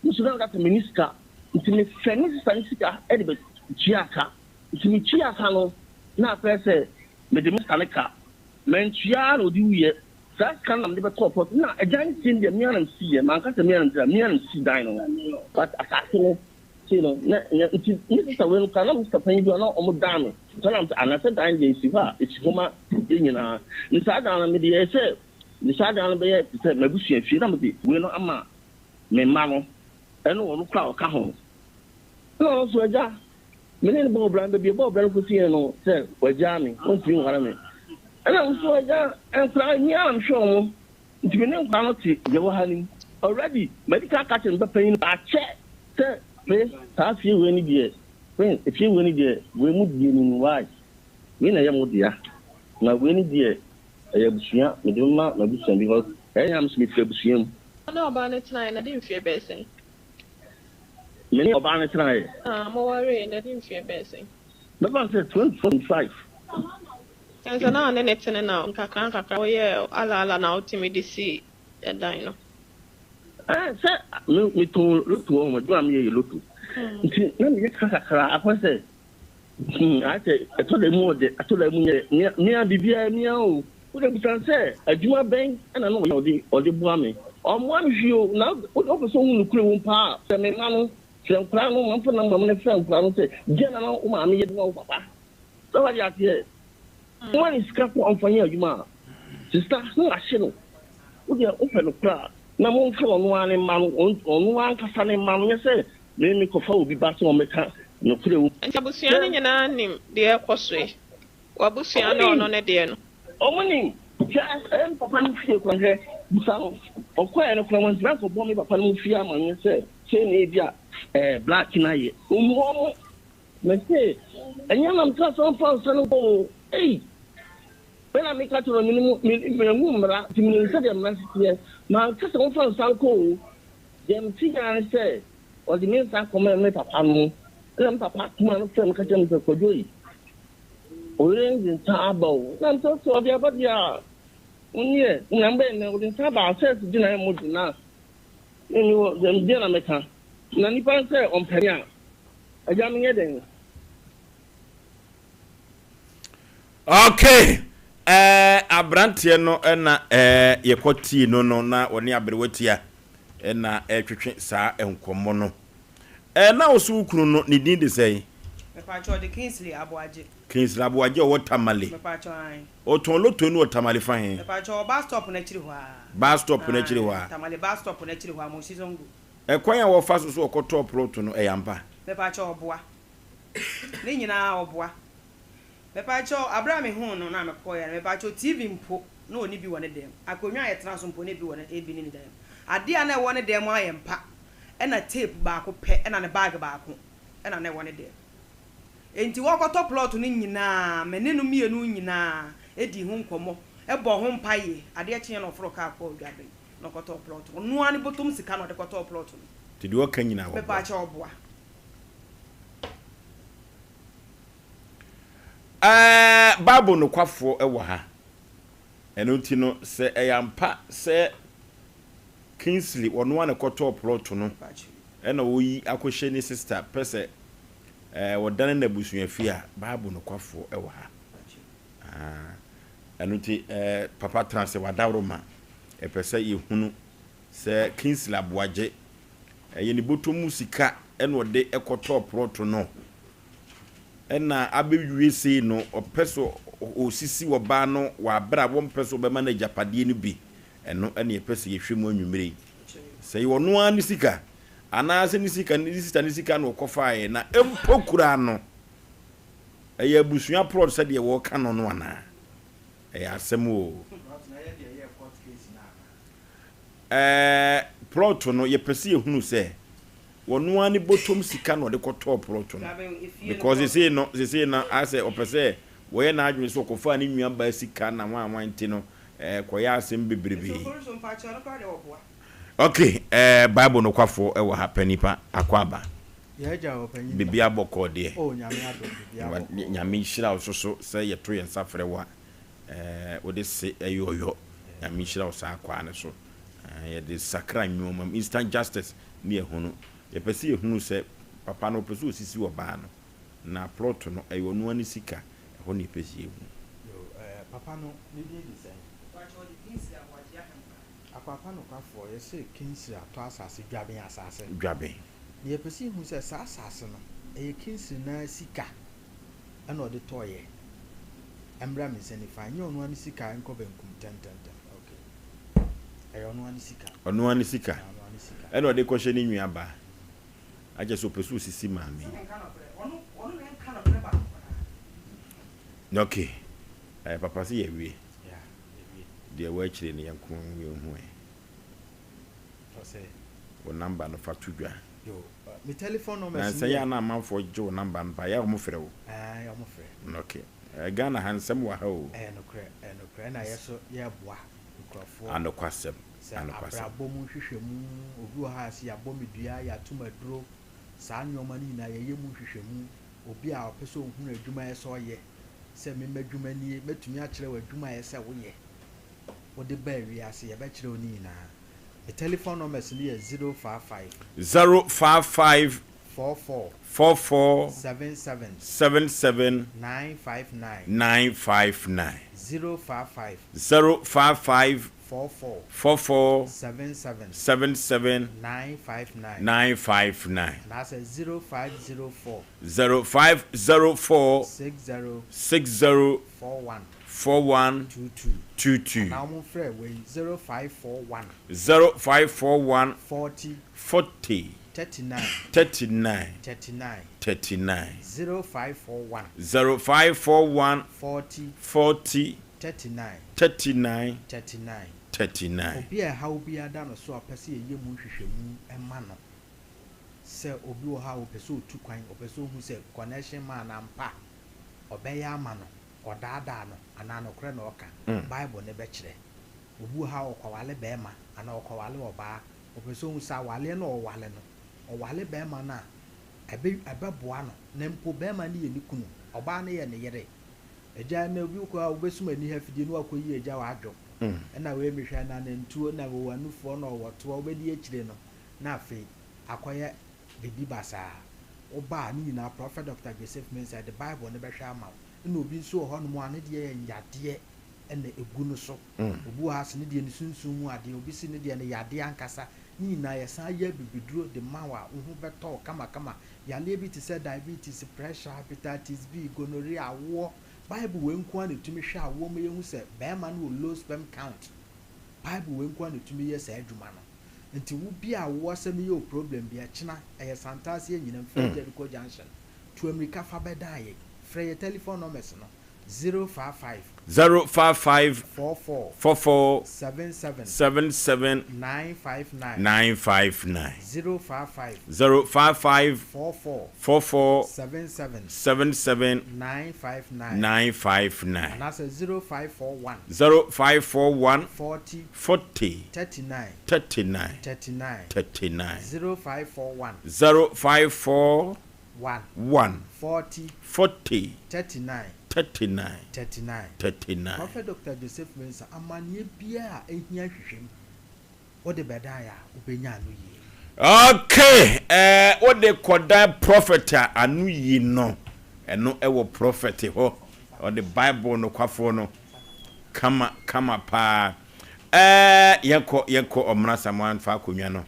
Me nso na meka sɛ menni sika nti mefɛ me sista no sika de bɛtuaa ka. Nti metuaa ka no na akɔyɛ sɛ mede me sista no ka. Mantua ara na ɔde wuiɛ. Saa sika no na mede bɛtɔɔ plot no. Na ɛdan no sie no deɛ me ara na mesiiɛ. Manka sɛ me ara na mesii, me ara na mesii dan no but asase no. Sei no, na ɛnyɛ, nti me sista wei no koraa, na me sista panyin bi wɔ hɔ, na wɔn dan no, nti na mesɛ, anasɛ dan deɛ esi hɔ a, esi hɔ ma yɛn nyinaa. Nti saa dan no, mede yɛɛ sɛ, mede saa dan no bɛyɛ te sɛ m'abusua fie, na mede wei no ama me mma no, ɛne ɔno koraa a ɔka ho. Ɛna ɔno nso, agya, me ne no bɔɔ bra no, baabi ɛbɔɔ bra no kɔsiiɛ no, sɛ wagyaa me, ɔntumi nware me. Ɛna me nso, agya, nkwadaa, me ara na mehwɛ wɔn, nti me ne nkwadaa no te deɛ ɛwɔ ha no mu. Already, madi kan aka akyerɛ me ba panyin no, akyɛ sɛ me, saa fie wei no deɛ, me, efie wei no deɛ, wei mo deɛ ni no, why? Wei na ɛyɛ mo dea, na wei no deɛ, ɛyɛ abusua, mede bɛma m'abusua because ɛyɛ a me nso mefiri abusua mu. Wo ne ɔbaa no tenaeɛ no, ɛde mfeɛ bɛyɛ sɛn? Me ne ɔbaa no tenaeɛ. Ah, mowaree no, ɛde mfeɛ bɛyɛ sɛn? Mɛfa no sɛ 2025. Kyerɛ sɛ na wo ne no tene na nkakra nkakra woyɛɛ ala ala na wotumi de sii dan no. Ɛɛ, sɛ me metɔn loto wɔ hɔ, adwuma a meyɛ yɛ loto. Nti na meyɛ sika kakra, akɔyɛ sɛ Hmm, ayɛ sɛ ɛtɔ da mu ɔde, ɛtɔ da mu nyɛ. Mea, mea biribiara mea o. Wo deɛ bisa no sɛ adwuma bɛn na na ɔyɛ ɔde ɔde boa me. Ɔmmoa me hwee o. Na wopɛ sɛ wohu nokorɛ wom paa a, frɛ me mma no, frɛ nkwadaa no, mamfa number no frɛ nkwadaa no sɛ deɛn na na wo maame yɛ de ma wo papa. Sɛ wate aseɛ? Woma no sika sɛ ɔmfa nyɛ adwuma a, sista na wahye no. Wo deɛ wopɛ nokorɛ a, na momfrɛ ɔno ara ne mma no, ɔno ankasa ne mma no, nyɛ sɛ Me mekɔfa obi ba sɛ ɔmmɛka nokorɛ wɔ mu. Nti abusua no nyinaa nim deɛ ɛrekɔ so yi? W'abusua ne ɔno ne deɛ no? Wɔn nim. Hwɛ, ɛyɛ me papa no fie koraa, hwɛ, bisa no. Ɔkɔeɛ no koraa, wantumi ankɔbɔ me papa no mu fie amanneɛ sɛ sei na ebia ɛɛ Black no ayɛ. Ɔmmu wɔn. Mese, ɛnyɛ na mekaa sɛ ɔmfa nsa no nkɔ o. Ei! Me na meka kyerɛ no, menim, me, mahu mmara, nti menim sɛdeɛ mmara si teɛ. Manka sɛ ɔmfa nsa nkɔ o. Deɛ mete ara ne sɛ ɔde me nsa kɔmaa me papa no, ɛna me papa kumaa no frɛɛ me ka kyerɛɛ me sɛ, Kwadwo yi, wo yere no de nsa aba o. Na mesɛ, sɛ ɔde aba deɛ a, wonyeɛ, na mbɛn nɛ ɔde nsa aba a, sɛ gyina yɛ mmɔ na me wɔ deɛ na mɛka. Na nipa no sɛ ɔmpɛ me a, agya menyɛ dɛn? Okay, eh, aberanteɛ no na eh, yɛkɔ tii no no na ɔne aberewa tia na ɛretwetwe saa nkɔmmɔ no. Eh, na wo so wo kunu no ne din de sɛn? Mepaakyɛw ɔde Kingsley Aboagye. Kingsley Aboagye ɔwɔ Tamale. Mepaakyɛw ae. Ɔtɔn lotto no wɔ Tamale fa he? Mepaakyɛw ɔwɔ bus stop no akyiri hɔ aa. Bus stop no akyiri hɔ aa. Ae, Tamale bus stop no akyiri hɔ aa, Moshi Zongo. Ɛkwan a wɔfa so so ɔkɔtɔɔ plot no ɛyɛ ampa? Mepaakyɛw ɔboa. Ne nyinaa ɔboa. Mepakyɛw, aber a mehun no na mekɔe no, mepakyɛw, TV mpo, na onni bi wɔ ne dan mu. Akonnwa a yɛtsena so mpo, na bi wɔ ne bi ne ne dan mu. Ade a na ɛwɔ ne dan mu ara yɛ mpa, na tape baako pɛ na ne bag baako na na ɛwɔ ne dan mu. Enti wɔrekɔtɔ plɔt no nyinaa, me ne no mmienu nyinaa dii ho nkɔmmɔ, bɔɔ ho mpaeɛ. Adeɛ kyeeɛ na ɔforoo kaa kɔɔ Dwaben na ɔkɔtɔɔ plɔt no. Ɔno ara ne bɔtɔm sika na ɔde kɔtɔɔ plɔt no. Nti deɛ ɔka nyinaa wɔboa? Mepakyɛw, ɔboa. Ɛɛ, Bible nokwafoɔ wɔ ha. Ɛno nti no, sɛ ɛyɛ ampa sɛ Kingsley, ɔno ara na ɛkɔtɔɔ plɔt no na ɔreyi akɔhyɛ ne sista pɛ sɛ ɛɛ ɔdane n'abusuafie a, Bible nokwafoɔ wɔ ha. Ah, ɛno nti ɛɛ papa tena ase, wadaworoma. Ɛpɛ sɛ yɛhunu sɛ Kingsley Aboagye, ɛyɛ ne bɔtɔ mu sika na ɔde kɔtɔɔ plɔt no. Ɛna abɛwie sei no, ɔpɛ sɛ ɔsisi ɔbaa no wɔ aberɛ a wɔmpɛ sɛ ɔbɛma no agyapadeɛ no bi. Ɛno na yɛpɛ sɛ yɛhwɛ mu anwummerɛ yi. Sɛ ɛyɛ ɔno ara ne sika, anaasɛ ne sika, ne sista ne sika na ɔkɔfaeɛ, na mpo koraa no, ɛyɛ abusua plɔt sɛdeɛ wɔka no no anaa? Ɛyɛ asɛm o. Ɛɛ plɔt no yɛpɛ sɛ yɛhunu sɛ wɔno ara ne bɔtɔm sika na ɔde kɔtɔɔ plɔt no because sesei no sesei no ayɛ sɛ ɔpɛ sɛ wɔyɛ n'adwene sɛ ɔkɔfaa ne nua baa sika na hwan hwan nti no ɛɛ kɔyɛ asɛm bebrebe. Ok ɛɛ bible nokwafoɔ ɛwɔ ha pɛ nipa akɔ aba biribi abɔkɔɔ deɛ Nyame nhyira wo soso sɛ yɛto yɛn nsa frɛ wo a Eh wode se ɛyɛ ɔyɔ. Nyame nhyira wo saa kwaa no so. Eh yɛde sakra nnoɔma mu. Instant justice ne yɛhunu. Yɛpɛ sɛ yɛhunu sɛ papa no ɔpɛ sɛ ɔsisi ɔbaa no. Na plot no ɛyɛ ɔno ara ne sika. Ɛhɔ na yɛpɛ sɛ yɛhunu. Yoo eh papa no ne din de sɛn? Mpakyɛ ɔde Kingsley Aboagye Ahenkwa. Akwapa nokwafoɔ yɛse Kingsley atɔ asase Dwaben asase. Dwaben. Na yɛpɛ sɛ yɛhu sɛ saa asase no, ɛyɛ Kingsley no ara sika na ɔde tɔeɛ. Ɛmmra me nsa nifa, ɛnyɛ ɔno ara ne sika nkɔ benkum tɛntɛntɛm. Okay. Ɛyɛ ɔno ara ne sika. Ɔno ara ne sika. Ɔno ara ne sika. Ɛna ɔde kɔhyɛ ne nua ba. Akyɛ sɛ ɔpɛ sɛ ɔsisi maame yi. Okay. Ɛyɛ papa sɛ yɛawie. Deɛ ɛwɔ akyire no yɛnko yɛnhu ɛ. Wo number no fa to dwa. Nansa yi a na amanfoɔ gye wo number no paa, ɛyɛ a wɔfrɛ wo? Ae, wɔfrɛ. Okay. Ghana ha nsɛm wɔ ha o. Ɛyɛ nokorɛ, ɛyɛ nokorɛ. Ɛna yɛ so yɛboa nkurɔfoɔ. Anokwasɛm, Sɛ anokwasɛm. abrabɔ mu nhwehwɛmu, obi wɔ ha a sɛ yɛabɔ me dua, yɛato me aduro, saa nnoɔma no nyinaa yɛyɛ mu nhwehwɛmu. Obi a ɔpɛ sɛ ɔhunu adwuma a ɛsɛ sɛ ɔyɛ, sɛ me m'adwuma nie, mɛtumi akyerɛ wo adwuma a ɛsɛ sɛ woyɛ. Wode baa wiase, yɛbɛkyerɛ wo ne nyinaa. Me telephone numbers no yɛ 055. 055. 44. 44. 77. 77. 959. 959. 055. 055. 44. 44. 77. 77. 959. 959. Anaasɛ 0504. 0504. 60. 60. 41. 41 22. 22. Anaa wɔmfrɛ wei 0541. 0541. 40. 40. 39. 39. 39. 39. 0541. 0541. 40. 40. 39. 39. 39. 39. Obi a ɛhaw biara da no so a ɔpɛ sɛ yɛyɛ mu nhwehwɛmu ma no. Sɛ obi wɔ hɔ a ɔpɛ sɛ ɔtu kwan, ɔpɛ sɛ ɔhu sɛ connection man ampa a, ɔbɛyɛ ama no. Ɔdaadaa no anaa nokorɛ na ɔka? Bible no bɛkyerɛ. Obi wɔ hɔ a ɔkɔwale barima anaa ɔkɔwale ɔbaa, ɔpɛ sɛ ɔhu sɛ awaleɛ no a ɔwale no, ɔwale barima no a, ɛbɛ ɛbɛboa no, na mpo barima no yɛ ne kunu, ɔbaa no yɛ ne yere. Agya, ɛnnɛ obi kɔ a wobɛsum ani ha fidie na wakɔyi agya w'adwo, ɛna wei mehwɛ na nantuo na ɔwɔ anufoɔ na ɔwɔ toa, wobɛdi akyire no na afei akɔyɛ biribi basaa. Woba a, ne nyinaa Prɔfɛt Dɔkta Joseph Mensah de Bible no bɛhwɛ ama wo. Ɛna obi nso wɔ hɔnom a ne deɛ yɛ yadeɛ na ɛgu no so. Obi wɔ ha nso ne deɛ ne sunsum mu adeɛ, obi se ne deɛ no yadeɛ ankasa. Ne nyinaa yɛsan yɛ abibiduro de ma wo a wo ho bɛtɔ wo kamakama. Yadeɛ bi te sɛ diabetes, pressure, hepatitis B, gonorrhea, awoɔ. Bible wei nko ara na ɛtumi hwɛ awoɔ ma yɛhu sɛ barima no wɔ low sperm count. Bible wei nko ara na ɛtumi yɛ saa adwuma no. Nti wo bi a awoɔ asɛm yɛ wo problem bi a, kyena ɛyɛ Santase Anyinam, Frɛ Jericho Junction. Tu ammirika fa bɛdan yɛn. Frɛ yɛn telephone numbers no, 055. 055. 44. 44. 77. 77. 959. 959. 055. 055. 44. 44. 77. 77. 959. 959. Anaasɛ 0541. 0541. 40. 40. 39. 39. 39. 39. 0541. 054. 1. 1. 40. 40. 39. 39. 39. 39. Prophet Doctor Joseph Mensah, Amanneɛ biara a ɛhia nhwehwɛmu, wode bɛdan a, wobɛnya ano yie. Okay, eh, wode kɔdan prophet a ano yie no, ɛno ɛwɔ prophet hɔ, ɔde Bible nokwafoɔ no, kama kama paa. Eh, yɛnkɔ yɛnkɔ ɔmmra Samoa mfa akonnwa no.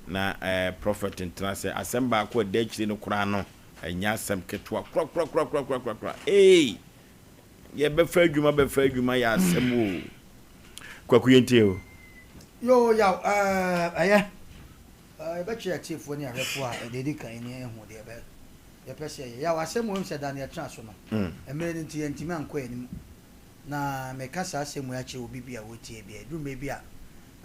Na eh, prophet ntena ase. Asɛm baako a ɛda akyire no koraa no, ɛnyɛ asɛm ketewa korakorakorakorakorakora. Ei! Yɛbɛfa adwuma bɛfa adwuma yɛ asɛm o. Kwaku yɛntie o. Yoo yaw ɛɛ ɛyɛ ɛɛ yɛbɛkyerɛ atiefoɔ ne ahwɛfoɔ a deɛ ɛdi kan ne ɛho deɛ ɛbɛ yɛpɛ sɛ yɛyɛ. Yaw asɛm wei sɛ da ne yɛtena so no mmerɛ no nti yɛntumi ankɔ yɛn anim na meka saa asɛm wei akyerɛ obi bi a ɔretie bi a ɛduru mmerɛ bi a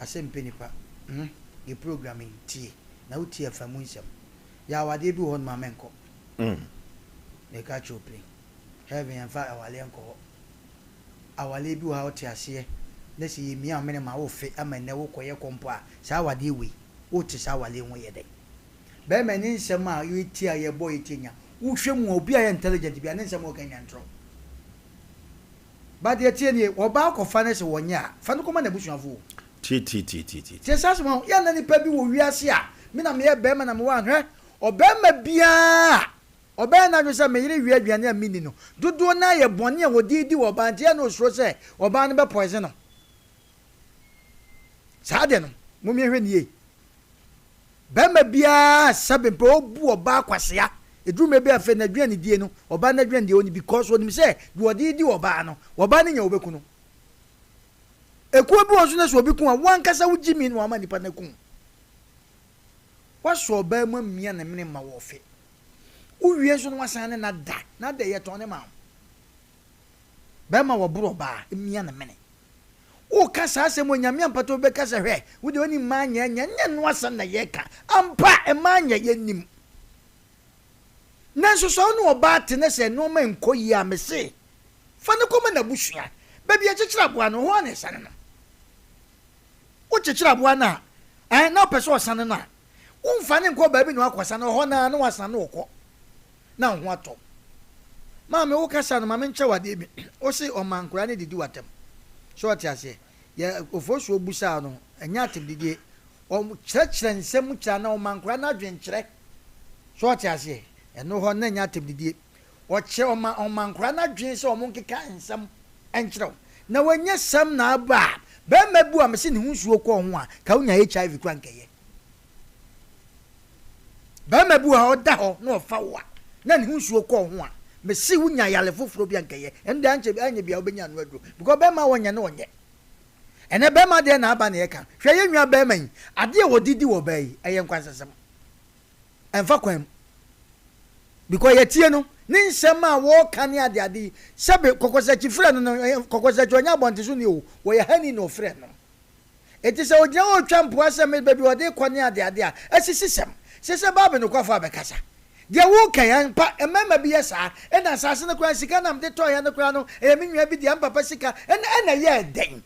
Asɛm pɛ nipa hmm yɛ program yi tie na wo tie a fa mu nsɛm. Yɛ awadeɛ bi wɔ hɔ nom a mɛnkɔ. Meka akyerɛ wo plen. Heaven yɛnfa awaleɛ nkɔ hɔ. Awaleɛ bi wɔ hɔ a wote aseɛ na sɛ yɛ mia wo mene ma wo fe ama nnɛ wo kɔ yɛ kɔ mpo a saa awadeɛ wei wo te saa awaleɛ ho yɛ dɛn. Bɛɛma ne nsɛm a yɛ tie a yɛ bɔ yɛ tie nya wo hwɛ mu a obi a yɛ intelligent bia ne nsɛm a ɔka nya ntorɔ. But deɛ ɛteɛ nie, ɔbaa kɔfa no sɛ wɔnyɛ a, fa no kɔma n'abusuafoɔ o. Tietietietietie. Tie saa asɛm yi, yɛ a na nipa bi wɔ wiase a, me na meyɛ barima na mewɔ a, hwɛ, ɔbarima biara a ɔbɛyɛ n'adwene sɛ me yere wia aduane a menni no, dodoɔ no ara yɛ bɔne a wɔde redi wɔ ɔbaa nti, yɛ a na ɔsuro sɛ ɔbaa no bɛ poison no. Saa ade no, mommie hwɛ no yie. Barima biara sɛbe mpɛ ɔbu ɔbaa kwasea. Ɛduru mmerɛ bi a afei n'aduanedie no, ɔbaa no aduane deɛ ɔnni because ɔnim sɛ deɛ ɔde redi ɔbaa no, ɔbaa no nya ɔbɛku no. Ekuo bi wɔ nso na sɛ obi ku a, wo ankasa wo gyimi na wama nipa no aku wo. Woasɔ ɔbaa mu amia ne mene ma wɔfe. Wowie nso na woasan ne no ada, na ada yi yɛtɔn ne ma wo. Bɛrima wɔboro ɔbaa, mia ne mene. Woka saa asɛm wɔ Nyame ampata obi bɛka sɛ hwɛ, wo deɛ wonim mmaa nyɛ nyɛ, nyɛ no asɛm na yɛka. Ampa, mmaa nyɛ, yɛnim. Nanso sɛ wo ne ɔbaa te na sɛ nnoɔma nkɔ yie a, mese, fa no kɔma n'abusua. Baabi a yɛkyekyere aboa no, ɛhɔ ara na yɛsane no. Wokyekyere aboa no a, ɛɛ, na wopɛ sɛ ɔsane no a, womfa no nkɔ baabi na wakɔsane, ɛhɔ no ara na wasane no ɔkɔ, na wo ho atɔ wo. Maame, wokasa no, ma menkyɛ wo adeɛ bi. Wose ɔma nkwadaa no didi w'atɛm. So wote aseɛ? Yɛ Ofosuo busaa no, ɛnyɛ atɛmdidie. Ɔkyerɛkyerɛ nsɛm mu kyerɛ anaa ɔma nkwadaa no adwenkyerɛ. So wote aseɛ? Ɛno hɔ na ɛnyɛ atɛmdidie. Ɔkyerɛ, ɔma, ɔma nkwadaa no adwene sɛ wɔnkeka nsɛm nkyerɛ wo. Na wanya sɛm na aba a, barima bi a mese ne ho nsuo kɔɔ ho a, ka wonya HIV koraa nkɛyɛ. Barima bi wɔ ha ɔda hɔ na ɔfa wo a, na ne ho nsuo kɔɔ ho a, mese wonya yare foforɔ bi a nkɛyɛ. Ɛno deɛ ankyɛ anyɛ bia wobɛnya ano aduro. Because barima a ɔnyɛ no ɔnyɛ. Ɛnɛ barima deɛ na aba na yɛka. Hwɛ yɛn nua barima yi, adeɛ a wɔde di wɔ baa yi, ɛyɛ nkwansasɛm. Ɛmfa kwan mu. Because yɛtie no, ne nsɛm a wɔka ne adeade yi, sɛbe kɔkɔsakyi frɛ no no, kɔkɔsakyi ɔnyɛ abɔnten so ni o, wɔyɛ hani na ɔfrɛ no. Enti sɛ ogyina hɔ retwa mpoa sɛ me baabi a ɔde rekɔ ne adeade a, asisisɛm. Sɛ sɛ Bible nokwafo abɛkasa. Deɛ woreka yi, ampa, mmarima bi yɛ saa. Ɛna asase no koraa, sika no a mede tɔeɛ no koraa no, ɛyɛ me nua bi dea, me papa sika. Ɛna, ɛna ɛyɛɛ dɛn?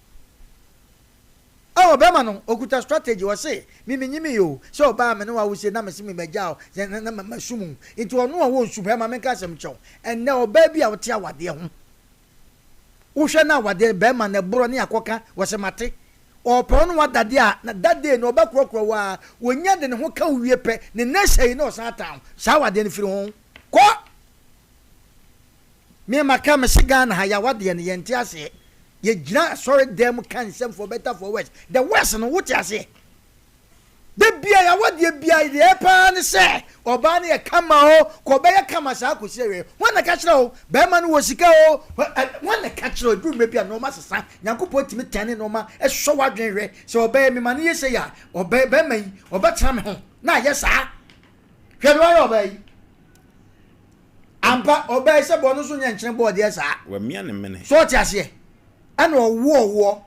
Oh, ɔbarima no, ɔkuta strategy, ɔse, me menyimii o, sɛ ɔbaa a me ne wo awo sei na mese me magyaa wo, sɛ na, na masum wo. Nti ɔno a ɔwɔ nsum, hɛ, ma menka asɛm nkyerɛ wo, ɛnnɛ ɔbaa bi a wote awadeɛ ho, wohwɛ na awadeɛ no, barima no ɛborɔ ne akɔka, wɔse mate, ɔɔpɛ wo ne wo ada deɛ a, na that day no ɔbɛkorɔkorɔ wo ara, ɔnya de ne ho ka wo wie pɛ, ne next ayi na ɔsan atan wo, saa awadeɛ no firi ho, kɔ! Me maka mese Ghana ha yawadeɛ no yɛnte aseɛ yɛgyina asɔre dan mu ka nsɛm for better for worse the worse no wote aseɛ da bia yawadeɛ bia deɛ paa ne sɛ ɔbaa no yɛ kama o kɔ ɔbɛyɛ kama saa kɔsi awie wɔn na ka kyerɛ o bɛrima no wɔ sika o wɔn na ka kyerɛ o duru mmerɛ bi a nneɛma sesa Nyankopɔn tumi tɛne nneɛma ɛsɔ w'adwene hwɛ sɛ ɔbɛyɛ mema no yɛ sɛ yɛ a ɔbɛ bɛrima yi ɔbɛtena me ho na ayɛ saa hwɛ no ayɛ ɔbaa yi Ampa, ɔbaa yi sɛ bɔ no nso nyɛ nkyene bɔɔdeɛ saa. Wamia ne mene. So ɔte aseɛ? Ɛna ɔwoɔ woɔ.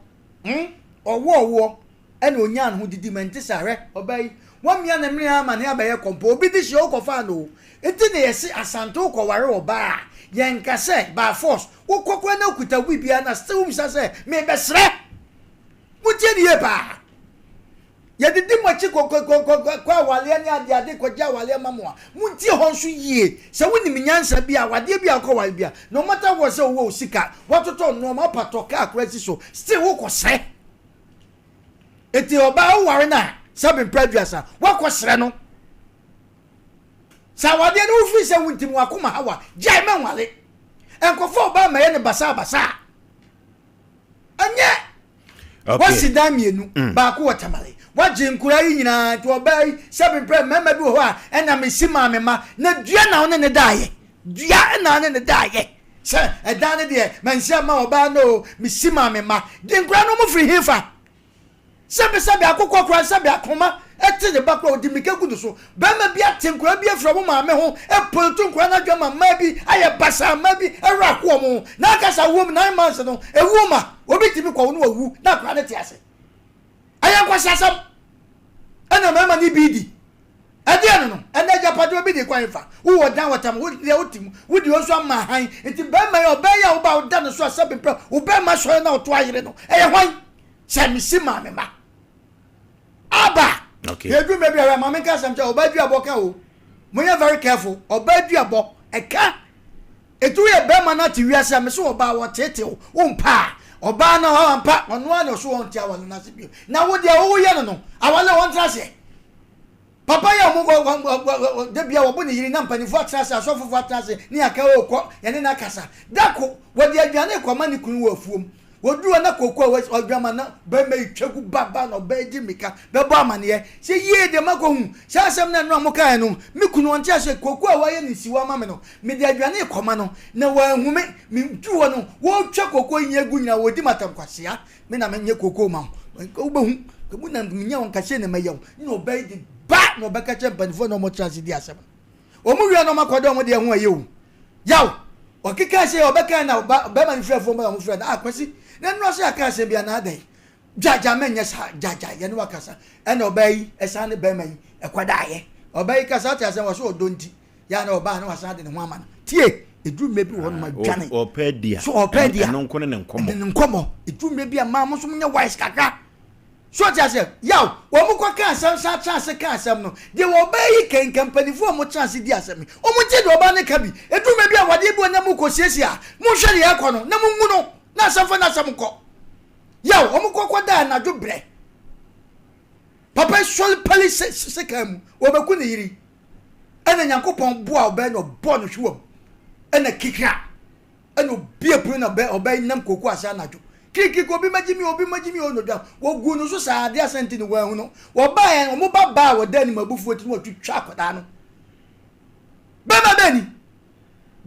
Hmm? Ɔwoɔ woɔ. Ɛna ɔnyaa ne ho didi ma nti saa. Hwɛ, ɔbaa yi, wamia ne mene ama ne abɛyɛ kɔmpɔ. Obi de hyia wokɔfaa no o. Nti na yɛse Asante wokɔware ɔbaa a, yɛnka sɛ by force. Wokɔ koraa na wokuta wo biribiara na still wobisa sɛ, mebɛsrɛ. Montie ne yie paa. Yɛdidi mo akyi kɔ awaleɛ ne adeade kɔgye awaleɛ ma mo a, montie hɔ nso yie. Sɛ wonim nyansa bi a, awadeɛ bi a wokɔware bi a, no matter what sɛ wowɔ wo sika, woatotɔ nnoɔma, wopatɔ kaa koraa si so, still wokɔsrɛ. Enti ɔbaa woware no a, sɛbe mprɛ aduasa, woakɔsrɛ no. Sɛ awadeɛ no wofiri sɛ wontim w'akoma haw a, gyae mɛnware. Nkɔfa ɔbaa mmɛyɛ no basaa basaa. Ɛnyɛ Wasi dan mmienu, mm. baako wɔ Tamale. Wagye nkura yi nyinaa nti ɔbaa yi sɛbi mpɛ mmarima bi wɔ hɔ a ɛna mesi maame ma na dua na ɔne ne daayɛ. Dua na ɔne ne daayɛ. Sɛ ɛdan no deɛ mansi ama ɔbaa no o, mesi maame ma. De nkura no mo firi hefa? Sɛbesɛbe akokɔ koraa sɛbe akoma te ne ba koraa ɔde mmirika gu ne so. Barima bi ate nkwadaa bi afiri wɔn maame ho apolito nkwadaa no adwene ma mmaa bi ayɛ basaa, mmaa bi werɛ aho wɔn ho. N'ankasa awoɔ mu nine months no, ɛwuo ma obi tumi kɔwo no wawu na akwadaa no te ase. Ɛyɛ nkwaseasɛm ɛna mmarima no bi di. Ɛdeɛ no no, ɛnɛ agyapadeɛ obi de kɔ hefa? Wowɔ dan wɔ tam, wo deɛ wote mu, wo deɛ nso ama han. Nti barima yi, ɔbaa yi a woba a woda ne so a sɛbe mpɛ, wo barima sɔre na ɔto ayere no, ɛyɛ hwan? Sɛ mesi maame ma. Aba! Okay. Yɛduru mmerɛ bi a, maame nka asɛm kyɛ, ɔbaa duabɔ ka o. Monyɛ very careful. Ɔbaa duabɔ, ɛka. Ɛti woyɛ bɛrima no ate wiase a, mese ɔbaa wɔteete wo, wompa a. Ɔbaa no hɔ ampa, ɔno ara na ɔso wɔnte awale no ase bio. Na wo deɛ woyɛ no no, awale wɔntena aseɛ. Papa yi a wɔn wɔ wɔ wɔ wɔ da bia wɔbo ne yere na mpanimfoɔ atena ase asɔfofoɔ atena ase ne aka o kɔ yɛne no akasa. Da ko wɔde aduane rekɔma ne kunu wɔ afuom. Wɔduru hɔ na kooko a wadwama na barima yi twa gu ba ba na ɔbaa yi di mmirika bɛbɔ amaneɛ sɛ yie deɛ makɔhu saa asɛm no a nnora mokaeɛ no me kunu ɔnte aseɛ kooko a wayɛ no nsiwa ama me no mede aduane rekɔma no na wanhu me meduru hɔ no wɔretwa kooko yi nyɛ gu nyinaa wɔredi m'atɛm kwasea me na menyɛ kooko ma wo wobɛhu mu na menya wo nkahyɛ na mɛyɛ wo na ɔbaa yi de ba na ɔbɛka kyerɛ mpanimfoɔ na wɔtra ase di asɛm no wɔn wie na wɔakɔda wɔn deɛ ho ɛyɛ o Yaw! Ɔkekaa sei, ɔbɛkae na ɔba, bɛrima no frɛɛ fon bɛn a wɔfrɛ no, ah Kwasi, na nnora sɛ yɛaka asɛm bi anaa dɛn? Gya, gya, mɛnyɛ saa, gya, gya, yɛne wo akasa. Ɛna ɔbaa yi ɛsan ne bɛrima yi ɛkɔdaeɛ. Ɔbaa yi kasa, ɔte asɛm, ɔse ɔdɔ nti, yɛ a na ɔbaa na wasan de ne ho ama no. Tie! Ɛduru mmerɛ bi wɔ hɔnom a, dwane. Ɔpɛ adi a, So ɔpɛ adi a, ɛno nko ne ne nkɔmmɔ. Ne nkɔmmɔ. Ɛduru mmerɛ bi a, mmaa mo nso monyɛ wise kakra. So ɔte aseɛ? Yaw, wɔn kɔ ka asɛm san tra ase ka asɛm no. Deɛ ɔbaa yi ka yi, nka mpanimfoɔ a wɔtra ase di asɛm yi, wɔn gye deɛ ɔbaa no ka bi. Ɛduru mmerɛ bi a awadeɛ bi wɔ na mokɔ siesie a, monhwɛ deɛ ɛrekɔ no na mongu no na asɛm fa n'asɛm nkɔ. Yaw, wɔn kɔ kɔ da anadwo brɛ. Papa yi sɔre pali sekan mu, wɔbɛku ne yere. Ɛna Nyankopɔn boa ɔbaa yi na ɔbɔɔ no hwewa mu. Ɛna kikra. Ɛna obue pono na ɔbɛ ɔbɛ yi nam kooko ase anadwo. Kirikiriki obi mmɛgye mi o, obi mmɛgye mi o na odwa. Wɔguu no so saa adeɛ asa nti no wɔanhu no. Wɔbaeɛ no, wɔn ba baa a wɔda anim abufuo nti no wɔtwitwa akwadaa no. Bɛrima bɛn ni?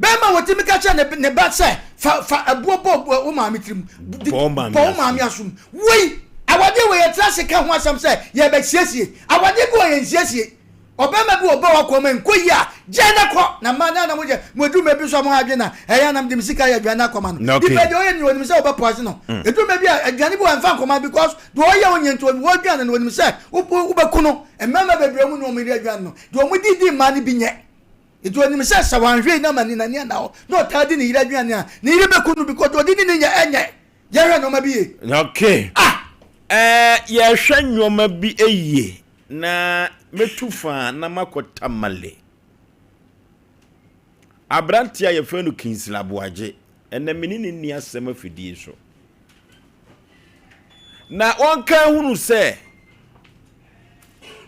Bɛrima a wɔtumi ka kyerɛ ne ne ba sɛ fa fa ɛboɔ bɔ wo maame tirim, Bɔ wo maame bɔ wo maame asom. asom. Wei, awadeɛ wei yɛtra ase ka ho asɛm sɛ yɛbɛsiesie. Awadeɛ bi wɔ yɛnsiesie. Ɔbarima bi wɔ ɔbaa w'akwan mu a ɛnkɔ yie a, gyae na kɔ. Na mmaa no a na moyɛ mo adwuma bi nso a mo ha adwene na ɛyɛ a na mede me sika ayɛ aduane akɔma no. Okay. Nipa deɛ ɔyɛ ni onim sɛ wobɛpoison no. Ɛduru mmerɛ bi a aduane bi wɔ a ɛmfa nkɔma no because deɛ ɔyɛ ɔnyɛ nti wɔaduane no onim sɛ wobɛku no. Mmarima bebree wɔn ne wɔn yere aduane no deɛ wɔn di di mmaa no bi nyɛ. Nti onim sɛ sɛ wanhwɛ yi na ama n'ani anna hɔ na ɔtaa di ne yere aduane a ne yere bɛku no because deɛ ɔde di no nyɛ ɛnyɛ. Yɛhwɛ nneɛma bi yie. Okay. Ah! Ɛɛ yɛhwɛ nneɛma bi yie. Na mɛtu faa na makɔ Tamale. Aberanteɛ a yɛfrɛ no Kingsley Aboagye, ɛnɛ me ne no nni asɛm afidie so. Na wɔnka hunu sɛ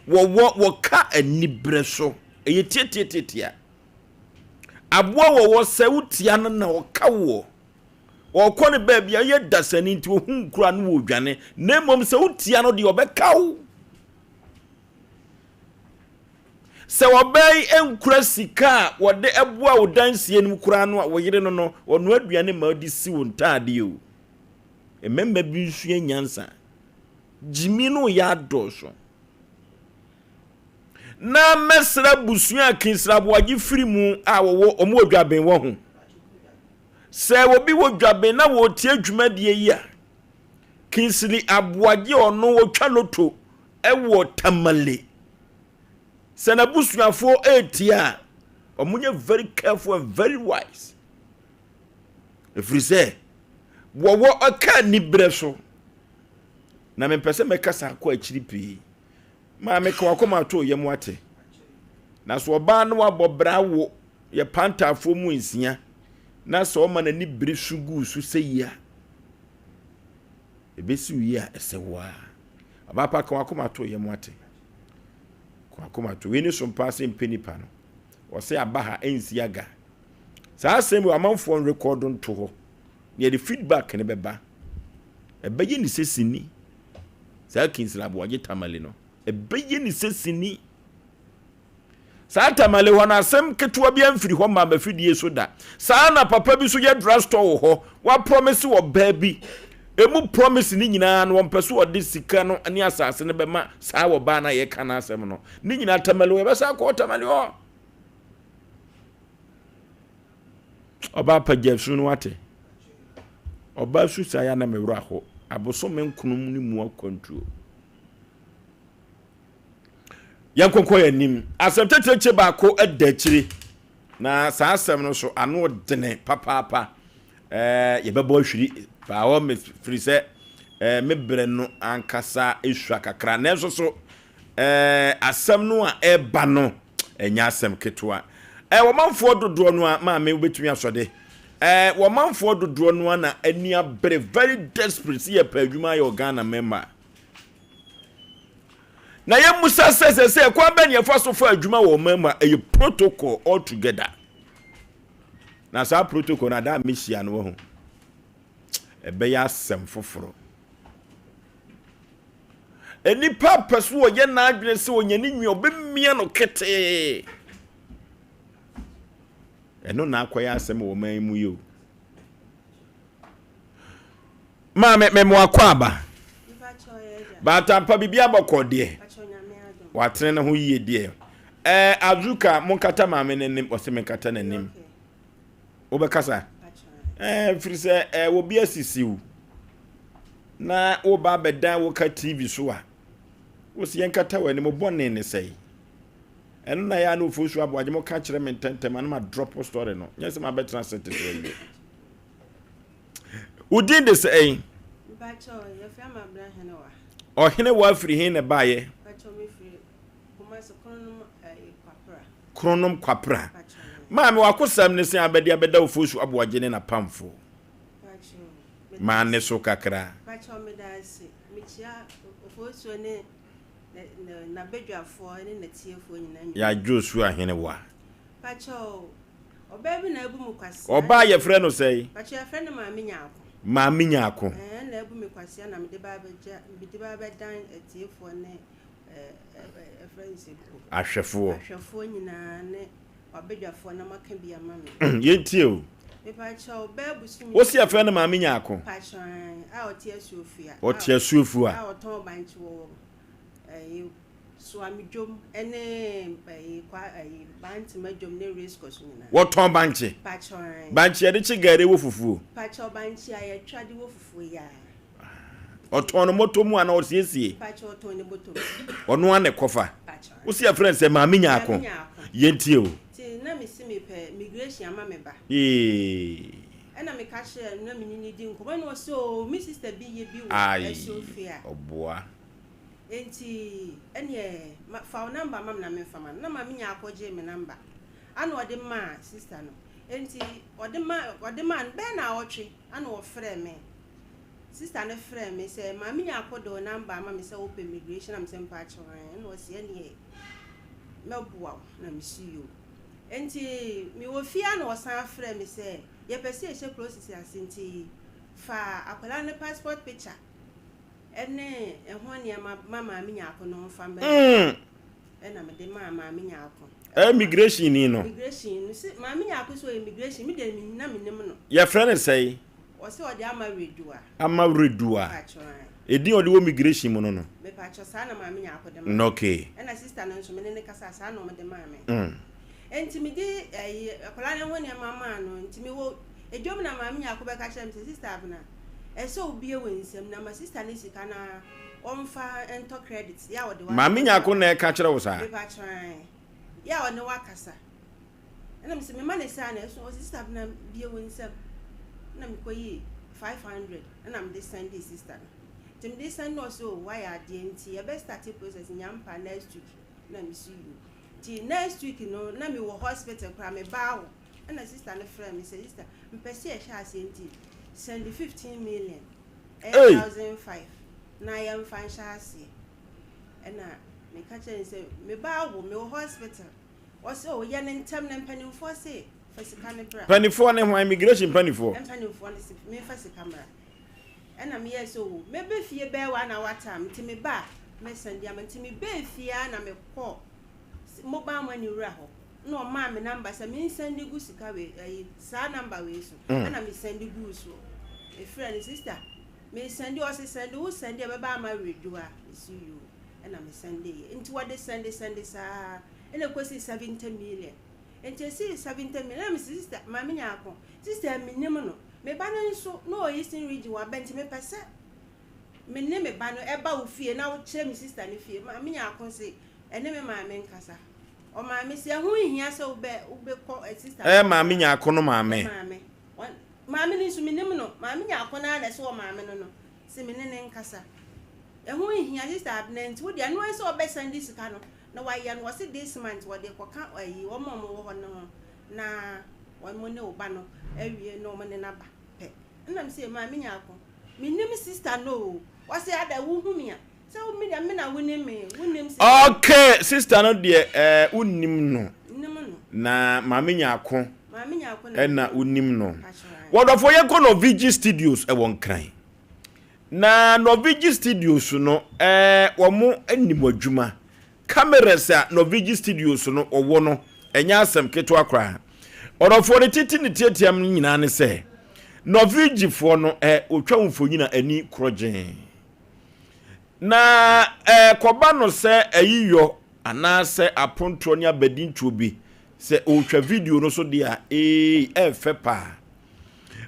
wɔwɔ wɔka aniberɛ so. Ɛyɛ tiatiatiatia. Aboa wɔwɔ sɛ wotia no na ɔka woɔ. Ɔkɔ ne baabi a ɔyɛ dasani nti ohu nkura no wɔredwane na mmom sɛ wotia no deɛ ɔbɛka wo. Sɛ ɔbaa yi nkura sika a wɔde boa wo dansie no mu koraa no a wo yere no no ɔnoa aduane ma ɔde si wo ntaadeɛ o. Mmarima bi nsua nyansa. Gyimi no yɛ adɔɔso. Na mɛsrɛ abusua a Kinsraboagye firi mu a wɔwɔ wɔn wɔ Dwaben wɔ ho. Sɛ obi wɔ Dwaben na wɔretie dwumadie yi a, Kingsley Aboagye ɔno ɔtwa loto wɔ Tamale. Sɛ n'abusuafoɔ retie a, wɔnyɛ very careful and very wise. Ɛfiri sɛ, wɔwɔ ɔka aniberɛ so. Na mempɛ sɛ mɛkasa akɔ akyiri pii. Maame ka wakoma ato yam wate. Na so ɔbaa no wabɔ bra wo yɛ pantaafoɔ mu nsia na sɛ ɔma n'ani bere su gu so sɛ yi a ɛbɛsi wo yi a ɛsɛ wo a. Ɔbaa pa ka wakoma ato yam wate. Ka wakoma ato. Wei ne so mpaa sɛ mpɛ nipa no. Ɔsɛ aba ha ɛnsi aga. Saa asɛm yi amanfoɔ nrekɔdo nto hɔ. Na yɛde feedback no bɛba. Ɛbɛyɛ ne sɛ sini. Saa Kingsley Aboagye Tamale no, ɛbɛyɛ ne sɛ sini. Saa Tamale hɔ no, asɛm ketewa bi amfiri hɔ maa m'afidie so da. Saa na papa bi nso yɛ drugstore wɔ hɔ, waprɔmese ɔbaa bi. Emu promise ne nyinaa no, wɔmpɛ so ɔde sika no ne asase no bɛma saa ɔbaa no a yɛka n'asɛm no. Ne nyinaa Tamale hɔ, yɛbɛsan akɔ Tamale hɔ. Ɔbaa pa gya su no wate. Ɔbaa su saa ya na me werɛ aho. Abosome nkono mu ne mu akwantuo. Yɛn kɔkɔ yɛn anim. Asɛm tɛkyerɛkyerɛ baako da akyire. Na saa asɛm no so ano dene papaapa. Ɛɛ yɛbɛbɔ ahwiri paa hɔ me firi sɛ ɛɛ me brɛ no ankasa esua kakra. Nanso so ɛɛ asɛm no a ɛreba no Ɛnyɛ asɛm ketewa. Ɛɛ wɔmanfoɔ dodoɔ no a maame wobɛtumi asɔ de. Ɛɛ wɔmanfoɔ dodoɔ no a na ani abere very desperate sɛ yɛpɛ adwuma ayɛ wɔ Ghana mmarima. Na yɛmmusa sɛ sɛ sɛ ɛkwan bɛn na yɛfa so fa adwuma wɔ ɔman mu a ɛyɛ protocol altogether. Na saa protocol no adaa mehyia no wɔ ho. Ɛbɛyɛ asɛm foforɔ. Nnipa pɛ so ɔyɛ n'adwene sɛ ɔnya ne nwi ɔbɛmia no ketee. Ɛno na akɔyɛ asɛm wɔ ɔman yi mu yi o. Maame mɛmo akɔ aba. Baatampa biribi abɔkɔ deɛ. Watene ne ho yie deɛ. Ɛɛ Azuka monkata maame n'anim ɔsɛ menkata n'anim. Wobɛkasa? Ɛɛ firi sɛ ɛɛ obi asisiw na woba abɛdan wo ka TV so a wosi yɛnkata w'anim bɔne ne sɛe. Ɛno na yɛ a na ofosu aboagye mo ka kyerɛ me ntɛntɛm ana ma drop story no. Nyɛ sɛ mabɛtena ase te sɛ awie. Wo din de sɛn? Ɔhene wa firi he na ɛbaeɛ? Kronom Kwapra. Maame wakosɛm ne sɛn abɛde abɛda ofosu aboagye ne n'apamfo? Maa ne so kakra. Pakyɛ meda ase. Mekyia ofosuo ne N'abadwafoɔ ne n'atiefoɔ nyinaa anwummerɛ. Yɛadwo su ahenewa. Pakyɛ ɔbaa bi na abu me kwasea. Ɔbaa yɛfrɛ no sɛn? Pakyɛ yɛfrɛ no Maame Nyarko. Maame Nyarko. Ɛɛ na abu me kwasea na mede ba abɛgya mede ba abɛdan atiefoɔ ne ɛɛ ɛfrɛ no sɛ mpo. Ahwɛfoɔ. Ahwɛfoɔ nyinaa ne w'abadwafoɔ na moaka bi ama me. Yɛntie o. Mepakyɛw, bɛɛ bosome. Wo se yɛfrɛ no Maame Nyarko? Pakyɛw, ae, a ɔte Asuofua. Ɔte Asuofua. A ɔtɔn bankye wɔ ɛyi Suame dwom ɛne ɛyi kwa ɛyi Bantama dwom ne race course nyinaa. Wɔtɔn bankye? Pakyɛw, ae. Bankye yɛde kye gari wɔ fufuo? Pakyɛw, bankye a yɛtwa de wɔ fufuo yi ara. Ɔtɔn no mmɔtɔ mu anaa ɔsiesie? Pakyɛw, ɔtɔn ne bɔtɔ mu. Ɔno ara na ɛkɔfa? Pakyɛw, ae. Wo se yɛfrɛ no sɛ Maame Nyarko? Maame Nyarko. Yɛntie o. Nti na mese mepɛ migration ama me ba. Eeii. Ɛna meka kyerɛɛ no na me ne no di nkɔmmɔ ɛna ɔse oo me sister bi yɛ bi wɔ Aii Asuofie a. ɔboa. Nti ɛneɛ ma fa wo number ma me na memfa ma no. Na maame Nyarko gyee me number ana ɔde maa sister no. Nti ɔde ma ɔde maa no bɛyɛ naawɔtwe ana ɔfrɛɛ me. Sister no frɛɛ me sɛ Maame Nyarko de wo number ama me sɛ wopɛ migration na mese mpaakyɛw ae ɛna ɔse ɛneɛ mɛboa wo na mese yoo. Nti mewɔ fie a na ɔsan frɛɛ me sɛ yɛpɛ sɛ yɛhyɛ process ase nti fa akwadaa no passport picture ɛne ɛho nneɛma ma Maame Nyarko na ɔmfa mmɛma me. Ɛna mede maa Maame Nyarko. Ɛyɛ migration ni no. Migration no se Maame Nyarko sɛ ɔyɛ migration me deɛ na menim no. Yɛfrɛ no sɛn? Ɔse ɔde ama Redua. Ama Redua. Mepakyɛw ae. Edin a ɔde wɔ migration mu no no. Mepakyɛw saa na Maame Nyarko de maa me. Okay. Ɛna sister no nso me ne no kasa saa na ɔmo de maa me. Enti me de ɛyi akwadaa no ho nneɛma maa no nti me wɔ edwom na Maame Nyarko bɛka kyerɛ me sɛ sister Abena ɛsɛ obue wo nsam na ma sister no sika na ɔmfa ntɔ credit yɛ a ɔde wa. Maame Nyarko na ɛka kyerɛ wo saa? Mepakyɛw ae. Yɛ a ɔne wo akasa. Ɛna mese mema no saa na ɛso ɔse sister Abena bue wo nsam ɛna mekɔyii 500 ɛna mede sɛndee sister no nti mede sɛnd no ɔse oh wayɛ adeɛ nti yɛbɛ starte process nyampa next week ɛna mese yoo nti next week no na mewɔ hospital koraa mebaa hɔ ɛna sister no frɛ me sɛ sister mepɛ sɛ yɛhyɛ aseɛ nti sɛnde 15 million ɛyɛ 1005 na yɛmfa nhyɛ aseɛ ɛna meka kyerɛ no sɛ mebaa wo mewɔ hospital Ɔse oh yɛ no ntɛm na mpaninfoɔ se fa sika no bra. Mpaninfoɔ ne hwan? Immigration mpaninfoɔ? Mpaninfoɔ no se menfa sika mmra. Ɛna meyɛɛ sɛ oh mɛba fie bɛyɛ one hour time nti meba a mɛsan de ama. Nti mebaa fie ara na mekɔɔ mobile money wura hɔ na ɔmaa me number sɛ mensɛnde gu sika wei ayi saa number wei so. Ɛna mesɛnde guu so. Mefrɛɛ no sister mesɛnde ɔse sɛnde wo sɛnde a ɛbɛba ama awerɛdwo a mese yoo ɛna mesɛndeeɛ. Nti wɔde sɛnde sɛnde saa. Ɛna ɛkɔsii 70 million. Nti ɛsii 70 million ɛna mese sister Maame Nyarko, sister mennim no, me ba no nso na ɔwɔ Eastern region waba nti mepɛ sɛ me ne me ba no ɛba wo fie na wokyerɛ me sister no fie. Maame Nyarko se ɛne me maame nkasa. Ɔmaame se ɛho nhia sɛ wobɛ wobɛkɔ sister no. Ɛyɛ Maame Nyarko no maame. Maame. Maame no nso mennim no. Maame Nyarko no ara na ɛsɛ ɔmaame no no se me ne no nkasa. Ɛho nhia sister Abena nti wo deɛ ɛno ara sɛ ɔbɛsan de sika no na wayɛ no wɔse this month wɔde kɔka ayi wɔn a wɔwɔ hɔ no ho na wɔn ne wo ba no awie na wɔn ne no aba pɛ ɛna me se maame Nyarko menim sister no o wɔse ada wohu me a sɛ wo me deɛ me na wonim me wonim sister no. Okay sister no deɛ ɛɛ wonim no Nim no. na maame Nyarko. Maame Nyarko na Ɛna menim. wonim no. Mpakyɛw ae. Wɔdɔfoɔ yɛnkɔ Norvigi Studios ɛwɔ Nkran. Na Norvigi Studios no ɛɛ wɔn nim adwuma. Cameras a Norvigi Studios no wɔwɔ no ɛnyɛ asɛm ketewa koraa. Ɔdɔfoɔ ne titi ne tiatiam no nyinaa ne sɛ Norvigifoɔ no ɛɛ wɔtwa wo mfonyin a ani korɔgyee. Na ɛkɔba no sɛ ayiyɔ anaasɛ apontoɔ ne abadintoɔ bi, sɛ ɔretwa video no so deɛ a, ee, ɛyɛ fɛ paa.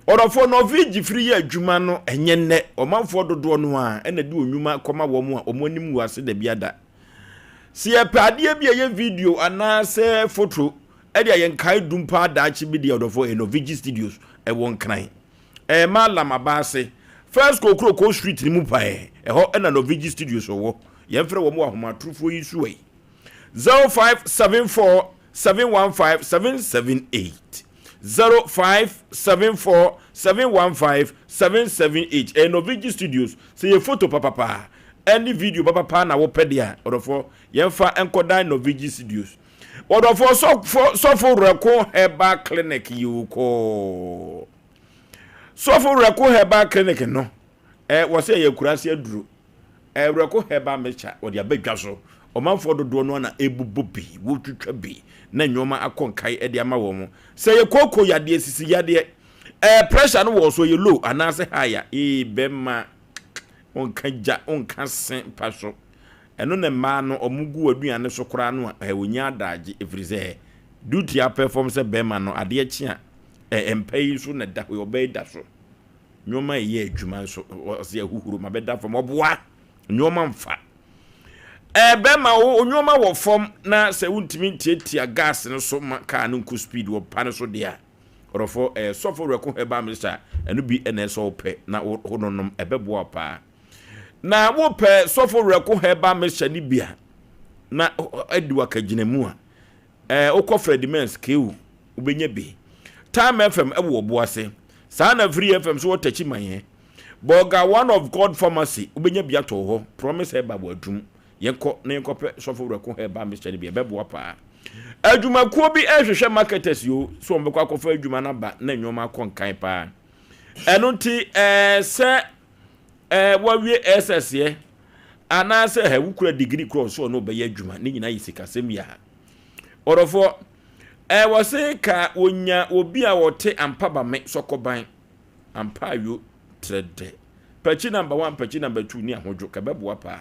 Ɔdɔfoɔ, Norvege firi yɛ adwuma no ɛnyɛ nnɛ. Ɔmanfoɔ dodoɔ no ara na ɛde wɔn nnwuma kɔma wɔn a wɔn anim ngu ase dabiada. Sɛ yɛpɛ adeɛ bi a ɛyɛ video anaasɛ foto de a yɛnkae dum paa daakye bi deɛ ɔdɔfoɔ, ɛyɛ Norvege Studios, ɛwɔ Nkran. Ɛyɛ Mallam aba ase, First Kokroko Street no mu paɛ, ɛhɔ na Norvigi Studios wɔ. Yɛmfrɛ wɔn wɔ ahomatorofoɔ yi so ɛ. 0574 715 778 0574 715 778 Ɛyɛ Norvigi Studios. Sɛ yɛ foto papapa ɛne video papapa na wopɛ deɛ a, ɔdɔfoɔ, yɛmfa nkɔdan Norvigi Studios. Ɔdɔfoɔ, sɔfo, sɔfo Werɛko Herbal Clinic yi o kɔɔ. Sɔfo Werɛko Herbal Clinic no, eh, wɔ sɛ ɛyɛ akuraase aduro. Eh, Werɛko Herbal Mixture, wɔde aba dwa so. Ɔmanfoɔ dodoɔ no na ɛbobɔ bi, wɔtwitwa bi, na nneɛma akɔ nkae de ama wɔn. Sɛ yɛ kooko yadeɛ, sisi yadeɛ, eh, pressure no wɔ so, yɛ low anaasɛ high a, ee, bɛma, wonka gya, wonka se mpa so. Ɛno na mmaa no wɔn gu aduane so koraa no a, eh, wɔnya adaagye, ɛfiri sɛ duty apɛfɔm sɛ bɛrima no, adeɛ kye a, eh, mpa yi so na ɛda hɔ yi, ɔbaa yi da so. Nneɛma ɛyɛ adwuma nso, ɔsɛ ahuhuro ma bɛda fam, ɔboa, nneɛma mfa. Eh, bɛrima, wo nneɛma wɔ fam na sɛ wontumi ntiatia gas no so ma kaa no nkɔ speed wɔ pa no so deɛ a, ɔdɔfoɔ, eh, sɔfo werɛko herbal mixture, ɛno bi na ɛsɛ wopɛ na wo nonom, ɛbɛboa wo paa. Na wopɛ sɔfo werɛko herbal mixture no bi a, na adi wakagyina mu a, eh, wokɔ Freddie Mens KU, wobɛnya bi. Time FM wɔ Obuase. Saa na Free FM so wɔ Takyi Manyɛ. Bolga One of God Pharmacy, wobɛnya bi atɔ wɔ hɔ. Promise Herbal wɔ Adum. Yɛnkɔ na yɛnkɔpɛ sɔfo werɛko herbal mixture no bi, ɛbɛboa paa. Adwumakuo bi rehwehwɛ marketers yo, so wɔn bɛkɔ akɔfa adwuma no aba na nneɛma akɔ nkan paa. Ɛno nti, eh, sɛ eh, wawie SS yɛ, anaasɛ eh, wokura degree korɔ so ɔno ɔbɛyɛ adwuma, ne nyinaa yɛ sikasɛm yɛ a. Ɔdɔfoɔ, eh, wɔse ka wɔnya obi a ɔte ampa ba me sɔkɔban, ampa ayo trɛ dɛ. Pakyi number one, pakyi number two ne ahodwo, ka bɛboa paa.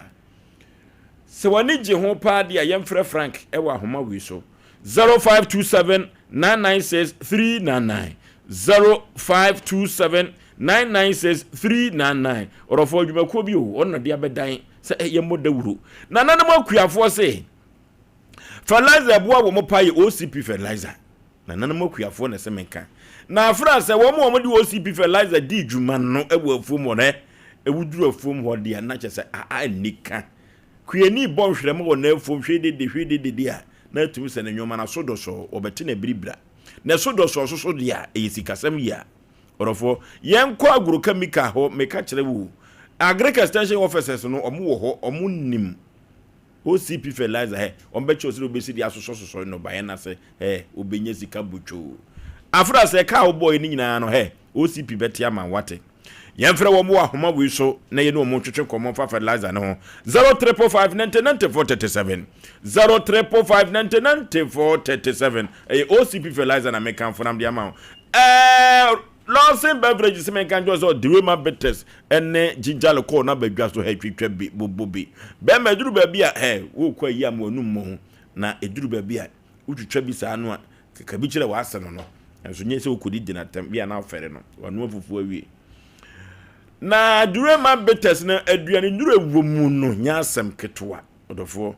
Sɛ w'ani gye ho paa deɛ a, yɛmfrɛ Frank wɔ ahoma wei so, 0527 996 399, 0527 996 399. Ɔdɔfoɔ, adwumakuo bi o, ɔno na de abɛdan sɛ yɛmmɔ dawuro. Nananom akuafoɔ se, fertilizer ɛboa wɔn paa yɛ OCP fertilizer. Nananom akuafoɔ na ɛsɛ menka. Na afra sɛ wɔn a wɔde OCP fertilizer di dwuma no wɔ afuom hɔ no, woduru afuom hɔ deɛ na kyerɛ sɛ aa nni ka. Kuani bɔ nhwerɛma wɔ n'afuom hwedede hwededede a, na atumi sɛ ne nneɛma no aso dɔsɔɔ, wɔbɛte no abiribira. Na ɛso dɔsɔɔ so so deɛ a, ɛyɛ sikasɛm yie a. Ɔdɔfoɔ, yɛnkɔ agrochemical hɔ, meka kyerɛ wo, Agric Extension Officers no, wɔn wɔ hɔ, wɔn nim OCP fertilizer hɛ, wɔn bɛkyerɛ wo sɛdeɛ wobɛsi de asosɔsosɔ nnɔbaeɛ no ase hɛ, wobɛnya sika botwoo. Afra sɛ ɛka a wobɔeɛ no nyinaa no hɛ, OCP bɛte ama wo, wate. Yɛmfrɛ wɔn wɔ ahoma wei so na yɛne wɔn ntwetwe nkɔmmɔ mfa fertilizer no ho. 0345 90 94 37 0345 90 94 37 Ɛyɛ OCP fertilizer na mekamfo nam de ama wo. Ɛɛ Lawson Beverage sɛ menka nkyerɛ sɛ ɔde Rema Bitters ne ginger liqueur no aba dwa so hɛ twitwa bi bobo bi. Bɛrima ɛduru baabi a hɛ wokɔ ayi ama w'anum mmɔ ho na ɛduru baabi a wotwitwa bi saa no a keka bi kyerɛ w'ase no no nso nyɛ sɛ wokɔdi gyina tɛm bi a na afɛre no wanoa fufuo awie. Na Durema Bitters no aduane nnuro ɛwɔ mu no nyɛ asɛm ketewa ɔdɔfoɔ.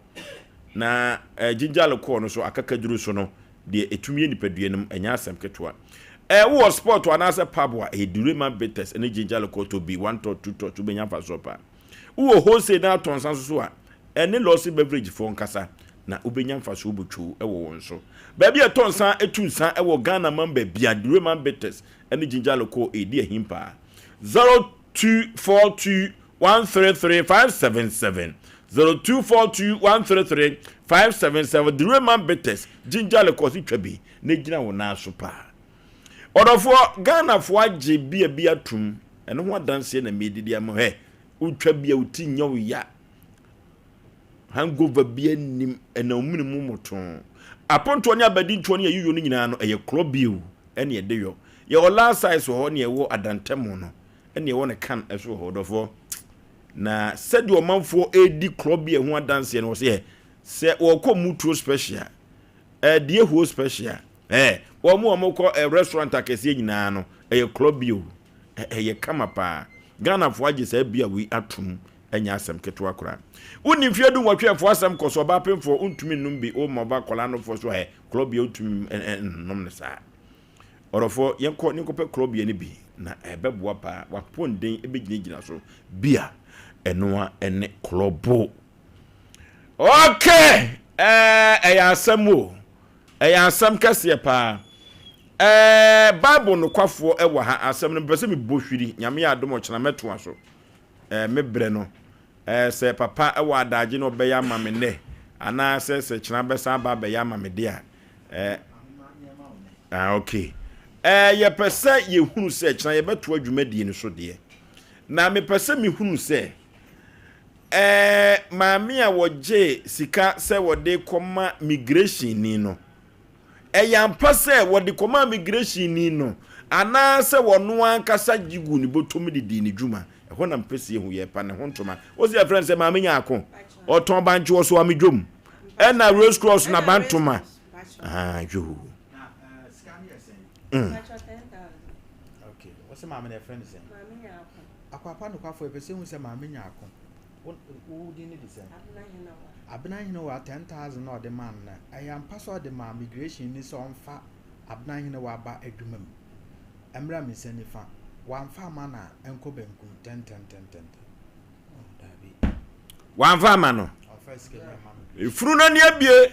Na eh, ginger liqueur no so akakaduro so no deɛ ɛtumi yɛ nipadua no mu ɛnyɛ asɛm ketewa. Eh, wowɔ sport anaasɛ pub a ɛyɛ Durema Bitters ne ginger liqueur tɔ bi one tot two tot wobɛnya mfasoɔ paa. Wowɔ wholesale na atɔ nsa nso so a ɛne Lawson Beverage foɔ nkasa na wobɛnya mfasoɔ botwoo wɔ wɔn so. Baabi a ɛtɔ nsa tu nsa wɔ Ghana man baabi a Durema Bitters ne ginger liqueur ɛredi ahim paa. 0242 133 577 0242 133 577 Durema Bitters ginger liqueur so twa bi na gyina wo nan so paa. Ɔdɔfoɔ, Ghanafoɔ agye bia bi atum. Ɛno ho adanseɛ na meredidi ama wo. Hɛ, wotwa bia wo ti nyɛ wo ya. Hangover bia nnim, ɛna wo mene mu mmotoo. Apontoɔ ne abadintoɔ ne ayiyɔ no nyinaa no, ɛyɛ korɔ bio ɛne ɛde yɔ. Yɛwɔ last size wɔ hɔ ne ɛwɔ adantamu no, ɛne ɛwɔ ne kan ɛso wɔ hɔ. Ɔdɔfoɔ, na sɛdeɛ ɔmanfoɔ ɛredi korɔ bia ho adanseɛ no, wɔ sɛ sɛ wɔkɔ mutuo special, ɛdeɛ huo special, ɛɛ wɔn a wɔkɔ ɛ restaurant akɛseɛ nyinaa no, ɛyɛ korɔ bio, ɛyɛ kama paa. Ghanafoɔ agye saa bia wei atom, ɛnyɛ asɛm ketewa koraa. Wonni mfeɛ du nwɔtwe ɛfoɔ asɛm kɔ so, ɔbaa pemfoɔ wontumi nnom bi, woma ɔba akwadaa nofoɔ so ɛ korɔ bia wontumi nnom no saa. Ɔdɔfoɔ yɛnkɔ ne nkɔpɛ korɔ bia no bi na ɛbɛboa paa, wapɔnden ɛbɛgyinagyina so bia ɛnoa ɛne korɔ bo. Okay, ɛɛ ɛyɛ asɛm o, ɛyɛ asɛm kɛseɛ paa. Ɛɛ Bible nokwafoɔ ɛwɔ ha, asɛm no mepɛ sɛ mebɔ hwiri, Nyame yɛ adom ɔkyena mɛtoa so. Ɛɛ me brɛ no, ɛɛ sɛ papa wɔ adagye na ɔbɛyɛ ama me nnɛ, anaasɛ sɛ kyena bɛsan aba abɛyɛ ama me de a, ɛɛ ah okay. Ɛɛ yɛpɛ sɛ yɛhunu sɛ kyena yɛbɛtoa dwumadie no so deɛ. Na mepɛ sɛ mehunu sɛ ɛɛ maame a wɔgyee sika sɛ wɔde kɔma migration ni no, Ɛyɛ ampa sɛ wɔde kɔmaa migrehyiini no anaasɛ ɔno ankasa gye guu ne bɔtɔ mu de dii ne dwuma? Ɛhɔ na mepɛ sɛ yɛhu. Yɛrepa ne ho ntoma. Wose yɛfrɛ no sɛ Maame Nyarko. Ɔtɔn bankye wɔ Soame dwom. Ɛna Rose Cross n'abantoma. Ah, yoo. Mm. Okay. Wose maame na yɛfrɛ no sɛn? Maame Nyarko. Akwapa nokwafo yɛpɛ sɛ hu sɛ Maame Nyarko. Wo wo din ne de sɛn? Abena Henewa. Abena Henewa 10,000 na ɔde maa no no, ɛyɛ ampa sɛ ɔde maa migration ni sɛ ɔmfa Abena Henewa aba adwuma mu? Ɛmmra me nsa nifa. Wamfa amma no a, ɛnkɔ benkum. Tɛntɛntɛntɛntɛn. Oh, daabi. Wamfa amma no. Ɔmfa sika bi amma migration. Efunu no ani abue.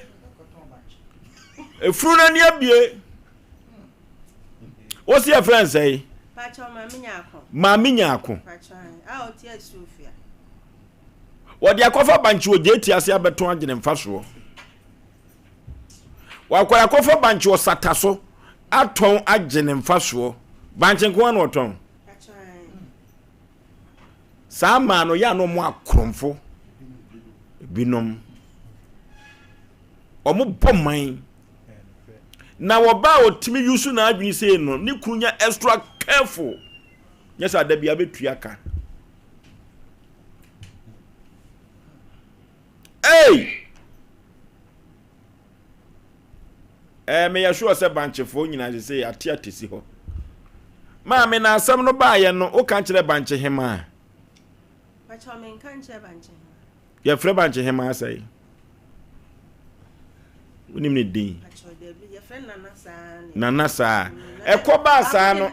Efunu no ani abue. Wosi yɛfrɛ no sɛn? Pakyɛw Maame Nyarko. Maame Nyarko. Pakyɛw a ɔte Asuofua. Wɔde akɔfa bankye wɔ gyeeti ase abɛtɔn agye ne mfasoɔ. Wakɔ akɔfa bankye wɔ sata so atɔn agye ne mfasoɔ. Bankye nko ara na ɔtɔn. Saa mmaa no yɛ a na wɔn akorɔmfo binom. Wɔn bɔ man. Na ɔbaa a ɔtumi use n'adwene sei no, ne kunu nya extra careful. Nyɛ sɛ ada bi abɛtua ka. Hey! Eh, meyɛ sure sɛ bankyefoɔ nyinaa sɛ sɛ ate ate si hɔ. Maame na asɛm no baayɛ no, woka nkyerɛ bankye hemaa? Pakyɛ menka nkyerɛ bankye hemaa. Yɛfrɛ bankye hemaa sɛe? Wonim ne din? Nana saa. Ɛkɔ baa saa no,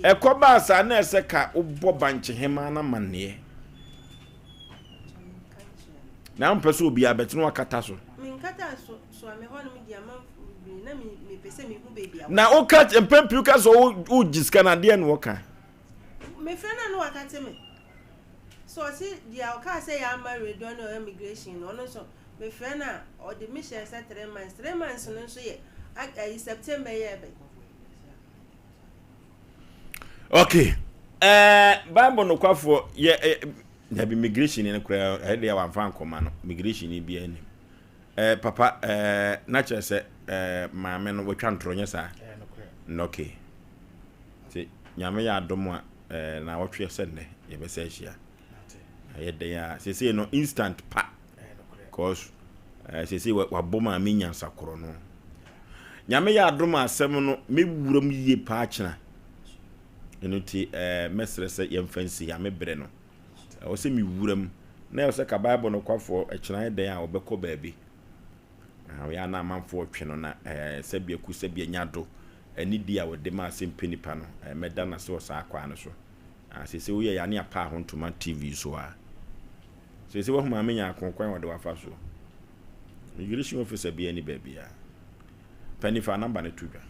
ɛkɔ baa saa na ɛsɛ ka wobɔ bankye hemaa no amanneɛ. Na wompɛ sɛ obiara bɛte na wakata so. Na woka mpɛn pii woka sɛ wogye sika no adeɛ na wɔka. Mefrɛ no a na wakate me. So ɔse deɛ ɔkaa sɛ yɛama radio ne ɔyɛ migration no ɔno nso mefrɛ no a ɔde me hyɛɛ sɛ 3 months 3 months no nso yɛ ayi September yɛ ɛbɛn. Okay. Eh, Bible nokwafoɔ yɛ eh, dabi migration no koraa ɛyɛ deɛ wamfa nkɔma no migration ni biara nim. Eh, papa eh, na kyerɛ sɛ eh, maame no watwa ntorɔ nyɛ saa? Okay. Nti Nyame yɛ adom a eh, naawɔtwe sɛ nnɛ yɛbɛsa ahyia. Na yɛ dɛn a sesei no instant pa cause eh, sesei wabɔ maame nyansa korɔ no. Nyame yɛ adom a asɛm no mɛwura mu yie paa kyena. Ɛno nti eh, mɛsrɛ sɛ yɛmfa nsi ha me berɛ no. Ɛwɔ sɛ mewura mu na ɛwɔ sɛ ka Bible no kwafoɔ ɛkyena yɛ dɛn a wɔbɛkɔ baabi. Ɔyɛ a na amanfoɔ retwe no na ɛɛ sɛbi aku sɛbi anya do anidie a wɔde ma asɛmpɛ nipa no ɛɛ mɛda no ase wɔ saa kwan no so. Ah, seesei woyɛ yane apaa ho ntoma TV so a. Seesei wahu maame nyaako kwan a wɔde wafa so. Immigration officer bi ani baabi a. Pani fa namba no to dwa.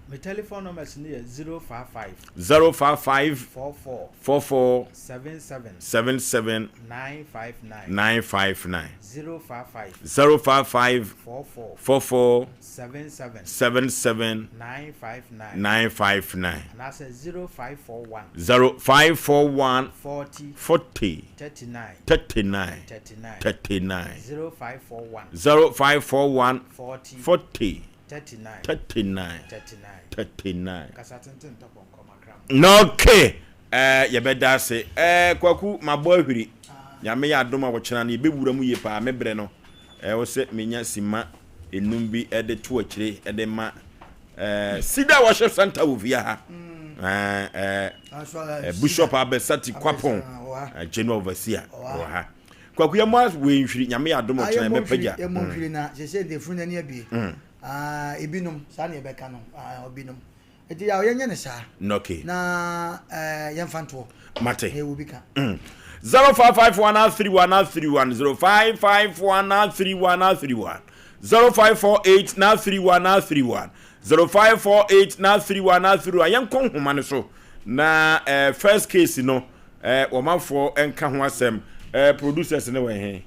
Me telephone numbers no yɛ 055. 055. 44. 44. 77. 77. 959. 959. 055. 055. 44. 44. 77. 77. 959. 959. Anaasɛ 0541. 0541. 40. 40. 39. 39. 39. 39. 0541. 0541. 40. 40. 39. 39. 39. 39. Kasa tenten tɔ pɔnkɔ makra mu. Okay. Eh, yɛbɛda ase. Eh, Kwaku, mabɔ ahwiri. Nyame yɛ adom a wɔkyena no yɛbɛwura mu yie paa. Me berɛ no, ɛwɔ sɛ menya sima enum bi de to akyire de ma eh, Sida Worship Center wɔ fie ha. Eh, eh, eh, Bishop Abesati Kwapon, eh, General Overseer wɔ ha. Kwaku yɛ mo wei nhwiri, Nyame yɛ adom ɔkyena yɛbɛpagya. Yɛmmɔ nhwiri na sese de funu n'ani abie. Ah, ebinom saa na yɛbɛka no, ah, ebinom. Eti yaw yɛnyɛ ne saa. Okay. Na eh, yɛmfa ntoɔ. Mate. Na ɛwɔ bi ka. 0551 31 31 0551 31 31 0548 31 31 0548 31 31 yɛnkɔ nhoma no so na eh, first case no eh, wɔmafoɔ nka ho asɛm eh, producers ne wɔ he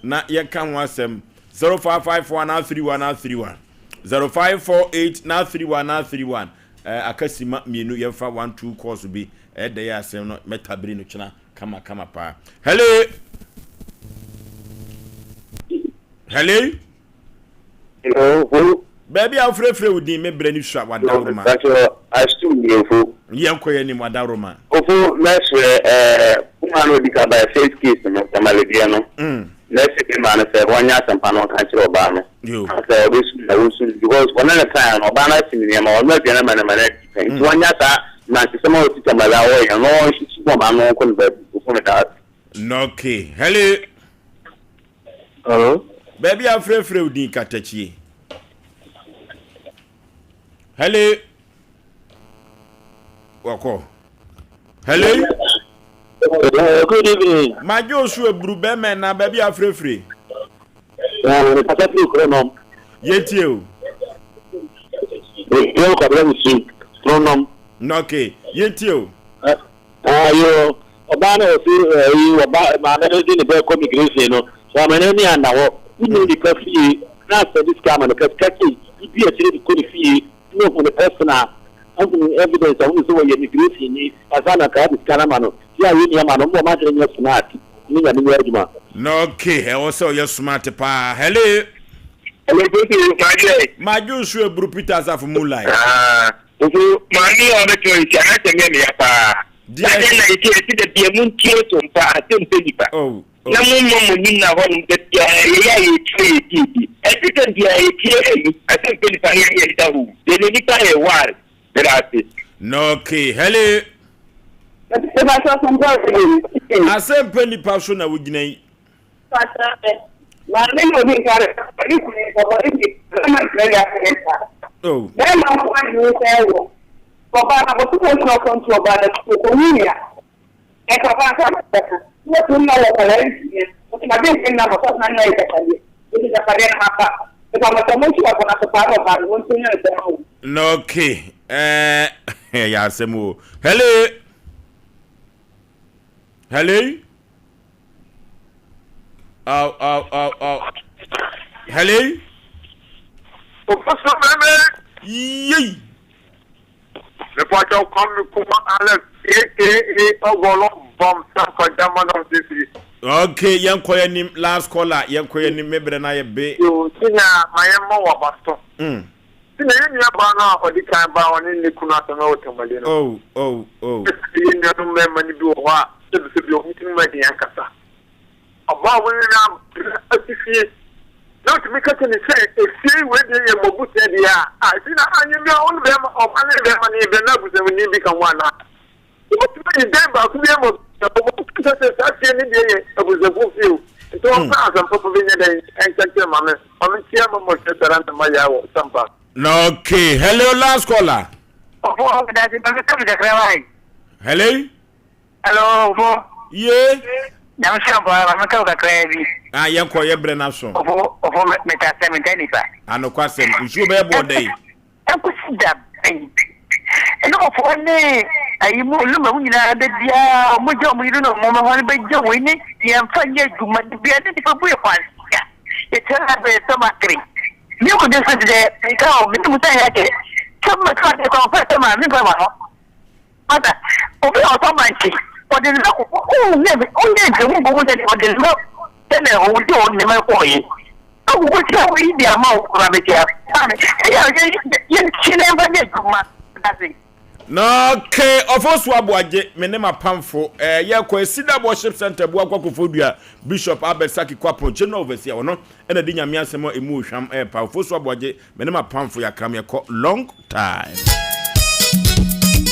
na yɛnka ho asɛm 0551 31 31 0548 31 31 eh, aka sima mmienu yɛmfa 1 2 course bi ɛdɛ yɛ asɛm no mɛtabiri no kyena kama kama paa. Hello. Hello. Hello. Baabi a wofrɛfrɛ wo din me brɛ ne sua wadaworoma. Astu mmiɛnfo. Yɛn kɔ yɛn anim wadaworoma. Ofo mɛsrɛ ɛɛ kuma no odi ka ba first case no tamaledeɛ no. Mɛsrɛ bi ma no sɛ wɔnyɛ asɛmpa no ɔnka nkyerɛ ɔbaa no. Sɛ ɔbɛsu na wɔnsu because wɔne ne kan no ɔbaa no asi ne nneɛma ɔno aduane ma ne ma no adi pɛn nti wɔnyɛ saa mmerantesɛm a wɔsi tamale a wɔyɛ no ɔnhyehye bɔmba no nkɔ ne baabi ofo me daa ase. Okay. Hello. Hello. Baabi a wofrɛfrɛ wo din katakyie. Hello. Wɔkɔ. Hello. Good evening. Madwo osu eburu bɛmɛ na baabi a wofrɛfrɛ. Kasa firi kuro nom. Yɛtie o. Yɛn kɔbla nsu kuro nom. Okay, yɛtie o. Ayo, ɔbaa no ɔsi ɛyi ɔba maame no de ne bɛ kɔ migration no, maame no ani anna hɔ, wonni nipa fie na asɛ de sika ama no ka sika sei, wodi akyire de kɔ ne fie na ohu ne personal, ahunu evidence ahunu sɛ wɔyɛ migration ni, ansa na nka de sika no ama no, ti a yɛnni ama no, mo ɔmo adwene nyɛ smart, ne nyame nyɛ adwuma. Okay, ɛwɔ sɛ ɔyɛ smart paa. Hello. Hello, Kofi, Madwe. Madwe nso eburu Peter Asafo Moonlight. Ah, Kofi, maame a ɔbɛtɔ yi ti anasɛ mi ɛmi ya paa. Deɛ. Adɛn na yɛte yɛte da bia mu ntie so mpa asɛm pɛ nipa. Oh, oh. Na mo mmɔ mo nim na hɔnom da bia yɛyɛ a yɛtie yɛtie bi. Ɛte sɛ bia yɛtie ayi asɛm pɛ nipa ne yɛ da ho. Deɛ na nipa yɛ war. Meda ase. Okay, hello. Asɛm pɛ nipa so na wogyina yi. Maame na odi nka no, ɔne kunu nkɔmmɔ nti bɛrima ntena wiase ne saa. Oh. Bɛrima nko ara ne nyinsɛn wɔ. Ɔbaa no abɔsofo nso ɔkɔ nti ɔbaa no ɔkɔwu nea. Ɛka ɔbaa nsa na ɔbɛka. Na wɔto nna wɔ nkwadaa nsia. Ɔsɛ ma den nna ma ɔsɛ na yɛ gyapadeɛ. Ɔsɛ gyapadeɛ no mafa. Ɛfa mɔtɔ mo nso wakɔ na so paa na ɔbaa no wɔn nso nya nsɛm awo. Okay. Eh, ɛyɛ asɛm o. Hello. Hello. Aw, aw, aw, aw. Hello. Ofosu mɛmɛ. Yei. Mepɔtɔ Kwame Kuma Alex aka Ɔgɔlɔ Bɔm Sanfa German of DC. Okay, yɛn kɔ yɛn nim last caller yɛn kɔ yɛn nim me brɛ na yɛ be. Yoo, sina ma yɛn mmɔ wɔ abaso. Sina yɛn nua baa no a ɔdi kan baa ɔne ne kunu asɛm ɛwɔ Tamale no. Oh, oh, oh. Yɛn nuanom mmarima no bi wɔ hɔ a sɛbisɛbi wɔn tirim yɛ den ankasa. Ɔbaa a wɔne no abrɛ asi fie na otumi ka kyerɛ no sɛ, Efie wei deɛ yɛ m'abusua deɛ a, a ɛti na anyɛ bi a wo ne bɛrima, ɔbaa ne bɛrima no yɛ bɛn na abusuani bi ka ho anaa? Wobɛtumi ayi dan baako bi ama abusuafo ma wɔka kyerɛ sɛ saa fie no deɛ yɛ abusuafo fie o. Nti wɔmfa asɛm papa bi nyɛ dɛn nka nkyerɛ maame. Maame ntia ma mmɔhwɛ sara na ma yaa wɔ sampa. Okay, hello last caller. Ɔfo, ɔdase, bɛfɛ sɛ mi kakra wa yi. Hello. Hello, Ofo. Ye. Nyame hyira mpo ma menka wo kakraa bi. Ah, yɛn kɔ yɛ brɛ n'aso. Ofo, ofo, meta sɛ menta nipa. Anokwasɛm, nsuo bɛyɛ bɔɔ dɛ yi. Ɛnkosi da Nkurɔfoɔ ne ayi mu oluma mu nyinaa da biara wɔn gya wɔn yere na wɔn hɔ no bɛgya wɔn ne yɛn fa nyɛ adwuma da biara ne nipa bu yɛ kwasia yɛkyerɛ na bɛyɛ sɛ makere ne kò de sɛ deɛ nka o me ne mu sɛ yɛ kɛ sɛ mo ka de kɔ fɛ sɛ ma me fa ma no mata obi a ɔtɔ bankye ɔde ne kɔ o ne o ne nkyɛn mu bɔ mu sɛ ɔde ne sɛ na ɔde ɔde ne kɔ yi akoko sɛ woyi de ama wo kora bɛkyɛ ɛyɛ yɛnkyi na ɛmfa nyɛ adwuma dase. Na okay, Ɔfosu Aboagye, me ne m'apamfo, eh, yɛkɔ Esida Worship Center, Buakwa Kofodua, Bishop Albert Saki Kwapong, General Overseer, ɔno na ɛde Nyame asɛm a emu ohwam ɛrepa. Ofosu Aboagye, me ne m'apamfo, yɛakram yɛkɔ long time.